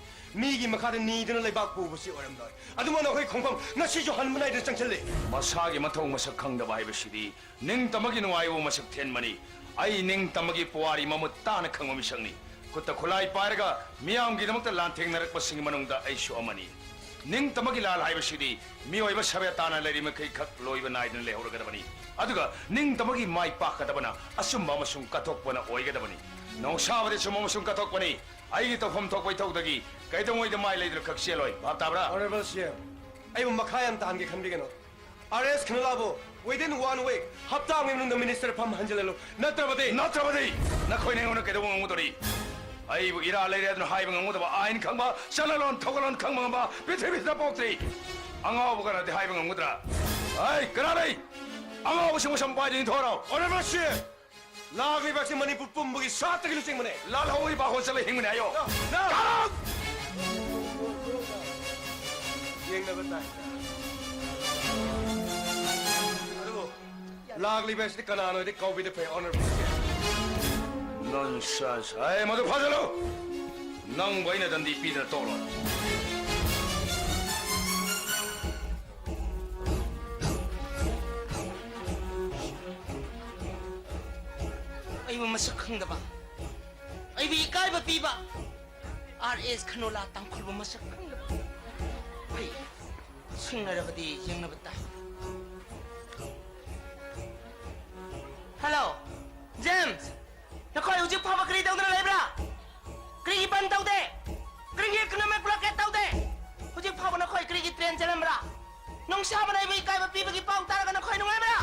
ꯃꯤꯒꯤ ꯃꯈꯥꯗ ꯅꯤꯗꯨꯅ ꯂꯩꯕꯥꯛ ꯄꯨꯕꯁꯤ ꯑꯣꯏꯔꯝꯂꯣꯏ꯫ ꯑꯗꯨꯃꯛꯅ ꯑꯩꯈꯣꯏ ꯈꯣꯡꯐꯝ ꯉꯁꯤꯁꯨ ꯍꯟꯕ ꯅꯥꯏꯗꯅ ꯆꯪꯁꯤꯜꯂꯤ꯫ ꯃꯁꯥꯒꯤ ꯃꯊꯧ ꯃꯁꯛ ꯈꯪꯗꯕ ꯍꯥꯏꯕꯁꯤꯗꯤ ꯅꯤꯡꯇꯝꯕꯒꯤ ꯅꯨꯡꯉꯥꯏꯕ ꯃꯁꯛ ꯊꯦꯟꯕꯅꯤ꯫ ꯑꯩ ꯅꯤꯡꯇꯝꯕꯒꯤ ꯄꯨꯋꯥꯔꯤ ꯃꯃꯨꯠ ꯇꯥꯅ ꯈꯪꯕ ꯃꯤꯁꯛꯅꯤ꯫ ꯈꯨꯠꯇ ꯈꯨꯠꯂꯥꯏ ꯄꯥꯏꯔꯒ ꯃꯤꯌꯥꯝꯒꯤꯗꯃꯛꯇ ꯂꯥꯟꯊꯦꯡꯅꯔꯛꯄꯁꯤꯡꯒꯤ ꯃꯅꯨꯡꯗ ꯑꯩꯁꯨ ꯑꯃꯅꯤ꯫ ꯅꯤꯡꯇꯝꯕꯒꯤ ꯂꯥꯜ ꯍꯥꯏꯕꯁꯤꯗꯤ ꯃꯤꯑꯣꯏꯕ ꯁꯚ꯭ꯌꯇꯥꯅ ꯂꯩꯔꯤꯃꯈꯩ ꯈꯛ ꯂꯣꯏꯕ ꯅꯥꯏꯗꯅ ꯂꯩꯍꯧꯔꯒꯗꯕꯅꯤ꯫ ꯑꯗꯨꯒ ꯅꯤꯡꯇꯝꯕꯒꯤ ꯃꯥꯏ ꯄꯥꯛꯀꯗꯕꯅ ꯑꯆꯨꯝꯕ ꯑꯃꯁꯨꯡ ꯀꯠꯊꯣꯛꯄꯅ ꯑꯣꯏꯒꯗꯕꯅꯤ꯫ ꯅꯣꯡꯁꯥꯕꯗꯤ ꯑꯆꯨꯝꯕ ꯑꯃꯁꯨꯡ ꯀꯠꯊꯣꯛꯄꯅꯤ꯫ ꯑꯩꯒꯤ ꯇꯧꯐꯝ ꯊꯣꯛꯄ ꯏꯊꯧꯗꯒꯤ ꯀꯩꯗꯧꯉꯩꯗ ꯃꯥꯏ ꯂꯩꯗꯨꯅ ꯈꯛ ꯆꯦꯜꯂꯣꯏ꯫ ꯚꯥꯞ ꯇꯥꯕ꯭ꯔꯥ? Honorable ꯁꯤ ꯑꯦꯝ, ꯑꯩꯕꯨ ꯃꯈꯥ ꯌꯥꯝ ꯇꯥꯍꯟꯒꯦ ꯈꯟꯕꯤꯒꯅꯨ꯫ ꯑꯥꯔ ꯑꯦꯁ ꯈꯅꯨꯂꯥꯕꯨ within one week, ꯍꯞꯇꯥ ꯑꯃꯒꯤ ꯃꯅꯨꯡꯗ ꯃꯤꯅꯤꯁꯇꯔ ꯐꯝ ꯍꯟꯖꯤꯜꯍꯜꯂꯨ꯫ ꯅꯠꯇ꯭ꯔꯕꯗꯤ ꯅꯠꯇ꯭ꯔꯕꯗꯤ ꯅꯈꯣꯏꯅ ꯑꯩꯉꯣꯟꯗ ꯀꯩꯗꯧꯕ ꯉꯝꯒꯗꯧꯔꯤ? ꯑꯩꯕꯨ ꯏꯔꯥ ꯂꯩꯔꯦ ꯑꯗꯨꯅ ꯍꯥꯏꯕ ꯉꯝꯒꯗꯕ ꯑꯥꯏꯟ ꯈꯪꯕ, ꯆꯠꯅꯂꯣꯟ ꯊꯧꯒꯜꯂꯣꯟ ꯈꯪꯕ ꯉꯝꯕ ꯄ꯭ꯔꯤꯊꯤꯕꯤꯁꯤꯗ ꯄꯣꯛꯇ꯭ꯔꯤ꯫ ꯑꯉꯥꯎꯕ ꯈꯔꯗꯤ ꯍꯥꯏꯕ ꯉꯝꯒꯗ꯭ꯔꯥ? ꯑꯩ ꯀꯅꯥ ꯂꯩ? ꯑꯉꯥꯎꯕꯁꯤꯡꯕꯨ ꯁꯨꯝ ꯄꯥꯏꯗꯨꯅ ꯊꯣꯔꯛꯑꯣ꯫ Honorable Chief, ꯂꯥꯛꯂꯤꯕ ꯑꯁꯤ ꯃꯅꯤꯄꯨꯔ ꯄꯨꯝꯕꯒꯤ ꯁꯥꯇ꯭ꯔꯒꯤ ꯂꯨꯆꯤꯡꯕꯅꯤ꯫ ꯂꯥꯜꯍꯧꯕꯒꯤ ꯄꯥꯈꯣꯟ ꯆꯠꯂ ꯍꯤꯡꯕꯅꯤ ꯍꯥꯏꯌꯣ꯫ No! ꯀꯔꯝ? ꯌꯦꯡꯅꯕ ꯇꯥꯏ꯫ ꯑꯗꯨꯕꯨ ꯂꯥꯛꯂꯤꯕ ꯑꯁꯤꯗꯤ ꯀꯅꯥꯅꯣ ꯍꯥꯏꯗꯤ ꯀꯧꯕꯤꯗ ꯐꯩ, Honorable Chief꯫ Nonsense꯫ ꯑꯦ, ꯃꯗꯨ ꯐꯥꯖꯜꯂꯨ꯫ ꯅꯪꯕꯨ ꯑꯩꯅ ꯗꯟꯗꯤ ꯄꯤꯗꯅ ꯇꯣꯛꯂꯣꯏ꯫ ꯑꯩꯕꯨ ꯃꯁꯛ ꯈꯪꯗꯕ, ꯑꯩꯕꯨ ꯏꯀꯥꯏꯕ ꯄꯤꯕ, ꯑꯥꯔ ꯑꯦꯁ ꯈꯅꯣꯂꯥ ꯇꯥꯡꯈꯨꯜꯕꯨ ꯃꯁꯛ ꯈꯪꯗꯕ꯫ ꯑꯩ ꯁꯤꯡꯅꯔꯕꯗꯤ ꯌꯦꯡꯅꯕ ꯇꯥꯏ꯫ Hello, James! ꯅꯈꯣꯏ ꯍꯧꯖꯤꯛ ꯐꯥꯎꯕ ꯀꯔꯤ ꯇꯧꯗꯨꯅ ꯂꯩꯕ꯭ꯔꯥ? ꯀꯔꯤꯒꯤ ꯕꯟ ꯇꯧꯗꯦ? ꯀꯔꯤꯒꯤ economic blockade ꯇꯧꯗꯦ? ꯍꯧꯖꯤꯛ ꯐꯥꯎꯕ ꯅꯈꯣꯏ ꯀꯔꯤꯒꯤ ꯇ꯭ꯔꯦꯟ ꯆꯠꯂꯝꯕ꯭ꯔꯥ? ꯅꯨꯡꯁꯥꯕꯅ ꯑꯩꯕꯨ ꯏꯀꯥꯏꯕ ꯄꯤꯕꯒꯤ ꯄꯥꯎ ꯇꯥꯔꯒ ꯅꯈꯣꯏ ꯅꯨꯡꯉꯥꯏꯕ꯭ꯔꯥ?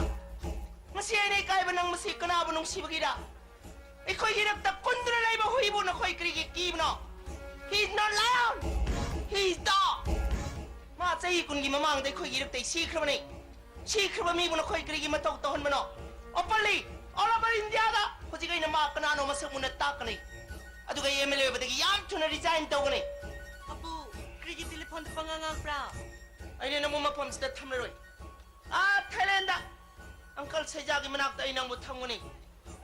ꯉꯁꯤ ꯑꯩꯅ ꯏꯀꯥꯏꯕ ꯅꯪ ꯃꯁꯤ ꯀꯅꯥꯕꯨ ꯅꯨꯡꯁꯤꯕꯒꯤꯔ? ꯑꯩꯈꯣꯏꯒꯤ ꯏꯔꯛꯇ ꯀꯨꯟꯗꯨꯅ ꯂꯩꯕ ꯍꯨꯏꯕꯨ ꯅꯈꯣꯏ ꯀꯔꯤꯒꯤ ꯀꯤꯕꯅꯣ? He is not lion! He is dog! ꯃꯥ ꯆꯍꯤ ꯀꯨꯟꯒꯤ ꯃꯃꯥꯡꯗ ꯑꯩꯈꯣꯏꯒꯤ ꯏꯔꯛꯇꯩ ꯁꯤꯈ꯭ꯔꯕꯅꯤ꯫ ꯁꯤꯈ꯭ꯔꯕ ꯃꯤꯕꯨ ꯅꯈꯣꯏ ꯀꯔꯤꯒꯤ ꯃꯇꯧ ꯇꯧꯍꯟꯕꯅꯣ? Openly, all over India ꯗ ꯍꯧꯖꯤꯛ ꯑꯩꯅ ꯃꯥ ꯀꯅꯥꯅꯣ ꯃꯁꯛ ꯃꯨꯟꯅ ꯇꯥꯛꯀꯅꯤ꯫ ꯑꯗꯨꯒ ꯑꯩ ꯑꯦꯝ ꯑꯦꯜ ꯑꯦ ꯑꯣꯏꯕꯗꯒꯤ ꯌꯥꯝ ꯊꯨꯅ resign ꯇꯧꯒꯅꯤ꯫ ꯑꯄꯨ, ꯀꯔꯤꯒꯤ ꯇꯦꯂꯤꯐꯣꯟꯗ ꯄꯉꯥꯡ ꯉꯥꯡꯕ꯭ꯔꯥ? ꯑꯩꯅ ꯅꯪꯕꯨ ꯃꯐꯝꯁꯤꯗ ꯊꯝꯂꯔꯣꯏ꯫ ꯑꯥ, ꯊꯥꯏꯂꯦꯟꯗ ꯑꯪꯀꯜ ꯁꯩꯖꯥꯒꯤ ꯃꯅꯥꯛꯇ ꯑꯩ ꯅꯪꯕꯨ ꯊꯝꯒꯅꯤ꯫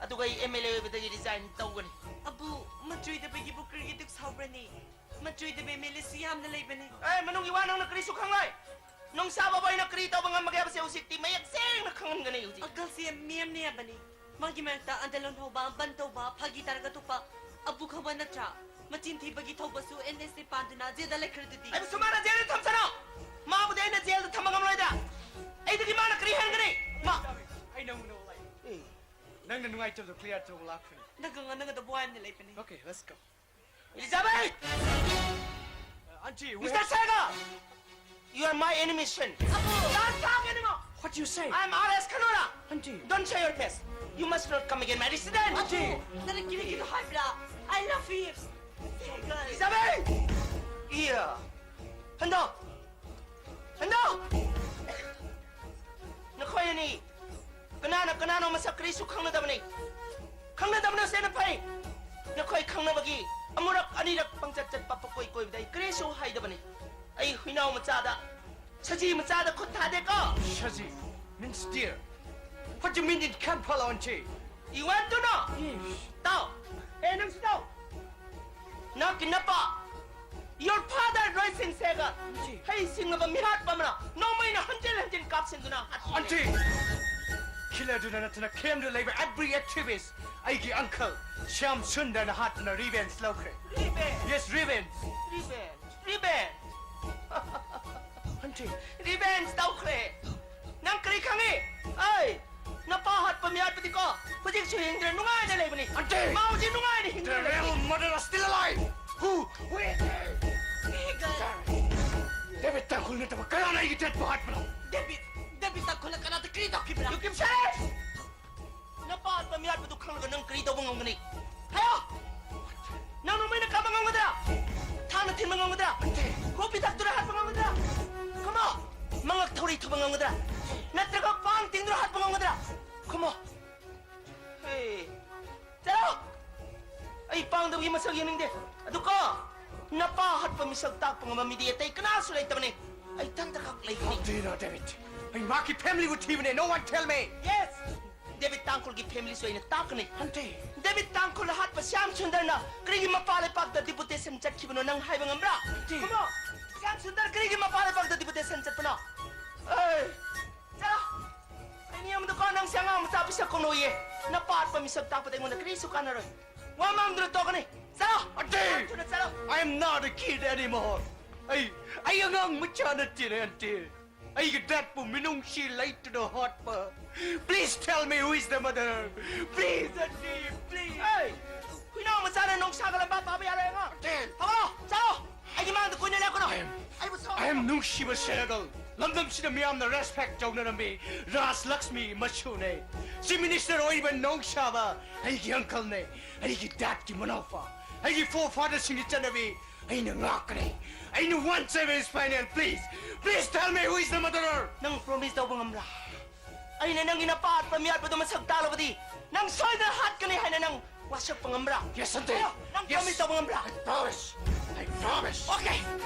ꯑꯗꯨꯒ ꯑꯩ ꯑꯦꯝ ꯑꯦꯜ ꯑꯦ ꯑꯣꯏꯕꯗꯒꯤ resign ꯇꯧꯒꯅꯤ꯫ ꯑꯄꯨ, ꯃꯆꯣꯏꯗꯕꯒꯤꯕꯨ ꯀꯔꯤꯒꯤ ꯗꯨꯛ ꯁꯥꯎꯕ꯭ꯔꯅꯤ? ꯃꯆꯣꯏꯗꯕ ꯑꯦꯝ ꯑꯦꯜ ꯑꯦꯁꯨ ꯌꯥꯝꯅ ꯂꯩꯕꯅꯤ꯫ ꯑꯦ, ꯃꯅꯨꯡꯒꯤ ꯋꯥ ꯅꯪꯅ ꯀꯔꯤꯁꯨ ꯈꯪꯂꯣꯏ꯫ ꯅꯨꯡꯁꯥꯕꯕꯨ ꯑꯩꯅ ꯀꯔꯤ ꯇꯧꯕ ꯉꯝꯕꯒꯦ ꯍꯥꯏꯕꯁꯦ ꯍꯧꯖꯤꯛꯇꯤ ꯃꯌꯦꯛ ꯁꯦꯡꯅ ꯈꯪꯍꯟꯒꯅꯤ ꯍꯧꯖꯤꯛ꯫ ꯑꯪꯀꯜꯁꯦ ꯃꯤꯌꯥꯝꯅ ꯌꯥꯝꯕꯅꯤ꯫ ꯃꯥꯒꯤ ꯃꯔꯛꯇ ꯑꯟꯗꯂꯣꯟ ꯍꯧꯕ, ꯕꯟ ꯇꯧꯕ, ꯐꯥꯒꯤ ꯇꯥꯔꯒ ꯇꯣꯛꯄ꯫ ꯑꯕꯨ ꯈꯪꯕ ꯅꯠꯇ꯭ꯔꯥ? ꯃꯆꯤꯟ ꯊꯤꯕꯒꯤ ꯊꯧꯕꯁꯨ ꯑꯦꯟ ꯑꯦꯁ ꯑꯦ ꯄꯥꯟꯗꯨꯅ ꯖꯦꯜꯗ ꯂꯩꯈ꯭ꯔꯗꯨꯗꯤ꯫ ꯑꯩꯕꯨꯁꯨ ꯃꯥꯅ ꯖꯦꯜꯗ ꯊꯝꯁꯅꯣ꯫ ꯃꯥꯕꯨꯗꯤ ꯑꯩꯅ ꯖꯦꯜꯗ ꯊꯝꯕ ꯉꯝꯂꯣꯏꯗ꯫ ꯑꯩꯗꯒꯤ ꯃꯥꯅ ꯀꯔꯤ ꯍꯦꯟꯒꯅꯤ? ꯃꯥ I know, I know, like, ꯑꯦ꯫ ꯅꯪꯅ ꯅꯨꯡꯉꯥꯏꯇꯕꯗꯣ clear ꯇꯧꯕ ꯂꯥꯛꯄꯅꯤ꯫ ꯅꯪꯒ ꯉꯥꯡꯅꯒꯗꯕ ꯋꯥ ꯌꯥꯝꯅ ꯂꯩꯕꯅꯤ꯫ Okay, let's go. Elizabeth! Uh, Auntie, we Mister have Sega! You are my enemy, son. Don't talk anymore! What you say? I am R S Khanora. Auntie. Don't show your face. You must not come again my resident. Auntie! ꯅꯪꯅ ꯀꯔꯤꯒꯤꯅꯣ ꯍꯥꯏꯕ꯭ꯔꯥ? I love him. Elizabeth! Yeah. ꯍꯟꯗꯣ! ꯍꯟꯗꯣ! ꯅꯈꯣꯏ ꯑꯅꯤ ꯃꯥꯅ ꯀꯅꯥꯅꯣ ꯃꯁꯛ ꯀꯔꯤꯁꯨ ꯈꯪꯅꯗꯕꯅꯤ꯫ ꯈꯪꯅꯗꯕꯅ ꯍꯦꯟꯅ ꯐꯩ꯫ ꯅꯈꯣꯏ ꯈꯪꯅꯕꯒꯤ ꯑꯃꯨꯔꯛ ꯑꯅꯤꯔꯛ ꯄꯪꯆꯠ ꯆꯠꯄ ꯄꯪꯀꯣꯏ ꯀꯣꯏꯕꯗ ꯑꯩ ꯀꯔꯤꯁꯨ ꯍꯥꯏꯗꯕꯅꯤ꯫ ꯑꯩ ꯍꯨꯏꯅꯥꯎ ꯃꯆꯥꯗ, ꯁꯖꯤ ꯃꯆꯥꯗ ꯈꯨꯠ ꯊꯥꯗꯦꯀꯣ꯫ Shaji means deer. What do you mean it can't follow, auntie? You want to know? Yes. ꯇꯥꯎ꯫ ꯑꯦ, ꯅꯪꯁꯨ ꯇꯥꯎ꯫ ꯅꯪꯒꯤ ꯅꯄꯥ, your father, ꯔꯣꯏꯁꯤꯟ ꯁꯦꯒ, ꯍꯩ ꯁꯤꯡꯂꯕ ꯃꯤꯍꯥꯠꯄ ꯑꯃꯅ ꯅꯣꯡꯃꯩꯅ ꯍꯟꯖꯤꯟ ꯍꯟꯖꯤꯟ ꯀꯥꯞꯁꯤꯟꯗꯨꯅ ꯍꯥꯠꯈꯤ꯫ Auntie! Killer ꯗꯨꯅ ꯅꯠꯇꯅ camp ꯗ ꯂꯩꯕ every activist ꯑꯩꯒꯤ uncle ꯁ꯭ꯌꯥꯝ ꯁꯨꯟꯗꯔꯅ ꯍꯥꯠꯇꯨꯅ revenge ꯂꯧꯈ꯭ꯔꯦ꯫ Revenge? Yes, revenge. Revenge? Revenge? Auntie! Revenge ꯇꯧꯈ꯭ꯔꯦ꯫ ꯅꯪ ꯀꯔꯤ ꯈꯪꯉꯤ? ꯑꯩ ꯅꯄꯥ ꯍꯥꯠꯄ ꯃꯤꯍꯥꯠꯄꯗꯤꯀꯣ, ꯍꯧꯖꯤꯛꯁꯨ ꯍꯤꯡꯗ꯭ꯔꯦ, ꯅꯨꯡꯉꯥꯏꯅ ꯂꯩꯕꯅꯤ꯫ Auntie! ꯃꯥ ꯍꯧꯖꯤꯛ ꯅꯨꯡꯉꯥꯏꯅ ꯍꯤꯡꯗ꯭ꯔꯦ꯫ The real murderer is still alive! Who? Who is he? David ꯇꯥꯡꯈꯨꯜ ꯅꯠꯇꯕ ꯀꯅꯥꯅ ꯑꯩꯒꯤ dad ꯄꯨ ꯍꯥꯠꯄꯅꯣ? David, David ꯇꯥꯡꯈꯨꯜꯅ ꯀꯅꯥꯗ ꯀꯔꯤ ꯇꯧꯈꯤꯕ꯭ꯔꯥ? You keep silence! ꯅꯄꯥ ꯍꯥꯠꯄ ꯃꯤꯍꯥꯠꯄꯗꯨ ꯈꯪꯂꯒ ꯅꯪ ꯀꯔꯤ ꯇꯧꯕ ꯉꯝꯒꯅꯤ? ꯍꯥꯏꯌꯣ! ꯅꯪ ꯅꯣꯡꯃꯩꯅ ꯀꯥꯞꯄ ꯉꯝꯒꯗ꯭ꯔꯥ? ꯊꯥꯡꯅ ꯊꯤꯟꯕ ꯉꯝꯒꯗ꯭ꯔꯥ? ꯈꯣꯛꯄꯤ ꯊꯛꯇꯨꯅ ꯍꯥꯠꯄ ꯉꯝꯒꯗ꯭ꯔꯥ? Come on! ꯃꯉꯛ ꯊꯧꯔꯤ ꯊꯨꯕ ꯉꯝꯒꯗ꯭ꯔꯥ? ꯅꯠꯇ꯭ꯔꯒ ꯄꯥꯡ ꯇꯤꯡꯗꯨꯅ ꯍꯥꯠꯄ ꯉꯝꯒꯗ꯭ꯔꯥ? Come on! ꯍꯦ, ꯆꯠꯂꯣ! ꯑꯩ ꯄꯥꯡꯗꯕꯒꯤ ꯃꯁꯛ ꯌꯦꯡꯅꯤꯡꯗꯦ꯫ ꯑꯗꯨꯀꯣ, ꯅꯄꯥ ꯍꯥꯠꯄ ꯃꯤꯁꯛ ꯇꯥꯛꯄ ꯉꯝꯕ ꯃꯤꯗꯤ ꯑꯇꯩ ꯀꯅꯥꯁꯨ ꯂꯩꯇꯕꯅꯤ꯫ ꯑꯩ ꯏꯊꯟꯇ ꯈꯛ ꯂꯩꯕꯅꯤ꯫ How do you know, David? ꯑꯩ ꯃꯍꯥꯛꯀꯤ family ꯕꯨ ꯊꯤꯕꯅꯦ꯫ No one tell me. Yes! ꯗꯦꯕꯤꯠ ꯇꯥꯡꯈꯨꯜꯒꯤ family ꯁꯨ ꯑꯩꯅ ꯇꯥꯛꯀꯅꯤ꯫ Auntie! ꯗꯦꯕꯤꯠ ꯇꯥꯡꯈꯨꯜ ꯍꯥꯠꯄ ꯁ꯭ꯌꯥꯝ ꯁꯨꯟꯗꯔꯅ ꯀꯔꯤꯒꯤ ꯃꯄꯥ ꯂꯩꯄꯥꯛꯇ deputation ꯆꯠꯈꯤꯕꯅꯣ ꯅꯪ ꯍꯥꯏꯕ ꯉꯝꯕ꯭ꯔꯥ? Auntie! Come on! Shyam Sundar ꯀꯔꯤꯒꯤ ꯃꯄꯥ ꯂꯩꯄꯥꯛꯇ deputation ꯆꯠꯄꯅꯣ? ꯑꯩ, ꯆꯠꯂꯣ! ꯑꯩ ꯃꯤ ꯑꯃꯗꯀꯣ ꯅꯪꯁꯦ ꯑꯉꯥꯡ ꯃꯆꯥ ꯄꯤꯁꯛ ꯀꯧꯅꯧꯌꯦ꯫ ꯅꯄꯥ ꯍꯥꯠꯄ ꯃꯤꯁꯛ ꯇꯥꯛꯄꯗ ꯑꯩꯉꯣꯟꯗ ꯀꯔꯤꯁꯨ ꯀꯥꯟꯅꯔꯣꯏ꯫ ꯋꯥ ꯃꯥꯡꯗꯨꯅ ꯇꯣꯛꯀꯅꯤ꯫ ꯆꯠꯂꯣ! Auntie! ꯊꯨꯅ ꯆꯠꯂꯣ! I am not a kid anymore. ꯑꯩ, ꯑꯩ ꯑꯉꯥꯡ ꯃꯆꯥ ꯅꯠꯇꯦꯅꯦ, auntie. ꯑꯩꯒꯤ dad ꯄꯨ ꯃꯤꯅꯨꯡꯁꯤ ꯂꯩꯇꯅ ꯍꯥꯠꯄ꯫ Please tell me who is the murderer. Please, auntie, please. Hey! ꯍꯨꯏꯅꯥꯎ ꯃꯆꯥꯅ ꯅꯣꯡꯁꯥꯒ ꯂꯝꯕꯥ ꯄꯥꯕ ꯌꯥꯔꯣꯏ ꯑꯉꯥꯡ꯫ Auntie! ꯍꯧꯒꯠꯂꯣ! ꯆꯠꯂꯣ! ꯑꯩꯒꯤ ꯃꯥꯡꯗ ꯀꯨꯏꯅ ꯂꯦꯞꯀꯅꯨ! I am, ꯑꯩꯕꯨ ꯁꯥꯎ- I am ꯅꯨꯡꯁꯤꯕ ꯁꯦꯔꯒꯜ꯫ ꯂꯝꯗꯝꯁꯤꯗ ꯃꯤꯌꯥꯝꯅ respect ꯇꯧꯅꯔꯝꯃꯤ꯫ ꯔꯥꯖ ꯂꯛꯁꯃꯤ ꯃꯁꯨꯅꯦ꯫ Chief Minister ꯑꯣꯏꯔꯤꯕ ꯅꯣꯡꯁꯥꯕ ꯑꯩꯒꯤ uncle ꯅꯦ꯫ ꯑꯩꯒꯤ dad ꯀꯤ ꯃꯅꯥꯎꯄꯥ꯫ ꯑꯩꯒꯤ forefather ꯁꯤꯡꯒꯤ ꯆꯠꯅꯕꯤ ꯑꯩꯅ ꯉꯥꯛꯀꯅꯤ꯫ ꯑꯩꯅ one seven is final, please. Please tell me who is the murderer. ꯅꯪ promise ꯇꯧꯕ ꯉꯝꯕ꯭ꯔꯥ? ꯑꯩꯅ ꯅꯪꯒꯤ ꯅꯄꯥ ꯍꯥꯠꯄ ꯃꯤꯍꯥꯠꯄꯗꯣ ꯃꯁꯛ ꯇꯥꯛꯂꯕꯗꯤ ꯅꯪ ꯁꯣꯏꯗꯅ ꯍꯥꯠꯀꯅꯤ ꯍꯥꯏꯅ ꯅꯪ ꯋꯥꯁꯛꯄ ꯉꯝꯕ꯭ꯔꯥ? Yes, Auntie. ꯍꯥꯏꯌꯣ, ꯅꯪ Yes. ꯄ꯭ꯔꯣꯃꯤꯁ ꯇꯧꯕ ꯉꯝꯕ꯭ꯔꯥ? I promise. I promise. Okay,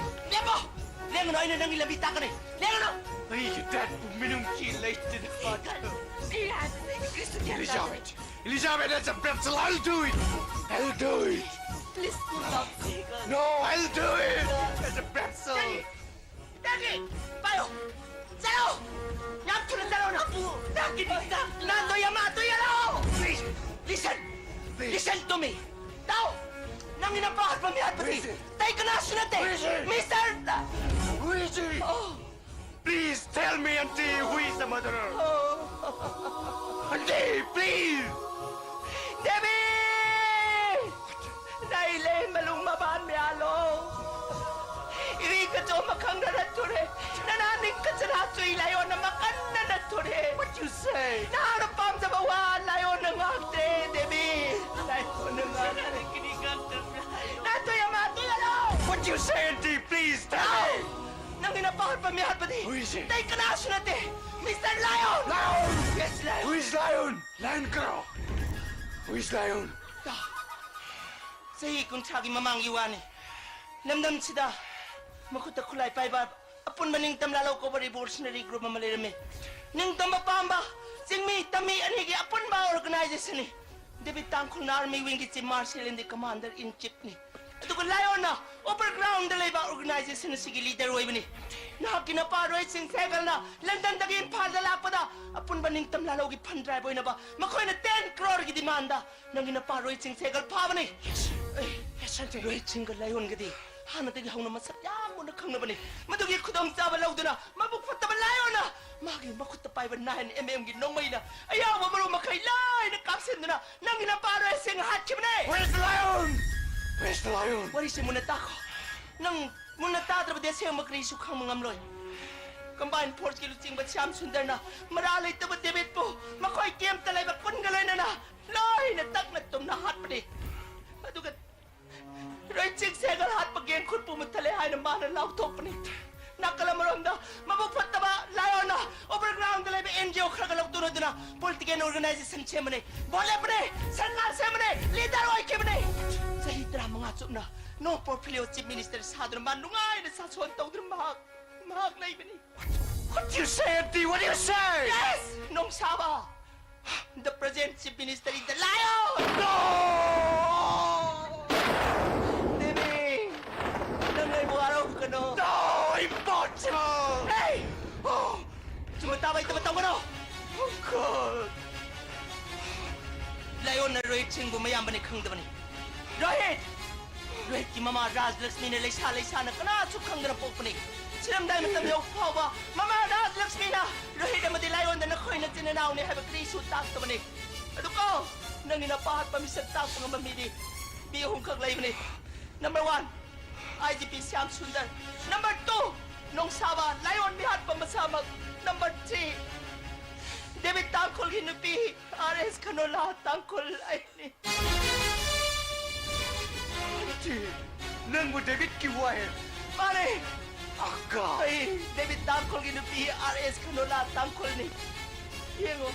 ꯂꯦꯞꯄꯣ꯫ ꯂꯦꯡꯒꯅꯨ, ꯑꯩꯅ ꯅꯪꯒꯤ ꯂꯝꯕꯤ ꯇꯥꯛꯀꯅꯤ꯫ ꯂꯦꯡꯒꯅꯨ꯫ ꯑꯩꯒꯤ ꯗꯦꯠꯄꯨ ꯃꯤꯅꯨꯡꯁꯤ ꯂꯩꯇꯅ ꯁꯤ ꯍꯥꯏꯕꯁꯦ ꯑꯩ ꯀꯔꯤꯁꯨ ꯒ꯭ꯌꯥꯟ ꯇꯥꯗꯦ꯫ Elizabeth. Elizabeth, that's a pretzel. I'll do it. I'll do it. Please do not, ꯁꯦꯒꯜ꯫ No, I'll do it. That's a pretzel. ꯇꯥꯒꯤ! ꯄꯥꯏꯌꯣ! ꯆꯠꯂꯣ! ꯌꯥꯝ ꯊꯨꯅ ꯆꯠꯂꯣ ꯅꯪ! ꯇꯥꯒꯤ! ꯅꯥꯇꯣ ꯌꯥꯃꯥ! ꯇꯣ ꯌꯥꯂꯣ! Please! Listen! Please. Listen to me! ꯇꯥꯎ! ꯅꯪꯒꯤ ꯅꯄꯥ ꯍꯥꯠꯄ ꯃꯤꯍꯥꯠꯄꯗꯤ Please. ꯑꯇꯩ ꯀꯅꯥꯁꯨ ꯅꯠꯇꯦ! Please. Mister! Luigi! Oh! Please tell me, Auntie, who is the murderer? Oh! Auntie, please! Devi! ꯅꯥꯏꯂꯦ ꯃꯂꯨꯡ ꯃꯕꯥꯟ ꯃꯌꯥꯂꯣ! ꯏꯔꯤ ꯀꯆꯣ ꯃꯈꯪꯗ ꯅꯠꯇꯨꯔꯦ! ꯅꯅꯥ ꯅꯤꯡꯀꯆꯔꯥ ꯆꯨꯏ ꯂꯥꯏꯑꯣꯟꯅ ꯃꯀꯟꯅ ꯅꯠꯇꯨꯔꯦ! What you say? ꯅꯍꯥꯛꯅ ꯄꯥꯝꯖꯕ ꯋꯥ ꯂꯥꯏꯑꯣꯟꯅ ꯉꯥꯛꯇꯦ, ꯗꯦꯕꯤ! ꯂꯥꯏꯑꯣꯟꯅ ꯉꯥꯛꯇꯦ! ꯅꯥꯇꯣ ꯌꯥꯃꯥ! ꯇꯣ ꯌꯥꯂꯣ! What you say, Auntie? Please tell me. ꯅꯪꯒꯤ ꯅꯄꯥ ꯍꯥꯠꯄ ꯃꯤꯍꯥꯠꯄꯗꯤ Who is it? ꯑꯇꯩ ꯀꯅꯥꯁꯨ ꯅꯠꯇꯦ! Mister Lion! Lion! Yes, Lion! Who is Lion? Lion ꯀꯔꯣ? Who is Lion? ꯆꯍꯤ ꯀꯨꯟꯊ꯭ꯔꯥꯒꯤ ꯃꯃꯥꯡꯒꯤ ꯋꯥꯅꯤ꯫ ꯂꯝꯗꯝꯁꯤꯗ ꯃꯈꯨꯠꯇ ꯈꯨꯠꯂꯥꯏ ꯄꯥꯏꯕ ꯑꯄꯨꯟꯕ ꯅꯤꯡꯇꯝ ꯂꯥꯂꯧ ꯀꯧꯕ revolutionary group ꯑꯃ ꯂꯩꯔꯝꯃꯤ꯫ ꯅꯤꯡꯇꯝꯕ ꯄꯥꯝꯕ ꯆꯤꯡꯃꯤ ꯇꯝꯃꯤ ꯑꯅꯤꯒꯤ ꯑꯄꯨꯟꯕ organizationꯅꯤ꯫ ꯗꯦꯕꯤꯠ ꯇꯥꯡꯈꯨꯜꯅ army wingꯒꯤ chief marshal and the commander in chiefꯅꯤ꯫ ꯑꯗꯨꯒ ꯂꯥꯏꯑꯣꯟꯅ upper groundꯗ ꯂꯩꯕ organization ꯑꯁꯤꯒꯤ leader ꯑꯣꯏꯕꯅꯤ꯫ ꯅꯍꯥꯛꯀꯤ ꯅꯄꯥ ꯔꯣꯍꯤꯠ ꯁꯤꯡ ꯁꯦꯒꯜꯅ ꯂꯟꯗꯟꯗꯒꯤ ꯏꯝꯐꯥꯜꯗ ꯂꯥꯛꯄꯗ ꯑꯄꯨꯟꯕ ꯅꯤꯡꯇꯝ ꯂꯥꯂꯧꯒꯤ fund drive ꯑꯣꯏꯅꯕ ꯃꯈꯣꯏꯅ ten crore ꯒꯤ demandꯗ ꯅꯪꯒꯤ ꯅꯄꯥ ꯔꯣꯍꯤꯠ ꯁꯤꯡ ꯁꯦꯒꯜ ꯐꯥꯕꯅꯤ꯫ ꯑꯦ, Yes, Auntie. ꯔꯣꯍꯤꯠ ꯁꯤꯡꯒ ꯂꯥꯏꯑꯣꯟꯒꯗꯤ ꯍꯥꯟꯅꯗꯒꯤ ꯍꯧꯅ ꯃꯁꯛ ꯌꯥꯝ ꯃꯨꯟꯅ ꯈꯪꯅꯕꯅꯤ꯫ ꯃꯗꯨꯒꯤ ꯈꯨꯗꯣꯡꯆꯥꯕ ꯂꯧꯗꯨꯅ ꯃꯕꯨꯛ ꯐꯠꯇꯕ ꯂꯥꯏꯑꯣꯟꯅ ꯃꯥꯒꯤ ꯃꯈꯨꯠꯇ ꯄꯥꯏꯕ nine MM ꯒꯤ ꯅꯣꯡꯃꯩꯅ ꯑꯌꯥꯎꯕ ꯃꯔꯨ ꯃꯈꯩ ꯂꯣꯏꯅ ꯀꯥꯞꯁꯤꯟꯗꯨꯅ ꯅꯪꯒꯤ ꯅꯄꯥ ꯔꯣꯍꯤꯠ ꯁꯤꯡ ꯍꯥꯠꯈꯤꯕꯅꯦ꯫ Where's the lion? Where's the lion? ꯋꯥꯔꯤꯁꯦ ꯃꯨꯟꯅ ꯇꯥꯈꯣ꯫ ꯅꯪ ꯃꯨꯟꯅ ꯇꯥꯗ꯭ꯔꯕꯗꯤ ꯑꯁꯦꯡꯕ ꯀꯔꯤꯁꯨ ꯈꯪꯕ ꯉꯝꯂꯣꯏ꯫ Combined forceꯀꯤ ꯂꯨꯆꯤꯡꯕ ꯁ꯭ꯌꯥꯝ ꯁꯨꯟꯗꯔꯅ ꯃꯔꯥ ꯂꯩꯇꯕ ꯗꯦꯕꯤꯠꯄꯨ ꯃꯈꯣꯏ campꯇ ꯂꯩꯕ ꯀꯨꯟꯒ ꯂꯣꯏꯅꯅ ꯂꯣꯏꯅ ꯇꯛꯅ ꯇꯨꯝꯅ ꯍꯥꯠꯄꯅꯤ꯫ ꯑꯗꯨꯒ ꯔꯣꯍꯤꯠ ꯁꯤꯡ ꯁꯦꯒꯜ ꯍꯥꯠꯄ gang ꯈꯨꯠꯄꯨ ꯃꯨꯠꯊꯠꯂꯦ ꯍꯥꯏꯅ ꯃꯥꯅ ꯂꯥꯎꯊꯣꯛꯄꯅꯤ꯫ ꯅꯥꯀꯜ ꯑꯃꯔꯣꯝꯗ ꯃꯕꯨꯛ ꯐꯠꯇꯕ ꯂꯥꯏꯑꯣꯟꯅ upper groundꯗ ꯂꯩꯕ NGO ꯈꯔꯒ ꯂꯧꯗꯨꯅ Political organization ꯁꯦꯝꯕꯅꯦ, ꯚꯣꯠ ꯂꯦꯞꯄꯅꯦ, ꯁꯔꯀꯥꯔ ꯁꯦꯝꯕꯅꯦ, leader ꯑꯣꯏꯈꯤꯕꯅꯦ꯫ ꯆꯍꯤ ꯇꯔꯥꯃꯉꯥ ꯆꯨꯞꯅ no portfolio chief minister ꯁꯥꯗꯨꯅ ꯃꯥ ꯅꯨꯡꯉꯥꯏꯅ ꯁꯥꯁꯣꯟ ꯇꯧꯗꯨꯅ ꯃꯍꯥꯛ, ꯃꯍꯥꯛ ꯂꯩꯕꯅꯤ꯫ What you say, M T? What you say? Yes, ꯅꯣꯡꯁꯥꯕ꯫ The present chief minister is the lion. No! Devi, ꯅꯪ ꯑꯩꯕꯨ ꯍꯔꯥꯎꯒꯅꯨ꯫ No, impossible! Hey! Oh! ꯑꯆꯨꯝꯕ ꯇꯥꯕ ꯍꯩꯇꯕ ꯇꯧꯒꯅꯨ꯫ Oh God! ꯂꯥꯏꯑꯣꯟꯅ ꯔꯣꯍꯤꯠ ꯁꯤꯡꯕꯨ ꯃꯌꯥꯝꯕꯅꯤ ꯈꯪꯗꯕꯅꯤ꯫ ꯔꯣꯍꯤꯠ! ꯔꯣꯍꯤꯠꯀꯤ ꯃꯃꯥ ꯔꯥꯖꯂꯛꯁꯃꯤꯅ ꯂꯩꯁꯥ ꯂꯩꯁꯥꯅ ꯀꯅꯥꯁꯨ ꯈꯪꯗꯅ ꯄꯣꯛꯄꯅꯤ꯫ ꯁꯤꯔꯝꯗꯥꯏ ꯃꯇꯝ ꯌꯧ ꯐꯥꯎꯕ ꯃꯃꯥ ꯔꯥꯖꯂꯛꯁꯃꯤꯅ ꯔꯣꯍꯤꯠ ꯑꯃꯗꯤ ꯂꯥꯏꯑꯣꯟꯗ ꯅꯈꯣꯏ ꯅꯆꯤꯟ ꯏꯅꯥꯎꯅꯤ ꯍꯥꯏꯕ ꯀꯔꯤꯁꯨ ꯇꯥꯛꯇꯕꯅꯤ꯫ ꯑꯗꯨꯀꯣ, ꯅꯪꯒꯤ ꯅꯄꯥ ꯍꯥꯠꯄ ꯃꯤꯁꯛ ꯇꯥꯛꯄ ꯉꯝꯕ ꯃꯤꯗꯤ ꯃꯤ ꯑꯍꯨꯝꯈꯛ ꯂꯩꯕꯅꯤ꯫ Number one, I G P Shyam Sundar. Number two, ꯅꯣꯡꯁꯥꯕ, ꯂꯥꯏꯑꯣꯟ ꯃꯤꯍꯥꯠꯄ ꯃꯁꯥꯃꯛ꯫ Number three, ꯗꯦꯕꯤꯠ ꯇꯥꯡꯈꯨꯜꯒꯤ ꯅꯨꯄꯤ, R S ꯈꯅꯣꯂꯥ ꯇꯥꯡꯈꯨꯜ ꯑꯩꯅꯤ꯫ ꯅꯠꯇꯦ, ꯅꯪꯕꯨ ꯗꯦꯕꯤꯠꯀꯤ wife? ꯃꯥꯅꯦ꯫ ꯑꯀꯥ꯫ ꯑꯩ ꯗꯦꯕꯤꯠ ꯇꯥꯡꯈꯨꯜꯒꯤ ꯅꯨꯄꯤ, R S ꯈꯅꯣꯂꯥ ꯇꯥꯡꯈꯨꯜꯅꯤ꯫ ꯌꯦꯡꯉꯣ,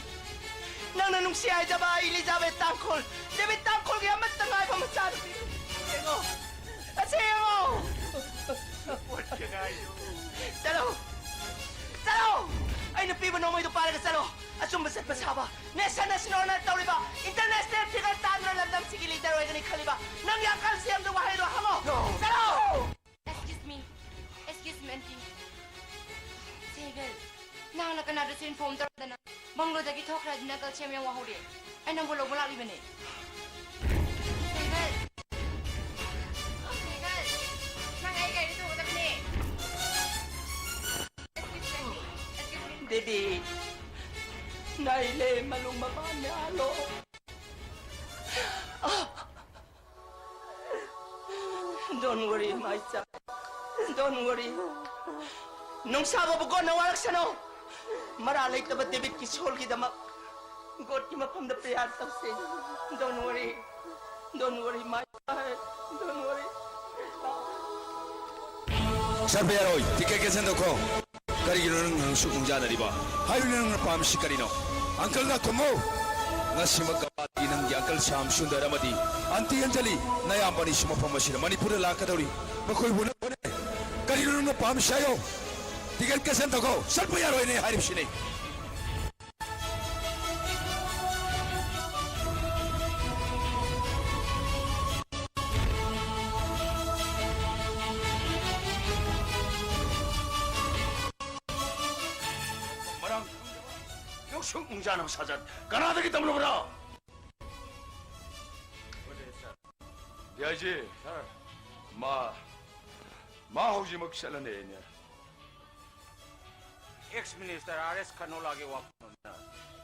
ꯅꯪꯅ ꯅꯨꯡꯁꯤ ꯍꯥꯏꯖꯕ ꯏꯂꯤꯖꯥꯕꯦꯠ ꯇꯥꯡꯈꯨꯜ, ꯗꯦꯕꯤꯠ ꯇꯥꯡꯈꯨꯜꯒꯤ ꯑꯃꯠꯇ ꯉꯥꯏꯕ ꯃꯆꯥꯅꯨꯄꯤ꯫ ꯌꯦꯡꯉꯣ, ꯑꯁꯤ ꯌꯦꯡꯉꯣ꯫ What can I do? ꯆꯠꯂꯣ, ꯆꯠꯂꯣ! ꯑꯩꯅ ꯄꯤꯕ ꯅꯣꯡꯃꯩꯗꯨ ꯄꯥꯏꯔꯒ ꯆꯠꯂꯣ꯫ ꯑꯆꯨꯝꯕ ꯆꯠꯄ ꯁꯥꯕ, national ꯑꯁꯤꯅ honor ꯇꯧꯔꯤꯕ, international figure ꯇꯥꯗꯨꯅ ꯂꯝꯗꯝꯁꯤꯒꯤ leader ꯑꯣꯏꯒꯅꯤ ꯈꯜꯂꯤꯕ ꯅꯪꯒꯤ ꯑꯀꯜ ꯁꯦꯝꯗꯨ ꯋꯥꯍꯩꯗꯣ ꯍꯪꯉꯣ꯫ No. ꯆꯠꯂꯣ! Excuse me, excuse me, aunty. ꯁꯦꯒꯜ, ꯅꯍꯥꯛꯅ ꯀꯅꯥꯗꯁꯨ inform ꯇꯧꯔꯗꯅ ꯕꯪꯒ꯭ꯂꯣꯗꯒꯤ ꯊꯣꯛꯈ꯭ꯔꯗꯤ ꯅꯀꯜ ꯁꯦꯝ ꯌꯥꯝ ꯋꯥꯍꯧꯔꯦ꯫ ꯑꯩ ꯅꯪꯕꯨ ꯂꯧꯕ ꯂꯥꯛꯂꯤꯕꯅꯦ꯫ ꯁꯦꯒꯜ! ꯁꯦꯒꯜ! ꯅꯪ ꯑꯩ ꯒꯥꯔꯤ ꯇꯣꯡꯒꯗꯕꯅꯦ꯫ Excuse me, aunty. Excuse me. Devi, ꯅꯥꯏꯂꯦ ꯃꯂꯨꯡ ꯃꯕꯥꯟ ꯌꯥꯂꯣ꯫ Don't worry, my child. Don't worry. ꯅꯨꯡꯁꯥꯕꯕꯨ ꯒꯣꯠꯅ ꯋꯥꯔꯛꯁꯅꯨ꯫ ꯃꯔꯥ ꯂꯩꯇꯕ ꯗꯦꯕꯤꯠꯀꯤ soulꯒꯤꯗꯃꯛ ꯒꯣꯠꯀꯤ ꯃꯐꯝꯗ prayer ꯇꯧꯁꯦ꯫ Don't worry. Don't worry, my child. Don't worry. ꯆꯠꯄ ꯌꯥꯔꯣꯏ꯫ Ticket cancel ꯇꯧꯈꯣ꯫ ꯀꯔꯤꯒꯤꯅꯣ ꯅꯪ, ꯅꯪ ꯁꯨꯛ ꯅꯨꯡꯖꯥꯅꯔꯤꯕ? ꯍꯥꯏꯔꯤꯕ ꯅꯪꯅ ꯄꯥꯝꯃꯤꯁꯤ ꯀꯔꯤꯅꯣ? ꯑꯪꯀꯜ ꯅꯥꯀꯨꯝꯃꯣ꯫ ꯉꯁꯤꯃꯛ ꯒꯋꯥꯗꯒꯤ ꯅꯪꯒꯤ ꯑꯪꯀꯜ ꯁ꯭ꯌꯥꯝ ꯁꯨꯟꯗꯔ ꯑꯃꯗꯤ ꯑꯟꯇꯤ ꯑꯟꯖꯂꯤ, ꯅꯌꯥꯝꯕꯅꯤꯁꯨ ꯃꯐꯝ ꯑꯁꯤꯗ ꯃꯅꯤꯄꯨꯔꯗ ꯂꯥꯛꯀꯗꯧꯔꯤ꯫ ꯃꯈꯣꯏꯕꯨ ꯎꯅꯕ ꯍꯣꯠꯅꯔꯦ꯫ ꯀꯔꯤꯅꯣ ꯅꯪꯅ ꯄꯥꯝꯃꯤꯁꯤ ꯍꯥꯏꯌꯣ꯫ ꯇꯤꯀꯦꯠ ꯀꯦꯟꯁꯦꯜ ꯇꯧꯈꯣ꯫ ꯆꯠꯄ ꯌꯥꯔꯣꯏꯅꯦ ꯍꯥꯏꯔꯤꯕꯁꯤꯅꯤ꯫ ꯃꯔꯝ ꯈꯪꯗꯕ ꯅꯨꯡꯁꯨꯛ ꯅꯨꯡꯖꯥꯅꯕ ꯁꯥꯖꯠ ꯀꯅꯥꯗꯒꯤ ꯇꯝꯂꯨꯕꯅꯣ? ꯗꯤ ꯑꯥꯏ ꯖꯤ꯫ ꯁꯥꯔ꯫ ꯃꯥ, ꯃꯥ ꯍꯧꯖꯤꯛꯃꯛ ꯆꯠꯂꯅꯤ ꯑꯩꯅ꯫ ꯑꯦꯛꯁ ꯃꯤꯅꯤꯁꯇꯔ ꯑꯥꯔ ꯑꯦꯁ ꯈꯅꯣꯂꯥꯒꯤ ꯋꯥꯐꯝ ꯑꯃꯅ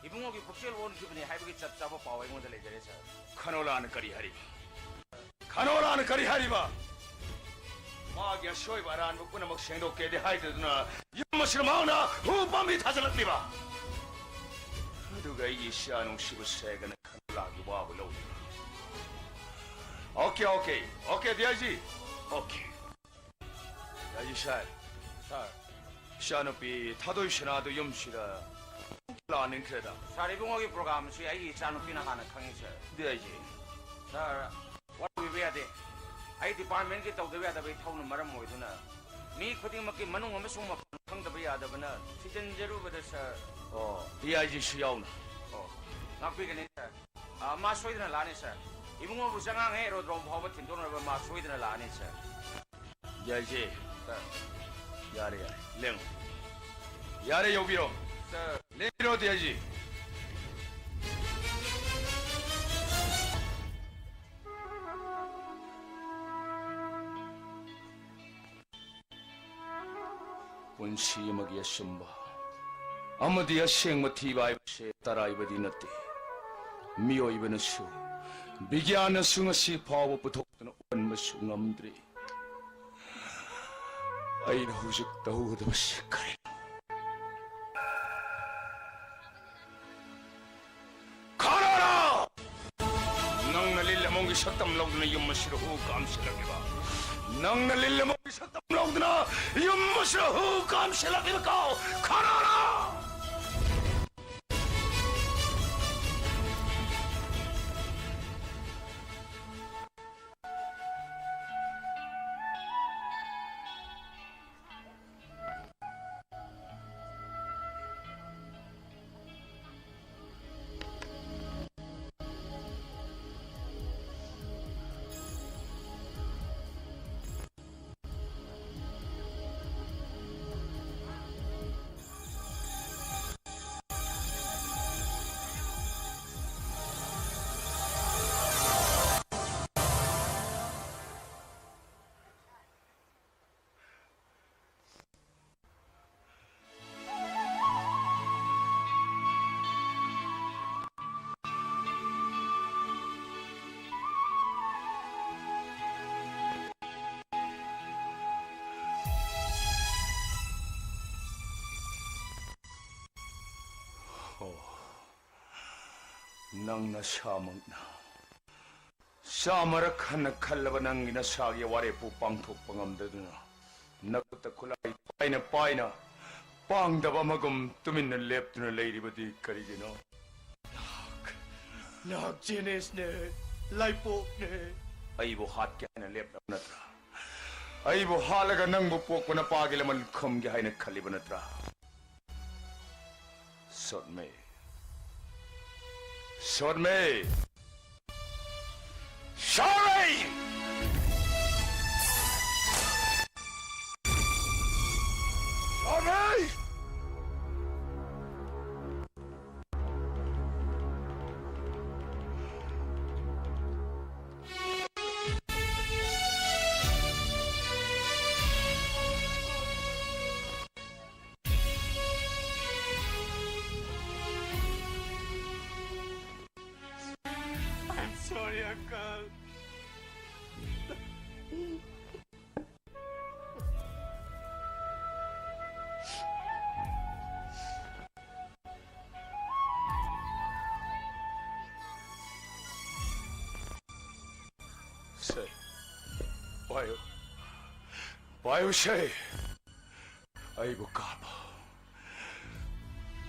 ꯏꯕꯨꯡꯉꯣꯒꯤ ꯄꯨꯛꯆꯦꯜ ꯑꯣꯟꯈꯤꯕꯅꯤ ꯍꯥꯏꯕꯒꯤ ꯆꯞ ꯆꯥꯕ ꯄꯥꯎ ꯑꯩꯉꯣꯟꯗ ꯂꯩꯖꯔꯦ, ꯁꯥꯔ꯫ ꯈꯅꯣꯂꯥꯅ ꯀꯔꯤ ꯍꯥꯏꯔꯤꯕ? ꯈꯅꯣꯂꯥꯅ ꯀꯔꯤ ꯍꯥꯏꯔꯤꯕ? ꯃꯥꯒꯤ ꯑꯁꯣꯏꯕ ꯑꯔꯥꯟꯕ ꯄꯨꯝꯅꯃꯛ ꯁꯦꯡꯗꯣꯛꯀꯦꯗꯤ ꯍꯥꯏꯗꯗꯨꯅ ꯌꯨꯝ ꯑꯁꯤꯗ ꯃꯍꯥꯛꯅ ꯍꯨ ꯄꯥꯝꯕꯤ ꯊꯥꯖꯤꯜꯂꯛꯂꯤꯕ꯫ ꯑꯗꯨꯒ ꯑꯩꯒꯤ ꯏꯆꯥ ꯅꯨꯡꯁꯤꯕ ꯁꯦꯒꯅ ꯈꯅꯣꯂꯥꯒꯤ ꯋꯥꯕꯨ ꯂꯧꯂꯤꯕ꯫ Okay, okay, okay, D I G. Okay. D I G sir. Sir. ꯏꯆꯥꯅꯨꯄꯤ ꯊꯥꯗꯣꯏ ꯁꯅꯥꯗꯨ ꯌꯨꯝꯁꯤꯗ ꯂꯥꯛꯅꯤꯡꯈ꯭ꯔꯦꯗ꯫ ꯁꯥꯔ, ꯏꯕꯨꯡꯉꯣꯒꯤ ꯄ꯭ꯔꯣꯒꯥꯝꯁꯤ ꯑꯩꯒꯤ ꯏꯆꯥꯅꯨꯄꯤꯅ ꯍꯥꯟꯅ ꯈꯪꯉꯤ, ꯁꯥꯔ꯫ ꯗꯤ ꯑꯥꯏ ꯖꯤ꯫ ꯁꯥꯔ, ꯋꯥꯔꯧꯕꯤꯕ ꯌꯥꯗꯦ꯫ ꯑꯩ ꯗꯤꯄꯥꯔꯠꯃꯦꯟꯒꯤ ꯇꯧꯗꯕ ꯌꯥꯗꯕ ꯏꯊꯧꯅ ꯃꯔꯝ ꯑꯣꯏꯗꯨꯅ ꯃꯤ ꯈꯨꯗꯤꯡꯃꯛꯀꯤ ꯃꯅꯨꯡ ꯑꯃꯁꯨꯡ ꯃꯄꯥꯟ ꯈꯪꯗꯕ ꯌꯥꯗꯕꯅ ꯊꯤꯖꯤꯟꯖꯔꯨꯕꯗ, ꯁꯥꯔ꯫ ꯑꯣ, ꯗꯤ ꯑꯥꯏ ꯖꯤꯁꯨ ꯌꯥꯎꯅ꯫ ꯑꯣ, ꯉꯥꯛꯄꯤꯒꯅꯤ, ꯁꯥꯔ꯫ ꯑ, ꯃꯥ ꯁꯣꯏꯗꯅ ꯂꯥꯛꯑꯅꯤ, ꯁꯥꯔ꯫ ꯏꯕꯨꯡꯉꯣꯕꯨ ꯆꯉꯥꯡ ꯍꯦꯛ ꯑꯦꯔꯣꯗ꯭ꯔꯣꯝ ꯐꯥꯎꯕ ꯊꯤꯟꯗꯣꯛꯅꯕ ꯃꯥ ꯁꯣꯏꯗꯅ ꯂꯥꯛꯑꯅꯤ, ꯁꯥꯔ꯫ ꯌꯥꯏꯖꯦ꯫ ꯁꯥꯔ꯫ ꯌꯥꯔꯦ, ꯌꯥꯔꯦ꯫ ꯂꯦꯡꯉꯣ꯫ ꯌꯥꯔꯦ, ꯌꯧꯕꯤꯔꯣ꯫ ꯁꯥꯔ꯫ ꯂꯦꯡꯕꯤꯔꯣ, ꯗꯤ ꯑꯥꯏ ꯖꯤ꯫ ꯄꯨꯟꯁꯤ ꯑꯃꯒꯤ ꯑꯆꯨꯝꯕ ꯑꯃꯗꯤ ꯑꯁꯦꯡꯕ ꯊꯤꯕ ꯍꯥꯏꯕꯁꯦ ꯇꯔꯥꯏꯕꯗꯤ ꯅꯠꯇꯦ꯫ ꯃꯤꯑꯣꯏꯕꯅꯁꯨ, ꯕꯤꯒ꯭ꯌꯥꯟꯅꯁꯨ ꯉꯁꯤ ꯐꯥꯎꯕ ꯄꯨꯊꯣꯛꯇꯨꯅ ꯎꯍꯟꯕꯁꯨ ꯉꯝꯗ꯭ꯔꯤ꯫ ꯑꯩꯅ ꯍꯧꯖꯤꯛ ꯇꯧꯒꯗꯕꯁꯤ ꯀꯔꯤꯅꯣ? ꯈꯥꯔꯥꯔꯥ! ꯅꯪꯅ ꯂꯤꯜ ꯑꯃꯣꯝꯒꯤ ꯁꯛꯇꯝ ꯂꯧꯗꯨꯅ ꯌꯨꯝ ꯑꯁꯤꯗ ꯍꯨ ꯀꯥꯝꯁꯤꯜꯂꯛꯂꯤꯕ, ꯅꯪꯅ ꯂꯤꯜ ꯑꯃꯣꯝꯒꯤ ꯁꯛꯇꯝ ꯂꯧꯗꯨꯅ ꯌꯨꯝ ꯑꯁꯤꯗ ꯍꯨ ꯀꯥꯝꯁꯤꯜꯂꯛꯂꯤꯕ ꯀꯥꯎ, ꯈꯥꯔꯥꯔꯥ! ꯅꯪ ꯅꯁꯥꯃꯛꯅ ꯆꯥꯝꯃꯔꯛ ꯍꯟꯅ ꯈꯜꯂꯕ ꯅꯪꯒꯤ ꯅꯁꯥꯒꯤ ꯋꯥꯔꯦꯞꯄꯨ ꯄꯥꯡꯊꯣꯛꯄ ꯉꯝꯗꯗꯨꯅ, ꯅꯈꯨꯠꯇ ꯈꯨꯠꯂꯥꯏ ꯄꯥꯏꯅ ꯄꯥꯏꯅ ꯄꯥꯡꯗꯕ ꯑꯃꯒꯨꯝ ꯇꯨꯃꯤꯟꯅ ꯂꯦꯞꯇꯨꯅ ꯂꯩꯔꯤꯕꯗꯤ ꯀꯔꯤꯒꯤꯅꯣ? ꯅꯍꯥꯛ, ꯅꯍꯥꯛ ꯖꯦꯅꯤꯁꯅꯦ, ꯂꯥꯏꯄꯣꯛꯅꯦ꯫ ꯑꯩꯕꯨ ꯍꯥꯠꯀꯦ ꯍꯥꯏꯅ ꯂꯦꯞꯂꯕ ꯅꯠꯇ꯭ꯔꯥ? ꯑꯩꯕꯨ ꯍꯥꯠꯂꯒ ꯅꯪꯕꯨ ꯄꯣꯛꯄ ꯅꯄꯥꯒꯤ ꯂꯃꯟ ꯈꯨꯝꯒꯦ ꯍꯥꯏꯅ ꯈꯜꯂꯤꯕ ꯅꯠꯇ꯭ꯔꯥ? ꯁꯣꯠꯃꯦ꯫ ꯁꯣꯠꯃꯦ꯫ ꯁꯣꯠꯃꯦ! ꯁꯣꯠꯃꯦ! I'm sorry, uncle. ꯁꯦ, ꯄꯥꯏꯌꯨ꯫ ꯄꯥꯏꯌꯨ ꯁꯦ꯫ ꯑꯩꯕꯨ ꯀꯥꯞꯄꯨ꯫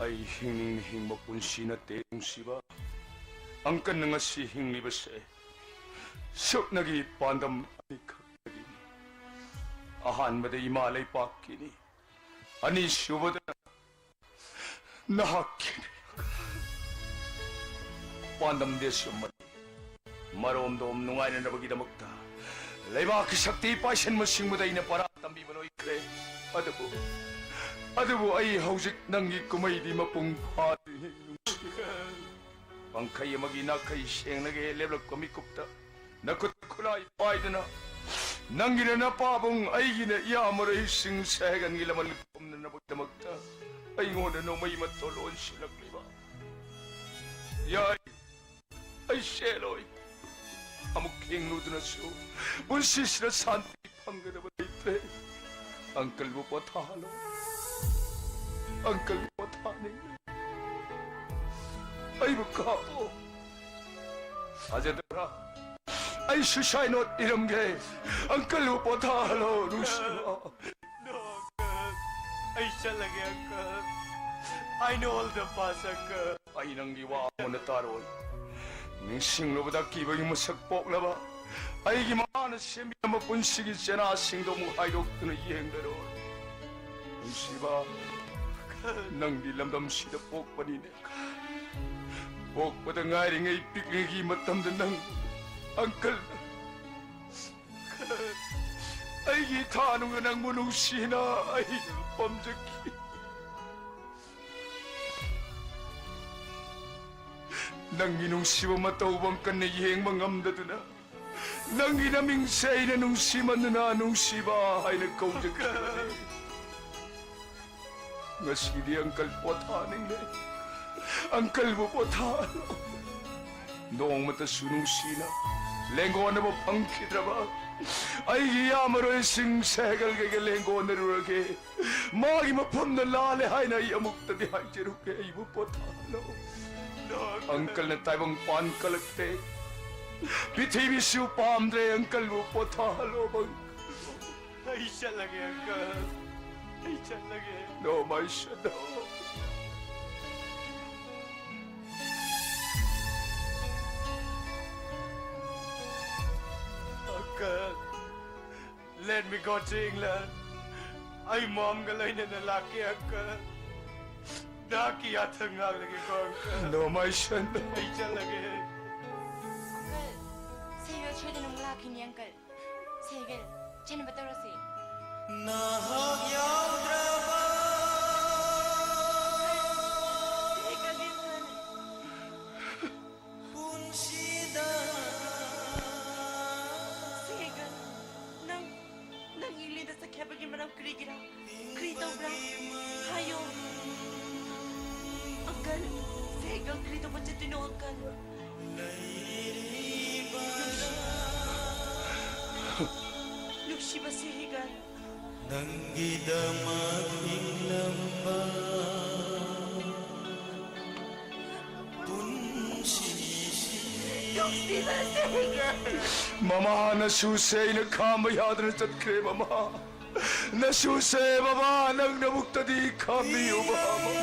ꯑꯩ ꯍꯤꯡꯅꯤꯡꯅ ꯍꯤꯡꯕ ꯄꯨꯟꯁꯤ ꯅꯠꯇꯦ, ꯅꯨꯡꯁꯤꯕ꯫ ꯑꯪꯀꯜꯅ ꯉꯁꯤ ꯍꯤꯡꯂꯤꯕꯁꯦ ꯁꯨꯞꯅꯒꯤ ꯄꯥꯟꯗꯝ ꯑꯅꯤꯈꯛꯇꯒꯤꯅꯤ꯫ ꯑꯍꯥꯟꯕꯗ ꯏꯃꯥ ꯂꯩꯄꯥꯛꯀꯤꯅꯤ, ꯑꯅꯤꯁꯨꯕꯗꯅ ꯅꯍꯥꯛꯀꯤꯅꯤ꯫ ꯄꯥꯟꯗꯝꯗꯤ ꯑꯆꯨꯝꯕꯅꯤ꯫ ꯃꯔꯣꯝꯗꯣꯝ ꯅꯨꯡꯉꯥꯏꯅꯅꯕꯒꯤꯗꯃꯛꯇ ꯂꯩꯕꯥꯛꯀꯤ ꯁꯛꯇꯤ ꯄꯥꯏꯁꯟꯕ ꯁꯤꯡꯕꯗ ꯑꯩꯅ ꯄꯔꯥ ꯇꯝꯕꯤꯕ ꯂꯣꯏꯈ꯭ꯔꯦ꯫ ꯑꯗꯨꯕꯨ, ꯑꯗꯨꯕꯨ ꯑꯩ ꯍꯧꯖꯤꯛ ꯅꯪꯒꯤ ꯀꯨꯝꯍꯩꯗꯤ ꯃꯄꯨꯡ ꯐꯥꯗ꯭ꯔꯤ, ꯅꯨꯡꯁꯤꯕ꯫ ꯄꯪꯈꯩ ꯑꯃꯒꯤ ꯅꯥꯈꯩ ꯁꯦꯡꯅꯒꯦ ꯂꯦꯞꯂꯛꯄ ꯃꯤꯀꯨꯞꯇ ꯅꯈꯨꯠ ꯈꯨꯠꯂꯥꯏ ꯄꯥꯏꯗꯨꯅ ꯅꯪꯒꯤꯅ ꯅꯄꯥꯕꯨꯡ, ꯑꯩꯒꯤꯅ ꯏꯌꯥꯃꯔꯩꯁꯤꯡ ꯁꯍꯦꯒꯟꯒꯤ ꯂꯃꯟ ꯈꯨꯝꯅꯅꯕꯒꯤꯗꯃꯛꯇ ꯑꯩꯉꯣꯟꯗ ꯅꯣꯡꯃꯩ ꯃꯇꯣꯜ ꯑꯣꯟꯁꯤꯜꯂꯛꯂꯤꯕ꯫ ꯌꯥꯏ, ꯑꯩ ꯆꯦꯜꯂꯣꯏ꯫ ꯑꯃꯨꯛ ꯍꯤꯡꯂꯨꯗꯨꯅꯁꯨ ꯄꯨꯟꯁꯤꯁꯤꯗ ꯁꯥꯟꯇꯤ ꯐꯪꯒꯗꯕ ꯂꯩꯇ꯭ꯔꯦ꯫ ꯑꯪꯀꯜꯕꯨ ꯄꯣꯊꯥꯍꯜꯂꯣ꯫ ꯑꯪꯀꯜꯕꯨ ꯄꯣꯊꯥꯍꯟꯅꯤꯡꯂꯦ꯫ ꯑꯩꯕꯨ ꯀꯥꯞꯄꯣ꯫ ꯊꯥꯖꯗꯕ꯭ꯔꯥ? ꯑꯩ suicide note ꯏꯔꯝꯒꯦ꯫ Uncle ꯕꯨ ꯄꯣꯊꯥꯍꯜꯂꯣ, ꯅꯨꯡꯁꯤꯕ꯫ No, uncle. ꯑꯩ ꯆꯠꯂꯒꯦ, uncle. I know all the past, uncle. ꯑꯩ ꯅꯪꯒꯤ ꯋꯥ ꯃꯨꯟꯅ ꯇꯥꯔꯣꯏ꯫ ꯅꯤꯡꯁꯤꯡꯂꯨꯕꯗ ꯀꯤꯕꯒꯤ ꯃꯁꯛ ꯄꯣꯛꯂꯕ ꯑꯩꯒꯤ ꯃꯃꯥꯅ ꯁꯦꯝꯕꯤꯔꯝꯕ ꯄꯨꯟꯁꯤꯒꯤ ꯆꯦꯅꯥꯁꯤꯡꯗꯣ ꯑꯃꯨꯛ ꯍꯥꯏꯗꯣꯛꯇꯨꯅ ꯌꯦꯡꯂꯔꯣꯏ꯫ ꯅꯨꯡꯁꯤꯕ, ꯅꯪꯗꯤ ꯂꯝꯗꯝꯁꯤꯗ ꯄꯣꯛꯄꯅꯤꯅꯦ꯫ ꯄꯣꯛꯄꯗ ꯉꯥꯏꯔꯤꯉꯩ ꯄꯤꯛꯂꯤꯉꯩꯒꯤ ꯃꯇꯝꯗ ꯅꯪ uncle ꯑꯩꯒꯤ ꯏꯊꯥꯅꯨꯡꯅ ꯅꯪꯕꯨ ꯅꯨꯡꯁꯤꯅ ꯑꯩ ꯄꯥꯝꯖꯈꯤ꯫ ꯅꯪꯒꯤ ꯅꯨꯡꯁꯤꯕ ꯃꯇꯧ ꯕꯪꯀꯟꯅ ꯌꯦꯡꯕ ꯉꯝꯗꯗꯨꯅ, ꯅꯪꯒꯤ ꯅꯃꯤꯡꯁꯦ ꯑꯩꯅ ꯅꯨꯡꯁꯤꯃꯟꯗꯨꯅ ꯅꯨꯡꯁꯤꯕ ꯍꯥꯏꯅ ꯀꯧꯖꯈꯤꯕꯅꯤ꯫ ꯉꯁꯤꯗꯤ uncle ꯄꯣꯊꯥꯅꯤꯡꯂꯦ꯫ Uncle ꯕꯨ ꯄꯣꯊꯥꯍꯜꯂꯣ꯫ ꯅꯣꯡꯃꯇꯁꯨ ꯅꯨꯡꯁꯤꯅ ꯂꯦꯡꯒꯣꯟꯅꯕ ꯐꯪꯈꯤꯗ꯭ꯔꯕ ꯑꯩꯒꯤ ꯏꯌꯥꯝꯕꯔꯣꯏꯁꯤꯡ ꯁꯦꯍꯒꯜꯒ ꯂꯦꯡꯒꯣꯟꯅꯔꯨꯔꯒꯦ꯫ ꯃꯥꯒꯤ ꯃꯐꯝꯗ ꯂꯥꯜꯂꯦ ꯍꯥꯏꯅ ꯑꯩ ꯑꯃꯨꯛꯇꯗꯤ ꯍꯥꯏꯖꯔꯨꯒꯦ꯫ ꯑꯩꯕꯨ ꯄꯣꯊꯥꯍꯜꯂꯣ꯫ Uncleꯅ ꯇꯥꯏꯕꯪ ꯄꯥꯟ ꯀꯜꯂꯛꯇꯦ꯫ ꯄ꯭ꯔꯤꯊꯤꯕꯤꯁꯨ ꯄꯥꯝꯗ꯭ꯔꯦ꯫ Uncleꯕꯨ ꯄꯣꯊꯥꯍꯜꯂꯣ꯫ ꯑꯩ ꯆꯠꯂꯒꯦ, uncle. ꯑꯩ ꯆꯠꯂꯒꯦ꯫ No, my son, no. Uncle, let me go to England. ꯑꯩ momꯒ ꯂꯣꯏꯅꯅ ꯂꯥꯛꯀꯦ, uncle. ꯅꯍꯥꯛꯀꯤ ꯌꯥꯊꯪ ꯉꯥꯛꯂꯒꯦꯀꯣ, uncle. No, my son, no. ꯑꯩ ꯆꯠꯂꯒꯦ꯫ Uncle, ꯁꯦꯍꯒꯜ ꯁꯣꯏꯗꯅ ꯑꯃꯨꯛ ꯂꯥꯛꯈꯤꯅꯤ, uncle. ꯁꯦꯍꯒꯜ, ꯆꯦꯟꯅꯕ ꯇꯧꯔꯁꯤ꯫ ꯅꯍꯥꯛ ꯌꯥꯎꯗ꯭ꯔꯕ ꯁꯦꯍꯒꯜꯒꯤ ꯁꯟ꯫ ꯄꯨꯟꯁꯤꯗ ꯁꯦꯍꯒꯜ, ꯅꯪ, ꯅꯪ Englandꯗ ꯆꯠꯈꯤ ꯍꯥꯏꯕꯒꯤ ꯃꯔꯝ ꯀꯔꯤꯒꯤꯔꯥ? ꯀꯔꯤ ꯇꯧꯕ꯭ꯔꯥ? ꯍꯥꯏꯌꯣ꯫ Uncle, ꯁꯦꯍꯒꯜ ꯀꯔꯤ ꯇꯧꯕ ꯆꯠꯇꯣꯏꯅꯣ, uncle? ꯅꯨꯡꯁꯤꯕ ꯁꯦꯍꯒꯜ꯫ ꯅꯪꯒꯤꯗꯃꯛ ꯍꯤꯡꯂꯝꯕ ꯃꯃꯥ, ꯅꯁꯨꯁꯦ ꯑꯩꯅ ꯈꯥꯝꯕ ꯌꯥꯗꯅ ꯆꯠꯈ꯭ꯔꯦ, ꯃꯃꯥ꯫ ꯅꯁꯨꯁꯦ, ꯃꯃꯥ, ꯅꯪ ꯅꯕꯨꯛꯇꯗꯤ ꯈꯥꯝꯕꯤꯌꯨ, ꯃꯃꯥ꯫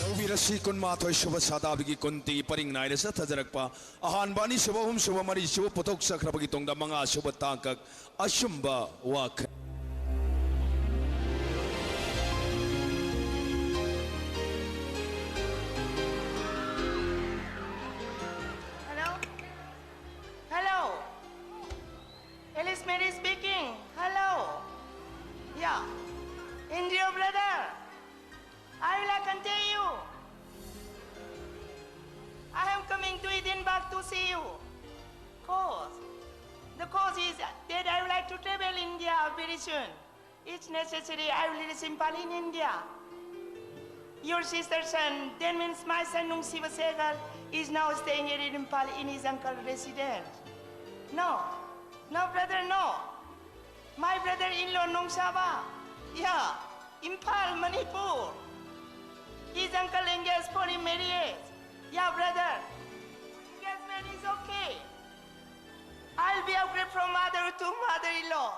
ꯂꯧꯕꯤꯔꯁꯤ, ꯀꯨꯟꯃꯥꯊꯣꯏ ꯁꯨꯕ ꯁꯥꯗꯥꯕꯤꯒꯤ ꯀꯨꯟꯇꯤꯒꯤ ꯄꯔꯤꯡ ꯅꯥꯏꯅ ꯆꯠꯊꯖꯔꯛꯄ ꯑꯍꯥꯟꯕ, ꯑꯅꯤꯁꯨꯕ, ꯑꯍꯨꯝꯁꯨꯕ, ꯃꯔꯤꯁꯨꯕ ꯄꯨꯊꯣꯛꯆꯈ꯭ꯔꯕꯒꯤ ꯇꯨꯡꯗ ꯃꯉꯥꯁꯨꯕ ꯇꯥꯡꯀꯛ ꯑꯆꯨꯝꯕ ꯋꯥꯈꯜ꯫ Hello? Hello? Alice Mary speaking. Hello? Yeah. Indio brother. I will contact you. I am coming to Edinburgh to see you. Cause, the cause is that I would like to travel India very soon. It's necessary I will reach Imphal in India. Your sister son, that means my son Nungsiba Segal, is now staying here in Imphal in his uncle residence. No, no brother, no. My brother-in-law Nungsaba, yeah, Imphal, Manipur. His uncle engaged for him marriage. Yeah, brother. Engagement is okay. I'll be upgrade from mother to mother-in-law.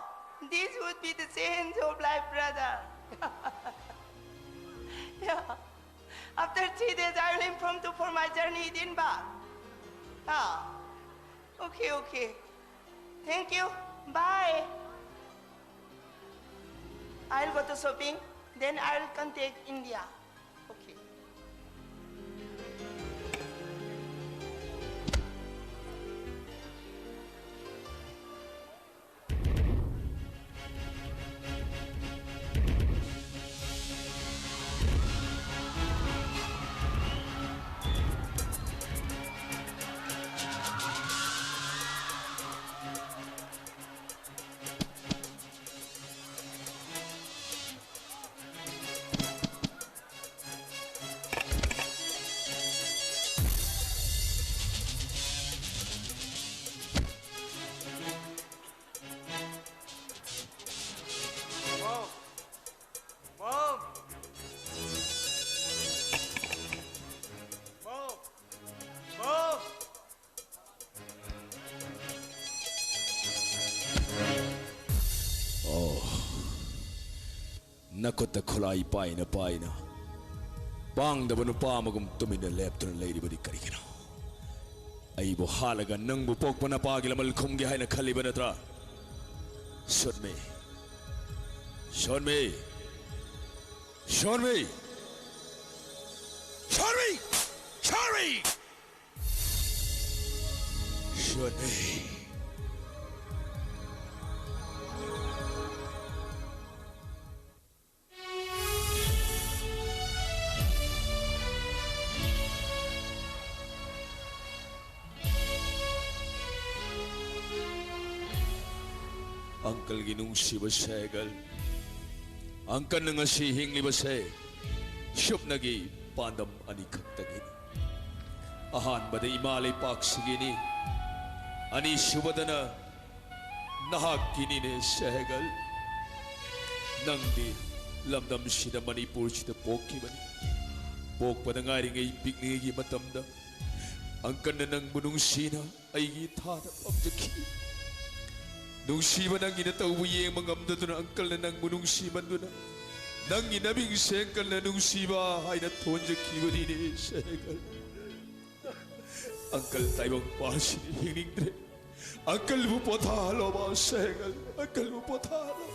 This would be the change of life, brother. Yeah. After three days, I will inform you for my journey, Edinburgh. Ah. Okay, okay. Thank you. Bye. I'll go to shopping. Then I'll contact India. Okay. Mom! Mom! Mom! Mom! ꯑꯣ, ꯅꯈꯨꯠꯇ ꯈꯨꯠꯂꯥꯏ ꯄꯥꯏꯅ ꯄꯥꯏꯅ ꯄꯥꯡꯗꯕ ꯅꯨꯄꯥ ꯑꯃꯒꯨꯝ ꯇꯨꯃꯤꯟꯅ ꯂꯦꯞꯇꯨꯅ ꯂꯩꯔꯤꯕꯗꯤ ꯀꯔꯤꯒꯤꯅꯣ? ꯑꯩꯕꯨ ꯍꯥꯠꯂꯒ ꯅꯪꯕꯨ ꯄꯣꯛꯄ ꯅꯄꯥꯒꯤ ꯂꯃꯟ ꯈꯨꯝꯒꯦ ꯍꯥꯏꯅ ꯈꯜꯂꯤꯕ ꯅꯠꯇ꯭ꯔꯥ? Shoot me. Shoot me. Shoot me. Shoot me. Shoot me. Shoot me. ꯑꯪꯀꯜꯒꯤ ꯅꯨꯡꯁꯤꯕ ꯁꯦꯒꯜ, ꯑꯪꯀꯜꯅ ꯉꯁꯤ ꯍꯤꯡꯂꯤꯕꯁꯦ ꯁꯨꯞꯅꯒꯤ ꯄꯥꯟꯗꯝ ꯑꯅꯤꯈꯛꯇꯒꯤꯅꯤ꯫ ꯑꯍꯥꯟꯕꯗ ꯏꯃꯥ ꯂꯩꯄꯥꯛꯁꯤꯒꯤꯅꯤ, ꯑꯅꯤꯁꯨꯕꯗꯅ ꯅꯍꯥꯛꯀꯤꯅꯤꯅꯦ ꯁꯦꯒꯜ꯫ ꯅꯪꯗꯤ ꯂꯝꯗꯝꯁꯤꯗ, ꯃꯅꯤꯄꯨꯔꯁꯤꯗ ꯄꯣꯛꯈꯤꯕꯅꯤ꯫ ꯄꯣꯛꯄꯗ ꯉꯥꯏꯔꯤꯉꯩ, ꯄꯤꯛꯂꯤꯉꯩꯒꯤ ꯃꯇꯝꯗ ꯑꯪꯀꯜꯅ ꯅꯪꯕꯨ ꯅꯨꯡꯁꯤꯅ ꯑꯩꯒꯤ ꯏꯊꯥꯗ ꯄꯝꯖꯈꯤ꯫ ꯅꯨꯡꯁꯤꯕ ꯅꯪꯒꯤ ꯅꯇꯧꯕꯨ ꯌꯦꯡꯕ ꯉꯝꯗꯗꯨꯅ, ꯑꯪꯀꯜꯅ ꯅꯪꯕꯨ ꯅꯨꯡꯁꯤꯃꯟꯗꯨꯅ, ꯅꯪꯒꯤ ꯅꯃꯤꯡꯁꯦ ꯑꯪꯀꯜꯅ ꯅꯨꯡꯁꯤꯕ ꯍꯥꯏꯅ ꯊꯣꯟꯖꯈꯤꯕꯅꯤꯅꯦ ꯁꯦꯒꯜ꯫ ꯑꯪꯀꯜ ꯇꯥꯏꯕꯪꯄꯥꯟꯁꯤꯗ ꯍꯤꯡꯅꯤꯡꯗ꯭ꯔꯦ꯫ ꯑꯪꯀꯜꯕꯨ ꯄꯣꯊꯥꯍꯜꯂꯣꯕ ꯁꯦꯒꯜ, ꯑꯪꯀꯜꯕꯨ ꯄꯣꯊꯥꯍꯜꯂꯣ꯫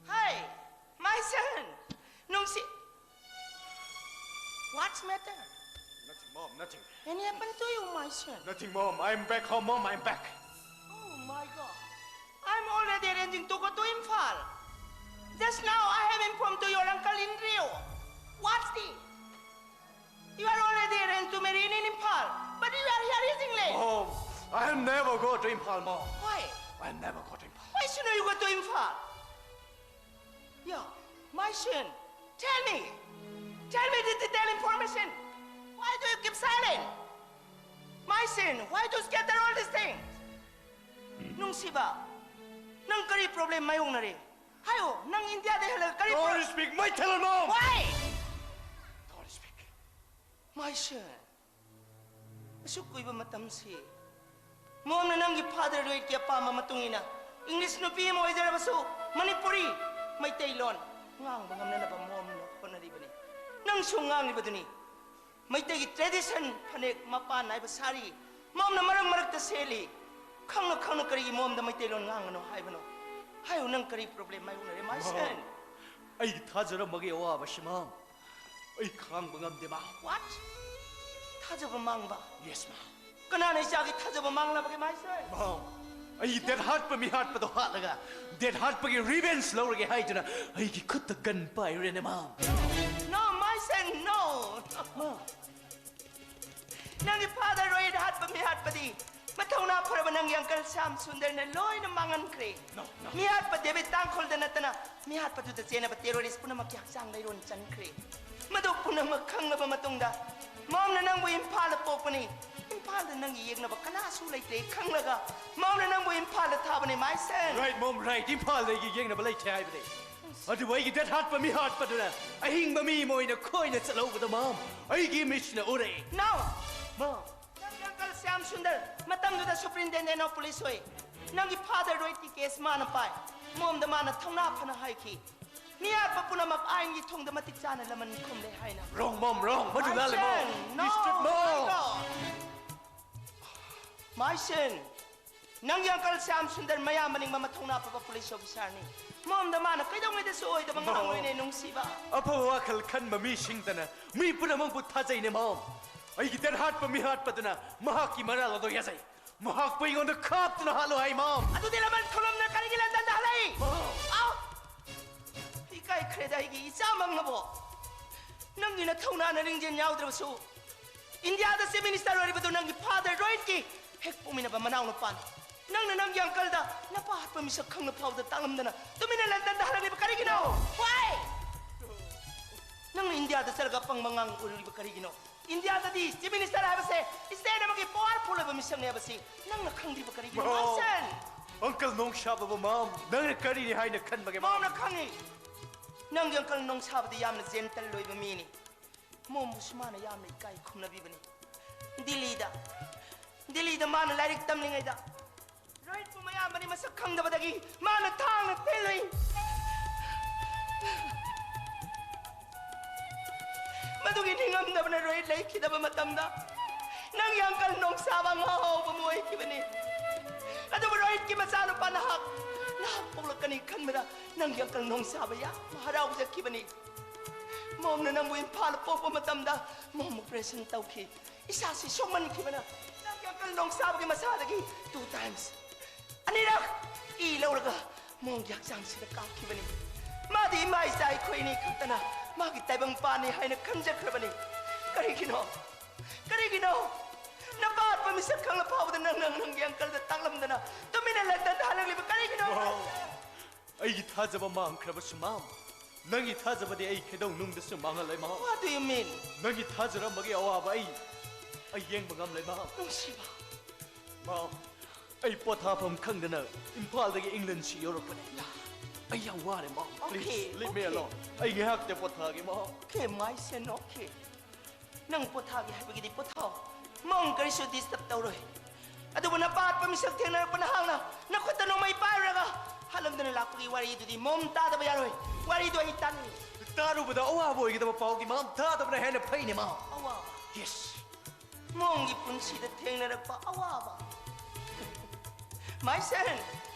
Hey, my son! ꯅꯨꯡꯁꯤ- What's matter? Nothing, Mom, nothing. Any happen to you, my son? Nothing, Mom. I'm back home, Mom. I'm back. Oh my God. I'm already arranging to go to Imphal. Just now I have informed to your uncle Indriyo. What's the? You are already arranged to marry in Imphal, but you are here is English. Mom, I'll never go to Imphal, Mom. Why? I'll never go to Imphal. Why should you go to Imphal? Yeah, my son, tell me. Tell me the detailed information. Why do you keep silent? My son, why do you scatter all these things? ꯅꯨꯡꯁꯤꯕ, ꯅꯪ ꯀꯔꯤ problem ꯃꯥꯌꯣꯛꯅꯔꯦ? ꯍꯥꯏꯌꯣ, ꯅꯪ ꯏꯟꯗꯤꯌꯥꯗ ꯍꯜꯂꯒ ꯀꯔꯤ Don't pro- speak Meitei, Mom! Why? Don't speak. My son, ꯑꯁꯨꯛ ꯀꯨꯏꯕ ꯃꯇꯝꯁꯤ ꯃꯣꯝꯅ ꯅꯪꯒꯤ father ꯂꯣꯏꯗꯀꯤ ꯑꯄꯥꯝꯕ ꯃꯇꯨꯡ ꯏꯟꯅ English ꯅꯨꯄꯤ ꯑꯃ ꯑꯣꯏꯖꯔꯕꯁꯨ ꯃꯅꯤꯄꯨꯔꯤ, ꯃꯩꯇꯩꯂꯣꯟ ꯉꯥꯡꯕ ꯉꯝꯅꯅꯕ ꯃꯣꯝꯅ ꯍꯣꯠꯅꯔꯤꯕꯅꯤ꯫ ꯅꯪꯁꯨ ꯉꯥꯡꯂꯤꯕꯗꯨꯅꯤ꯫ ꯃꯩꯇꯩꯒꯤ tradition ꯐꯅꯦꯛ ꯃꯄꯥꯟ ꯅꯥꯏꯕ ꯁꯥꯔꯤ ꯃꯣꯝꯅ ꯃꯔꯛ ꯃꯔꯛꯇ ꯁꯦꯠꯂꯤ꯫ ꯈꯪꯅ ꯈꯪꯅ ꯀꯔꯤꯒꯤ ꯃꯣꯝꯗ ꯃꯩꯇꯩꯂꯣꯟ ꯉꯥꯡꯒꯅꯣ ꯍꯥꯏꯕꯅꯣ? ꯍꯥꯏꯌꯨ, ꯅꯪ ꯀꯔꯤ problem ꯃꯥꯌꯣꯛꯅꯔꯦ, my son? ꯑꯩꯒꯤ ꯊꯥꯖꯔꯝꯕꯒꯤ ꯑꯋꯥꯕꯁꯤ ꯃꯥꯝ, ꯑꯩ ꯈꯥꯡꯕ ꯉꯝꯗꯦ ꯃꯥꯝ꯫ What? ꯊꯥꯖꯕ ꯃꯥꯡꯕ? Yes ꯃꯥꯝ꯫ ꯀꯅꯥꯅ ꯏꯆꯥꯒꯤ ꯊꯥꯖꯕ ꯃꯥꯡꯂꯕꯒꯦ, ꯃꯥꯏꯁꯦ? ꯃꯥꯝ, ꯑꯩ ꯗꯦꯠ ꯍꯥꯠꯄ ꯃꯤ ꯍꯥꯠꯄꯗꯣ ꯍꯥꯠꯂꯒ ꯗꯦꯠ ꯍꯥꯠꯄꯒꯤ revenge ꯂꯧꯔꯒꯦ ꯍꯥꯏꯗꯨꯅ ꯑꯩꯒꯤ ꯈꯨꯠꯇ gun ꯄꯥꯏꯔꯨꯔꯦꯅꯦ ꯃꯥꯝ꯫ No, ꯃꯥꯏꯁꯦ, no! ꯃꯥꯝ, ꯅꯪꯒꯤ father ꯔꯣꯍꯤꯠ ꯍꯥꯠꯄ ꯃꯤ ꯍꯥꯠꯄꯗꯤ ꯃꯊꯧꯅꯥ ꯐꯔꯕ ꯅꯪꯒꯤ uncle ꯁ꯭ꯌꯥꯝ ꯁꯨꯟꯗꯔꯅ ꯂꯣꯏꯅ ꯃꯥꯡꯍꯟꯈ꯭ꯔꯦ꯫ No, no. ꯃꯤ ꯍꯥꯠꯄ ꯗꯦꯕꯤꯠ ꯇꯥꯡꯈꯨꯜꯗ ꯅꯠꯇꯅ ꯃꯤ ꯍꯥꯠꯄꯗꯨꯗ ꯆꯦꯟꯅꯕ terrorist ꯄꯨꯝꯅꯃꯛꯀꯤ ꯍꯛꯆꯥꯡ ꯂꯩꯔꯣꯟ ꯆꯟꯈ꯭ꯔꯦ꯫ ꯃꯗꯨ ꯄꯨꯝꯅꯃꯛ ꯈꯪꯂꯕ ꯃꯇꯨꯡꯗ ꯃꯥꯝꯅ ꯅꯪꯕꯨ ꯏꯝꯐꯥꯜꯗ ꯄꯣꯛꯄꯅꯤ, ꯏꯝꯐꯥꯜꯗ ꯅꯪꯒꯤ ꯌꯦꯛꯅꯕ ꯀꯅꯥꯁꯨ ꯂꯩꯇ꯭ꯔꯦ ꯈꯪꯂꯒ ꯃꯥꯝꯅ ꯅꯪꯕꯨ ꯏꯝꯐꯥꯜꯗ ꯊꯥꯕꯅꯤ, my son꯫ Right ma'am, right꯫ ꯏꯝꯐꯥꯜꯗ ꯑꯩꯒꯤ ꯌꯦꯛꯅꯕ ꯂꯩꯇ꯭ꯔꯦ ꯍꯥꯏꯕꯅꯦ꯫ ꯑꯗꯨꯕꯨ ꯑꯩꯒꯤ ꯗꯦꯠ ꯍꯥꯠꯄ ꯃꯤ ꯍꯥꯠꯄꯗꯨꯅ ꯑꯍꯤꯡꯕ ꯃꯤ ꯑꯃ ꯑꯣꯏꯅ ꯈꯣꯏꯅ ꯆꯠꯍꯧꯕꯗꯣ ꯃꯥꯝ, ꯑꯩꯒꯤ ꯃꯤꯠꯁꯤꯅ ꯎꯔꯦ꯫ No! ꯃꯥꯝ, ꯅꯪꯒꯤ uncle ꯁ꯭ꯌꯥꯝ ꯁꯨꯟꯗꯔ ꯃꯇꯝꯗꯨꯗ superintendent of police ꯑꯣꯏ꯫ ꯅꯪꯒꯤ father ꯔꯣꯍꯤꯠꯀꯤ case ꯃꯥꯅ ꯄꯥꯏ꯫ ꯃꯣꯝꯗ ꯃꯥꯅ ꯊꯧꯅꯥ ꯐꯅ ꯍꯥꯏꯈꯤ꯫ ꯃꯤ ꯍꯥꯠꯄ ꯄꯨꯝꯅꯃꯛ ꯑꯥꯏꯟꯒꯤ ꯊꯣꯡꯗ ꯃꯇꯤꯛ ꯆꯥꯅ ꯂꯃꯟ ꯈꯨꯝꯂꯦ ꯍꯥꯏꯅ꯫ Wrong ꯃꯥꯝ, wrong꯫ ꯃꯗꯨ ꯂꯥꯜꯂꯦ ꯃꯥꯝ꯫ No! District ma'am. My son, ꯅꯪꯒꯤ uncle ꯁ꯭ꯌꯥꯝ ꯁꯨꯟꯗꯔ ꯃꯌꯥꯝ ꯃꯅꯤꯡꯕ ꯃꯊꯧꯅꯥ ꯐꯕ police officerꯅꯤ꯫ ꯃꯣꯝꯗ ꯃꯥꯅ ꯀꯩꯗꯧꯉꯩꯗꯁꯨ ꯑꯣꯏꯗꯕ ꯉꯥꯡꯂꯣꯏꯅꯦ, ꯅꯨꯡꯁꯤꯕ꯫ ꯑꯐꯕ ꯋꯥꯈꯜ ꯈꯟꯕ ꯃꯤꯁꯤꯡꯗꯅ ꯃꯤ ꯄꯨꯝꯅꯃꯛꯄꯨ ꯊꯥꯖꯩꯅꯦ ꯃꯥꯝ꯫ ꯑꯩꯒꯤ ꯗꯦꯠ ꯍꯥꯠꯄ ꯃꯤ ꯍꯥꯠꯄꯗꯨꯅ ꯃꯍꯥꯛꯀꯤ ꯃꯔꯥꯜ ꯑꯗꯣ ꯌꯥꯖꯩ꯫ ꯃꯍꯥꯛꯄꯨ ꯑꯩꯉꯣꯟꯗ ꯈꯥꯞꯇꯨꯅ ꯍꯥꯠꯂꯣ ꯍꯥꯏ ꯃꯥꯝ꯫ ꯑꯗꯨꯗꯤ ꯂꯃꯟ ꯈꯨꯝꯂꯝꯅ ꯀꯔꯤꯒꯤ ꯂꯟꯗꯟꯗ ꯍꯜꯂꯛꯏ? ꯑꯥꯎ! ꯏꯀꯥꯏꯈ꯭ꯔꯦꯗ ꯑꯩꯒꯤ ꯏꯆꯥ ꯃꯪꯉꯕꯣ꯫ ꯅꯪꯒꯤ ꯅꯊꯧꯅꯥꯅ ꯂꯤꯡꯖꯦꯜ ꯌꯥꯎꯗ꯭ꯔꯕꯁꯨ ꯏꯟꯗꯤꯌꯥꯗ chief minister ꯑꯣꯏꯔꯤꯕꯗꯨ ꯅꯪꯒꯤ father ꯔꯣꯍꯤꯠꯀꯤ ꯍꯦꯛ ꯄꯣꯛꯃꯤꯟꯅꯕ ꯃꯅꯥꯎꯅꯨꯄꯥꯅꯤ꯫ ꯅꯪꯅ ꯅꯪꯒꯤ uncleꯗ ꯅꯄꯥ ꯍꯥꯠꯄ ꯃꯤꯁꯛ ꯈꯪꯅ ꯐꯥꯎꯕꯗ ꯇꯥꯛꯂꯝꯗꯅ ꯇꯨꯃꯤꯟꯅ ꯂꯟꯗꯟꯗ ꯍꯜꯂꯛꯂꯤꯕ ꯀꯔꯤꯒꯤꯅꯣ? Why? ꯅꯪꯅ ꯏꯟꯗꯤꯌꯥꯗ ꯆꯠꯂꯒ ꯑꯄꯪꯕ ꯑꯉꯥꯡ ꯑꯣꯏꯔꯨꯔꯤꯕ ꯀꯔꯤꯒꯤꯅꯣ? ꯏꯟꯗꯤꯌꯥꯗꯗꯤ chief minister ꯍꯥꯏꯕꯁꯦ state ꯑꯃꯒꯤ powerful ꯑꯣꯏꯕ ꯃꯤꯁꯛꯅꯤ ꯍꯥꯏꯕꯁꯤ ꯅꯪꯅ ꯈꯪꯗ꯭ꯔꯤꯕ ꯀꯔꯤꯒꯤꯅꯣ? ꯃꯥꯝ꯫ Marshal! Uncle ꯅꯣꯡꯁꯥꯕꯕꯨ ꯃꯥꯝ, ꯅꯪꯅ ꯀꯔꯤꯅꯤ ꯍꯥꯏꯅ ꯈꯟꯕꯒꯦ ꯃꯥꯝ? ꯃꯥꯝꯅ ꯈꯪꯉꯤ꯫ ꯅꯪꯒꯤ uncle ꯅꯣꯡꯁꯥꯕꯗꯤ ꯌꯥꯝꯅ gentle ꯑꯣꯏꯕ ꯃꯤꯅꯤ꯫ ꯃꯣꯝꯕꯨꯁꯨ ꯃꯥꯅ ꯌꯥꯝꯅ ꯏꯀꯥꯏ ꯈꯨꯝꯅꯕꯤꯕꯅꯤ꯫ ꯗꯤꯜꯂꯤꯗ, ꯗꯤꯜꯂꯤꯗ ꯃꯥꯅ ꯂꯥꯏꯔꯤꯛ ꯇꯝꯂꯤꯉꯩꯗ ꯔꯣꯍꯤꯠꯄꯨ ꯃꯌꯥꯝꯕꯅꯤ ꯃꯁꯛ ꯈꯪꯗꯕꯗꯒꯤ ꯃꯥꯅ ꯊꯥꯡꯅ ꯊꯤꯜꯂꯨꯏ꯫ ꯃꯗꯨꯒꯤ ꯅꯤꯡꯉꯝꯗꯕꯅ ꯔꯣꯍꯤꯠ ꯂꯩꯈꯤꯗꯕ ꯃꯇꯝꯗ ꯅꯪꯒꯤ uncle ꯅꯣꯡꯁꯥꯕ ꯉꯥꯎꯕ ꯑꯃ ꯑꯣꯏꯈꯤꯕꯅꯤ꯫ ꯑꯗꯨꯕꯨ ꯔꯣꯍꯤꯠꯀꯤ ꯃꯆꯥꯅꯨꯄꯥ ꯅꯍꯥꯛ ꯄꯣꯛꯂꯛꯀꯅꯤ ꯈꯟꯕꯗ ꯅꯪꯒꯤ uncle ꯅꯣꯡꯁꯥꯕ ꯌꯥꯝ ꯍꯔꯥꯎꯖꯈꯤꯕꯅꯤ꯫ ꯃꯣꯝꯅ ꯅꯪꯕꯨ ꯏꯝꯐꯥꯜꯗ ꯄꯣꯛꯄ ꯃꯇꯝꯗ ꯃꯣꯝ operation ꯇꯧꯈꯤ꯫ ꯏꯁꯥꯁꯤ ꯁꯣꯛꯃꯟꯈꯤꯕꯅ ꯅꯪꯒꯤ uncle ꯅꯣꯡꯁꯥꯕꯒꯤ ꯃꯁꯥꯗꯒꯤ two times, ꯑꯅꯤꯔꯛ ꯏ ꯂꯧꯔꯒ ꯃꯣꯝꯒꯤ ꯍꯛꯆꯥꯡꯁꯤꯗ ꯀꯥꯞꯈꯤꯕꯅꯤ꯫ ꯃꯥꯗꯤ ꯏꯃꯥ ꯏꯆꯥ ꯑꯩꯈꯣꯏ ꯑꯅꯤ ꯈꯛꯇꯅ ꯃꯥꯒꯤ ꯇꯥꯏꯕꯪ ꯄꯥꯟꯅꯤ ꯍꯥꯏꯅ ꯈꯟꯖꯈ꯭ꯔꯕꯅꯤ꯫ ꯀꯔꯤꯒꯤꯅꯣ? ꯀꯔꯤꯒꯤꯅꯣ? ꯅꯄꯥ ꯑꯠꯄ ꯃꯤꯁꯛ ꯈꯪꯂ ꯐꯥꯎꯕꯗ ꯅꯪꯅ ꯅꯪꯒꯤ uncleꯗ ꯇꯥꯛꯂꯝꯗꯅ ꯇꯨꯃꯤꯟꯅ ꯂꯟꯗꯟꯗ ꯍꯜꯂꯛꯂꯤꯕ ꯀꯔꯤꯒꯤꯅꯣ? ꯑꯩꯒꯤ ꯊꯥꯖꯕ ꯃꯥꯡꯈ꯭ꯔꯕꯁꯨ ꯃꯥꯝ, ꯅꯪꯒꯤ ꯊꯥꯖꯕꯗꯤ ꯑꯩ ꯈꯩꯗꯧꯅꯨꯡꯗꯁꯨ ꯃꯥꯡꯍꯜꯂꯣꯏ ꯃꯥꯝ꯫ What do you mean? ꯅꯪꯒꯤ ꯊꯥꯖꯔꯝꯕꯒꯤ ꯑꯋꯥꯕ ꯑꯩ, ꯑꯩ ꯌꯦꯡꯕ ꯉꯝꯂꯣꯏ ꯃꯥꯝ꯫ ꯅꯨꯡꯁꯤꯕ꯫ ꯃꯥꯝ, ꯑꯩ ꯄꯣꯊꯥꯐꯝ ꯈꯪꯗꯅ ꯏꯝꯐꯥꯜꯗꯒꯤ ꯏꯪꯂꯦꯟꯁꯤ ꯌꯧꯔꯛꯄꯅꯦ꯫ ꯑꯩ ꯌꯥꯝ ꯋꯥꯔꯦ ꯃꯥꯝ꯫ Okay, Please, leave me okay. alone. ꯑꯩ ꯉꯥꯏꯍꯥꯛꯇ ꯄꯣꯊꯥꯒꯦ ꯃꯥꯝ꯫ Okay, my son, okay. ꯅꯪ ꯄꯣꯊꯥꯒꯦ ꯍꯥꯏꯕꯒꯤꯗꯤ ꯄꯣꯊꯥꯎ꯫ ꯃꯣꯝ ꯀꯔꯤꯁꯨ disturb ꯇꯧꯔꯣꯏ꯫ ꯑꯗꯨꯕꯨ ꯅꯄꯥ ꯑꯠꯄ ꯃꯤꯁꯛ ꯊꯦꯡꯅꯔꯛꯄ ꯅꯍꯥꯛꯅ ꯅꯈꯨꯠꯇ ꯅꯣꯡꯃꯩ ꯄꯥꯏꯔꯨꯔꯒ ꯍꯥꯠꯂꯝꯗꯅ ꯂꯥꯛꯄꯒꯤ ꯋꯥꯔꯤꯗꯨꯗꯤ ꯃꯣꯝ ꯇꯥꯗꯕ ꯌꯥꯔꯣꯏ꯫ ꯋꯥꯔꯤꯗꯨ ꯑꯩ ꯇꯥꯅꯤꯡꯏ꯫ ꯇꯥꯔꯨꯕꯗ ꯑꯋꯥꯕ ꯑꯣꯏꯒꯗꯕ ꯄꯥꯎꯗꯤ ꯃꯥꯝ ꯇꯥꯗꯕꯅ ꯍꯦꯟꯅ ꯐꯩꯅꯦ ꯃꯥꯝ꯫ ꯑꯋꯥꯕ꯫ Yes. ꯃꯣꯝꯒꯤ ꯄꯨꯟꯁꯤꯗ ꯊꯦꯡꯅꯔꯛꯄ ꯑꯋꯥꯕ꯫ My son,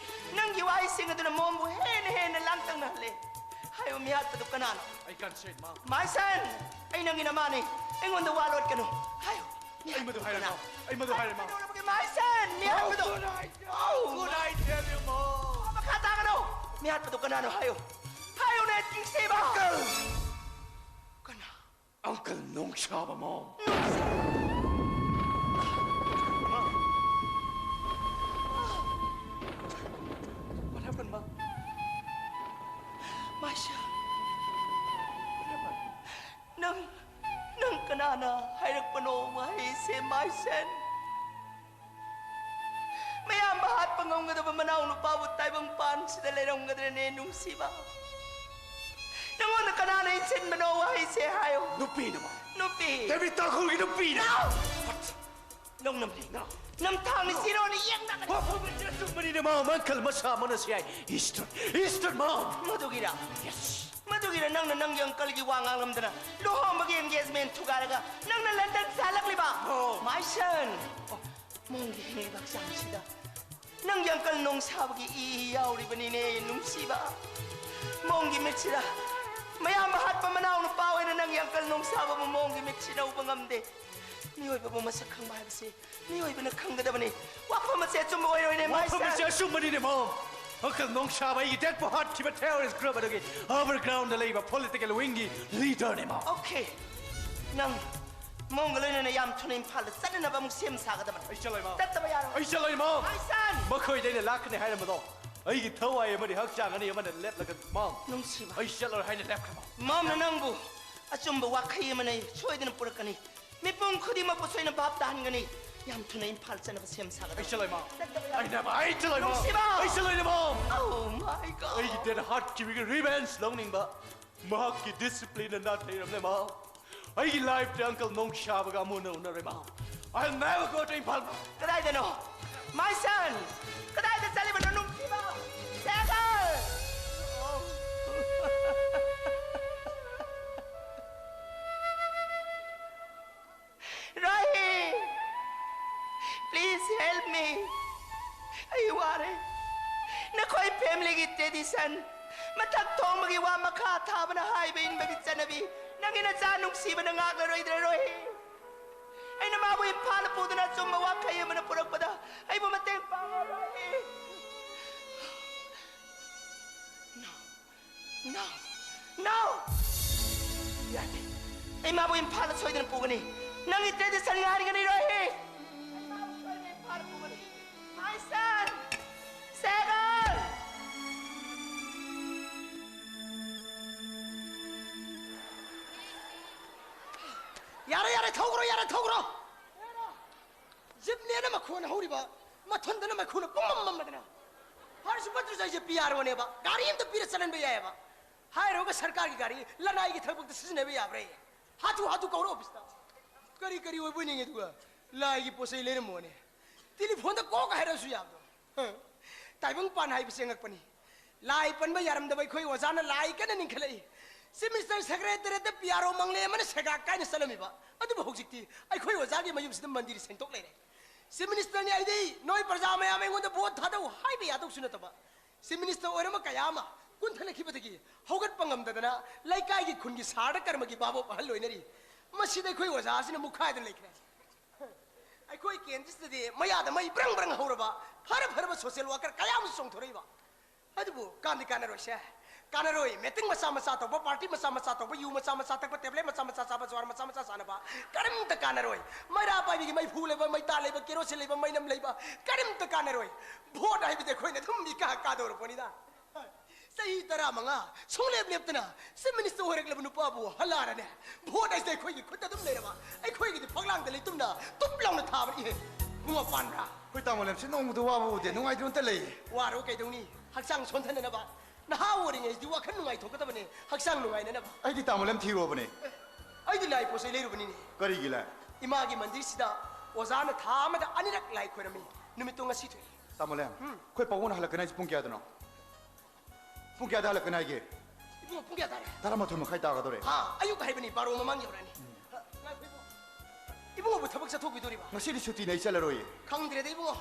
ꯅꯪꯒꯤ ꯋꯥꯍꯩꯁꯤꯡ ꯑꯗꯨꯅ ꯃꯣꯝꯕꯨ ꯍꯦꯟꯅ ꯍꯦꯟꯅ ꯂꯥꯡꯇꯛꯅꯍꯜꯂꯦ꯫ ꯍꯥꯏꯌꯨ, ꯃꯤꯍꯥꯠꯄꯗꯨ ꯀꯅꯥꯅꯣ? I can't say it, ma'am. My son, ꯑꯩ ꯅꯪꯒꯤ ꯅꯃꯥꯅꯤ꯫ ꯑꯩꯉꯣꯟꯗ ꯋꯥ ꯂꯣꯠꯀꯅꯨ꯫ ꯍꯥꯏꯌꯨ, ꯑꯩ ꯃꯗꯨ ꯍꯥꯏꯔꯣꯏ ꯃꯥꯝ꯫ ꯃꯤꯍꯥꯠꯄꯗꯨ ꯑꯩ ꯃꯗꯨ ꯍꯥꯏꯔꯣꯏ ꯃꯥꯝ꯫ ꯀꯅꯥꯅꯣ? My son, ꯃꯤꯍꯥꯠꯄꯗꯨ꯫ How could I tell you, ꯃꯥꯝ? ꯃꯈꯥ ꯇꯥꯒꯅꯨ꯫ ꯃꯤꯍꯥꯠꯄꯗꯨ ꯀꯅꯥꯅꯣ? ꯍꯥꯏꯌꯨ꯫ ꯍꯥꯏꯌꯨꯅꯦ, ꯅꯤꯡꯁꯤꯕ꯫ ꯀꯅꯥ? Uncle ꯅꯣꯡꯁꯥꯕ ma'am. What happened, ma'am? My son, ꯅꯪ, ꯅꯪ ꯀꯅꯥꯅ ꯍꯥꯏꯔꯛꯄꯅꯣ ꯋꯥꯍꯩꯁꯦ, my son? ꯃꯌꯥꯝꯕ ꯍꯥꯠꯄ ꯉꯝꯒꯗꯕ ꯃꯅꯥꯎ ꯅꯨꯄꯥꯕꯨ ꯇꯥꯏꯕꯪ ꯄꯥꯟꯁꯤꯗ ꯂꯩꯔꯝꯒꯗ꯭ꯔꯅꯦ, ꯅꯨꯡꯁꯤꯕ? ꯅꯉꯣꯟꯗ ꯀꯅꯥꯅ ꯏꯟꯁꯤꯟꯕꯅꯣ ꯋꯥꯍꯩꯁꯦ? ꯍꯥꯏꯌꯨ꯫ ꯅꯨꯄꯤꯅ ꯃꯥꯝ꯫ ꯅꯨꯄꯤ꯫ ꯗꯦꯕꯤꯠ ꯇꯥꯡꯈꯨꯜꯒꯤ ꯅꯨꯄꯤꯅ꯫ No! ꯅꯣꯡꯅꯝꯅꯤ꯫ ꯅꯝꯊꯥꯡꯅꯤ, ꯁꯤꯔꯣꯅꯤ, ꯌꯦꯡꯗꯕꯅꯤ꯫ ꯋꯥꯐꯝ ꯑꯁꯤ ꯑꯆꯨꯝꯕꯅꯤ ꯃꯥꯝ, uncle ꯃꯁꯥꯃꯛꯅꯁꯨ ꯌꯥꯏ꯫ Eastern, Eastern ꯃꯥꯝ꯫ ꯃꯗꯨꯒꯤꯔ? Yes. ꯃꯗꯨꯒꯤꯔ ꯅꯪꯅ ꯅꯪꯒꯤ uncleꯒꯤ ꯋꯥ ꯉꯥꯡꯂꯝꯗꯅ ꯂꯨꯍꯣꯡꯕꯒꯤ engagement ꯊꯨꯒꯥꯏꯔꯒ ꯅꯪꯅ ꯂꯟꯗꯟ ꯆꯠꯂꯛꯂꯤꯕ? ꯑꯣ꯫ My son! ꯑꯣ, ꯃꯣꯝꯒꯤ ꯍꯤꯡꯂꯤꯕ ꯍꯛꯆꯥꯡꯁꯤꯗ ꯅꯪꯒꯤ ꯑꯪꯀꯜ ꯅꯣꯡꯁꯥꯕꯒꯤ ꯏ ꯌꯥꯎꯔꯤꯕꯅꯤꯅꯦ, ꯅꯨꯡꯁꯤꯕ꯫ ꯃꯣꯝꯒꯤ ꯃꯤꯠꯁꯤꯗ ꯃꯌꯥꯝꯕ ꯍꯥꯠꯄ ꯃꯅꯥꯎ ꯅꯨꯄꯥ ꯑꯣꯏꯅ ꯅꯪꯒꯤ ꯑꯪꯀꯜ ꯅꯣꯡꯁꯥꯕꯕꯨ ꯃꯣꯝꯒꯤ ꯃꯤꯠꯁꯤꯅ ꯎꯕ ꯉꯝꯗꯦ꯫ ꯃꯤꯑꯣꯏꯕꯕꯨ ꯃꯁꯛ ꯈꯪꯕ ꯍꯥꯏꯕꯁꯤ ꯃꯤꯑꯣꯏꯕꯅ ꯈꯪꯒꯗꯕꯅꯤ꯫ ꯋꯥꯐꯝ ꯑꯁꯤ ꯑꯆꯨꯝꯕ ꯑꯣꯏꯔꯣꯏꯅꯦ, ꯃꯥꯏ ꯋꯥꯐꯝ ꯑꯁꯤ ꯁꯥꯔ꯫ ꯑꯆꯨꯝꯕꯅꯤꯅꯦ, ꯃꯣꯝ꯫ ꯑꯪꯀꯜ ꯅꯣꯡꯁꯥꯕ ꯑꯩꯒꯤ ꯗꯦꯠꯄꯨ ꯍꯥꯠꯈꯤꯕ ꯇꯦꯔꯣꯔꯤꯁ ꯒ꯭ꯔꯨꯞ ꯑꯗꯨꯒꯤ ꯑꯟꯗꯔꯒ꯭ꯔꯥꯎꯟꯗ ꯂꯩꯕ ꯄꯣꯂꯤꯇꯤꯀꯦꯜ ꯋꯤꯡꯒꯤ ꯂꯤꯗꯔꯅꯦ, ꯃꯣꯝ꯫ ꯑꯣꯀꯦ꯫ ꯅꯪ ꯃꯣꯝꯒ ꯂꯣꯏꯅꯅ ꯌꯥꯝ ꯊꯨꯅ ꯏꯝꯐꯥꯜꯗ ꯆꯠꯅꯅꯕ ꯑꯃꯨꯛ ꯁꯦꯝ ꯁꯥꯒꯗꯕꯅꯤ꯫ ꯑꯩ ꯆꯠꯂꯣꯏ, ꯃꯣꯝ꯫ ꯆꯠꯇꯕ ꯌꯥꯔꯣꯏ꯫ ꯑꯩ ꯆꯠꯂꯣꯏ, ꯃꯣꯝ꯫ ꯃꯥꯏ ꯁꯟ! ꯃꯈꯣꯏꯗ ꯑꯩꯅ ꯂꯥꯛꯀꯅꯤ ꯍꯥꯏꯔꯝꯕꯗꯣ ꯑꯩꯒꯤ ꯊꯋꯥꯏ ꯑꯃꯗꯤ ꯍꯛꯆꯥꯡ ꯑꯅꯤ ꯑꯃꯅ ꯂꯦꯞꯂꯒ, ꯃꯣꯝ꯫ ꯅꯨꯡꯁꯤꯕ꯫ ꯑꯩ ꯆꯠꯂꯣꯏ ꯍꯥꯏꯅ ꯂꯦꯞꯈ꯭ꯔꯦ, ꯃꯣꯝ꯫ ꯃꯣꯝꯅ ꯅꯪꯕꯨ ꯑꯆꯨꯝꯕ ꯋꯥꯈꯩ ꯑꯃꯅ ꯁꯣꯏꯗꯅ ꯄꯨꯔꯛꯀꯅꯤ꯫ ꯃꯤꯄꯨꯝ ꯈꯨꯗꯤꯡꯃꯛꯄꯨ ꯁꯣꯏꯅ ꯚꯥꯞ ꯇꯥꯍꯟꯒꯅꯤ꯫ ꯌꯥꯝ ꯊꯨꯅ ꯏꯝꯐꯥꯜ ꯆꯠꯅꯕ ꯁꯦꯝ ꯁꯥꯒꯗꯕ꯫ ꯑꯩ ꯆꯠꯂꯣꯏ, ꯃꯣꯝ꯫ ꯆꯠꯇꯕ ꯌꯥꯔꯣꯏ꯫ ꯑꯩ never, ꯑꯩ ꯆꯠꯂꯣꯏ, ꯃꯣꯝ꯫ ꯅꯨꯡꯁꯤꯕ! ꯑꯩ ꯆꯠꯂꯣꯏ, ꯃꯣꯝ꯫ Oh my God! ꯑꯩꯒꯤ ꯗꯦꯠ ꯍꯥꯠꯈꯤꯕꯒꯤ ꯔꯤꯚꯦꯟꯖ ꯂꯧꯅꯤꯡꯕ ꯃꯍꯥꯛꯀꯤ ꯗꯤꯁꯤꯄ꯭ꯂꯤꯟꯅ ꯅꯥꯊꯩꯔꯝꯂꯦ, ꯃꯣꯝ꯫ ꯑꯩꯒꯤ ꯂꯥꯏꯐꯇ ꯑꯪꯀꯜ ꯅꯣꯡꯁꯥꯕꯒ ꯑꯃꯨꯛ ꯍꯟꯅ ꯎꯅꯔꯣꯏ, mom. I'll never go to Imphal, mom. ꯀꯗꯥꯏꯗꯅꯣ? My son! ꯀꯗꯥꯏꯗ ꯆꯠꯂꯤꯕꯅꯣ, ꯅꯨꯡꯁꯤꯕ? ꯁꯦꯒꯜ! ꯔꯣꯍꯤ! Please help me. ꯑꯩ ꯋꯥꯔꯦ꯫ ꯅꯈꯣꯏ ꯐꯦꯃꯤꯂꯤꯒꯤ ꯇ꯭ꯔꯦꯗꯤꯁꯟ, ꯃꯊꯛ ꯊꯣꯡꯕꯒꯤ ꯋꯥ ꯃꯈꯥ ꯊꯥꯕꯅ ꯍꯥꯏꯕ ꯏꯟꯕꯒꯤ ꯆꯠꯅꯕꯤ, ꯅꯪꯒꯤ ꯅꯆꯥ ꯅꯨꯡꯁꯤꯕꯅ ꯉꯥꯛꯂꯔꯣꯏꯗ꯭ꯔꯥ, ꯔꯣꯍꯤ? ꯑꯩꯅ ꯃꯥꯕꯨ ꯏꯝꯐꯥꯜꯗ ꯄꯨꯗꯨꯅ ꯑꯆꯨꯝꯕ ꯋꯥꯈꯩ ꯑꯃꯅ ꯄꯨꯔꯛꯄꯗ ꯑꯩꯕꯨ ꯃꯇꯦꯡ ꯄꯥꯡꯉꯣ, ꯔꯣꯍꯤ꯫ No. No! No! ꯌꯥꯗꯦ꯫ ꯑꯩ ꯃꯥꯕꯨ ꯏꯝꯐꯥꯜꯗ ꯁꯣꯏꯗꯅ ꯄꯨꯒꯅꯤ꯫ ꯅꯪꯒꯤ ꯇ꯭ꯔꯦꯗꯤꯁꯟ ꯉꯥꯏꯔꯒꯅꯤ, ꯔꯣꯍꯤ꯫ ꯑꯩ ꯃꯥꯕꯨ ꯁꯣꯏꯗꯅ ꯏꯝꯐꯥꯜꯗ ꯄꯨꯒꯅꯤ꯫ My son! ꯁꯦꯒꯜ! ꯌꯥꯔꯦ, ꯌꯥꯔꯦ, ꯊꯧꯈ꯭ꯔꯣ, ꯌꯥꯔꯦ, ꯊꯧꯈ꯭ꯔꯣ꯫ ꯖꯤꯞꯅꯦꯅ ꯃꯈꯣꯟ ꯍꯧꯔꯤꯕ, ꯃꯊꯟꯗꯅ ꯃꯩꯈꯨꯅ ꯄꯨꯡꯃꯝ ꯃꯝꯕꯗꯅ꯫ ꯐꯥꯔꯁ ꯁꯨꯄꯔ ꯇꯨꯖꯥꯏꯁꯦ ꯄꯤ ꯑꯥꯔ ꯑꯣꯅꯦꯕ, ꯒꯥꯔꯤ ꯑꯝꯇ ꯄꯤꯔ ꯆꯠꯍꯟꯕ ꯌꯥꯏꯑꯕ꯫ ꯍꯥꯏꯔꯨꯔꯒ ꯁꯔꯀꯥꯔꯒꯤ ꯒꯥꯔꯤ ꯂꯅꯥꯏꯒꯤ ꯊꯕꯛꯇ ꯁꯤꯖꯤꯟꯅꯕ ꯌꯥꯕ꯭ꯔꯥ? ꯍꯥꯊꯨ ꯍꯥꯊꯨ ꯀꯧꯔꯣ ꯑꯣꯐꯤꯁꯇ꯫ ꯀꯔꯤ ꯀꯔꯤ ꯑꯣꯏꯕꯣꯏ ꯅꯤꯡꯉꯤ ꯑꯗꯨꯒ ꯂꯥꯏꯒꯤ ꯄꯣꯠ ꯆꯩ ꯂꯩꯔꯝꯃꯣꯅꯦ꯫ ꯇꯦꯂꯤꯐꯣꯟꯗ ꯀꯣꯛ ꯍꯥꯏꯔꯁꯨ ꯌꯥꯕꯗꯣ꯫ ꯍ꯫ ꯇꯥꯏꯕꯪ ꯄꯥꯟ ꯍꯥꯏꯕꯁꯦ ꯑꯉꯛꯄꯅꯤ꯫ ꯂꯥꯏ ꯄꯟꯕ ꯌꯥꯔꯝꯗꯕ ꯑꯩꯈꯣꯏ ꯑꯣꯖꯥꯅ ꯂꯥꯏ ꯀꯟꯅ ꯅꯤꯡꯈꯠꯂꯛꯏ꯫ ꯆꯤꯐ ꯃꯤꯅꯤꯁꯇꯔ ꯁꯦꯀ꯭ꯔꯦꯇꯔꯤꯌꯦꯠꯇ ꯄꯤ ꯑꯥꯔ ꯑꯣ ꯃꯪꯂꯦ ꯑꯃꯅ ꯁꯦꯒꯥꯛ ꯀꯥꯏꯅ ꯆꯠꯂꯝꯃꯤꯕ꯫ ꯑꯗꯨꯕꯨ ꯍꯧꯖꯤꯛꯇꯤ ꯑꯩꯈꯣꯏ ꯑꯣꯖꯥꯒꯤ ꯃꯌꯨꯝꯁꯤꯗ ꯃꯟꯗꯤꯔ ꯁꯦꯡꯗꯣꯛ ꯂꯩꯔꯦ꯫ ꯆꯤꯐ ꯃꯤꯅꯤꯁꯇꯔꯅꯤ ꯑꯩꯗꯤ ꯅꯣꯏ ꯄ꯭ꯔꯖꯥ ꯃꯌꯥꯝ ꯑꯩꯉꯣꯟꯗ ꯚꯣꯠ ꯊꯥꯗꯧ ꯍꯥꯏꯕ ꯌꯥꯗꯧꯁꯨ ꯅꯠꯇꯕ, ꯆꯤꯐ ꯃꯤꯅꯤꯁꯇꯔ ꯑꯣꯏꯔꯝꯕ ꯀꯌꯥ ꯑꯃ ꯀꯨꯟꯊꯠꯂꯛꯈꯤꯕꯗꯒꯤ ꯍꯧꯒꯠꯄ ꯉꯝꯗꯗꯅ ꯂꯩꯀꯥꯏꯒꯤ ꯈꯨꯟꯒꯤ ꯁꯥꯔꯗ ꯀꯔꯃꯒꯤ ꯚꯥꯕꯣꯛ ꯑꯍꯜ ꯑꯣꯏꯅꯔꯤ꯫ ꯃꯁꯤꯗ ꯑꯩꯈꯣꯏ ꯑꯣꯖꯥꯁꯤꯅ ꯃꯨꯛꯈꯥꯏꯗꯨꯅ ꯂꯩꯈ꯭ꯔꯦ꯫ ꯑꯩꯈꯣꯏ ꯀꯦꯟꯗꯤꯁꯇꯗꯤ ꯃꯌꯥꯗ ꯃꯩ ꯕ꯭ꯔꯪ ꯕ꯭ꯔꯪ ꯍꯧꯔꯕ ꯐꯔ ꯐꯔꯕ ꯁꯣꯁꯤꯌꯦꯜ ꯋꯥꯀꯔ ꯀꯌꯥ ꯑꯃꯁꯨ ꯆꯣꯡꯊꯣꯔꯛꯏꯕ꯫ ꯑꯗꯨꯕꯨ ꯀꯥꯟꯗꯤ ꯀꯥꯟꯅꯔꯣꯏꯁꯦ꯫ ꯀꯥꯟꯅꯔꯣꯏ꯫ ꯃꯦꯇꯤꯡ ꯃꯆꯥ ꯃꯆꯥ ꯇꯧꯕ, ꯄꯥꯔꯇꯤ ꯃꯆꯥ ꯃꯆꯥ ꯇꯧꯕ, ꯌꯨ ꯃꯆꯥ ꯃꯆꯥ ꯊꯛꯄ, ꯇꯦꯕ꯭ꯂꯦꯠ ꯃꯆꯥ ꯃꯆꯥ ꯆꯥꯕ, ꯖꯨꯋꯥꯔ ꯃꯆꯥ ꯃꯆꯥ ꯁꯥꯟꯅꯕ, ꯀꯔꯤꯝꯇ ꯀꯥꯟꯅꯔꯣꯏ꯫ ꯃꯩꯔꯥ ꯄꯥꯏꯕꯤꯒꯤ ꯃꯩꯐꯨ ꯂꯩꯕ, ꯃꯩꯇꯥ ꯂꯩꯕ, ꯀꯦꯔꯣꯁꯤꯟ ꯂꯩꯕ, ꯃꯩꯅꯝ ꯂꯩꯕ, ꯀꯔꯤꯝꯇ ꯀꯥꯟꯅꯔꯣꯏ꯫ ꯚꯣꯠ ꯍꯥꯏꯕꯗꯤ ꯑꯩꯈꯣꯏꯅ ꯑꯗꯨꯝ ꯏꯀꯥ ꯀꯥꯗꯧꯔꯛꯄꯅꯤꯗ꯫ ꯆꯍꯤ ꯇꯔꯥꯃꯉꯥ ꯁꯨꯡꯂꯦꯞ ꯂꯦꯞꯇꯅ ꯆꯤꯐ ꯃꯤꯅꯤꯁꯇꯔ ꯑꯣꯏꯔꯛꯂꯕ ꯅꯨꯄꯥꯕꯨ ꯍꯜꯂꯥꯔꯅꯦ꯫ ꯚꯣꯠ ꯍꯥꯏꯁꯦ ꯑꯩꯈꯣꯏꯒꯤ ꯈꯨꯠꯇ ꯑꯗꯨꯝ ꯂꯩꯔꯕ, ꯑꯩꯈꯣꯏꯒꯤꯗꯤ ꯐꯛꯂꯥꯡꯗ ꯂꯩꯇꯨꯝꯅ ꯇꯨꯞ ꯂꯥꯎꯅ ꯊꯥꯕꯅꯤ꯫ ꯏꯍꯦ, ꯏꯕꯨꯡꯉꯣ ꯄꯥꯟꯕ꯭ꯔꯥ? ꯑꯩꯈꯣꯏ ꯇꯥꯃꯣ ꯂꯦꯝꯁꯦ ꯅꯣꯡꯃꯗ ꯋꯥꯕ ꯎꯗꯦ, ꯅꯨꯡꯉꯥꯏꯗꯨꯅꯇ ꯂꯩ꯫ ꯋꯥꯔꯣ ꯀꯩꯗꯧꯅꯤ? ꯍꯛꯆꯥꯡ ꯁꯣꯟꯊꯅꯅꯕ꯫ ꯅꯍꯥ ꯑꯣꯏꯔꯤꯉꯩꯁꯤꯗꯤ ꯋꯥꯈꯜ ꯅꯨꯡꯉꯥꯏꯊꯣꯛꯀꯗꯕꯅꯦ, ꯍꯛꯆꯥꯡ ꯅꯨꯡꯉꯥꯏꯅꯅꯕ꯫ ꯑꯩꯗꯤ ꯇꯥꯃꯣ ꯂꯦꯝ ꯊꯤꯔꯨꯔꯕꯅꯦ꯫ ꯑꯩꯗꯤ ꯂꯥꯏ ꯄꯣꯠ ꯆꯩ ꯂꯩꯔꯨꯕꯅꯤꯅꯦ꯫ ꯀꯔꯤꯒꯤ ꯂꯥꯏ? ꯏꯃꯥꯒꯤ ꯃꯟꯗꯤꯔꯁꯤꯗ ꯑꯣꯖꯥꯅ ꯊꯥ ꯑꯃꯗ ꯑꯅꯤꯔꯛ ꯂꯥꯏ ꯈꯣꯏꯔꯝꯃꯤ꯫ ꯅꯨꯃꯤꯠꯇꯣ ꯉꯁꯤ ꯊꯣꯛꯏ꯫ ꯇꯥꯃꯣ ꯂꯦꯝ, ꯎꯝ꯫ ꯑꯩꯈꯣꯏ ꯄꯥꯕꯨꯡꯅ ꯍꯜꯂꯛꯀꯅꯤ ꯍꯥꯏꯁꯦ ꯄꯨꯡ ꯀꯌꯥꯗꯅꯣ? ꯄꯨꯡ ꯀꯌꯥꯗ ꯍꯜꯂꯛꯀꯅꯤ ꯍꯥꯏꯒꯦ? ꯏꯕꯨꯡꯉꯣ, ꯄꯨꯡ ꯀꯌꯥ ꯇꯥꯔꯦ? ꯇꯔꯥꯃꯥꯊꯣꯏ ꯃꯈꯥꯏ ꯇꯥꯒꯗꯧꯔꯦ꯫ ꯍꯥ, ꯑꯌꯨꯛ ꯍꯥꯏꯕꯅꯤ, ꯕꯥꯔꯣ ꯃꯃꯥꯡ ꯌꯧꯔꯛꯑꯅꯤ꯫ ꯍ, ꯉꯥꯏꯈꯣ ꯏꯕꯨꯡꯉꯣ꯫ ꯏꯕꯨꯡꯉꯣꯕꯨ ꯊꯕꯛ ꯆꯠꯊꯣꯛꯄꯤꯗꯣꯔꯤꯕ? ꯉꯁꯤꯗꯤ ꯁꯨꯇꯤꯅꯦ, ꯑꯩ ꯆꯠꯂꯔꯣꯏꯌꯦ꯫ ꯈꯪꯗ꯭ꯔꯦꯗ ꯏꯕꯨꯡꯉꯣ,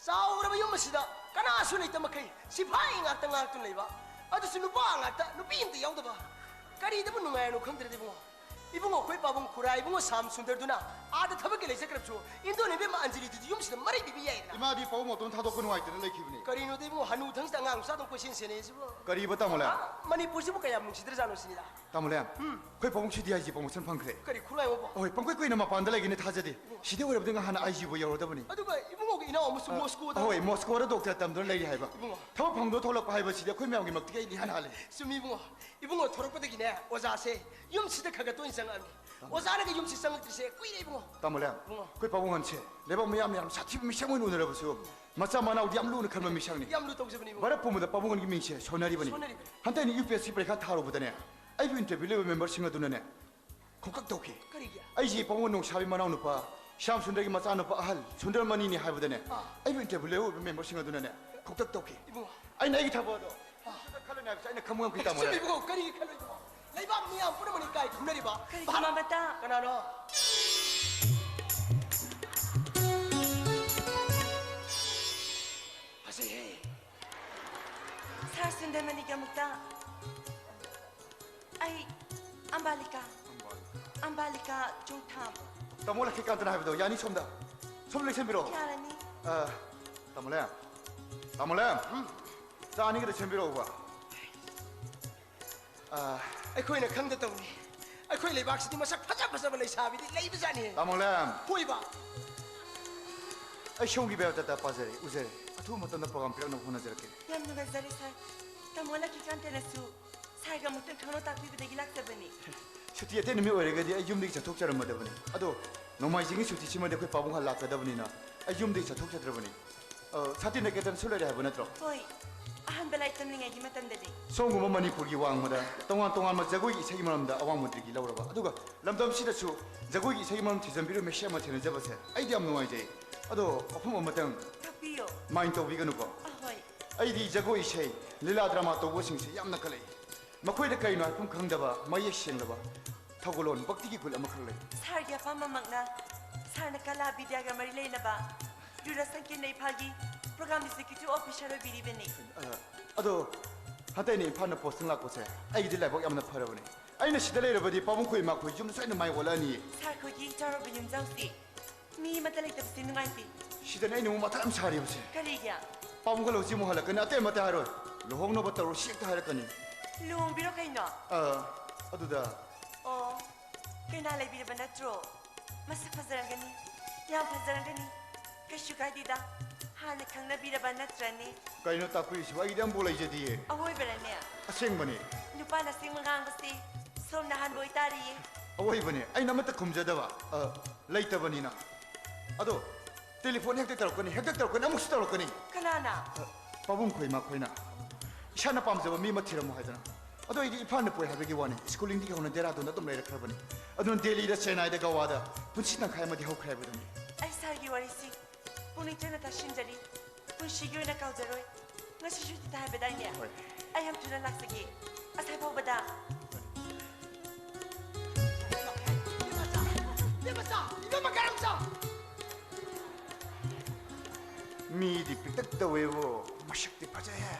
ꯆꯥꯎꯔꯕ ꯌꯨꯝ ꯑꯁꯤꯗ ꯀꯅꯥꯁꯨ ꯂꯩꯇ ꯃꯈꯩ ꯁꯤꯐꯥꯏ ꯉꯥꯛꯇ ꯉꯥꯛꯇꯨꯅ ꯂꯩꯕ, ꯑꯗꯨꯁꯨ ꯅꯨꯄꯥ ꯉꯥꯛꯇ, ꯅꯨꯄꯤ ꯑꯝꯇ ꯌꯥꯎꯗꯕ꯫ ꯀꯔꯤꯗꯕꯨ ꯅꯨꯡꯉꯥꯏꯔꯅꯣ ꯈꯪꯗ꯭ꯔꯦꯗ ꯏꯕꯨꯡꯉꯣ꯫ ꯏꯕꯨꯡꯉꯣ, ꯑꯩꯈꯣꯏ ꯄꯥꯕꯨꯡ ꯈꯨꯔꯥ ꯏꯕꯨꯡꯉꯣ ꯁꯥꯝ ꯁꯨꯟꯗꯔꯗꯨꯅ ꯑꯥꯗ ꯊꯕꯛꯀꯤ ꯂꯩꯖꯈ꯭ꯔꯕꯁꯨ, ꯏꯟꯗꯣꯟ ꯏꯕꯦꯝꯃ ꯑꯟꯖꯂꯤꯗꯨꯗꯤ ꯌꯨꯝꯁꯤꯗ ꯃꯔꯩ ꯄꯤꯕꯤ ꯌꯥꯏꯗꯅ꯫ ꯏꯃꯥꯗꯤ ꯄꯥꯕꯨꯡ ꯃꯇꯣꯟ ꯊꯥꯗꯣꯛꯄ ꯅꯨꯡꯉꯥꯏꯇꯅ ꯂꯩꯈꯤꯕꯅꯤ꯫ ꯀꯔꯤꯅꯣꯗ ꯏꯕꯨꯡꯉꯣ, ꯍꯅꯨ ꯊꯪꯁꯤꯗ ꯑꯉꯥꯡ ꯃꯆꯥꯗꯧ ꯀꯣꯏꯁꯦꯟ ꯁꯦꯟꯅꯩꯁꯤꯕꯨ? ꯀꯔꯤꯕ ꯇꯥꯃꯣ ꯂꯦꯝ? ꯑꯥ, ꯃꯅꯤꯄꯨꯔꯁꯤꯕꯨ ꯀꯌꯥꯝ ꯅꯨꯡꯁꯤꯗ꯭ꯔꯖꯥꯠꯅꯣ ꯁꯤꯅꯤꯗ꯫ ꯇꯥꯃꯣ ꯂꯦꯝ, ꯎꯝ꯫ ꯑꯩꯈꯣꯏ ꯄꯥꯕꯨꯡ ꯁꯤꯗꯤ ꯑꯥꯏ ꯖꯤ ꯄ꯭ꯔꯣꯃꯣꯁꯟ ꯐꯪꯈ꯭ꯔꯦ꯫ ꯀꯔꯤ ꯈꯨꯔꯥꯏ ꯕꯣꯕꯣ? ꯍꯣꯏ, ꯄꯪꯀꯨꯏ ꯀꯨꯏꯅ ꯃꯄꯥꯟꯗ ꯂꯩꯒꯅꯤ ꯊꯥꯖꯗꯦ꯫ ꯏꯕꯨꯡꯉꯣ꯫ ꯁꯤꯗꯤ ꯑꯣꯏꯔꯕꯗꯤ ꯉꯍꯥꯟꯅ ꯑꯥꯏ ꯖꯤꯕꯨ ꯌꯧꯔꯗꯕꯅꯤ꯫ ꯑꯗꯨꯒ ꯏꯕꯨꯡꯉꯣꯒꯤ ꯏꯅꯥꯎ ꯑꯃꯁꯨ ꯑ, ꯃꯣꯁꯀꯣꯗ ꯍꯣꯏ, ꯃꯣꯁꯀꯣꯗ ꯗꯣꯛꯇꯔ ꯇꯝꯗꯨꯅ ꯂꯩꯔꯤ ꯍꯥꯏꯕ꯫ ꯏꯕꯨꯡꯉꯣ꯫ ꯊꯕꯛ ꯐꯪꯗꯣ ꯊꯣꯛꯂꯛꯄ ꯍꯥꯏꯕꯁꯤꯗꯤ ꯑꯩꯈꯣꯏ ꯃꯌꯥꯝꯒꯤ ꯃꯛꯇꯒꯤ ꯑꯩꯗꯤ ꯏꯍꯥꯟ ꯍꯥꯜꯂꯦ꯫ ꯆꯨꯝꯃꯤ ꯏꯕꯨꯡꯉꯣ꯫ ꯏꯕꯨꯡꯉꯣ ꯊꯣꯔꯛꯄꯗꯒꯤꯅꯦ ꯑꯣꯖꯥꯁꯦ ꯌꯨꯝꯁꯤꯗ ꯈꯔ ꯈꯔ ꯇꯣꯏꯅ ꯆꯪꯉꯛꯑꯕꯅꯤ꯫ ꯑꯣꯖꯥꯅꯒ ꯌꯨꯝꯁꯤ ꯆꯪꯉꯛꯇ꯭ꯔꯤꯁꯦ ꯀꯨꯏꯔꯦ ꯏꯕꯨꯡꯉꯣ꯫ ꯇꯥꯃꯣ ꯂꯦꯝ, ꯏꯕꯨꯡꯉꯣ꯫ ꯑꯩꯈꯣꯏ ꯄꯥꯕꯨꯡ ꯍꯟꯁꯦ ꯂꯩꯕꯥꯛ ꯃꯤꯌꯥꯝꯅ ꯌꯥꯝ ꯁꯥꯊꯤꯕ ꯃꯤꯁꯛ ꯑꯣꯏꯅ ꯎꯅꯔꯕꯁꯨ ꯃꯆꯥ ꯃꯅꯥꯎꯗꯤ ꯌꯥꯝ ꯂꯨꯅ ꯈꯟꯕ ꯃꯤꯁꯛꯅꯤ꯫ ꯌꯥꯝ ꯂꯨ ꯇꯧꯖꯕꯅꯤ ꯏꯕꯨꯡꯉꯣ꯫ ꯚꯥꯔꯠ ꯄꯨꯝꯕꯗ ꯄꯥꯕꯨꯡ ꯍꯟꯒꯤ ꯃꯤꯡꯁꯦ ꯁꯣꯟꯅꯔꯤꯕꯅꯤ꯫ ꯁꯣꯟꯅꯔꯤꯕꯅꯤ꯫ ꯍꯟꯗꯛ ꯑꯩꯅ ꯌꯨ ꯄꯤ ꯑꯦꯁ ꯁꯤ ꯄꯔꯤꯈꯥ ꯊꯥꯔꯨꯕꯗꯅꯦ, ꯑꯩꯕꯨ ꯏꯟꯇꯔꯚ꯭ꯌꯨ ꯂꯧꯕ ꯃꯦꯝꯕꯔꯁꯤꯡ ꯑꯗꯨꯅꯅꯦ ꯈꯣꯡꯀꯛ ꯇꯧꯈꯤ꯫ ꯀꯔꯤꯒꯤ? ꯑꯩꯁꯤ ꯄꯥꯕꯨꯡ ꯅꯣꯡꯁꯥꯕꯤ ꯃꯅꯥꯎꯅꯨꯄꯥ ꯁ꯭ꯌꯥꯝ ꯁꯨꯟꯗꯔꯒꯤ ꯃꯆꯥꯅꯨꯄꯥ ꯑꯍꯜ ꯁꯨꯟꯗꯔ ꯃꯅꯤꯅꯤ ꯍꯥꯏꯕꯗꯅꯦ, ꯑꯥ꯫ ꯑꯩꯕꯨ ꯏꯟꯇꯔꯚ꯭ꯌꯨ ꯂꯧꯕ ꯃꯦꯝꯕꯔꯁꯤꯡ ꯑꯗꯨꯅꯅꯦ ꯈꯣꯡꯀꯛ ꯇꯧꯈꯤ꯫ ꯏꯕꯨꯡꯉꯣ꯫ ꯑꯩꯅ ꯑꯩꯒꯤ ꯊꯕꯛ ꯑꯗꯣ ꯑꯥ꯫ ꯈꯜꯂꯅꯤ ꯍꯥꯏꯕꯁꯦ ꯑꯩꯅ ꯈꯪꯕ ꯉꯝꯈꯤ, ꯇꯥꯃꯣ꯫ ꯆꯨꯝꯃꯤ ꯏꯕꯨꯡꯉꯣ, ꯀꯔꯤꯒꯤ ꯈꯜꯂꯣꯏꯗꯕ? ꯂꯩꯕꯥꯛ ꯃꯤꯌꯥꯝ ꯄꯨꯝꯅꯃꯛꯅ ꯏꯀꯥꯏ ꯈꯨꯝꯅꯔꯤꯕ꯫ ꯀꯔꯤꯒꯤ ꯚꯥꯔꯠ ꯃꯃꯥ ꯃꯆꯥ? ꯀꯅꯥꯅꯣ? ꯅꯃꯅꯤꯒꯤ ꯑꯃꯨꯛꯇ꯫ ꯑꯩ ꯑꯝꯕꯥꯂꯤꯀꯥ꯫ ꯑꯝꯕꯥꯂꯤꯀꯥ ꯆꯣꯡꯊꯥꯝ꯫ ꯇꯥꯃꯣ ꯂꯛꯈꯤꯀꯥꯟꯇꯅ ꯍꯥꯏꯕꯗꯣ ꯌꯥꯅꯤ, ꯁꯣꯝꯗ꯫ ꯁꯣꯝ ꯂꯦꯡꯁꯤꯟꯕꯤꯔꯛꯑꯣ꯫ ꯌꯥꯔꯅꯤ꯫ ꯑ, ꯇꯥꯃꯣꯂꯦꯝ꯫ ꯇꯥꯃꯣꯂꯦꯝ꯫ ꯎꯝ꯫ ꯆꯥ ꯑꯅꯤꯒꯗ ꯁꯦꯝꯕꯤꯔꯛꯎꯕ꯫ ꯑ, ꯑꯩꯈꯣꯏꯅ ꯈꯪꯗ ꯇꯧꯅꯤ꯫ ꯑꯩꯈꯣꯏ ꯂꯩꯕꯥꯛꯁꯤꯗꯤ ꯃꯁꯛ ꯐꯖ ꯐꯖꯕ ꯂꯩꯁꯥꯕꯤꯗꯤ ꯂꯩꯕꯖꯥꯠꯅꯤ꯫ ꯇꯥꯃꯣꯂꯦꯝ꯫ ꯍꯣꯏꯕ꯫ ꯑꯩ ꯁꯣꯝꯒꯤ biodata ꯄꯥꯖꯔꯦ, ꯎꯖꯔꯦ꯫ ꯑꯊꯨꯕ ꯃꯇꯝꯗ program ꯄꯤꯔꯛꯅꯕ ꯍꯣꯠꯅꯖꯔꯛꯀꯦ꯫ ꯌꯥꯝ ꯅꯨꯡꯉꯥꯏꯖꯔꯦ, ꯁꯥꯔ꯫ ꯇꯥꯃꯣ ꯂꯛꯈꯤꯀꯥꯟꯇꯅꯁꯨ ꯁꯥꯔꯒ ꯑꯃꯨꯛꯇꯪ ꯈꯪꯅꯧ ꯇꯥꯛꯄꯤꯕꯗꯒꯤ ꯂꯥꯛꯆꯕꯅꯤ꯫ ꯁꯨꯇꯤ ꯑꯇꯩ ꯅꯨꯃꯤꯠ ꯑꯣꯏꯔꯒꯗꯤ ꯑꯩ ꯌꯨꯝꯗꯒꯤ ꯆꯠꯊꯣꯛꯆꯔꯝꯃꯗꯕꯅꯤ꯫ ꯑꯗꯣ ꯅꯣꯡꯃꯥꯏꯖꯤꯡꯒꯤ ꯁꯨꯇꯤꯁꯤꯃꯗꯤ ꯑꯩꯈꯣꯏ ꯄꯥꯕꯨꯡ ꯍꯜ ꯂꯥꯛꯀꯗꯕꯅꯤꯅ ꯑꯩ ꯌꯨꯝꯗꯒꯤ ꯆꯠꯊꯣꯛꯆꯗ꯭ꯔꯕꯅꯤ꯫ ꯑ, ꯁꯥꯇꯤꯟ ꯑꯀꯦꯇꯟꯁꯨ ꯂꯩꯔꯦ ꯍꯥꯏꯕ ꯅꯠꯇ꯭ꯔꯣ? ꯍꯣꯏ, ꯑꯍꯥꯟꯕ ꯂꯥꯏꯔꯤꯛ ꯇꯝꯂꯤꯉꯩꯒꯤ ꯃꯇꯝꯗꯗꯤ꯫ ꯁꯣꯝꯒꯨꯝꯕ ꯃꯅꯤꯄꯨꯔꯒꯤ ꯋꯥꯡꯃꯗ ꯇꯣꯉꯥꯟ ꯇꯣꯉꯥꯟꯕ ꯖꯒꯣꯏꯒꯤ ꯏꯁꯩꯒꯤ ꯃꯔꯝꯗ ꯑꯋꯥꯡꯕ ꯗꯤꯒ꯭ꯔꯤ ꯂꯧꯔꯕ, ꯑꯗꯨꯒ ꯂꯝꯗꯝꯁꯤꯗꯁꯨ ꯖꯒꯣꯏꯒꯤ ꯏꯁꯩꯒꯤ ꯃꯔꯝ ꯊꯤꯖꯤꯟꯕꯤꯔꯤꯕ ꯃꯤꯁꯛ ꯑꯃ ꯊꯦꯡꯅꯖꯕꯁꯦ ꯑꯩꯗꯤ ꯌꯥꯝ ꯅꯨꯡꯉꯥꯏꯖꯩ꯫ ꯑꯗꯣ ꯋꯥꯐꯝ ꯑꯃꯇꯪ ꯇꯥꯛꯄꯤꯌꯣ꯫ mind ꯇꯧꯕꯤꯒꯅꯨꯀꯣ꯫ ꯑꯍꯣꯏ꯫ ꯑꯩꯗꯤ ꯖꯒꯣꯏ ꯏꯁꯩ, ꯂꯤꯂꯥ ꯗ꯭ꯔꯃꯥ ꯇꯧꯕꯁꯤꯡꯁꯦ ꯌꯥꯝꯅ ꯀꯜꯂꯛꯏ꯫ ꯃꯈꯣꯏꯗ ꯀꯔꯤꯅꯣ ꯍꯥꯏꯐꯝ ꯈꯪꯗꯕ ꯃꯌꯦꯛ ꯁꯦꯡꯂꯕ ꯊꯧꯒꯜꯂꯣꯟ ꯚꯛꯇꯤꯒꯤ ꯒꯨꯟ ꯑꯃꯈꯛ ꯂꯩ꯫ ꯁꯥꯔꯒꯤ ꯑꯄꯥꯝꯕꯃꯛꯅ ꯁꯥꯔꯅ ꯀꯂꯥ ꯕꯤꯗ꯭ꯌꯥꯒ ꯃꯔꯤ ꯂꯩꯅꯕ ꯔꯨꯔꯁꯪ ꯀꯦꯟꯗ꯭ꯔ ꯏꯝꯐꯥꯜꯒꯤ program executive officer ꯑꯣꯏꯕꯤꯔꯤꯕꯅꯤ꯫ ꯑ, ꯑꯗꯣ ꯍꯟꯇꯛ ꯑꯩꯅ ꯏꯝꯐꯥꯜꯗ posting ꯂꯥꯛꯄꯁꯦ ꯑꯩꯒꯤꯗꯤ ꯂꯥꯏꯕꯛ ꯌꯥꯝꯅ ꯐꯔꯕꯅꯤ꯫ ꯑꯩꯅ ꯁꯤꯗ ꯂꯩꯔꯕꯗꯤ ꯄꯥꯕꯨꯡꯈꯣꯏ ꯏꯃꯥꯈꯣꯏ ꯌꯨꯝ ꯁꯣꯏꯅ ꯃꯥꯏ ꯑꯣꯜꯂꯛꯑꯅꯤꯌꯦ꯫ ꯁꯥꯔ ꯈꯣꯏꯒꯤ ꯆꯥꯎꯔꯕ ꯌꯨꯝꯖꯥꯎꯁꯤ ꯃꯤ ꯑꯃꯠꯇ ꯂꯩꯇꯕꯁꯤ ꯅꯨꯡꯉꯥꯏꯇꯦ꯫ ꯁꯤꯗꯅꯦ ꯑꯩꯅ ꯑꯃꯨꯛ ꯃꯊꯥ ꯌꯥꯝ ꯁꯥꯔꯤꯕꯁꯦ꯫ ꯀꯔꯤꯒꯤ? ꯄꯥꯕꯨꯡꯈꯣꯏ ꯍꯧꯖꯤꯛ ꯑꯃꯨꯛ ꯍꯜꯂꯛꯀꯅꯤ, ꯑꯇꯩ ꯑꯃꯠꯇ ꯍꯥꯏꯔꯣꯏ꯫ ꯂꯨꯍꯣꯡꯅꯕ ꯇꯧꯔꯣ ꯁꯤ ꯍꯦꯛꯇ ꯍꯥꯏꯔꯛꯀꯅꯤ꯫ ꯂꯨꯍꯣꯡꯕꯤꯔꯣ ꯀꯩꯅꯣ? ꯑ, ꯑꯗꯨꯗ ꯑꯣ, ꯀꯩꯅꯥ ꯂꯩꯕꯤꯔꯕ ꯅꯠꯇ꯭ꯔꯣ? ꯃꯁꯛ ꯐꯖꯔꯝꯒꯅꯤ, ꯌꯥꯝ ꯐꯖꯔꯝꯒꯅꯤ꯫ ꯀꯩꯁꯨ ꯀꯥꯏꯗꯦꯗ, ꯍꯥꯟꯅ ꯈꯪꯅꯕꯤꯔꯕ ꯅꯠꯇ꯭ꯔꯅꯦ? ꯀꯩꯅꯣ ꯇꯥꯛꯄꯤꯔꯤꯁꯤꯕꯣ? ꯑꯩꯒꯤꯗꯤ ꯑꯝꯐꯥꯎ ꯂꯩꯖꯗꯤꯌꯦ꯫ ꯑꯋꯣꯏꯕꯔꯅꯦ? ꯑꯁꯦꯡꯕꯅꯦ꯫ ꯅꯨꯄꯥꯅ ꯑꯁꯦꯡꯕ ꯉꯥꯡꯕꯁꯤ ꯁꯣꯝꯅ ꯑꯍꯥꯟꯕ ꯑꯣꯏꯇꯥꯔꯤꯌꯦ꯫ ꯑꯋꯣꯏꯕꯅꯦ, ꯑꯩꯅ ꯑꯃꯠꯇ ꯈꯨꯝꯖꯗꯕ꯫ ꯑ, ꯂꯩꯇꯕꯅꯤꯅ꯫ ꯑꯗꯣ telephone ꯍꯦꯛꯇ ꯇꯧꯔꯛꯀꯅꯤ, ꯍꯦꯛꯇ ꯇꯧꯔꯛꯀꯅꯤ, ꯑꯃꯨꯛꯁꯨ ꯇꯧꯔꯛꯀꯅꯤ꯫ ꯀꯅꯥꯅ? ꯄꯥꯕꯨꯡ ꯈꯣꯏ ꯃꯈꯣꯏꯅ꯫ ꯏꯁꯥꯅ ꯄꯥꯝꯖꯕ ꯃꯤ ꯑꯃ ꯊꯤꯔꯝꯃꯣ ꯍꯥꯏꯗꯅ꯫ ꯑꯗꯣ ꯑꯩꯗꯤ ꯏꯝꯐꯥꯜꯗ ꯄꯣꯛꯑꯦ ꯍꯥꯏꯕꯒꯤ ꯋꯥꯅꯤ, schoolingꯗꯒꯤ ꯍꯧꯅ ꯗꯦꯔꯥꯗꯨꯟꯗ ꯑꯗꯨꯝ ꯂꯩꯔꯛꯈ꯭ꯔꯕꯅꯤ꯫ ꯑꯗꯨꯅ ꯗꯦꯜꯂꯤꯗ, ꯆꯦꯟꯅꯥꯏꯗ, ꯒꯋꯥꯗ ꯄꯨꯟꯁꯤ ꯇꯪꯈꯥꯏ ꯑꯃꯗꯤ ꯍꯧꯈ꯭ꯔꯦ ꯍꯥꯏꯕꯗꯨꯅꯤ꯫ ꯑꯩ ꯁꯥꯔꯒꯤ ꯋꯥꯔꯤꯁꯤ ꯄꯨꯛꯅꯤꯡ ꯆꯪꯅ ꯇꯥꯁꯤꯟꯖꯔꯤ꯫ ꯄꯨꯟꯁꯤꯒꯤ ꯑꯣꯏꯅ ꯀꯥꯎꯖꯔꯣꯏ꯫ ꯉꯁꯤ ꯁꯨꯇꯤ ꯊꯥꯏ ꯍꯥꯏꯕꯗꯥꯏꯅꯦ? ꯍꯣꯏ꯫ ꯑꯩ ꯌꯥꯝ ꯊꯨꯅ ꯂꯥꯛꯆꯒꯦ꯫ ꯑꯁꯥꯏ ꯐꯥꯎꯕꯗ꯫ ꯏꯕꯦꯝꯃꯆꯥ, ꯏꯕꯦꯝꯃ ꯀꯔꯝꯆꯥ꯫ ꯃꯤꯗꯤ ꯄꯤꯛꯇꯛ ꯇꯧꯋꯦꯕꯨ ꯃꯁꯛꯇꯤ ꯐꯖꯩꯍꯦ꯫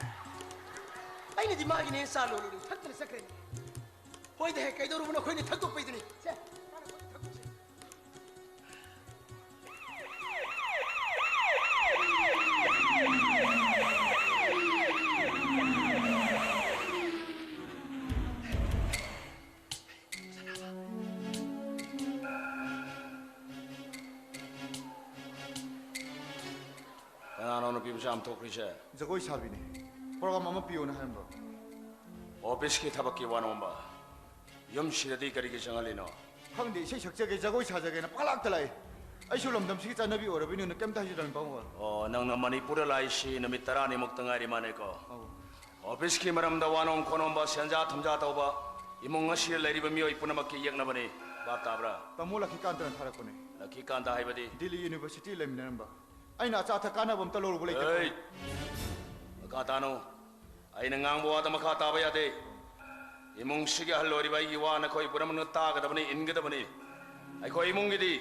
ꯑꯩꯅꯗꯤ ꯃꯥꯒꯤꯅꯦ ꯆꯥ ꯂꯣꯜꯂꯨꯔꯦ, ꯊꯛꯇꯅ ꯆꯠꯈ꯭ꯔꯦꯅꯦ꯫ ꯍꯣꯏꯗ ꯍꯦ, ꯀꯩꯗꯧꯔꯨꯕꯅꯣ, ꯑꯩꯈꯣꯏꯅ ꯊꯛꯇꯣꯛꯄꯩꯗꯨꯅꯤ꯫ ꯁꯦ, ꯃꯥꯅ ꯊꯛꯇꯣꯛꯁꯦ꯫ ꯀꯅꯥꯅꯣ ꯅꯨꯄꯤ ꯃꯆꯥ ꯑꯃ ꯊꯣꯛꯈ꯭ꯔꯤꯁꯦ? ꯖꯒꯣꯏ ꯁꯥꯕꯤꯅꯦ꯫ ꯄ꯭ꯔꯣꯒ꯭ꯔꯥꯝ ꯑꯃ ꯄꯤꯌꯣꯅ ꯍꯥꯏꯔꯝꯕ꯫ ꯑꯣꯐꯤꯁꯀꯤ ꯊꯕꯛꯀꯤ ꯋꯥ ꯅꯣꯝꯕ꯫ ꯌꯨꯝꯁꯤꯗꯗꯤ ꯀꯔꯤꯒꯤ ꯆꯪꯍꯜꯂꯤꯅꯣ? ꯈꯪꯗꯦ, ꯏꯁꯩ ꯁꯛꯆꯒꯦ, ꯖꯒꯣꯏ ꯁꯥꯖꯒꯦꯅ ꯄꯪꯂꯥꯛꯇ ꯂꯥꯛꯏ꯫ ꯑꯩꯁꯨ ꯂꯝꯗꯝꯁꯤꯒꯤ ꯆꯠꯅꯕꯤ ꯑꯣꯏꯔꯕꯅꯤꯅ ꯀꯩꯝꯇ ꯍꯥꯏꯖꯗꯕꯅꯤ, ꯄꯥꯕꯨꯡ꯫ ꯑꯣ, ꯅꯪꯅ ꯃꯅꯤꯄꯨꯔꯗ ꯂꯥꯛꯏꯁꯤ ꯅꯨꯃꯤꯠ ꯇꯔꯥꯅꯤꯃꯨꯛꯇ ꯉꯥꯏꯔꯤ ꯃꯥꯅꯦꯀꯣ? ꯑꯧ꯫ ꯑꯣꯐꯤꯁꯀꯤ ꯃꯔꯝꯗ ꯋꯥ ꯅꯣꯝ ꯈꯣꯠꯅꯣꯝꯕ, ꯁꯦꯟꯖꯥ ꯊꯨꯝꯖꯥ ꯇꯧꯕ, ꯏꯃꯨꯡ ꯑꯁꯤꯗ ꯂꯩꯔꯤꯕ ꯃꯤꯑꯣꯏ ꯄꯨꯝꯅꯃꯛꯀꯤ ꯌꯦꯛꯅꯕꯅꯤ꯫ ꯚꯥꯞ ꯇꯥꯕ꯭ꯔꯥ? ꯇꯥꯃꯣ ꯂꯛꯈꯤꯀꯥꯟꯇꯅ ꯊꯥꯔꯛꯄꯅꯦ꯫ ꯂꯛꯈꯤꯀꯥꯟꯇ ꯍꯥꯏꯕꯗꯤ? ꯗꯤꯜꯂꯤ ꯌꯨꯅꯤꯚꯔꯁꯤꯇꯤ ꯂꯩꯃꯤꯟꯅꯔꯝꯕ꯫ ꯑꯩꯅ ꯑꯆꯥ ꯑꯊꯛ ꯀꯥꯟꯅꯕ ꯑꯝꯇ ꯂꯧꯔꯨꯕ ꯂꯩꯇꯦ꯫ ꯑꯦ! ꯃꯈꯥ ꯇꯥꯅꯨ꯫ ꯑꯩꯅ ꯉꯥꯡꯕ ꯋꯥꯗ ꯃꯈꯥ ꯇꯥꯕ ꯌꯥꯗꯦ꯫ ꯏꯃꯨꯡꯁꯤꯒꯤ ꯑꯍꯜ ꯑꯣꯏꯔꯤꯕ ꯑꯩꯒꯤ ꯋꯥ ꯅꯈꯣꯏ ꯄꯨꯝꯅꯃꯛꯅ ꯇꯥꯒꯗꯕꯅꯤ, ꯏꯟꯒꯗꯕꯅꯤ꯫ ꯑꯩꯈꯣꯏ ꯏꯃꯨꯡꯒꯤꯗꯤ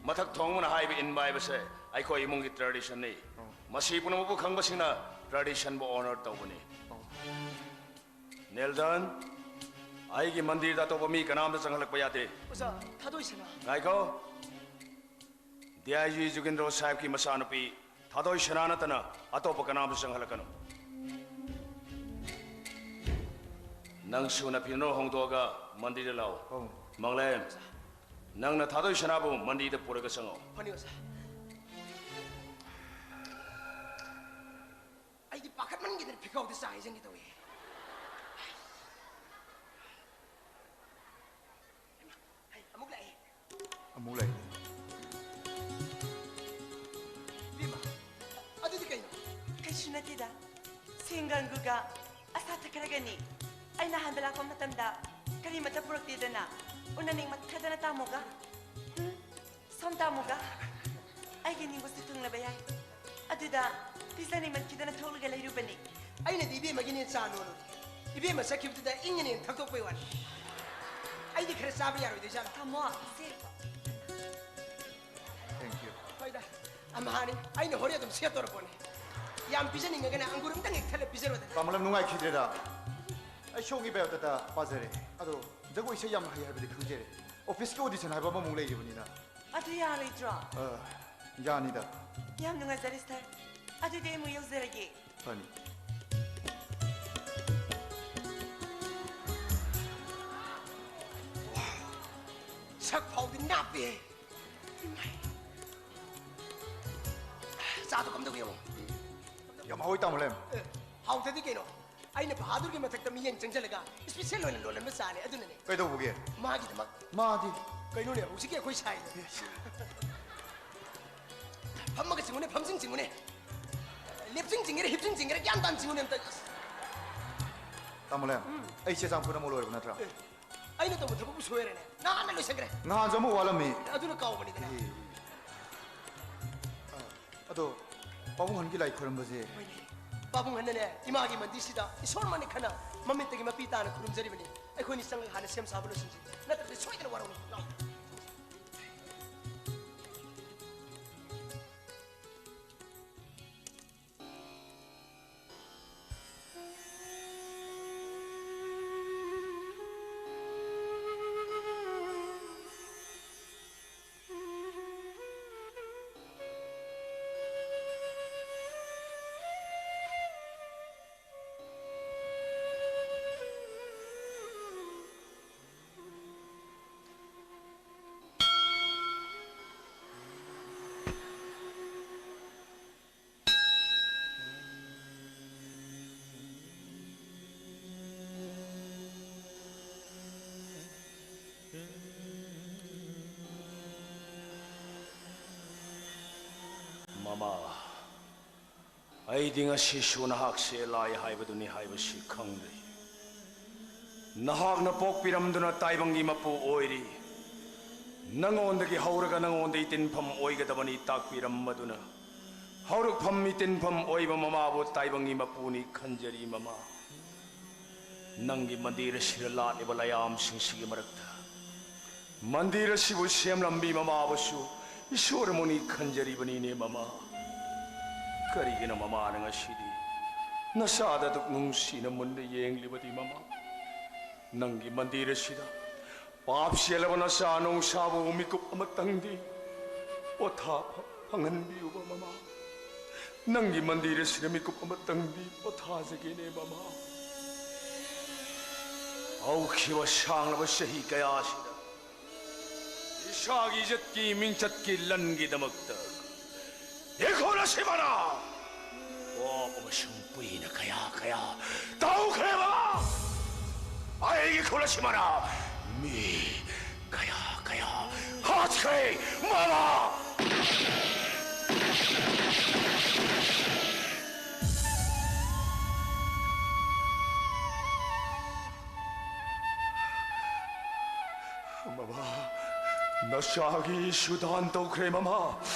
ꯃꯊꯛ ꯊꯣꯡꯕꯅ ꯍꯥꯏꯕ ꯏꯟꯕ ꯍꯥꯏꯕꯁꯦ ꯑꯩꯈꯣꯏ ꯏꯃꯨꯡꯒꯤ ꯇ꯭ꯔꯦꯗꯤꯁꯟꯅꯤ꯫ ꯑꯣ꯫ ꯃꯁꯤ ꯄꯨꯝꯅꯃꯛꯄꯨ ꯈꯪꯕꯁꯤꯡꯅ ꯇ꯭ꯔꯦꯗꯤꯁꯟꯕꯨ ꯑꯣꯅꯔ ꯇꯧꯕꯅꯤ꯫ ꯑꯣ꯫ ꯅꯦꯜꯗꯟ, ꯑꯩꯒꯤ ꯃꯟꯗꯤꯔꯗ ꯑꯇꯣꯞꯄ ꯃꯤ ꯀꯅꯥꯝꯇ ꯆꯪꯍꯜꯂꯛꯄ ꯌꯥꯗꯦ꯫ ꯑꯣꯖꯥ, ꯊꯥꯗꯣꯏ ꯁꯅꯥ꯫ ꯉꯥꯏꯈꯣ꯫ ꯗꯤ ꯑꯥꯏ ꯖꯤ ꯖꯨꯒꯤꯟꯗ꯭ꯔꯣ ꯁꯥꯍꯦꯕꯀꯤ ꯃꯆꯥꯅꯨꯄꯤ ꯊꯥꯗꯣꯏ ꯁꯅꯥ ꯅꯠꯇꯅ ꯑꯇꯣꯞꯄ ꯀꯅꯥꯝꯁꯨ ꯆꯪꯍꯜꯂꯛꯀꯅꯨ꯫ ꯅꯪꯁꯨ ꯅꯐꯤꯅꯔꯣ ꯍꯣꯡꯗꯣꯛꯑꯒ ꯃꯟꯗꯤꯔꯗ ꯂꯥꯛꯑꯣ꯫ ꯑꯧ꯫ ꯃꯪꯂꯦꯝ, ꯅꯪꯅ ꯊꯥꯗꯣꯏ ꯁꯅꯥꯕꯨ ꯃꯟꯗꯤꯔꯗ ꯄꯨꯔꯒ ꯆꯪꯉꯛꯑꯣ꯫ ꯐꯅꯤ, ꯑꯣꯖꯥ꯫ ꯑꯩꯗꯤ ꯄꯥꯈꯠꯃꯟꯈꯤꯗꯅ ꯐꯤꯈꯥꯎꯗ ꯆꯥ ꯍꯩꯖꯤꯟꯒꯦ ꯇꯧꯏ꯫ ꯍꯩꯃꯥ, ꯍꯩ, ꯑꯃꯨꯛ ꯂꯥꯛꯑꯦ꯫ ꯑꯃꯨꯛ ꯂꯥꯛꯑꯦ꯫ ꯏꯕꯦꯝꯃ, ꯑꯗꯨꯗꯤ ꯀꯩꯅꯣ? ꯀꯩꯁꯨ ꯅꯠꯇꯦꯗ꯫ ꯁꯦꯡꯒꯪꯒꯨꯒ ꯑꯆꯥꯊꯛ ꯈꯔꯒꯅꯤ꯫ ꯑꯩꯅ ꯑꯍꯥꯟꯕ ꯂꯥꯛꯄ ꯃꯇꯝꯗ ꯀꯔꯤꯃꯠꯇ ꯄꯨꯔꯛꯇꯦꯗꯅ꯫ ꯎꯅꯅꯤꯡꯃꯟꯈ꯭ꯔꯗꯅ ꯇꯥꯃꯣꯒ꯫ ꯎꯝ, ꯁꯣꯝ ꯇꯥꯃꯣꯒ꯫ ꯑꯩꯒꯤ ꯅꯤꯡꯕꯁꯨ ꯊꯨꯡꯂꯕ ꯌꯥꯏ꯫ ꯑꯗꯨꯗ ꯄꯤꯖꯅꯤꯡꯃꯟꯈꯤꯗꯅ ꯊꯣꯛꯂꯒ ꯂꯩꯔꯨꯕꯅꯤ꯫ ꯑꯩꯅꯗꯤ ꯏꯕꯦꯝꯃꯒꯤꯅꯦ ꯆꯥ ꯂꯣꯜꯂꯨꯔꯦ꯫ ꯏꯕꯦꯝꯃ ꯆꯠꯈꯤꯕꯗꯨꯗ ꯏꯪꯉꯅꯦꯅ ꯊꯛꯇꯣꯛꯄꯩ ꯋꯥꯅꯤ꯫ ꯑꯩꯗꯤ ꯈꯔ ꯆꯥꯕ ꯌꯥꯔꯣꯏꯗꯣꯏꯖꯥꯠꯂꯣ? ꯇꯥꯃꯣ, ꯁꯦ꯫ Thank you꯫ ꯍꯣꯏꯗ, ꯑꯝꯍꯥꯅꯤ꯫ ꯑꯩꯅ ꯍꯣꯔꯦꯟ ꯑꯗꯨꯝ ꯁꯦꯠꯇꯧꯔ ꯄꯣꯠꯅꯤ꯫ ꯌꯥꯝ ꯄꯤꯖꯅꯤꯡꯉꯒꯅ ꯑꯪꯒꯨꯔ ꯑꯝꯇꯪ ꯍꯦꯛ ꯊꯠꯂ ꯄꯤꯖꯔꯣꯗꯅ꯫ ꯄꯥꯃꯂꯝ ꯅꯨꯡꯉꯥꯏꯈꯤꯗ꯭ꯔꯦꯗ꯫ ꯑꯩ ꯁꯣꯝꯒꯤ biodata ꯄꯥꯖꯔꯦ꯫ ꯑꯗꯣ ꯖꯒꯣꯏ ꯏꯁꯩ ꯌꯥꯝꯅ ꯍꯩ ꯍꯥꯏꯕꯗꯤ ꯈꯪꯖꯔꯦ꯫ Officeꯀꯤ audition ꯍꯥꯏꯕ ꯑꯃꯃꯨꯛ ꯂꯩꯔꯤꯕꯅꯤꯅ꯫ ꯑꯗꯨ ꯌꯥꯔꯣꯏꯗ꯭ꯔꯣ? ꯑ, ꯌꯥꯅꯤꯗ꯫ ꯌꯥꯝ ꯅꯨꯡꯉꯥꯏꯖꯔꯦ, sir꯫ ꯑꯗꯨꯗꯤ ꯑꯩ ꯑꯃꯨꯛ ꯌꯧꯖꯔꯒꯦ꯫ ꯐꯅꯤ꯫ ꯁꯛ ꯐꯥꯎꯗꯤ ꯅꯥꯞꯄꯦ꯫ ꯏꯃꯥꯏ꯫ ꯆꯥꯗꯣ ꯀꯝꯗꯧꯒꯦ ꯌꯦꯡꯉꯣ꯫ ꯌꯥꯝ ꯍꯥꯎꯋꯤ, ꯇꯥꯃꯣ ꯂꯦꯝ꯫ ꯑꯦ, ꯍꯥꯎꯇꯗꯤ ꯀꯩꯅꯣ? ꯑꯩꯅ ꯕꯍꯥꯗꯨꯔꯒꯤ ꯃꯊꯛꯇ ꯃꯤꯠꯌꯦꯡ ꯆꯪꯁꯤꯜꯂꯒ special ꯑꯣꯏꯅ ꯂꯣꯜꯂꯝꯕ ꯆꯥꯅꯦ, ꯑꯗꯨꯅꯅꯦ꯫ ꯀꯩꯗꯧꯕꯒꯦ? ꯃꯥꯒꯤꯗꯃꯛ꯫ ꯃꯥꯗꯤ? ꯀꯩꯅꯣꯅꯦ, ꯍꯧꯖꯤꯛꯀꯤ ꯑꯩꯈꯣꯏ ꯁꯥꯏꯗꯣ꯫ ꯐꯝꯃꯒ ꯆꯤꯡꯉꯨꯅꯦ, ꯐꯝꯖꯤꯟ ꯆꯤꯡꯉꯨꯅꯦ꯫ ꯂꯦꯞꯆꯤꯟ ꯆꯤꯡꯒꯦꯔꯥ, ꯍꯤꯞꯆꯤꯟ ꯆꯤꯡꯒꯦꯔꯥ, ꯒ꯭ꯌꯥꯟ ꯇꯥꯅ ꯆꯤꯡꯉꯨꯅꯦ ꯑꯝꯇ꯫ ꯇꯥꯃꯣ ꯂꯦꯝ, ꯎꯝ꯫ ꯑꯩ ꯆꯦ ꯆꯥꯡ ꯄꯨꯝꯅꯃꯛ ꯂꯣꯏꯔꯕ ꯅꯠꯇ꯭ꯔꯥ? ꯑꯦ, ꯑꯩꯅ ꯇꯧꯕ ꯊꯕꯛꯄꯨ ꯁꯣꯏꯔꯦꯅꯦ꯫ ꯅꯍꯥꯟꯅ ꯂꯣꯏꯁꯟꯈ꯭ꯔꯦ꯫ ꯅꯍꯥꯟꯁꯨ ꯑꯃꯨꯛ ꯋꯥꯠꯂꯝꯃꯤ꯫ ꯑꯗꯨꯅ ꯀꯥꯎꯕꯅꯤꯗꯅ꯫ ꯑꯦ꯫ ꯑꯗꯣ ꯄꯥꯕꯨꯡ ꯍꯟꯒꯤ ꯂꯥꯏ ꯈꯣꯏꯔꯝꯕꯁꯦ꯫ ꯍꯣꯏꯅꯦ꯫ ꯄꯥꯕꯨꯡ ꯍꯟꯅꯅꯦ, ꯏꯃꯥꯒꯤ ꯃꯟꯗꯤꯔꯁꯤꯗ ꯏꯁꯣꯔ ꯃꯥꯅ ꯈꯟꯅ ꯃꯃꯤꯠꯇꯒꯤ ꯃꯄꯤ ꯇꯥꯅ ꯈꯨꯔꯨꯝꯖꯔꯤꯕꯅꯤ꯫ ꯑꯩꯈꯣꯏꯅꯤ ꯆꯪꯉꯒ ꯍꯥꯟꯅ ꯁꯦꯝ ꯁꯥꯕ ꯂꯣꯏꯁꯤꯟꯁꯤ, ꯅꯠꯇ꯭ꯔꯗꯤ ꯁꯣꯏꯗꯅ ꯋꯥꯔꯧꯅꯤ꯫ ꯂꯥꯎ꯫ ꯃꯃꯥ, ꯑꯩꯗꯤ ꯉꯁꯤꯁꯨ ꯅꯍꯥꯛꯁꯦ ꯂꯥꯏ ꯍꯥꯏꯕꯗꯨꯅꯤ ꯍꯥꯏꯕꯁꯤ ꯈꯪꯗ꯭ꯔꯤ꯫ ꯅꯍꯥꯛꯅ ꯄꯣꯛꯄꯤꯔꯝꯗꯨꯅ ꯇꯥꯏꯕꯪꯒꯤ ꯃꯄꯨ ꯑꯣꯏꯔꯤ꯫ ꯅꯉꯣꯟꯗꯒꯤ ꯍꯧꯔꯒ ꯅꯉꯣꯟꯗ ꯏꯇꯤꯟꯐꯝ ꯑꯣꯏꯒꯗꯕꯅꯤ ꯇꯥꯛꯄꯤꯔꯝꯕꯗꯨꯅ, ꯍꯧꯔꯛꯐꯝ ꯏꯇꯤꯟꯐꯝ ꯑꯣꯏꯕ ꯃꯃꯥꯕꯨ ꯇꯥꯏꯕꯪꯒꯤ ꯃꯄꯨꯅꯤ ꯈꯟꯖꯔꯤ ꯃꯃꯥ꯫ ꯅꯪꯒꯤ ꯃꯟꯗꯤꯔ ꯑꯁꯤꯗ ꯂꯥꯠꯂꯤꯕ ꯂꯥꯏꯌꯥꯝꯁꯤꯡꯁꯤꯒꯤ ꯃꯔꯛꯇ ꯃꯟꯗꯤꯔ ꯑꯁꯤꯕꯨ ꯁꯦꯝꯂꯝꯕꯤ ꯃꯃꯥꯕꯨꯁꯨ ꯏꯁꯣꯔ ꯑꯃꯅꯤ ꯈꯟꯖꯔꯤꯕꯅꯤꯅꯦ ꯃꯃꯥ꯫ ꯀꯔꯤꯒꯤꯅꯣ ꯃꯃꯥꯅ ꯉꯁꯤꯗꯤ ꯅꯆꯥꯗ ꯑꯗꯨꯛ ꯅꯨꯡꯁꯤꯅ ꯃꯨꯟꯅ ꯌꯦꯡꯂꯤꯕꯗꯤ, ꯃꯃꯥ, ꯅꯪꯒꯤ ꯃꯟꯗꯤꯔ ꯑꯁꯤꯗ ꯄꯥꯞ ꯆꯦꯜꯂꯕ ꯅꯆꯥ ꯅꯣꯡꯁꯥꯕꯨ ꯃꯤꯀꯨꯞ ꯑꯃꯇꯪꯗꯤ ꯄꯣꯊꯥ ꯐꯪꯍꯟꯕꯤꯌꯨꯕ, ꯃꯃꯥ꯫ ꯅꯪꯒꯤ ꯃꯟꯗꯤꯔ ꯑꯁꯤꯗ ꯃꯤꯀꯨꯞ ꯑꯃꯇꯪꯗꯤ ꯄꯣꯊꯥꯖꯒꯦꯅꯦ, ꯃꯃꯥ꯫ ꯍꯧꯈꯤꯕ ꯁꯥꯡꯂꯕ ꯆꯍꯤ ꯀꯌꯥꯁꯤꯗ ꯏꯁꯥꯒꯤ ꯏꯖꯠꯀꯤ ꯃꯤꯡꯆꯠꯀꯤ ꯂꯟꯒꯤꯗꯃꯛꯇ ꯏꯈꯨꯜ ꯑꯁꯤꯃꯅ ꯄꯣꯞ ꯑꯃꯁꯨꯡ ꯄꯨꯏꯅ ꯀꯌꯥ ꯀꯌꯥ ꯇꯧꯈ꯭ꯔꯦ, ꯃꯃꯥ꯫ ꯑꯩꯒꯤ ꯏꯈꯨꯜ ꯑꯁꯤꯃꯅ ꯃꯤ ꯀꯌꯥ ꯀꯌꯥ ꯍꯥꯠꯈ꯭ꯔꯦ, ꯃꯃꯥ꯫ ꯃꯃꯥ, ꯅꯆꯥꯒꯤꯁꯨ ꯗꯥꯟ ꯇꯧꯈ꯭ꯔꯦ, ꯃꯃꯥ꯫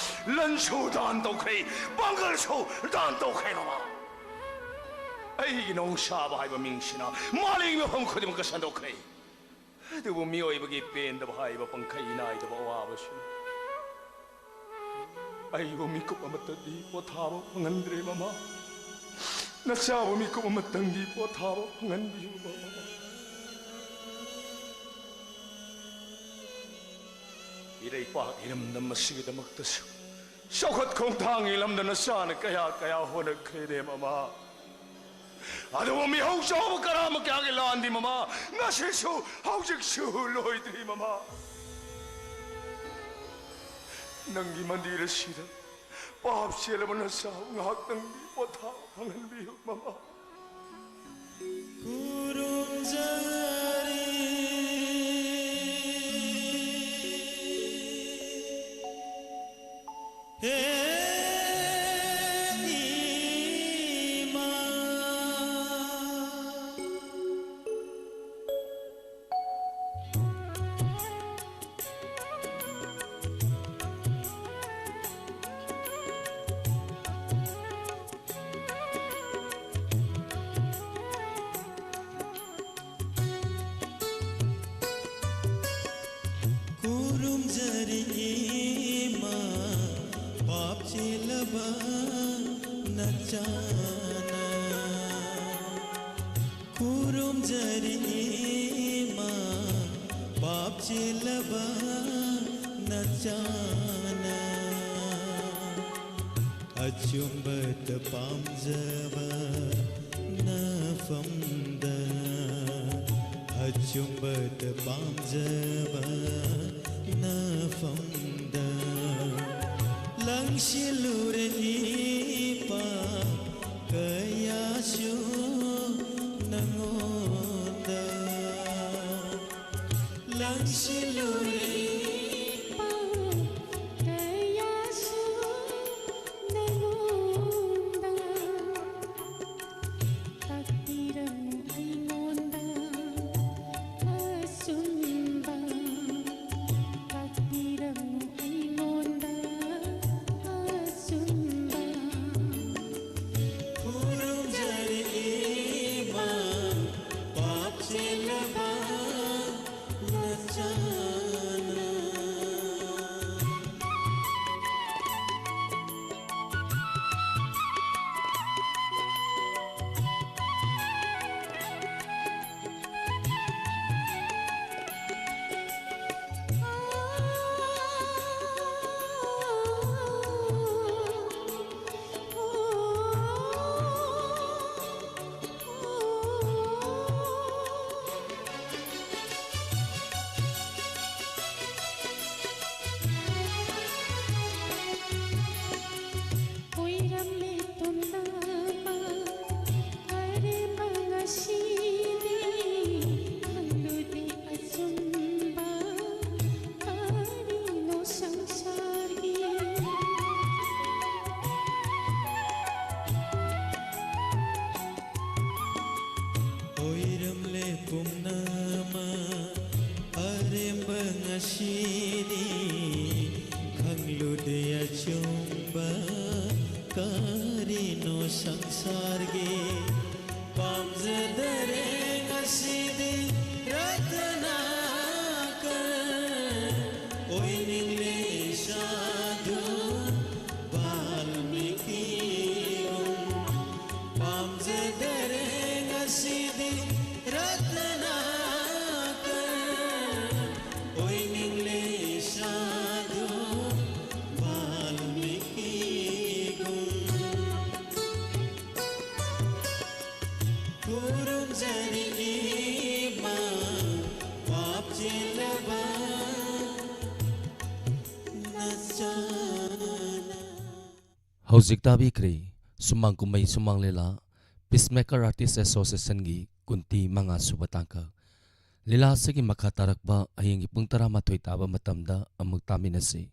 ꯂꯟꯁꯨ ꯗꯥꯟ ꯇꯧꯈ꯭ꯔꯦ, ꯄꯥꯡꯒꯜꯁꯨ ꯗꯥꯟ ꯇꯧꯈ꯭ꯔꯦ, ꯃꯃꯥ꯫ ꯑꯩꯒꯤ ꯅꯣꯡꯁꯥꯕ ꯍꯥꯏꯕ ꯃꯤꯡꯁꯤꯅ ꯃꯥꯂꯦꯝꯒꯤ ꯃꯐꯝ ꯈꯨꯗꯤꯡꯃꯛꯇ ꯁꯟꯗꯣꯛꯈ꯭ꯔꯦ꯫ ꯑꯗꯨꯕꯨ ꯃꯤꯑꯣꯏꯕꯒꯤ ꯄꯦꯟꯗꯕ ꯍꯥꯏꯕ ꯄꯪꯈꯩ ꯅꯥꯏꯗꯕ ꯑꯋꯥꯕꯁꯤꯅ ꯑꯩꯕꯨ ꯃꯤꯀꯨꯞ ꯑꯃꯠꯇꯗꯤ ꯄꯣꯊꯥꯕ ꯐꯪꯍꯟꯗ꯭ꯔꯦ, ꯃꯃꯥ꯫ ꯅꯆꯥꯕꯨ ꯃꯤꯀꯨꯞ ꯑꯃꯇꯪꯗꯤ ꯄꯣꯊꯥꯕ ꯐꯪꯍꯟꯕꯤꯌꯨ, ꯃꯃꯥ꯫ ꯏꯔꯩꯄꯥꯛ ꯏꯔꯝꯗꯝ ꯑꯁꯤꯒꯤꯗꯃꯛꯇꯁꯨ ꯆꯥꯎꯈꯠ ꯈꯣꯡꯊꯥꯡꯒꯤ ꯂꯝꯗ ꯅꯆꯥꯅ ꯀꯌꯥ ꯀꯌꯥ ꯍꯣꯠꯅꯈ꯭ꯔꯦꯅꯦ, ꯃꯃꯥ꯫ ꯑꯗꯨꯕꯨ ꯃꯤꯍꯧ ꯆꯥꯎꯕ ꯀꯔꯥ ꯑꯃ ꯀꯌꯥꯒꯤ ꯂꯥꯟꯗꯤ, ꯃꯃꯥ, ꯉꯁꯤꯁꯨ ꯍꯧꯖꯤꯛꯁꯨ ꯂꯣꯏꯗ꯭ꯔꯤ, ꯃꯃꯥ꯫ ꯅꯪꯒꯤ ꯃꯟꯗꯤꯔ ꯑꯁꯤꯗ ꯄꯥꯞ ꯆꯦꯜꯂꯕ ꯅꯆꯥꯕꯨ ꯉꯥꯏꯍꯥꯛꯇꯪꯗꯤ ꯄꯣꯊꯥꯕ ꯐꯪꯍꯟꯕꯤꯌꯨ, ꯃꯃꯥ꯫ ꯈꯨꯔꯨꯝꯖꯔꯤ꯫ ꯍꯦ ꯏꯃꯥ꯫ ꯈꯨꯔꯨꯝꯖꯔꯤ ꯏꯃꯥ, ꯄꯥꯞ ꯆꯦꯜꯂꯕ ꯅꯆꯥꯅ꯫ ꯈꯨꯔꯨꯝꯖꯔꯤ ꯏꯃꯥ, ꯄꯥꯞ ꯆꯦꯜꯂꯕ ꯅꯆꯥꯅ꯫ ꯑꯆꯨꯝꯕꯇ ꯄꯥꯝꯖꯕ ꯅꯐꯝꯗ, ꯑꯆꯨꯝꯕꯇ ꯄꯥꯝꯖꯕ ꯅꯐꯝꯗ, ꯂꯪꯁꯤꯜꯂꯨꯔꯦ ꯏꯄꯥ ꯀꯌꯥꯁꯨ ꯅꯉꯣꯟꯗ꯫ ꯂꯪꯁꯤꯜꯂꯨꯔꯦ ꯏꯄꯥ ꯀꯌꯥꯁꯨ ꯅꯉꯣꯟꯗ꯫ ꯇꯥꯛꯄꯤꯔꯝꯃꯨ ꯑꯩꯉꯣꯟꯗ ꯑꯆꯨꯝꯕ, ꯇꯥꯛꯄꯤꯔꯝꯃꯨ ꯑꯩꯉꯣꯟꯗ ꯑꯆꯨꯝꯕ꯫ ꯈꯨꯔꯨꯝꯖꯔꯤ ꯏꯃꯥ, ꯄꯥꯞ ꯆꯦꯜꯂꯕ ꯅꯆꯥꯅ꯫ ꯑꯣꯏꯔꯝꯂꯦ ꯄꯨꯝꯅꯃꯛ ꯑꯔꯦꯝꯕ ꯉꯁꯤꯗꯤ, ꯈꯪꯂꯨꯗꯦ ꯑꯆꯨꯝꯕ ꯀꯔꯤꯅꯣ ꯁꯪꯁꯥꯔꯒꯤ꯫ ꯑꯣꯏꯔꯝꯂꯦ ꯄꯨꯝꯅꯃꯛ ꯑꯔꯦꯝꯕ ꯉꯁꯤꯗꯤ, ꯈꯪꯂꯨꯗꯦ ꯑꯆꯨꯝꯕ ꯀꯔꯤꯅꯣ ꯁꯪꯁꯥꯔꯒꯤ꯫ ꯄꯥꯝꯖꯗꯔꯦ ꯉꯁꯤꯗꯤ ꯔꯇꯅꯥꯀꯔ ꯑꯣꯏꯅꯤꯡꯂꯦ ꯁꯥꯙꯨ ꯕꯥꯜꯃꯤꯀꯤꯒꯨꯝ꯫ ꯄꯥꯝꯖꯗꯔꯦ ꯉꯁꯤꯗꯤ ꯍꯧꯖꯤꯛ ꯇꯥꯕꯤꯈ꯭ꯔꯦ ꯁꯨꯃꯥꯡ ꯀꯨꯝꯍꯩ ꯁꯨꯃꯥꯡ ꯂꯤꯂꯥ, Peacemaker Artist Associationꯒꯤ ꯀꯨꯟꯇꯤ ꯃꯉꯥ ꯁꯨꯕ ꯇꯥꯡꯀꯛ꯫ ꯂꯤꯂꯥ ꯑꯁꯤꯒꯤ ꯃꯈꯥ ꯇꯥꯔꯛꯄ ꯍꯌꯦꯡꯒꯤ ꯄꯨꯡ ꯇꯔꯥꯃꯥꯊꯣꯏ ꯇꯥꯕ ꯃꯇꯝꯗ ꯑꯃꯨꯛ ꯇꯥꯃꯤꯟꯅꯁꯤ꯫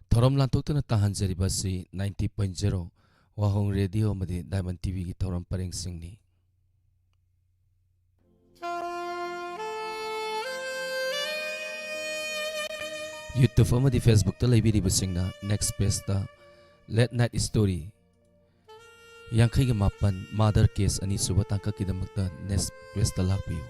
ꯊꯧꯔꯝ ꯂꯥꯟꯊꯣꯛꯇꯨꯅ ꯇꯥꯍꯟꯖꯔꯤꯕ ꯑꯁꯤ ninety point zero ꯋꯥꯍꯣꯡ ꯔꯦꯗꯤꯑꯣ ꯑꯃꯗꯤ Diamond TVꯒꯤ ꯊꯧꯔꯝ ꯄꯔꯦꯡꯁꯤꯡꯅꯤ꯫ YouTube ꯑꯃꯗꯤ Facebookꯇ ꯂꯩꯕꯤꯔꯤꯕꯁꯤꯡꯅ next pageꯇ Late Night Story ꯌꯥꯡꯈꯩꯒ ꯃꯥꯄꯟ Murder Case ꯑꯅꯤꯁꯨꯕ ꯇꯥꯡꯀꯛꯀꯤꯗꯃꯛꯇ next pageꯇ ꯂꯥꯛꯄꯤꯌꯨ꯫